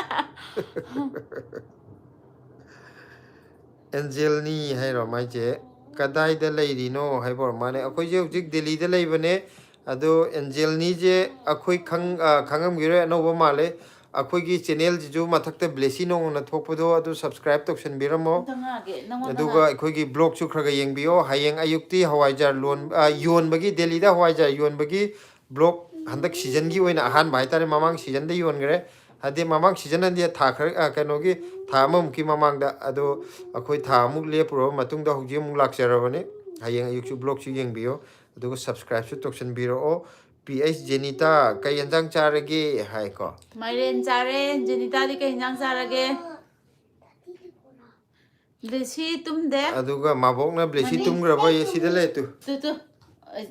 ꯑꯦꯟꯖꯦꯜꯅꯤ ꯍꯥꯏꯔꯣ ꯃꯥꯏꯁꯦ? ꯀꯗꯥꯏꯗ ꯂꯩꯔꯤꯅꯣ ꯍꯥꯏꯕ ꯑꯣꯏꯔ ꯃꯥꯅꯦ꯫ ꯑꯩꯈꯣꯏꯁꯦ ꯍꯧꯖꯤꯛ ꯗꯦꯜꯂꯤꯗ ꯂꯩꯕꯅꯦ꯫ ꯑꯗꯣ ꯑꯦꯟꯖꯦꯜꯅꯤꯁꯦ ꯑꯩꯈꯣꯏ ꯈꯪ-, ꯑ, ꯈꯪꯉꯝꯈꯤꯔꯣꯏ, ꯑꯅꯧꯕ ꯃꯥꯜꯂꯦ꯫ ꯑꯩꯈꯣꯏꯒꯤ ꯆꯦꯅꯦꯜꯁꯤꯁꯨ ꯃꯊꯛꯇ ꯕ꯭ꯂꯦꯁꯤ ꯅꯣꯡꯅ ꯊꯣꯛꯄꯗꯣ ꯑꯗꯨ subscribe ꯇꯧꯁꯟꯕꯤꯔꯝꯃꯣ꯫ ꯑꯝꯇ ꯉꯥꯒꯦ, ꯅꯪꯉꯣꯟꯗ ꯑꯗꯨꯒ ꯉꯥꯒꯦ꯫ ꯑꯩꯈꯣꯏꯒꯤ vlogꯁꯨ ꯈꯔ ꯈꯔ ꯌꯦꯡꯕꯤꯌꯣ꯫ ꯍꯌꯦꯡ ꯑꯌꯨꯛꯇꯤ ꯍꯋꯥꯏꯖꯥꯔ ꯂꯣꯟ-, ꯑ, ꯌꯣꯟꯕꯒꯤ, ꯗꯦꯜꯂꯤꯗ ꯍꯋꯥꯏꯖꯥꯔ ꯌꯣꯟꯕꯒꯤ vlog ꯍꯟꯗꯛ seasonꯒꯤ ꯑꯣꯏꯅ ꯑꯍꯥꯟꯕ ꯍꯥꯏꯇꯥꯔꯦ, ꯃꯃꯥꯡ seasonꯗ ꯌꯣꯟꯈ꯭ꯔꯦ꯫ ꯍꯥꯏꯗꯤ ꯃꯃꯥꯡ season ꯍꯥꯏꯗꯤ ꯊꯥ ꯈꯔ, ꯑ, ꯀꯩꯅꯣꯒꯤ ꯊꯥ ꯑꯃꯃꯨꯛꯀꯤ ꯃꯃꯥꯡꯗ, ꯑꯗꯣ ꯑꯩꯈꯣꯏ ꯊꯥ ꯑꯃꯨꯛ ꯂꯦꯞꯄꯨꯔꯕ ꯃꯇꯨꯡꯗ ꯍꯧꯖꯤꯛ ꯑꯃꯨꯛ ꯂꯥꯛꯆꯔꯕꯅꯤ꯫ ꯍꯌꯦꯡ ꯑꯌꯨꯛꯁꯨ vlogꯁꯨ ꯌꯦꯡꯕꯤꯌꯣ, ꯑꯗꯨꯒ subscribeꯁꯨ ꯇꯧꯁꯟꯕꯤꯔꯛꯑꯣ꯫ ꯄꯤ ꯑꯩꯆ ꯖꯦꯅꯤꯇꯥ, "ꯀꯩ ꯌꯦꯟꯖꯥꯡ ꯆꯥꯔꯒꯦ?" ꯍꯥꯏꯀꯣ꯫ ꯃꯥꯏꯔꯦꯟ ꯆꯥꯔꯦ꯫ ꯖꯦꯅꯤꯇꯥꯗꯤ ꯀꯩ ꯌꯦꯟꯖꯥꯡ ꯆꯥꯔꯒꯦ? ꯕ꯭ꯂꯦꯁꯤ ꯇꯨꯝꯗꯦ꯫ ꯑꯗꯨꯒ ꯃꯥꯕꯣꯛꯅ ꯕ꯭ꯂꯦꯁꯤ ꯃꯅꯤ-, ꯇꯨꯝꯈ꯭ꯔꯕ, ꯑꯦ, ꯁꯤꯗ ꯂꯩ ꯇꯨ꯫ Two, two.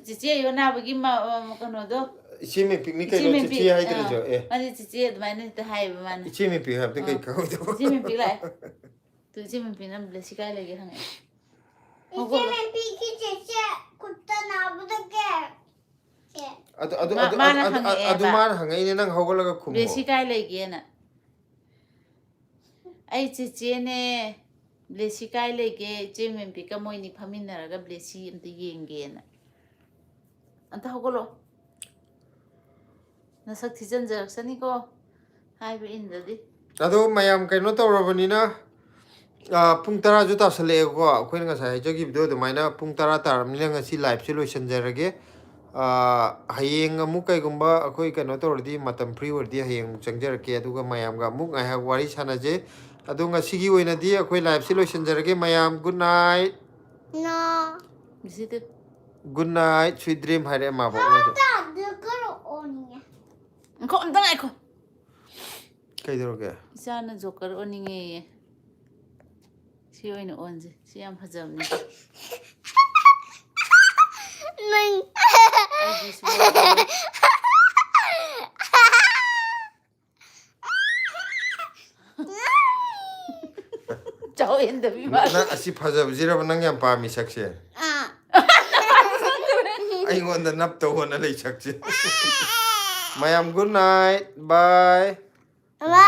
ꯆꯤꯆꯦ ꯌꯣꯅꯥꯕꯒꯤ ꯃ-, ꯃ-, ꯀꯩꯅꯣꯗꯣ꯫ ꯏꯆꯦ ꯃꯦꯄꯤꯛꯅꯤ ꯏꯆꯦ ꯀꯩꯅꯣ, ꯃꯦꯄꯤꯛ꯫ ꯆꯤꯆꯦ ꯍꯥꯏꯗ꯭ꯔꯁꯨ, ꯑꯥ꯫ ꯑꯦ꯫ ꯃꯥꯅꯦ, ꯆꯤꯆꯦ ꯑꯗꯨꯃꯥꯏꯅ ꯍꯦꯛꯇ ꯍꯥꯏꯌꯦꯕ ꯃꯥꯅ꯫ ꯏꯆꯦ ꯃꯦꯄꯤꯛ ꯍꯥꯏꯕꯗꯤ ꯀꯩ ꯑꯥ꯫ ꯈꯪꯉꯣꯏꯗꯕ? ꯏꯆꯦ ꯃꯦꯄꯤꯛ ꯂꯥꯛꯑꯦ꯫ ꯇꯨ, ꯏꯆꯦ ꯃꯦꯄꯤꯛꯅ ꯕ꯭ꯂꯦꯁꯤ ꯀꯥꯏ ꯂꯩꯒꯦ ꯍꯪꯉꯛꯑꯦ꯫ ꯏꯆꯦ ꯃꯦꯄꯤꯛꯀꯤ ꯆꯤꯆꯦ꯫ ꯑꯗꯨ ꯑꯗꯨ ꯃꯥ- ꯑꯗꯨ ꯃꯥꯅ ꯑꯗꯨ- ꯑꯗꯨ- ꯑꯗꯨ ꯍꯪꯉꯛꯑꯦꯕ꯫ ꯃꯥꯅ ꯍꯪꯉꯛꯏꯅꯦ, ꯅꯪ ꯍꯧꯒꯠꯂꯒ ꯈꯨꯝꯃꯣ꯫ ꯕ꯭ꯂꯦꯁꯤ ꯀꯥꯏ ꯂꯩꯒꯦꯅ꯫ "ꯑꯩ ꯆꯦꯆꯦꯅꯦ, ꯕ꯭ꯂꯦꯁꯤ ꯀꯥꯏ ꯂꯩꯒꯦ? ꯏꯆꯦ ꯃꯦꯝꯄꯤꯀ ꯃꯣꯏꯅꯤ ꯐꯝꯃꯤꯟꯅꯔꯒ ꯕ꯭ꯂꯦꯁꯤ ꯑꯝꯇ ꯌꯦꯡꯒꯦꯅ"꯫ ꯑꯝꯇ ꯍꯧꯒꯠꯂꯣ꯫ ꯅꯁꯛ ꯊꯤꯖꯤꯟꯖꯔꯛꯁꯅꯤꯀꯣ, ꯍꯥꯏꯕ ꯏꯟꯗ꯭ꯔꯗꯤ꯫ ꯑꯗꯣ ꯃꯌꯥꯝ ꯀꯩꯅꯣ ꯇꯧꯔꯕꯅꯤꯅ, ꯑ, ꯄꯨꯡ ꯇꯔꯥꯁꯨ ꯇꯥꯁꯜꯂꯛꯑꯦꯀꯣ꯫ ꯑꯩꯈꯣꯏꯅ ꯉꯁꯥꯏ ꯍꯥꯏꯖꯈꯤꯕꯗꯣ ꯑꯗꯨꯃꯥꯏꯅ ꯄꯨꯡ ꯇꯔꯥ ꯇꯥꯔꯕꯅꯤꯅ ꯉꯁꯤ liveꯁꯦ ꯂꯣꯏꯁꯤꯟꯖꯔꯒꯦ꯫ ꯑ, ꯍꯌꯦꯡ ꯑꯃꯨꯛ ꯀꯩꯒꯨꯝꯕ ꯑꯩꯈꯣꯏ ꯀꯩꯅꯣ ꯇꯧꯔꯗꯤ, ꯃꯇꯝ free ꯑꯣꯏꯔꯗꯤ ꯍꯌꯦꯡ ꯑꯃꯨꯛ ꯆꯪꯖꯔꯛꯀꯦ, ꯑꯗꯨꯒ ꯃꯌꯥꯝꯒ ꯑꯃꯨꯛ ꯉꯥꯏꯍꯥꯛ ꯋꯥꯔꯤ ꯁꯥꯟꯅꯖꯩ꯫ ꯑꯗꯣ ꯉꯁꯤꯒꯤ ꯑꯣꯏꯅꯗꯤ ꯑꯩꯈꯣꯏ liveꯁꯦ ꯂꯣꯏꯁꯤꯟꯖꯔꯒꯦ꯫ ꯃꯌꯥꯝ good night꯫ No. ꯕꯤꯁꯤꯗꯨ꯫ Good night, sweet dream ꯍꯥꯏꯔꯛꯑꯦ ꯃꯥꯕꯣꯛꯅꯁꯨ꯫ ꯇꯥꯗ ꯀꯔꯣ ꯑꯣꯟꯉꯦ꯫ ꯉꯥꯏꯈꯣ, ꯑꯝꯇ ꯉꯥꯏꯈꯣ꯫ ꯀꯩꯗꯧꯔꯒꯦ? ꯏꯆꯥꯅ ꯖꯣꯀꯔ ꯑꯣꯟꯅꯤꯡꯉꯦꯌꯦ꯫ ꯁꯤ ꯑꯣꯏꯅ ꯑꯣꯟꯁꯦ꯫ ꯁꯤ ꯌꯥꯝ ꯐꯖꯕꯅꯦ꯫ ꯅꯪ ꯑꯩꯗꯤ ꯁꯨꯃꯥꯏꯅ ꯇꯧꯋꯦ꯫ ꯆꯥꯎ ꯍꯦꯟꯗꯕꯤ ꯃꯥꯜꯂꯦ꯫ ꯅꯪ ꯑꯁꯤ ꯐꯖꯕꯁꯤꯔꯕ ꯅꯪ ꯌꯥꯝ ꯄꯥꯝꯃꯤ ꯁꯛꯁꯦ? ꯑꯥ꯫ ꯑꯩꯉꯣꯟꯗ ꯅꯞꯇꯧ ꯍꯣꯠꯅ ꯂꯩ ꯁꯛꯁꯦ꯫ ꯃꯌꯥꯝ good night, bye꯫ ꯑꯃ